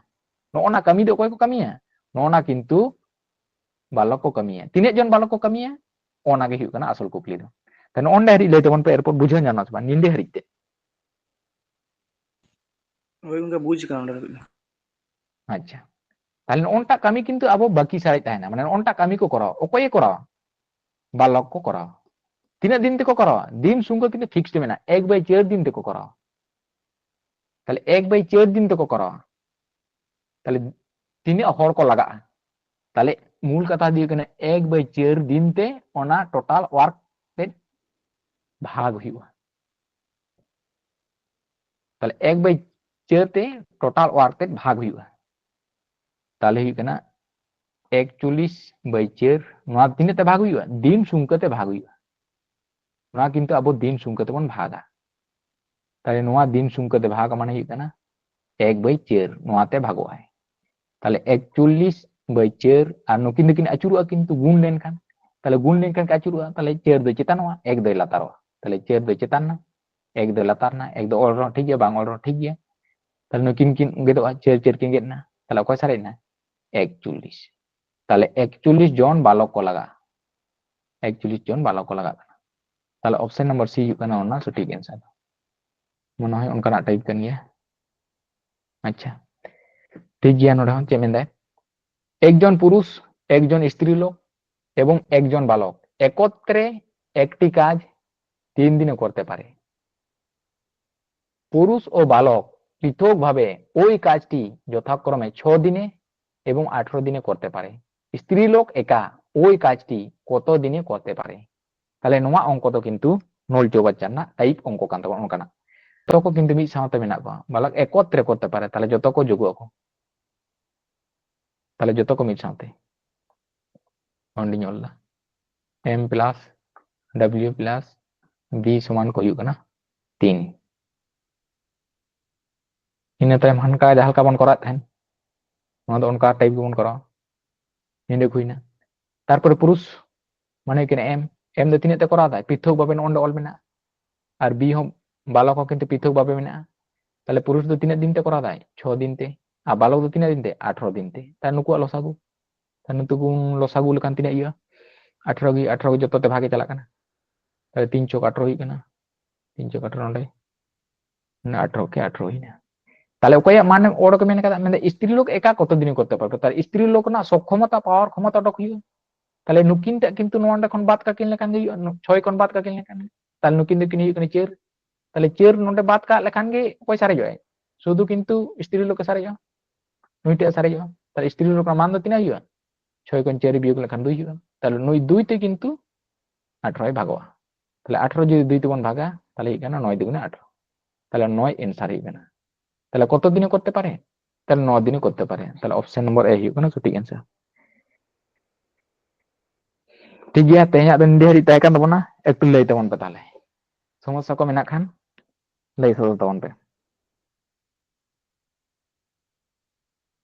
ᱱᱚᱜᱼᱚ ᱱᱟ ᱠᱟᱹᱢᱤ ᱫᱚ ᱚᱠᱚᱭ ᱠᱚ ᱠᱟᱹᱢᱤᱭᱟ? ᱱᱚᱜᱼᱚ ᱱᱟ ᱠᱤᱱᱛᱩ ᱵᱟᱞᱚᱠ ᱠᱚ ᱠᱟᱹᱢᱤᱭᱟ᱾ ᱛᱤᱱᱟᱹᱜ ᱡᱚᱱ ᱵᱟᱞᱚᱠ ᱠᱚ ᱠᱟᱹᱢᱤᱭᱟ? ᱚᱱᱟ ᱜᱮ ᱦᱩᱭᱩᱜ ᱠᱟᱱᱟ ᱟᱥᱚᱞ ᱠᱩᱠᱞᱤ ᱫᱚ᱾ ᱛᱟᱦᱞᱮ ᱱᱚᱜᱼᱚ ᱱᱚᱰᱮ ᱦᱟᱹᱨᱤᱡ ᱞᱟᱹᱭ ᱛᱟᱵᱚᱱ ᱯᱮ, ᱮᱨᱯᱚᱨ ᱵᱩᱡᱷᱟᱹᱣ ᱧᱟᱢ ᱥᱮ ᱵᱟᱝ ᱧᱤᱫᱟᱹ ᱦᱟᱹᱨᱤᱡ ᱛᱮ? ᱦᱳᱭ ᱜᱚᱝᱠᱮ, ᱵᱩᱡᱽ ᱠᱟᱱᱟ ᱚᱸᱰᱮ ᱫᱷᱟᱹᱵᱤᱡ ᱫᱚ᱾ ᱟᱪᱪᱷᱟ, ᱛᱟᱦᱞᱮ ᱱᱚᱜᱼᱚᱱᱴᱟᱜ ᱠᱟᱹᱢᱤ ᱠᱤᱱᱛᱩ ᱟᱵᱚ ᱵᱟᱹᱠᱤ ᱥᱟᱨᱮᱡ ᱛᱟᱦᱮᱱᱟ, ᱢᱟᱱᱮ ᱱᱚᱜᱼᱚᱱᱴᱟᱜ ᱠᱟᱹᱢᱤ ᱠᱚ ᱠᱚᱨᱟᱣᱟ᱾ ᱚᱠᱚᱭᱮ ᱠᱚᱨᱟᱣᱟ? ᱵᱟᱞᱚᱠ ᱠᱚ ᱠᱚᱨᱟᱣᱟ᱾ ᱛᱤᱱᱟᱹᱜ ᱫᱤᱱ ᱛᱮᱠᱚ ᱠᱚᱨᱟᱣᱟ? ᱫᱤᱱ ᱥᱩᱝᱠᱷᱟᱹ ᱠᱤᱱᱛᱩ fixed ᱢᱮᱱᱟᱜᱼᱟ, ᱮᱠ ᱵᱟᱭ ᱪᱟᱹᱨ ᱫᱤᱱ ᱛᱮᱠᱚ ᱠᱚᱨᱟᱣᱟ᱾ ᱛᱟᱦᱞᱮ ᱮᱠ ᱵᱟᱭ ᱪᱟᱹᱨ ᱫᱤᱱ ᱛᱮᱠᱚ ᱠᱚᱨᱟᱣᱟ᱾ ᱛᱟᱦᱞᱮ ᱛᱤᱱᱟᱹᱜ ᱦᱚᱲ ᱠᱚ ᱞᱟᱜᱟᱜᱼᱟ? ᱛᱟᱦᱞᱮ ᱢᱩᱞ ᱠᱟᱛᱷᱟ ᱫᱚ ᱦᱩᱭᱩᱜ ᱠᱟᱱᱟ ᱮᱠ ᱵᱟᱭ ᱪᱟᱹᱨ ᱫᱤᱱ ᱛᱮ ᱚᱱᱟ total work ᱛᱮ ᱵᱷᱟᱜᱽ ᱦᱩᱭᱩᱜᱼᱟ᱾ ᱛᱟᱦᱞᱮ ᱮᱠ ᱵᱟᱭ ᱪᱟᱹᱨ ᱛᱮ total work ᱛᱮ ᱵᱷᱟᱜᱽ ᱦᱩᱭᱩᱜᱼᱟ᱾ ᱛᱟᱦᱞᱮ ᱦᱩᱭᱩᱜ ᱠᱟᱱᱟ ᱮᱠᱪᱚᱞᱞᱤᱥ ᱵᱟᱭ ᱪᱟᱹᱨ, ᱱᱚᱣᱟ ᱛᱤᱱᱟᱹᱜ ᱛᱮ ᱵᱷᱟᱜᱽ ᱦᱩᱭᱩᱜᱼᱟ? ᱫᱤᱱ ᱥᱩᱝᱠᱷᱟᱹ ᱛᱮ ᱵᱷᱟᱜᱽ ᱦᱩᱭᱩᱜᱼᱟ᱾ ᱱᱚᱣᱟ ᱠᱤᱱᱛᱩ ᱟᱵᱚ ᱫᱤᱱ ᱥᱩᱝᱠᱷᱟᱹ ᱛᱮᱵᱚᱱ ᱵᱷᱟᱜᱟ᱾ ᱛᱟᱦᱞᱮ ᱱᱚᱣᱟ ᱫᱤᱱ ᱥᱩᱢᱠᱟᱹ ᱛᱮ ᱵᱷᱟᱜᱽ ᱢᱟᱱᱮ ᱦᱩᱭᱩᱜ ᱠᱟᱱᱟ ᱮᱠ ᱵᱟᱭ ᱪᱟᱹᱨ, ᱱᱚᱣᱟᱛᱮ ᱵᱷᱟᱜᱚᱜ ᱟᱭ᱾ ᱛᱟᱦᱞᱮ ᱮᱠᱪᱚᱞᱞᱤᱥ ᱵᱟᱭ ᱪᱟᱹᱨ, ᱟᱨ ᱱᱩᱠᱤᱱ ᱫᱚᱠᱤᱱ ᱟᱹᱪᱩᱨᱚᱜᱼᱟ, ᱠᱤᱱᱛᱩ ᱜᱩᱱ ᱞᱮᱱᱠᱷᱟᱱ, ᱛᱟᱦᱞᱮ ᱜᱩᱱ ᱞᱮᱱᱠᱷᱟᱱ ᱠᱤᱱ ᱟᱹᱪᱩᱨᱚᱜᱼᱟ, ᱛᱟᱦᱞᱮ ᱪᱟᱹᱨ ᱫᱚ ᱪᱮᱛᱟᱱᱚᱜᱼᱟ, ᱮᱠ ᱫᱚᱭ ᱞᱟᱛᱟᱨᱚᱜᱼᱟ᱾ ᱛᱟᱦᱞᱮ ᱪᱟᱹᱨ ᱫᱚ ᱪᱮᱛᱟᱱ ᱮᱱᱟ, ᱮᱠ ᱫᱚ ᱞᱟᱛᱟᱨ ᱮᱱᱟ, ᱮᱠ ᱫᱚ ᱚᱞ ᱨᱮᱦᱚᱸ ᱴᱷᱤᱠ ᱜᱮᱭᱟ, ᱵᱟᱝ ᱚᱞ ᱨᱮᱦᱚᱸ ᱴᱷᱤᱠ ᱜᱮᱭᱟ᱾ ᱛᱟᱦᱞᱮ ᱱᱩᱠᱤᱱ ᱠᱤᱱ ᱜᱮᱫᱚᱜᱼᱟ, ᱪᱟᱹᱨ ᱪᱟᱹᱨ ᱠᱤᱱ ᱜᱮᱫ ᱮᱱᱟ, ᱛᱟᱦᱞᱮ ᱚᱠᱚᱭ ᱥᱟᱨᱮᱡ ᱮᱱᱟ? ᱮᱠᱪᱚᱞᱞᱤᱥ᱾ ᱛᱟᱦᱞᱮ ᱮᱠᱪᱚᱞᱞᱤᱥ ᱡᱚᱱ ᱵᱟᱞᱚᱠ ᱠᱚ ᱞᱟᱜᱟᱜᱼᱟ, ᱮᱠᱪᱚᱞᱞᱤᱥ ᱡᱚᱱ ᱵᱟᱞᱚᱠ ᱠᱚ ᱞᱟᱜᱟᱜ ᱠᱟᱱᱟ᱾ ᱛᱟᱦᱞᱮ option number C ᱦᱩᱭᱩᱜ ᱠᱟᱱᱟ ᱚᱱᱟ ᱥᱚᱴᱷᱤᱠ answer ᱫᱚ᱾ ᱢᱚᱱᱮ ᱦᱚᱭ ᱚᱱᱠᱟᱱᱟᱜ type ᱠᱟᱱ ᱜᱮᱭᱟ᱾ ᱟᱪᱪᱷᱟ, ᱴᱷᱤᱠ ᱜᱮᱭᱟ, ᱱᱚᱰᱮ ᱦᱚᱸ ᱪᱮᱫ ᱢᱮᱱᱫᱟᱭ, ᱮᱠᱡᱚᱱ ᱯᱩᱨᱩᱥ, ᱮᱠᱡᱚᱱ ᱥᱛᱨᱤ ᱞᱳᱠ ᱮᱵᱚᱝ ᱮᱠᱡᱚᱱ ᱵᱟᱞᱚᱠ ᱮᱠᱚᱛᱨᱮ ᱮᱠᱴᱤ ᱠᱟᱡ ᱛᱤᱱ দিনে করতে পারে? পুরুষ ও বালক পৃথকভাবে ওই কাজটি যথাক্রমে ছ দিনে এবং আঠারো দিনে করতে পারে। স্ত্রী লোক একা ওই কাজটি কত দিনে করতে পারে? তাহলে ᱱᱚᱣᱟ ᱚᱝᱠᱚ ᱫᱚ ᱠᱤᱱᱛᱩ ᱱᱚᱞ ᱪᱳᱵᱟᱪᱟᱨ ᱨᱮᱱᱟᱜ type ᱚᱝᱠᱚ ᱠᱟᱱ ᱛᱟᱵᱚᱱᱟ, ᱚᱱᱠᱟᱱᱟᱜ᱾ ᱡᱚᱛᱚ ᱠᱚ ᱠᱤᱱᱛᱩ ᱢᱤᱫ ᱥᱟᱶᱛᱮ ᱢᱮᱱᱟᱜ ᱠᱚᱣᱟ, ᱵᱟᱞᱚᱠ ᱮᱠᱚᱛᱨᱮ ᱠᱚᱨᱛᱮ ᱯᱟᱨᱮ, ᱛᱟᱦᱞᱮ ᱡᱚᱛᱚ ᱠᱚ ᱡᱳᱜᱚᱜ ᱟᱠᱚ, ᱛᱟᱦᱞᱮ ᱡᱚᱛᱚ ᱠᱚ ᱢᱤᱫ ᱥᱟᱶᱛᱮ᱾ ᱚᱸᱰᱮᱧ ᱚᱞ ᱫᱟ M plus W plus B ᱥᱚᱢᱟᱱ ᱠᱚ ᱦᱩᱭᱩᱜ ᱠᱟᱱᱟ ᱛᱤᱱ᱾ ᱤᱱᱟᱹ ᱛᱟᱭᱚᱢ ᱦᱟᱱᱠᱟ ᱡᱟᱦᱟᱸ ᱞᱮᱠᱟ ᱵᱚᱱ ᱠᱚᱨᱟᱣᱮᱫ ᱛᱟᱦᱮᱸᱱ, ᱱᱚᱣᱟ ᱫᱚ ᱚᱱᱠᱟ type ᱜᱮᱵᱚᱱ ᱠᱚᱨᱟᱣᱟ᱾ ᱧᱤᱫᱟᱹ ᱦᱩᱭᱱᱟ᱾ ᱛᱟᱨᱯᱚᱨᱮ ᱯᱩᱨᱩᱥ ᱢᱟᱱᱮ ᱦᱩᱭᱩᱜ ᱠᱟᱱᱟ M, M ᱫᱚ ᱛᱤᱱᱟᱹᱜ ᱛᱮ ᱠᱚᱨᱟᱣ ᱫᱟᱭ? ᱯᱨᱤᱛᱷᱚᱠ ᱵᱷᱟᱵᱮ ᱱᱚᱰᱮ ᱚᱞ ᱢᱮᱱᱟᱜᱼᱟ, ᱟᱨ B ᱦᱚᱸ ᱵᱟᱞᱚᱠ ᱦᱚᱸ ᱠᱤᱱᱛᱩ ᱯᱨᱤᱛᱷᱚᱠ ᱵᱷᱟᱵᱮ ᱢᱮᱱᱟᱜᱼᱟ᱾ ᱛᱟᱦᱞᱮ ᱯᱩᱨᱩᱥ ᱫᱚ ᱛᱤᱱᱟᱹᱜ ᱫᱤᱱ ᱛᱮ ᱠᱚᱨᱟᱣ ᱫᱟᱭ? ᱪᱷᱚ ᱫᱤᱱ ᱛᱮ᱾ ᱟᱨ ᱵᱟᱞᱚᱠ ᱫᱚ ᱛᱤᱱᱟᱹᱜ ᱫᱤᱱ ᱛᱮ? ᱟᱴᱷᱨᱚ ᱫᱤᱱ ᱛᱮ᱾ ᱛᱟᱦᱞᱮ ᱱᱩᱠᱩᱣᱟᱜ ᱞᱚᱥᱟᱜᱩ, ᱛᱟᱦᱞᱮ ᱱᱩᱠᱩ ᱵᱚᱱ ᱞᱚᱥᱟᱜᱩ ᱞᱮᱠᱷᱟᱱ ᱛᱤᱱᱟᱹᱜ ᱦᱩᱭᱩᱜᱼᱟ? ᱟᱴᱷᱨᱚ ᱜᱮ, ᱟᱴᱷᱨᱚ ᱜᱮ ᱡᱚᱛᱚ ᱛᱮ ᱵᱷᱟᱜᱮ ᱪᱟᱞᱟᱜ ᱠᱟᱱᱟ᱾ ᱛᱟᱦᱞᱮ ᱛᱤᱱ ᱪᱷᱚᱠ ᱟᱴᱷᱨᱚ ᱦᱩᱭᱩᱜ ᱠᱟᱱᱟ, ᱛᱤᱱ ᱪᱷᱚᱠ ᱟᱴᱷᱨᱚ ᱱᱚᱰᱮ, ᱢᱟᱱᱮ ᱟᱴᱷᱨᱚ ᱠᱮ ᱟᱴᱷᱨᱚ ᱦᱩᱭᱱᱟ᱾ ᱛᱟᱦᱞᱮ ᱚᱠᱚᱭᱟᱜ ᱢᱟᱱ ᱚᱰᱚᱠ ᱢᱮᱱ ᱠᱟᱫᱟ? ᱢᱮᱱᱫᱟ ᱥᱛᱨᱤ ᱞᱳᱠ ᱮᱠᱟ ᱠᱚᱛᱚ ᱫᱤᱱ ᱠᱚᱨᱛᱮ ᱯᱟᱨᱵᱮ? ᱛᱟᱦᱞᱮ ᱥᱛᱨᱤ ᱞᱳᱠ ᱨᱮᱱᱟᱜ ᱥᱚᱠᱠᱷᱚᱢᱚᱛᱟ, power, ᱠᱷᱚᱢᱚᱛᱟ ᱚᱰᱚᱠ ᱦᱩᱭᱩᱜᱼᱟ᱾ ᱛᱟᱦᱞᱮ ᱱᱩᱠᱤᱱ ᱴᱟᱜ ᱠᱤᱱᱛᱩ ᱱᱚᱣᱟ ᱚᱸᱰᱮ ᱠᱷᱚᱱ ᱵᱟᱫ ᱠᱟᱠᱤᱱ ᱞᱮᱠᱷᱟᱱ ᱜᱮ ᱦᱩᱭᱩᱜᱼᱟ, ᱱᱩ-, ᱪᱷᱚᱭ ᱠᱷᱚᱱ ᱵᱟᱫ ᱠᱟᱠᱤᱱ ᱞᱮᱠᱷᱟᱱ ᱜᱮ᱾ ᱛᱟᱦᱞᱮ ᱱᱩᱠᱤᱱ ᱫᱚᱠᱤᱱ ᱦᱩᱭᱩᱜ ᱠᱟᱱᱟ ᱪᱟᱹᱨ᱾ ᱛᱟᱦᱞᱮ ᱪᱟᱹᱨ ᱱᱚᱰᱮ ᱵᱟᱫ ᱠᱟᱜ ᱞᱮᱠᱷᱟᱱ ᱜᱮ ᱚᱠᱚᱭ ᱥᱟᱨᱮᱡᱚᱜᱼᱟᱭ? ᱥᱩᱫᱷᱩ ᱠᱤᱱᱛᱩ ᱥᱛᱨᱤ ᱞᱳᱠ ᱮ ᱥᱟᱨᱮᱡᱚᱜᱼᱟ, ᱱᱩᱭᱴᱟᱜ ᱮ ᱥᱟᱨᱮᱡᱚᱜᱼᱟ᱾ ᱛᱟᱦᱞᱮ ᱥᱛᱨᱤ ᱞᱳᱠ ᱨᱮᱱᱟᱜ ᱢᱟᱱ ᱫᱚ ᱛᱤᱱᱟᱹᱜ ᱦᱩᱭᱩᱜᱼᱟ? ᱪᱷᱚᱭ ᱠᱷᱚᱱ ᱪᱟᱹᱨ ᱵᱤᱭᱳᱜ ᱞᱮᱠᱷᱟᱱ ᱫᱩᱭ ᱦᱩᱭᱩᱜᱼᱟ᱾ ᱛᱟᱦᱞᱮ ᱱᱩᱭ ᱫᱩᱭ ᱛᱮ ᱠᱤᱱᱛᱩ ᱟᱴᱷᱨᱚᱭ ᱵᱷᱟᱜᱚᱜᱼᱟ᱾ ᱛᱟᱦᱞᱮ ᱟᱴᱷᱨᱚ ᱡᱩᱫᱤ ᱫᱩᱭ ᱛᱮᱵᱚᱱ ᱵᱷᱟᱜᱟ, ᱛᱟᱦᱞᱮ ᱦᱩᱭᱩᱜ ᱠᱟᱱᱟ ᱱᱚᱭ ᱫᱩᱜᱩᱱᱮ ᱟᱴᱷᱨᱚ᱾ ᱛᱟᱦᱞᱮ ᱱᱚᱭ answer ᱦᱩᱭᱩᱜ ᱠᱟᱱᱟ᱾ ᱛᱟᱦᱞᱮ ᱠᱚᱛᱚ ᱫᱤᱱᱮ ᱠᱚᱨᱛᱮ ᱯᱟᱨᱮ? ᱛᱟᱦᱞᱮ ᱱᱚ ᱫᱤᱱᱮ ᱠᱚᱨᱛᱮ ᱯᱟᱨᱮ᱾ ᱛᱟᱦᱞᱮ option number A ᱦᱩᱭᱩᱜ ᱠᱟᱱᱟ ᱥᱚᱴᱷᱤᱠ answer᱾ ᱴᱷᱤᱠ ᱜᱮᱭᱟ, ᱛᱮᱦᱮᱧᱟᱜ ᱫᱚ ᱱᱤᱭᱟᱹ ᱦᱟᱹᱨᱤᱡ ᱛᱟᱦᱮᱸ ᱠᱟᱱ ᱛᱟᱵᱚᱱᱟ᱾ ᱮᱠᱴᱩ ᱞᱟᱹᱭ ᱛᱟᱵᱚᱱ ᱯᱮ ᱛᱟᱦᱞᱮ, ᱥᱚᱢᱚᱥᱥᱟ ᱠᱚ ᱢᱮᱱᱟᱜ ᱠᱷᱟᱱ᱾ ᱞᱟᱹᱭ ᱥᱚᱫᱚᱨ ᱛᱟᱵᱚᱱ ᱯᱮ᱾